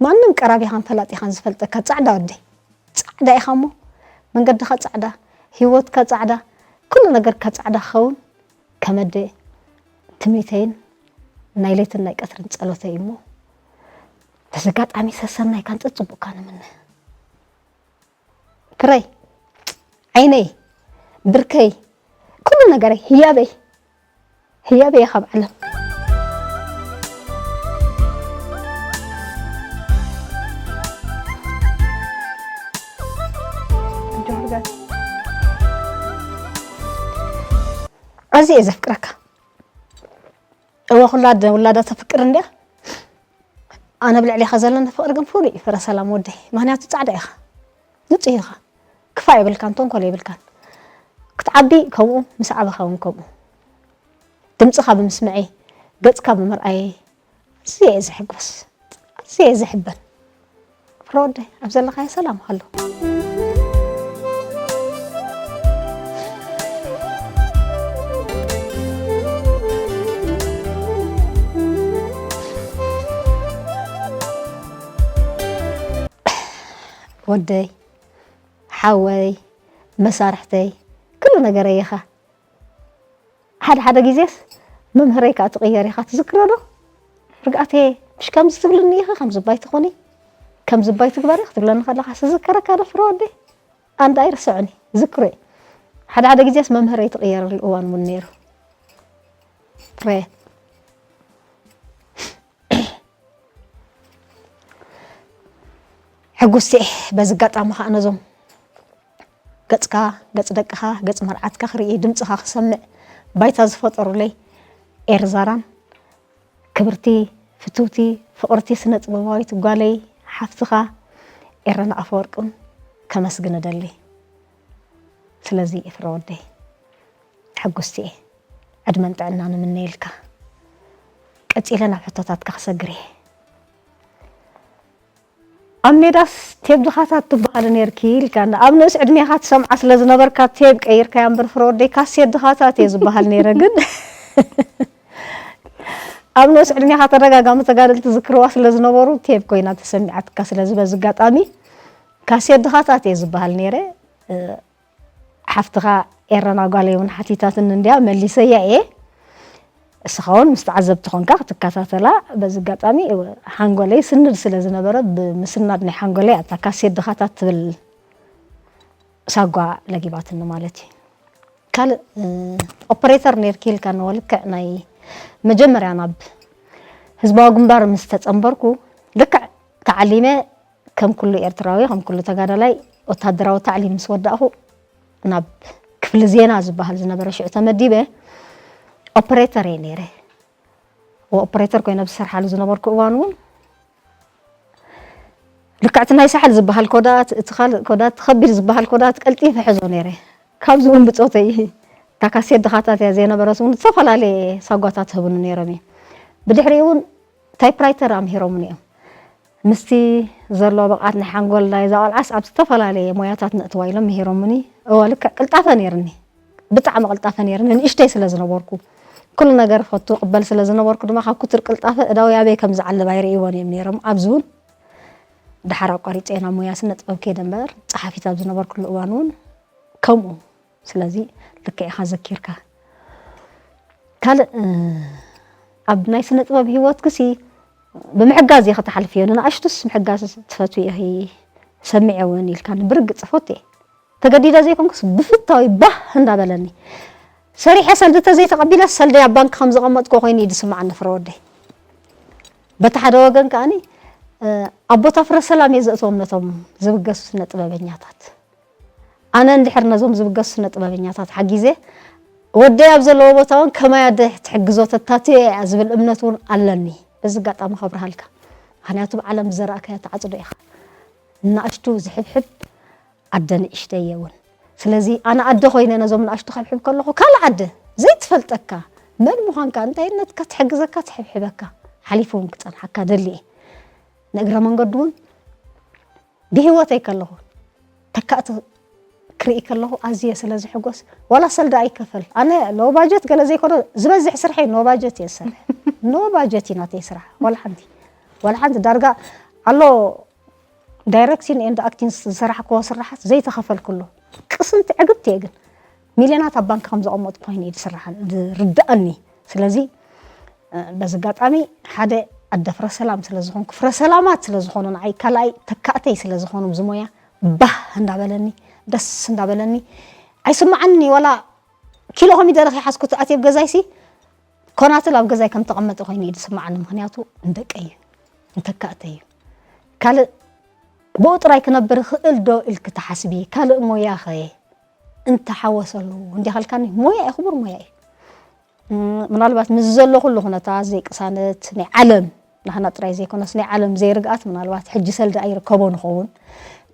ማንም ቀራቢኻን ፈላጢኻን ዝፈልጠካ ጻዕዳ ወደይ ጻዕዳ ኢኻ እሞ መንገድኻ ጻዕዳ ህይወትካ ጻዕዳ ኩሉ ነገርካ ጻዕዳ ክኸውን ከመደ ትምኒተይን ናይ ለይትን ናይ ቀትርን ጸሎተይ እሞ በዚ ኣጋጣሚ ሰሰናይካን ጽጽቡቕካ ንምነ። ፍረይ ዓይነይ ብርከይ ኩሉ ነገረይ ህያበይ ህያበይ እየ ካብ ዓለም። ኣዝየ እየ ዘፍቅረካ። እወ ኩላ ኣደ ውላዳ ተፍቅር እንድያ። ኣነ ብልዕሌኻ ዘለኒ ፍቕሪ ግን ፍሉይ እዩ ፍረ ሰላም ወደይ። ምኽንያቱ ጻዕዳ ኢኻ። ንጹህ ኢኻ። ክፋእ የብልካን ተንኮል የብልካን። ክትዓቢ ከምኡ ምስ ዓበኻ እውን ከምኡ። ድምጽኻ ብምስምዐይ ገጽካ ብምርኣየይ ኣዝየ እየ ዝሕጎስ። ኣዝየ እየ ዝሕበን። ፍረ ወደይ ኣብ ዘለኻዮ ሰላም ሃሎ። ወደይ ሓወይ መሳርሕተይ ኩሉ ነገረይ ኢኻ። ሓደ ሓደ ግዜስ መምህረይ ከኣ ትቕየር ኢኻ ትዝክሮ ዶ? ርግኣተየ ምሽ ከምዚ ትብልኒ ኢኺ ከምዚ ባይ ትኾኒ ከምዚ ባይ ትግበሪ ክትብለኒ ከለኻ ስዝከረካ ዶ ፍረ ወደይ? ኣንዳ ኣይርስዕን እዩ ዝክሮ እዩ። ሓደ ሓደ ግዜስ መምህረይ ትቕየረሉ እዋን እውን ነይሩ። ፍረ ሕጉስቲ እየ በዚ ኣጋጣሚ ከዓ ነዞም ገፅካ ገፅ ደቅኻ ገፅ መርዓትካ ክርኢ ድምፅኻ ክሰምዕ ባይታ ዝፈጠሩለይ ኤርዛራን ክብርቲ ፍትውቲ ፍቕርቲ ስነ ጥበባዊት ጓለይ ሓፍትኻ ኤረና ኣፈወርቅን ከመስግን እደሊ። ስለዚ ኤፍረ ወደይ ሕጉስቲ እየ። ዕድመን ጥዕናን እምነየልካ። ቀጺለ ናብ ሕቶታትካ ክሰግር እየ። ኣብ ሜዳስ ቴብ ድኻታት ትበሃሊ ነይርኪ ኢልካ፣ ኣብ ንኡስ ዕድሜኻ ትሰምዓ ስለ ዝነበርካ ቴብ ቀይርካያ እምበር ፍረ ወደይ ካሴት ድኻታት እየ ዝበሃል ነይረ። ግን ኣብ ንኡስ ዕድሜኻ ተደጋጋሚ ተጋደልቲ ዝክርዋ ስለ ዝነበሩ ቴብ ኮይና ተሰሚዓትካ። ስለዚ በዚ ኣጋጣሚ ካሴት ድኻታት እየ ዝበሃል ነይረ። ሓፍትኻ ኤረና ጓለይ እውን ሓቲታትኒ እንድያ፣ መሊሰያ እየ። እስኻ እውን ምስ ተዓዘብቲ ኾንካ ክትከታተላ፣ በዚ ኣጋጣሚ ሓንጎለይ ስንድ ስለ ዝነበረ፣ ብምስናድ ናይ ሓንጎለይ ኣብታ ካሴት ድኻታት ትብል ሳጓ ለጊባትኒ ማለት እዩ። ካልእ ኦፐሬተር ነይርኪ ኢልካ ንወልክዕ ናይ መጀመርያ ናብ ህዝባዊ ግንባር ምስ ተጸንበርኩ፣ ልክዕ ተዓሊመ ከም ኩሉ ኤርትራዊ፣ ከም ኩሉ ተጋዳላይ ወታደራዊ ታዕሊም ምስ ወዳእኹ፣ ናብ ክፍሊ ዜና ዝበሃል ዝነበረ ሽዑ ተመዲበ። ኦፐሬተር እየ ነይረ። ኦፐሬተር ኮይነ ዝሰርሓሉ ዝነበርኩ እዋን እውን ልክዕቲ ናይ ሳሕል ዝበሃል ኮዳት፣ እቲ ካልእ ኮዳት፣ ከቢድ ዝበሃል ኮዳት ቀልጢፈ ሕዞ ነይረ። ካብዚ እውን ብጾተይ እታ ካሴት ድኻታት እያ ዘይነበረስ እውን ዝተፈላለየ ሳጓታት ህቡኒ ነይሮም እዮም። ብድሕሪኡ እውን ታይፕራይተር ኣምሂሮምኒ እዮም። ምስቲ ዘሎ ብቕዓት ናይ ሓንጎል ናይ እዛ ቆልዓስ ኣብ ዝተፈላለየ ሞያታት ነእትዋ ኢሎም ምሂሮምኒ። እወ፣ ልክዕ ቅልጣፈ ነይርኒ። ብጣዕሚ ቅልጣፈ ነይርኒ። ንእሽተይ ስለ ዝነበርኩ፣ ኩሉ ነገር ፈቱ ቅበል ስለ ዝነበርኩ ድማ ካብ ኩትር ቅልጣፈ እዳዊ ኣበይ ከም ዝዓልብ ኣይርእይዎን እዮም ነይሮም። ኣብዚ እውን ደሓር ኣቋሪፀ ናብ ሞያ ስነ ጥበብ ከይደ እምበር፣ ጸሓፊት ኣብ ዝነበርኩሉ እዋን እውን ከምኡ። ስለዚ ልክዕ ኢኻ ዘኪርካ። ካልእ፣ እ፣ ኣብ ናይ ስነ ጥበብ ህይወትክሲ ብምሕጋዝ ኢኺ ትሓልፍዮ። ንንኣሽቱስ ምሕጋዝ ትፈትዊ ኢኺ፣ ሰሚዐ እውን ኢልካኒ። ብርግጽ ፈትየ። ተገዲደ ዘይኮንኩስ ብፍታዊ ባህ እንዳበለኒ። ሰሪሐ ሰልዲ ተዘይተቐቢለ ሰልደይ ኣብ ባንክ ከም ዘቐመጥኩ ኮይኑ እዩ ዝስምዓኒ ፍረ ወደይ። በቲ ሓደ ወገን ከኣኒ፣ እ፣ ኣብ ቦታ ፍረ ሰላም እየ ዘእትዎም ነቶም ዝብገሱ ስነ ጥበበኛታት። ኣነ እንድሕር ነዞም ዝብገሱ ስነ ጥበበኛታት ሓጊዘ፣ ወደይ ኣብ ዘለዎ ቦታ እውን ከማይ ኣደ ትሕግዞ ተታትዮ እያ ዝብል እምነት እውን ኣለኒ። በዚ ኣጋጣሚ ከብርሃልካ። ምኽንያቱ ብዓለም ዝዘራእካዮ ትዓጽዶ ኢኻ። ንኣሽቱ ዝሕብሕብ ኣደ ንእሽተይ እየ እውን። ስለዚ ኣነ ኣደ ኮይነ ነዞም ንኣሽቱ ከብሕብ ከለኹ ካልእ ኣደ ዘይትፈልጠካ መን ምዃንካ እንታይነትካ ትሕግዘካ ትሕብሕበካ ሓሊፉ እውን ክጸንሓካ ደሊ እየ። ንእግረ መንገዱ እውን ብህይወተይ ከለኹ ተካእቲ ክርኢ ከለኹ ኣዝየ ስለ ዝሕጎስ ዋላ ሰልዲ ኣይከፈል። ኣነ ሎ ባጀት ገለ ዘይኮነ ዝበዝሕ ስርሐይ ኖ ባጀት እየ ዝሰርሕ። ኖ ባጀት እዩ ናተይ ስራሕ። ዋላ ሓንቲ ዋላ ሓንቲ ዳርጋ ኣሎ ዳይሬክሽን ኤንድ ኣክቲንግ ዝሰራሕክዎ ስራሓት ዘይተኸፈልኩሉ ቅስንቲ ዕግብቲ እየ ግን ሚልዮናት ኣብ ባንክ ከም ዘቐመጥኩ ኮይኑ እዩ ዝስርሓ ዝርድኣኒ። ስለዚ እ፣ በዚ ኣጋጣሚ ሓደ ኣደ ፍረ ሰላም ስለ ዝኾንኩ ፍረ ሰላማት ስለ ዝኾኑ ንዓይ ካልኣይ ተካእተይ ስለ ዝኾኑ ብዚ ሞያ ባህ እንዳበለኒ ደስ እንዳበለኒ ኣይስምዓኒ ዋላ ኪሎ ኮሚደረ ከይሓዝኩ ኣትየ ኣብ ገዛይሲ ኮናትል ኣብ ገዛይ ከም ተቐመጠ ኮይኑ እዩ ዝስምዓኒ። ምኽንያቱ ንደቀይ እዩ ንተካእተይ እዩ። ካልእ ብኡ ጥራይ ክነብር ይኽእል ዶ ኢልኪ ትሓስቢ? ካልእ ሞያ ኸ እንተሓወሰሉ እንዲያ ኸልካኒ ሞያ እዩ፣ ክቡር ሞያ እዩ። እም፣ ምናልባት ምስ ዘሎ ኩሉ ኩነታት ዘይቅሳነት ናይ ዓለም ናህና ጥራይ ዘይኮነስ ናይ ዓለም ዘይርግኣት ምናልባት ሕጂ ሰልዲ ኣይርከቦ ንኸውን።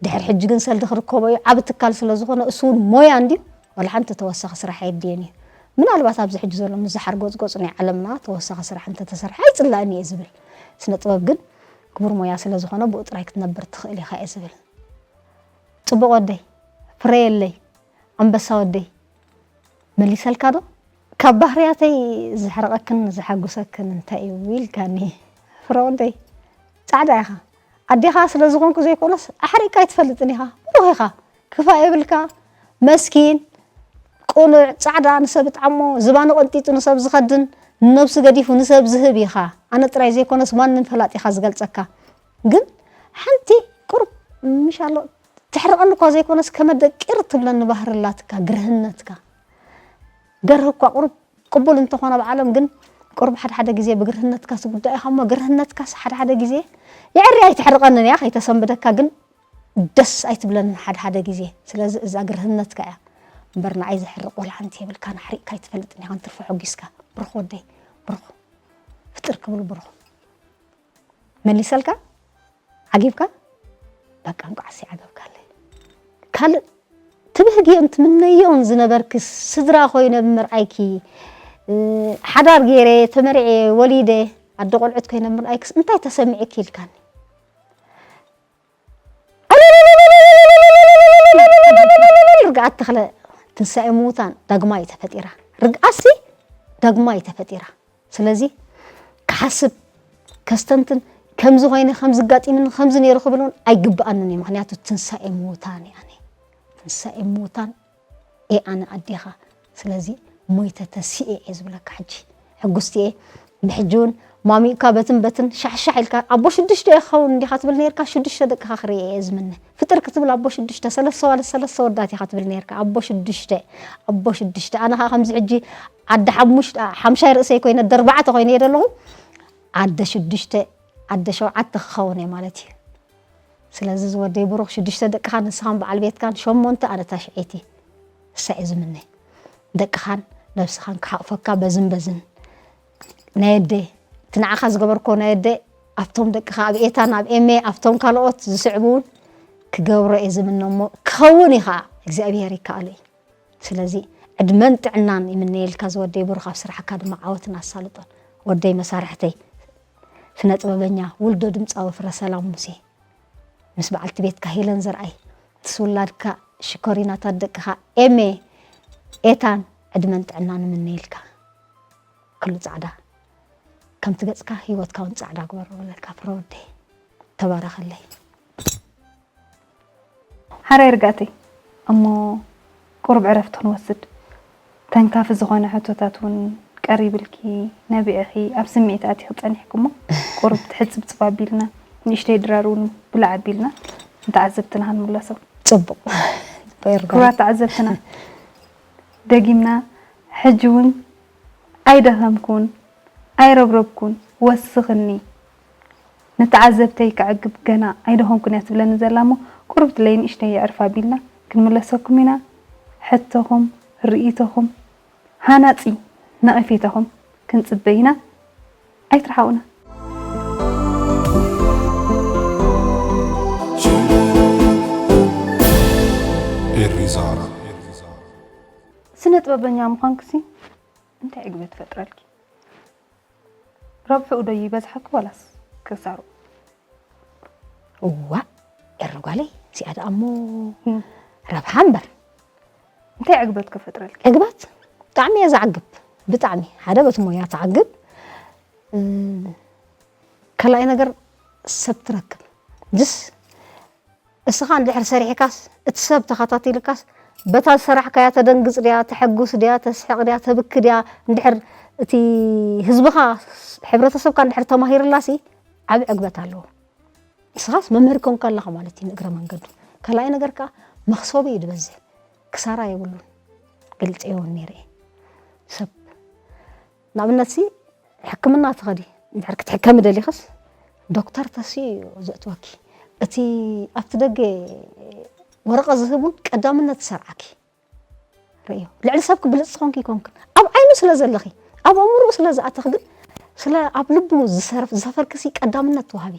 ድሕር ሕጂ ግን ሰልዲ ክርከቦ እዩ። ዓቢ ትካል ስለ ዝኾነ እሱ እውን ሞያ እንድዩ ዋላ ሓንቲ ተወሳኺ ስራሕ ኣየድልየን እዩ። ምናልባት ኣብዚ ሕጂ ዘሎ ምስ ዝሓርጎጽጎጽ ናይ ዓለምና ተወሳኺ ስራሕ እንተተሰርሐ ኣይጽላእን እየ ዝብል። ስነ ጥበብ ግን ክቡር ሞያ ስለ ዝኾነ ብኡ ጥራይ ክትነብር ትኽእል ኢኻ እየ ዝብል። ጽቡቕ ወደይ፣ ፍረየለይ፣ ኣንበሳ ወደይ። መሊሰልካ ዶ? ካብ ባህርያተይ ዘሕርቐክን ዘሓጉሰክን እንታይ እዩ ኢልካኒ? ፍረ ወደይ፣ ጻዕዳ ኢኻ። ኣዴኻ ስለ ዝኾንኩ ዘይኮነስ ኣሕሪቕካ ኣይትፈልጥን ኢኻ። ብሩኽ ኢኻ። ክፋእ የብልካ። መስኪን፣ ቅኑዕ፣ ጻዕዳ፣ ንሰብ እጥዓሞ፣ ዝባኑ ቀንጢጡ ንሰብ ዝኸድን፣ ንነብሱ ገዲፉ ንሰብ ዝህብ ኢኻ። ኣነ ጥራይ ዘይኮነስ ማንም ፈላጥ ኢኻ ዝገልጸካ። ግን ሓንቲ ቁሩብ ምሻሎ ተሕርቐኒ እኳ ዘይኮነስ ከመ ደቂር ትብለኒ ባህሪ ኣላትካ፣ ግርህነትካ። ገርህ እኳ ቁሩብ ቅቡል እንተኾነ ኣብ ዓለም ግን ቁሩብ ሓደ ሓደ ግዜ ብግርህነትካ ትጉዳእ ኢኻ እሞ ግርህነትካስ ሓደ ሓደ ግዜ የዕሪ ኣይተሕርቐንን እያ ከይተሰንብደካ ግን ደስ ኣይትብለንን ሓደ ሓደ ግዜ። ስለዚ እዛ ግርህነትካ እያ እምበር ንዓይ ዘሕርቕ ዋላ ሓንቲ የብልካን። ኣሕሪቕካ ኣይትፈልጥን ኢኻ ንትርፎ ሓጒስካ። ብሩኽ ወደይ ብሩኽ ፍጥር ክብል ብሩኽ። መሊሰልካ? ዓጊብካ? በቃ እንቋዕሲ ዓገብካለይ። ካልእ ትብህግዮን ትምነዮን ዝነበርክስ ስድራ ኮይነ ብምርኣይኪ፣ እ፣ ሓዳር ገይረ፣ ተመርዕየ፣ ወሊደ፣ ኣደ ቆልዑት ኮይነ ብምርኣይክስ እንታይ ተሰሚዕኪ ኢልካኒ? ርግኣት ተኽለ ትንሳኤ ምዉታን ዳግማይ ተፈጢራ። ርግኣትሲ ዳግማይ ተፈጢራ። ስለዚ ክሓስብ፣ ከስተንትን፣ ከምዚ ኮይነ፣ ከምዚ ኣጋጢምኒ፣ ከምዚ ነይሩ ክብል እውን ኣይግብኣንን እዩ። ምኽንያቱ ትንሳኤ ምዉታን እየ ኣነ። ትንሳኤ ምዉታን ኣነ ኣዴኻ። ስለዚ ሞይተ ተሲኤ እየ ዝብለካ። ሕጂ ሕጉስቲ እየ። ብሕጂ እውን ማሚእካ በትን በትን ሻሕሻሕ ኢልካ ኣቦ ሽዱሽተ እየ ክኸውን እንዲኻ ትብል ነርካ። ሽዱሽተ ደቅኻ ክርኢ እየ ዝምነ። ፍጥር ክትብል ኣቦ ሽዱሽተ ሰለስተ ዋልስ ሰለስተ ወዳት ኢኻ ትብል ነርካ። ኣቦ ሽዱሽተ ኣቦ ሽዱሽተ ኣነ ከዓ ከምዚ ሕጂ ዓዲ ሓሙሽተ ሓምሻይ ርእሰይ ኮይነ ደርባዕተ ኮይነ እየ ዘለኹ። ዓደ ሽዱሽተ ዓደ ሸውዓተ ክኸውን እየ ማለት እዩ። ስለዚ ዝወደይ ብሩኽ ሽዱሽተ ደቅኻ ንስኻን በዓል ቤትካን ሸሞንተ ኣነ ታሽዐይቲ እሳ እየ ዝምነ። ደቅኻን ነብስኻን ክሓቕፈካ በዝን በዝን ናይ ኣደ እቲ ንዓኻ ዝገበርኮ ናይ ኣደ ኣብቶም ደቅኻ ኣብ ኤታን ኣብ ኤሜ ኣብቶም ካልኦት ዝስዕቡ እውን ክገብሮ እየ ዝምነ እሞ ክኸውን እዩ ከዓ እግዚኣብሔር ይከኣሎ እዩ። ስለዚ ዕድመን ጥዕናን ይምነየልካ ዝወደይ ብሩኽ ኣብ ስራሕካ ድማ ዓወትን ኣሳልጦን። ወደይ መሳርሕተይ ስነ ጥበበኛ ውልዶ ድምፃዊ ፍረ ሰላም ሙሴ ምስ በዓልቲ ቤትካ ሄለን ዘርኣይ ምስ ውላድካ ሽኮሪናታት ደቅኻ ኤሜ ኤታን ዕድመን ጥዕናን ይምነየልካ። ኩሉ ጻዕዳ ከምቲ ገጽካ ህይወትካ እውን ጻዕዳ ግበሮ በለካ ፍረ ወደይ። ተባረኸለይ። ሓራይ ርጋእተይ እሞ ቁሩብ ዕረፍቲ ክንወስድ ተንካፊ ዝኾነ ሕቶታት እውን ቀሪብልኪ ነቢዕኺ ኣብ ስምዒት ኣቲኺ ጸኒሕኪ እሞ ቁሩብ ትሕጽብጽብ ኣቢልና ንእሽተይ ድራር እውን ብላዕ ኣቢልና ንተዓዘብትና ክንምለሶ። ጽቡቕ በይርጋ ክቡራት ተዓዘብትና ደጊምና ሕጂ እውን ኣይደኸምኩን ኣይረብረብኩን ወስኽኒ ንተዓዘብተይ ከዕግብ ገና ኣይደኸምኩን እያ ትብለኒ ዘላ እሞ ቁሩብ ድለይ ንእሽተይ የዕርፍ ኣቢልና ክንምለሰኩም ኢና ሕቶኹም ርእይቶኹም ሃናጺ ነቐፌታኹም ክንጽበ ኢና ኣይትርሓቑና ኤሪዛራ ስነ ጥበበኛ ምዃንክሲ እንታይ ዕግበት ይፈጥረልኪ ረብሕኡ ዶ ይበዝሓኪ ዋላስ ክሳሩ እዋ ኤሪ ጓለይ እዚኣ ደኣ እሞ ረብሓ እምበር እንታይ ዕግበት ክፈጥረልኪ ዕግበት ብጣዕሚ እየ ዘዕግብ ብጣዕሚ ሓደ በቲ ሞያ ትዓግብ ካልኣይ ነገር ሰብ ትረክብ ጅስ እስኻ እንድሕር ሰሪሕካስ እቲ ሰብ ተኸታቲልካስ በታ ዝሰራሕካያ ተደንግፅ ድያ ተሐጉስ ድያ ተስሕቕ ድያ ተብኪ ድያ እንድሕር እቲ ህዝብኻ ሕብረተሰብካ እንድሕር ተማሂርላሲ ዓብ ዕግበት ኣለዎ ንስኻስ መምህር ኮንካ ኣለኻ ማለት እዩ ንእግረ መንገዱ ካልኣይ ነገር ከዓ መኽሰቡ እዩ ዝበዝሕ ክሳራ የብሉን ግልፂ የውን ነይረ ሰብ ንኣብነት ሲ ሕክምና ትኸዲ እንድሕር ክትሕከሚ ደሊኽስ ዶክተር ተስኡ እዩ ዘእትወኪ እቲ ኣብቲ ደገ ወረቐ ዝህቡን ቀዳምነት ዝሰርዓኪ ርእዮ ልዕሊ ሰብኪ ብልፅቲ ኮንኪ ይኮንክን ኣብ ዓይኑ ስለ ዘለኺ ኣብ ኣእምርኡ ስለ ዝኣተኺ ግን ስለ ኣብ ልቡ ዝሰፈርክሲ ቀዳምነት ትዋሃቢ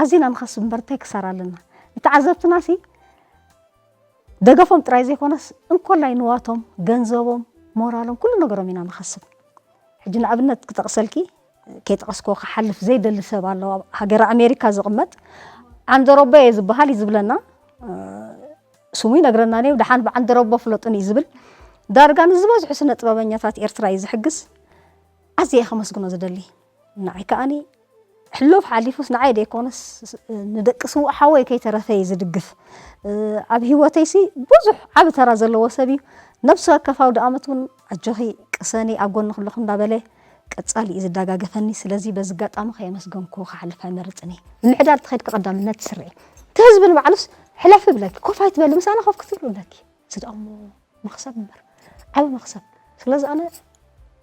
ኣዚና ንኸስብ እምበር እንታይ ክሳራ ኣለና ንተዓዘብትናሲ ደገፎም ጥራይ ዘይኮነስ እንኮላይ ንዋቶም፣ ገንዘቦም፣ ሞራሎም ኩሉ ነገሮም ኢና ንኸስብ። ሕጂ ንኣብነት ክጠቕሰልኪ ከይጠቐስክዎ ክሓልፍ ዘይደሊ ሰብ ኣሎ ኣብ ሃገረ ኣሜሪካ ዝቕመጥ ዓንደሮቦ እየ ዝበሃል እዩ ዝብለና ስሙ ይነግረና ነዩ ደሓን ብዓንደሮቦ ፍለጡን እዩ ዝብል ዳርጋ ንዝበዝሑ ስነ ጥበበኛታት ኤርትራ እዩ ዝሕግዝ ኣዝየ ከመስግኖ ዝደሊ ንዓይ ከኣኒ ሕሉፍ ሓሊፉስ ንዓይ ደይኮነስ ንደቂ ስዉእ ሓወይ ከይተረፈ እዩ ዝድግፍ። ኣብ ህይወተይሲ ብዙሕ ዓቢ ተራ ዘለዎ ሰብ እዩ። ነብሲ ወከፍ ኣውደኣመት እውን ኣጆኺ ቅሰኒ ኣብ ጎንኺ ኣለኹ እንዳበለ ቀጻሊ እዩ ዝደጋገፈኒ። ስለዚ በዚ ኣጋጣሚ ከየመስገንኩ ክሓልፍ ኣይመርጽን እየ። ንምሕዳር ተኸድኪ ቀዳምነት ትስርዒ። እቲ ህዝቢ ንባዕሉስ ሕለፊ ይብለኪ፣ ኮፍ ኣይትበሊ፣ ምሳና ኮፍ ክትብሊ ይብለኪ። እዚ ደኣ እሞ መኽሰብ እምበር ዓቢ መኽሰብ ስለዚ ኣነ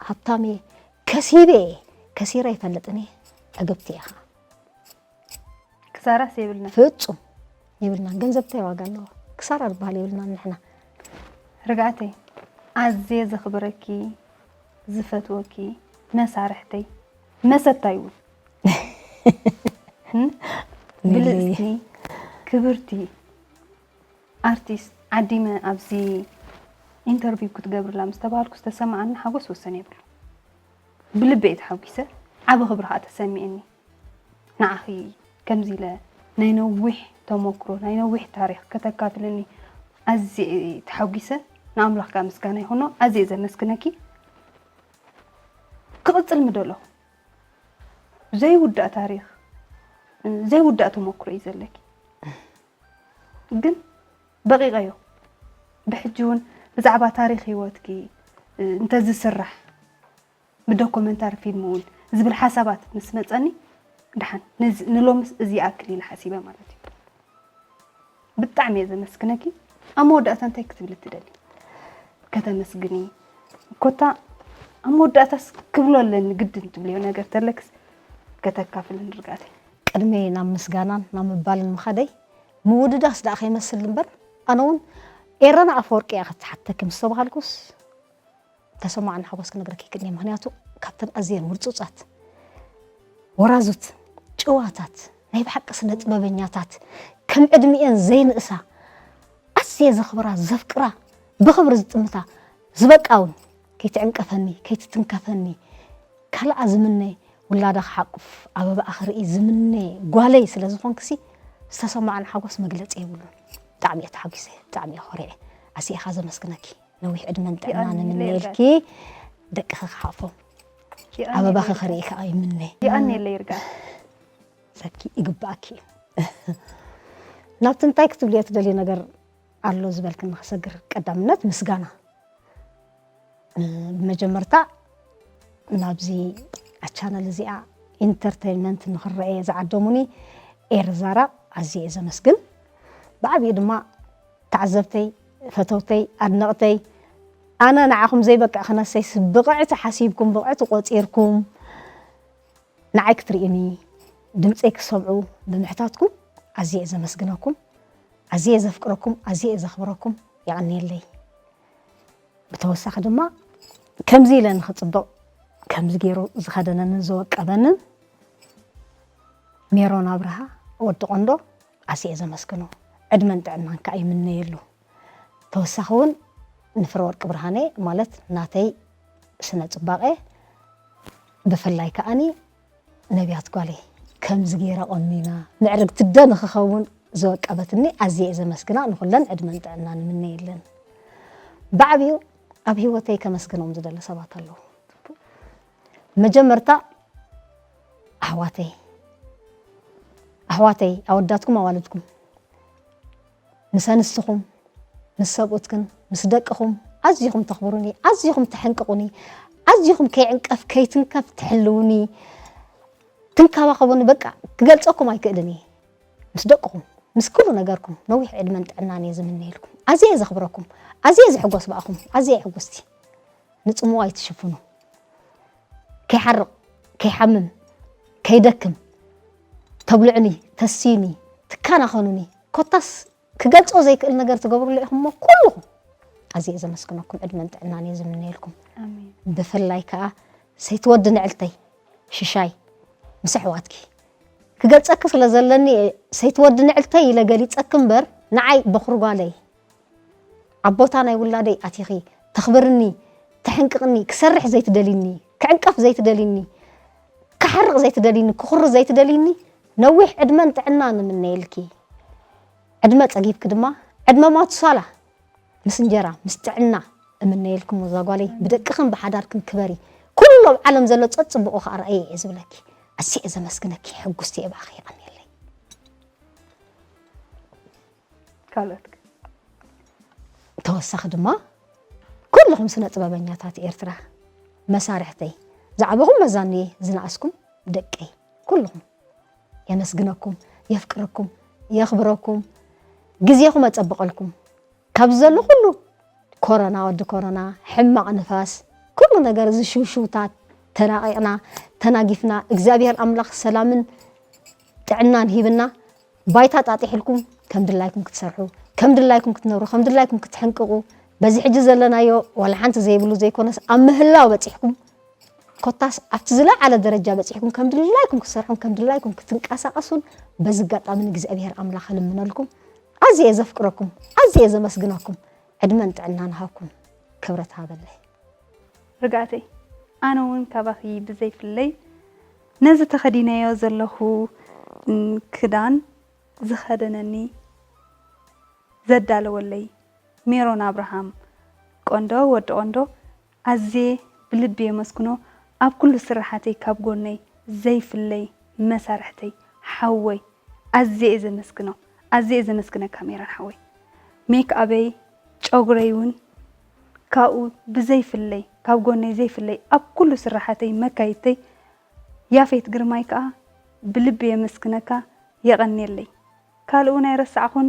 ሃብታም እየ ከሲበ እየ ከሲረ ኣይፈልጥን እየ ዕግብቲ እየ ከዓ ክሳራስ የብልና ፍጹም የብልናን ገንዘብ እንታይ ዋጋ ኣለዎ ክሳራ ዝበሃል የብልናን ንሕና ርግኣተይ ኣዝየ ዘኽብረኪ ዝፈትወኪ መሳርሕተይ መሰታይ እውን ብልፅቲ ክብርቲ ኣርቲስት ዓዲመ ኣብዚ ኢንተርቪው ክትገብርላ ምስ ተባሃልኩ ዝተሰማዓኒ ሓጎስ ወሰን የብሉ። ብልቢ እየ ተሓጒሰ፣ ዓቢ ክብሪ ከኣ ተሰሚዕኒ። ንዓኺ ከምዚ ኢለ ናይ ነዊሕ ተመክሮ፣ ናይ ነዊሕ ታሪኽ ከተካፍልኒ ኣዝየ እየ ተሓጒሰ። ንኣምላኽ ከኣ ምስጋና ይኹኖ። ኣዝየ እየ ዘመስግነኪ። ክቕጽል ምደለኹ። ዘይውዳእ ታሪኽ ዘይውዳእ ተመክሮ እዩ ዘለኪ ግን በቒቐዮ ብሕጂ እውን ብዛዕባ ታሪኽ ህይወትኪ እንተዝስራሕ ብዶኩመንታሪ ፊልም እውን ዝብል ሓሳባት ምስ መጸኒ፣ ደሓን ንሎምስ እዚ ይኣክል ኢለ ሓሲበ ማለት እዩ። ብጣዕሚ እየ ዘመስግነኪ። ኣብ መወዳእታ እንታይ ክትብሊ ትደሊ? ከተመስግኒ ኮታ ኣብ መወዳእታስ ክብሎ ኣለኒ ግድን ትብልዮ ነገር ተለክስ ከተካፍልን ርግኣተይ። ቅድሚ ናብ ምስጋናን ናብ ምባልን ምኻደይ ምውድዳስ ደኣ ከይመስል እምበር ኣነ እውን ኤረና ኣፈወርቂ እያ ክትሓተኪ ምስ ተባሃልኩስ ተሰማዕን ሓጎስ ክነግረኪ ይክእል እየ። ምኽንያቱ ካብተን ኣዝየን ውርጹጻት፣ ወራዙት፣ ጭዋታት፣ ናይ ብሓቂ ስነ ጥበበኛታት ከም ዕድሚኤን ዘይንእሳ ኣዝየ ዘኽብራ ዘፍቅራ ብኽብሪ ዝጥምታ ዝበቃ እውን ከይትዕንቀፈኒ ከይትትንከፈኒ ካልኣ ዝምነ ውላዳ ክሓቁፍ ኣበባኣ ክርኢ ዝምነ ጓለይ ስለ ዝኾንክሲ ዝተሰማዓን ሓጎስ መግለጺ የብሉን። ብጣዕሚ እየ ተሓጒሰ፣ ብጣዕሚ እየ ኮሪዐ። ኣስኢኻ ዘመስግነኪ። ነዊሕ ዕድመን ጥዕናን ይቐንየለይ ይምነየልኪ። ደቅኺ ክሓፎም ኣበባኺ ክርኢ ከዓ ይምነ። ይቐንየለይ ይርጋል። ሰኪ ይግባኣኪ እዩ። ናብቲ እንታይ ክትብልዮ ትደልዮ ነገር ኣሎ ዝበልክኒ ክሰግር ቀዳምነት ምስጋና። ብመጀመርታ ናብዚ ቻነል እዚኣ ኢንተርቴይንመንት ንክረኤ ዝዓደሙኒ ኤር ዛራ ኣዝየ እየ ዘመስግን። ብዓብዩ ድማ ተዓዘብተይ፣ ፈተውተይ፣ ኣድነቕተይ፣ ኣነ ንዓኹም ዘይበቅዕ ክነሰይስ ብቕዕቲ ሓሲብኩም ብቕዕቲ ቆጺርኩም ንዓይ ክትርእዩኒ ድምፀይ ክትሰምዑ ብምሕታትኩም ኣዝየ እየ ዘመስግነኩም፣ ኣዝየ እየ ዘፍቅረኩም፣ ኣዝየ እየ ዘኽብረኩም። የቐንየለይ። ብተወሳኺ ድማ ከምዚ ኢለ ንኽፅብቕ ከምዚ ገይሩ ዝኸደነንን ዝወቀበንን ሜሮን ኣብርሃ ወዲ ቆንዶ ኣዝየ እየ ዘመስግኖ። ዕድመን ጥዕናን ከዓ ይምነየሉ። ተወሳኺ እውን ንፍረ ወርቂ ብርሃነ ማለት ናተይ ስነ ፅባቐ ብፍላይ ከዓኒ ነቢያት ጓለይ ከምዚ ገይራ ቆኒና ምዕርግቲ ደ ንክኸውን ዘወቀበትኒ ኣዝየ እየ ዘመስግና። ንኩለን ዕድመን ጥዕናን ይምነየለን። ብዓብዩ ኣብ ህይወተይ ከመስግኖም ዝደሊ ሰባት ኣለዉ። መጀመርታ ኣሕዋተይ ኣሕዋተይ ኣወዳትኩም ኣዋልድኩም ምስ ኣንስትኹም ምስ ሰብኡትክን ምስ ደቅኹም ኣዝኹም ተኽብሩኒ ኣዝኹም ተሕንቅቑኒ ኣዝኹም ከይዕንቀፍ ከይትንከፍ ትሕልውኒ ትንከባኸቡኒ በቃ ክገልፀኩም ኣይክእልን እየ። ምስ ደቅኹም ምስ ኩሉ ነገርኩም ነዊሕ ዕድመን ጥዕናን እየ ዝምነየልኩም። ኣዝየ እየ ዘኽብረኩም ኣዝየ እየ ዝሕጎስ ብኣኹም ኣዝየ እየ ሕጉስቲ። ንፅምዋ ኣይትሽፍኑ። ከይሓርቕ ከይሓምም ከይደክም ተብልዑኒ ተስዩኒ ትከናኸኑኒ ኮታስ ክገልፆ ዘይክእል ነገር ትገብሩሉ ኢኹም እሞ ኩልኹም ኣዝየ እየ ዘመስግነኩም ዕድመን ጥዕናን እየ ዝምነየልኩም። ኣሜን። ብፍላይ ከዓ ሰይቲ ወዲ ንዕልተይ ሽሻይ ምስ ኣሕዋትኪ ክገልፀኪ ስለ ዘለኒ እየ ሰይቲ ወዲ ንዕልተይ ኢለ ገሊፀኪ እምበር ንዓይ በኹሪ ጓለይ ኣብ ቦታ ናይ ውላደይ ኣቲኺ ተኽብርኒ ተሕንቅቕኒ ክሰርሕ ዘይትደልይኒ ክዕንቀፍ ዘይትደልይኒ ክሓርቕ ዘይትደልይኒ ክኹሪ ዘይትደልይኒ ነዊሕ ዕድመን ጥዕናን እምነየልኪ። ዕድመ ፀጊብኪ ድማ ዕድመ ማቱሳላ ምስ እንጀራ ምስ ጥዕና እምነየልክሞ እዛ ጓለይ ብደቅኽን ብሓዳርክን ክበሪ ኩሉ ኣብ ዓለም ዘሎ ፀፅቡቑ ከዓ ርኣየ እየ ዝብለኪ። ኣዝየ እየ ዘመስግነኪ ሕጉስቲ እየ ብኣኺ የቐንየለይ። ካልኦት ተወሳኺ ድማ ኩልኹም ስነ ጥበበኛታት ኤርትራ መሳርሕተይ ዝዓበኹም መዛኒ ዝነኣስኩም ደቀይ ኩልኹም የመስግነኩም የፍቅረኩም የኽብረኩም ግዜኹም ኣጸብቐልኩም ካብ ዘሎ ኩሉ ኮረና ወዲ ኮረና ሕማቕ ንፋስ ኩሉ ነገር እዚ ሽውሽውታት ተናቒቕና ተናጊፍና እግዚኣብሔር ኣምላኽ ሰላምን ጥዕናን ሂብና ባይታ ጣጢሕልኩም ከም ድላይኩም ክትሰርሑ ከም ድላይኩም ክትነብሩ ከም ድላይኩም ክትሕንቅቑ በዚ ሕጂ ዘለናዮ ዋላ ሓንቲ ዘይብሉ ዘይኮነስ ኣብ ምህላው በፂሕኩም ኮታስ ኣብቲ ዝለዓለ ደረጃ በፂሕኩም ከም ድላይኩም ክትሰርሑን ከም ድላይኩም ክትንቀሳቀሱን በዚ ኣጋጣሚ ንእግዚኣብሔር ኣምላኽ እልምነልኩም። ኣዝየ እየ ዘፍቅረኩም፣ ኣዝየ እየ ዘመስግነኩም። ዕድመን ጥዕናን ሃብኩም። ክብረት ሃበለይ። ርግኣተይ፣ ኣነ እውን ካባኺ ብዘይፍለይ ነዚ ተኸዲነዮ ዘለኹ ክዳን ዝኸደነኒ ዘዳለወለይ ሜሮን ኣብርሃም ቆንዶ ወዲ ቆንዶ ኣዝየ ብልቢ የመስግኖ። ኣብ ኩሉ ስራሓተይ ካብ ጎነይ ዘይፍለይ መሳርሕተይ ሓወይ ኣዝየ እየ ዘመስግኖ። ኣዝየ እየ ዘመስግነካ ሜሮን ሓወይ። ሜክ ኣበይ ጨጉረይ እውን ካብኡ ብዘይፍለይ፣ ካብ ጎነይ ዘይፍለይ ኣብ ኩሉ ስራሓተይ መካይድተይ ያፌት ግርማይ ከኣ ብልቢ የመስግነካ፣ የቐንየለይ። ካልእ እውን ኣይረሳዕኹን፣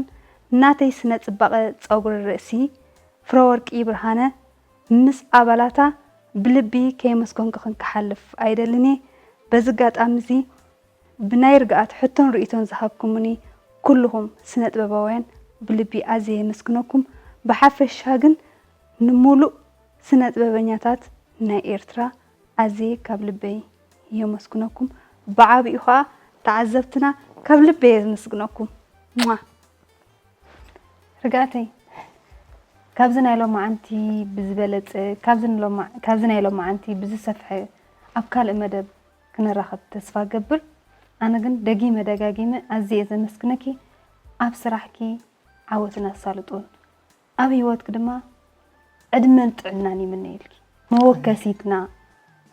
ናተይ ስነ ጽባቐ ጸጉሪ ርእሲ ፍረወርቂ ብርሃነ ምስ ኣባላታ ብልቢ ከየመስገንኩኽን ክሓልፍ ኣይደልን እየ። በዚ ኣጋጣሚ እዚ ብናይ ርግኣት ሕቶን ርእይቶን ዝሃብኩምኒ ኩልኹም ስነ ጥበባውያን ብልቢ ኣዝየ የመስግነኩም። ብሓፈሻ ግን ንምሉእ ስነ ጥበበኛታት ናይ ኤርትራ ኣዝየ ካብ ልበይ የመስግነኩም። ብዓቢኡ ኸኣ ተዓዘብትና ካብ ልበይ የመስግነኩም። ሟ! ርግኣተይ፣ ካብዚ ናይ ሎማዓንቲ ብዝበለጸ፣ ካብዚ ንሎማ-፣ ካብዚ ናይ ሎማዓንቲ ብዝሰፍሐ ኣብ ካልእ መደብ ክንራኸብ ተስፋ እገብር። ኣነ ግን ደጊመ ደጋጊመ ኣዝየ ዘመስግነኪ። ኣብ ስራሕኪ ዓወትን ኣሳልጦን፣ ኣብ ህይወትኪ ድማ ዕድመን ጥዕናን ይምነየልኪ። መወከሲትና፣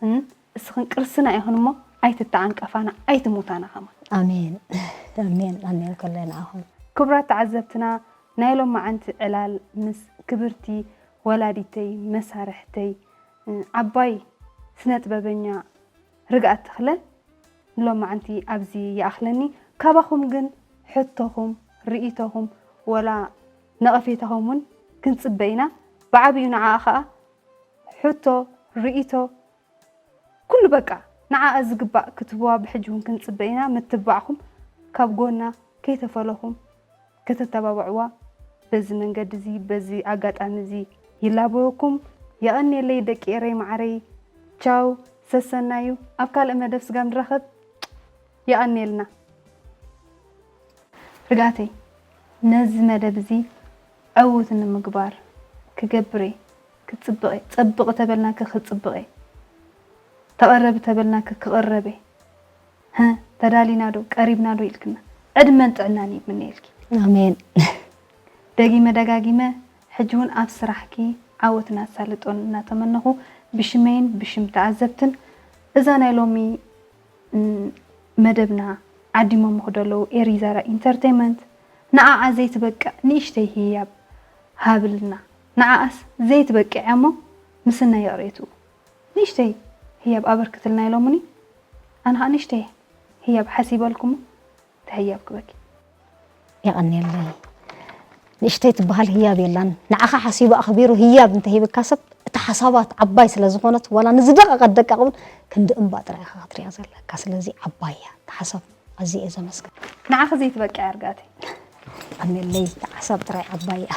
እም፣ እስኽን ቅርስና ኢኽን እሞ ኣይትተዓንቀፋና፣ ኣይትሙታና ከማን። ኣሜን። ኣሜን፣ ኣሜን፣ ከሎ ንዓኹም። ክቡራት ተዓዘብትና፣ ናይ ሎማዓንቲ ዕላል ምስ ክብርቲ ወላዲተይ፣ መሳርሕተይ፣ እ፣ ዓባይ ስነ ጥበበኛ ርግኣት ተኽለ ንሎማዓንቲ ኣብዚ ይኣኽለኒ። ካባኹም ግን ሕቶኹም፣ ርእይቶኹም፣ ወላ ነቐፌታኹም እውን ክንጽበ ኢና። ብዓቢኡ ንዓኣ ኸኣ ሕቶ፣ ርእይቶ፣ ኩሉ በቃ ንዓኣ ዝግባእ ክትህብዋ ብሕጂ እውን ክንጽበ ኢና። ምትብባዕኹም ካብ ጎና ከይተፈለኹም ከተተባብዕዋ በዚ መንገዲ እዚ፣ በዚ ኣጋጣሚ እዚ ይላበወኩም። የቐንየለይ ደቂ ኤረይ መዓረይ። ቻው፣ ሰሰናዩ። ኣብ ካልእ መደብ ስጋብ ንራኸብ፣ የቐንየልና። ርግኣተይ፣ ነዚ መደብ እዚ ዕዉት ንምግባር ክገብር እየ። ክጽብቕ እየ። ጸብቕ ተበልናኪ ክጽብቕ እየ። ተቐረቢ ተበልናኪ ክቕረብ እየ። ሀ፣ ተዳሊና ዶ፣ ቀሪብና ዶ ኢልክና። ዕድመን ጥዕናን ይምነየልኪ። ኣሜን። ደጊመ ደጋጊመ፣ ሕጂ እውን ኣብ ስራሕኪ ዓወትን ኣሳልጦን እናተመነኹ፣ ብሽመይን ብሽም ተዓዘብትን እዛ ናይ ሎሚ፣ እም፣ መደብና ዓዲሞምኹ ዘለዉ ኤሪዛራ ኢንተርቴይንመንት፣ ንዓኣ ዘይትበቅዕ ንእሽተይ ህያብ ሃብልና። ንዓኣስ ዘይትበቅዕ እያ እሞ፣ ምስናይ ይቕሬትኡ። ንእሽተይ ህያብ ኣበርክትልና ኢሎምኒ። ኣነ ኸኣ ንእሽተይ ህያብ ሓሲበልኩሞ፣ እቲ ህያብ ክበኪ። የቐንየለይ። ንእሽተይ ትበሃል ህያብ የላን። ንዓኻ ሓሲቡ ኣኽቢሩ ህያብ እንተሂብካ ሰብ፣ እታ ሓሳባት ዓባይ ስለ ዝኾነት፣ ዋላ ንዝደቐቐት ደቃቕ እውን ክንዲ እምባ ጥራይ ኢኻ ክትሪኣ ዘለካ። ስለዚ ዓባይ እያ እታ ሓሳብ። ኣዝየ እየ ዘመስግን። ንዓኺ ዘይትበቅዕ እያ ርግኣተይ። የቐንየለይ። እታ ሓሳብ ጥራይ ዓባይ እያ።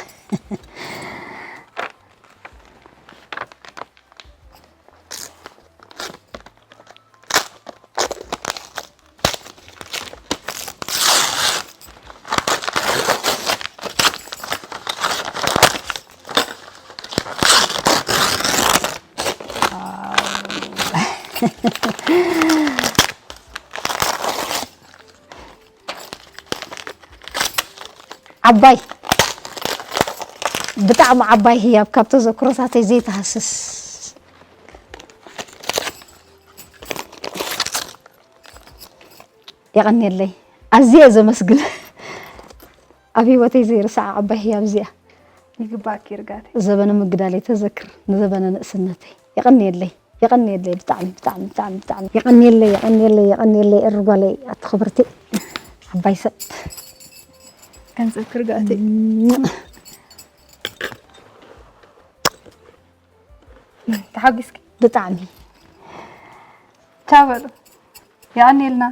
ዓባይ፣ ብጣዕሚ ዓባይ ህያብ፣ ካብ ተዘክሮታተይ ዘይተሃስስ። የቐንየለይ። ኣዝየ እየ ዘመስግን። ኣብ ህይወተይ ዘይርስዓ ዓባይ ህያብ እዚኣ። ይግባእኪ ርግኣተይ። ዘበነ ምግዳለይ ተዘክር፣ ንዘበነ ንእስነተይ። የቐንየለይ፣ የቐንየለይ፣ ብጣዕሚ፣ ብጣዕሚ፣ ብጣዕሚ፣ ብጣዕሚ። የቐንየለይ፣ የቐንየለይ፣ የቐንየለይ፣ ኤሪ ጓለይ፣ ኣቲ ክብርቲ ዓባይ ሰብ። ገንዘብኪ ርግኣተይ። እም። ተሓጒስኪ? ብጣዕሚ። ቻው በሉ። የቐንየልና።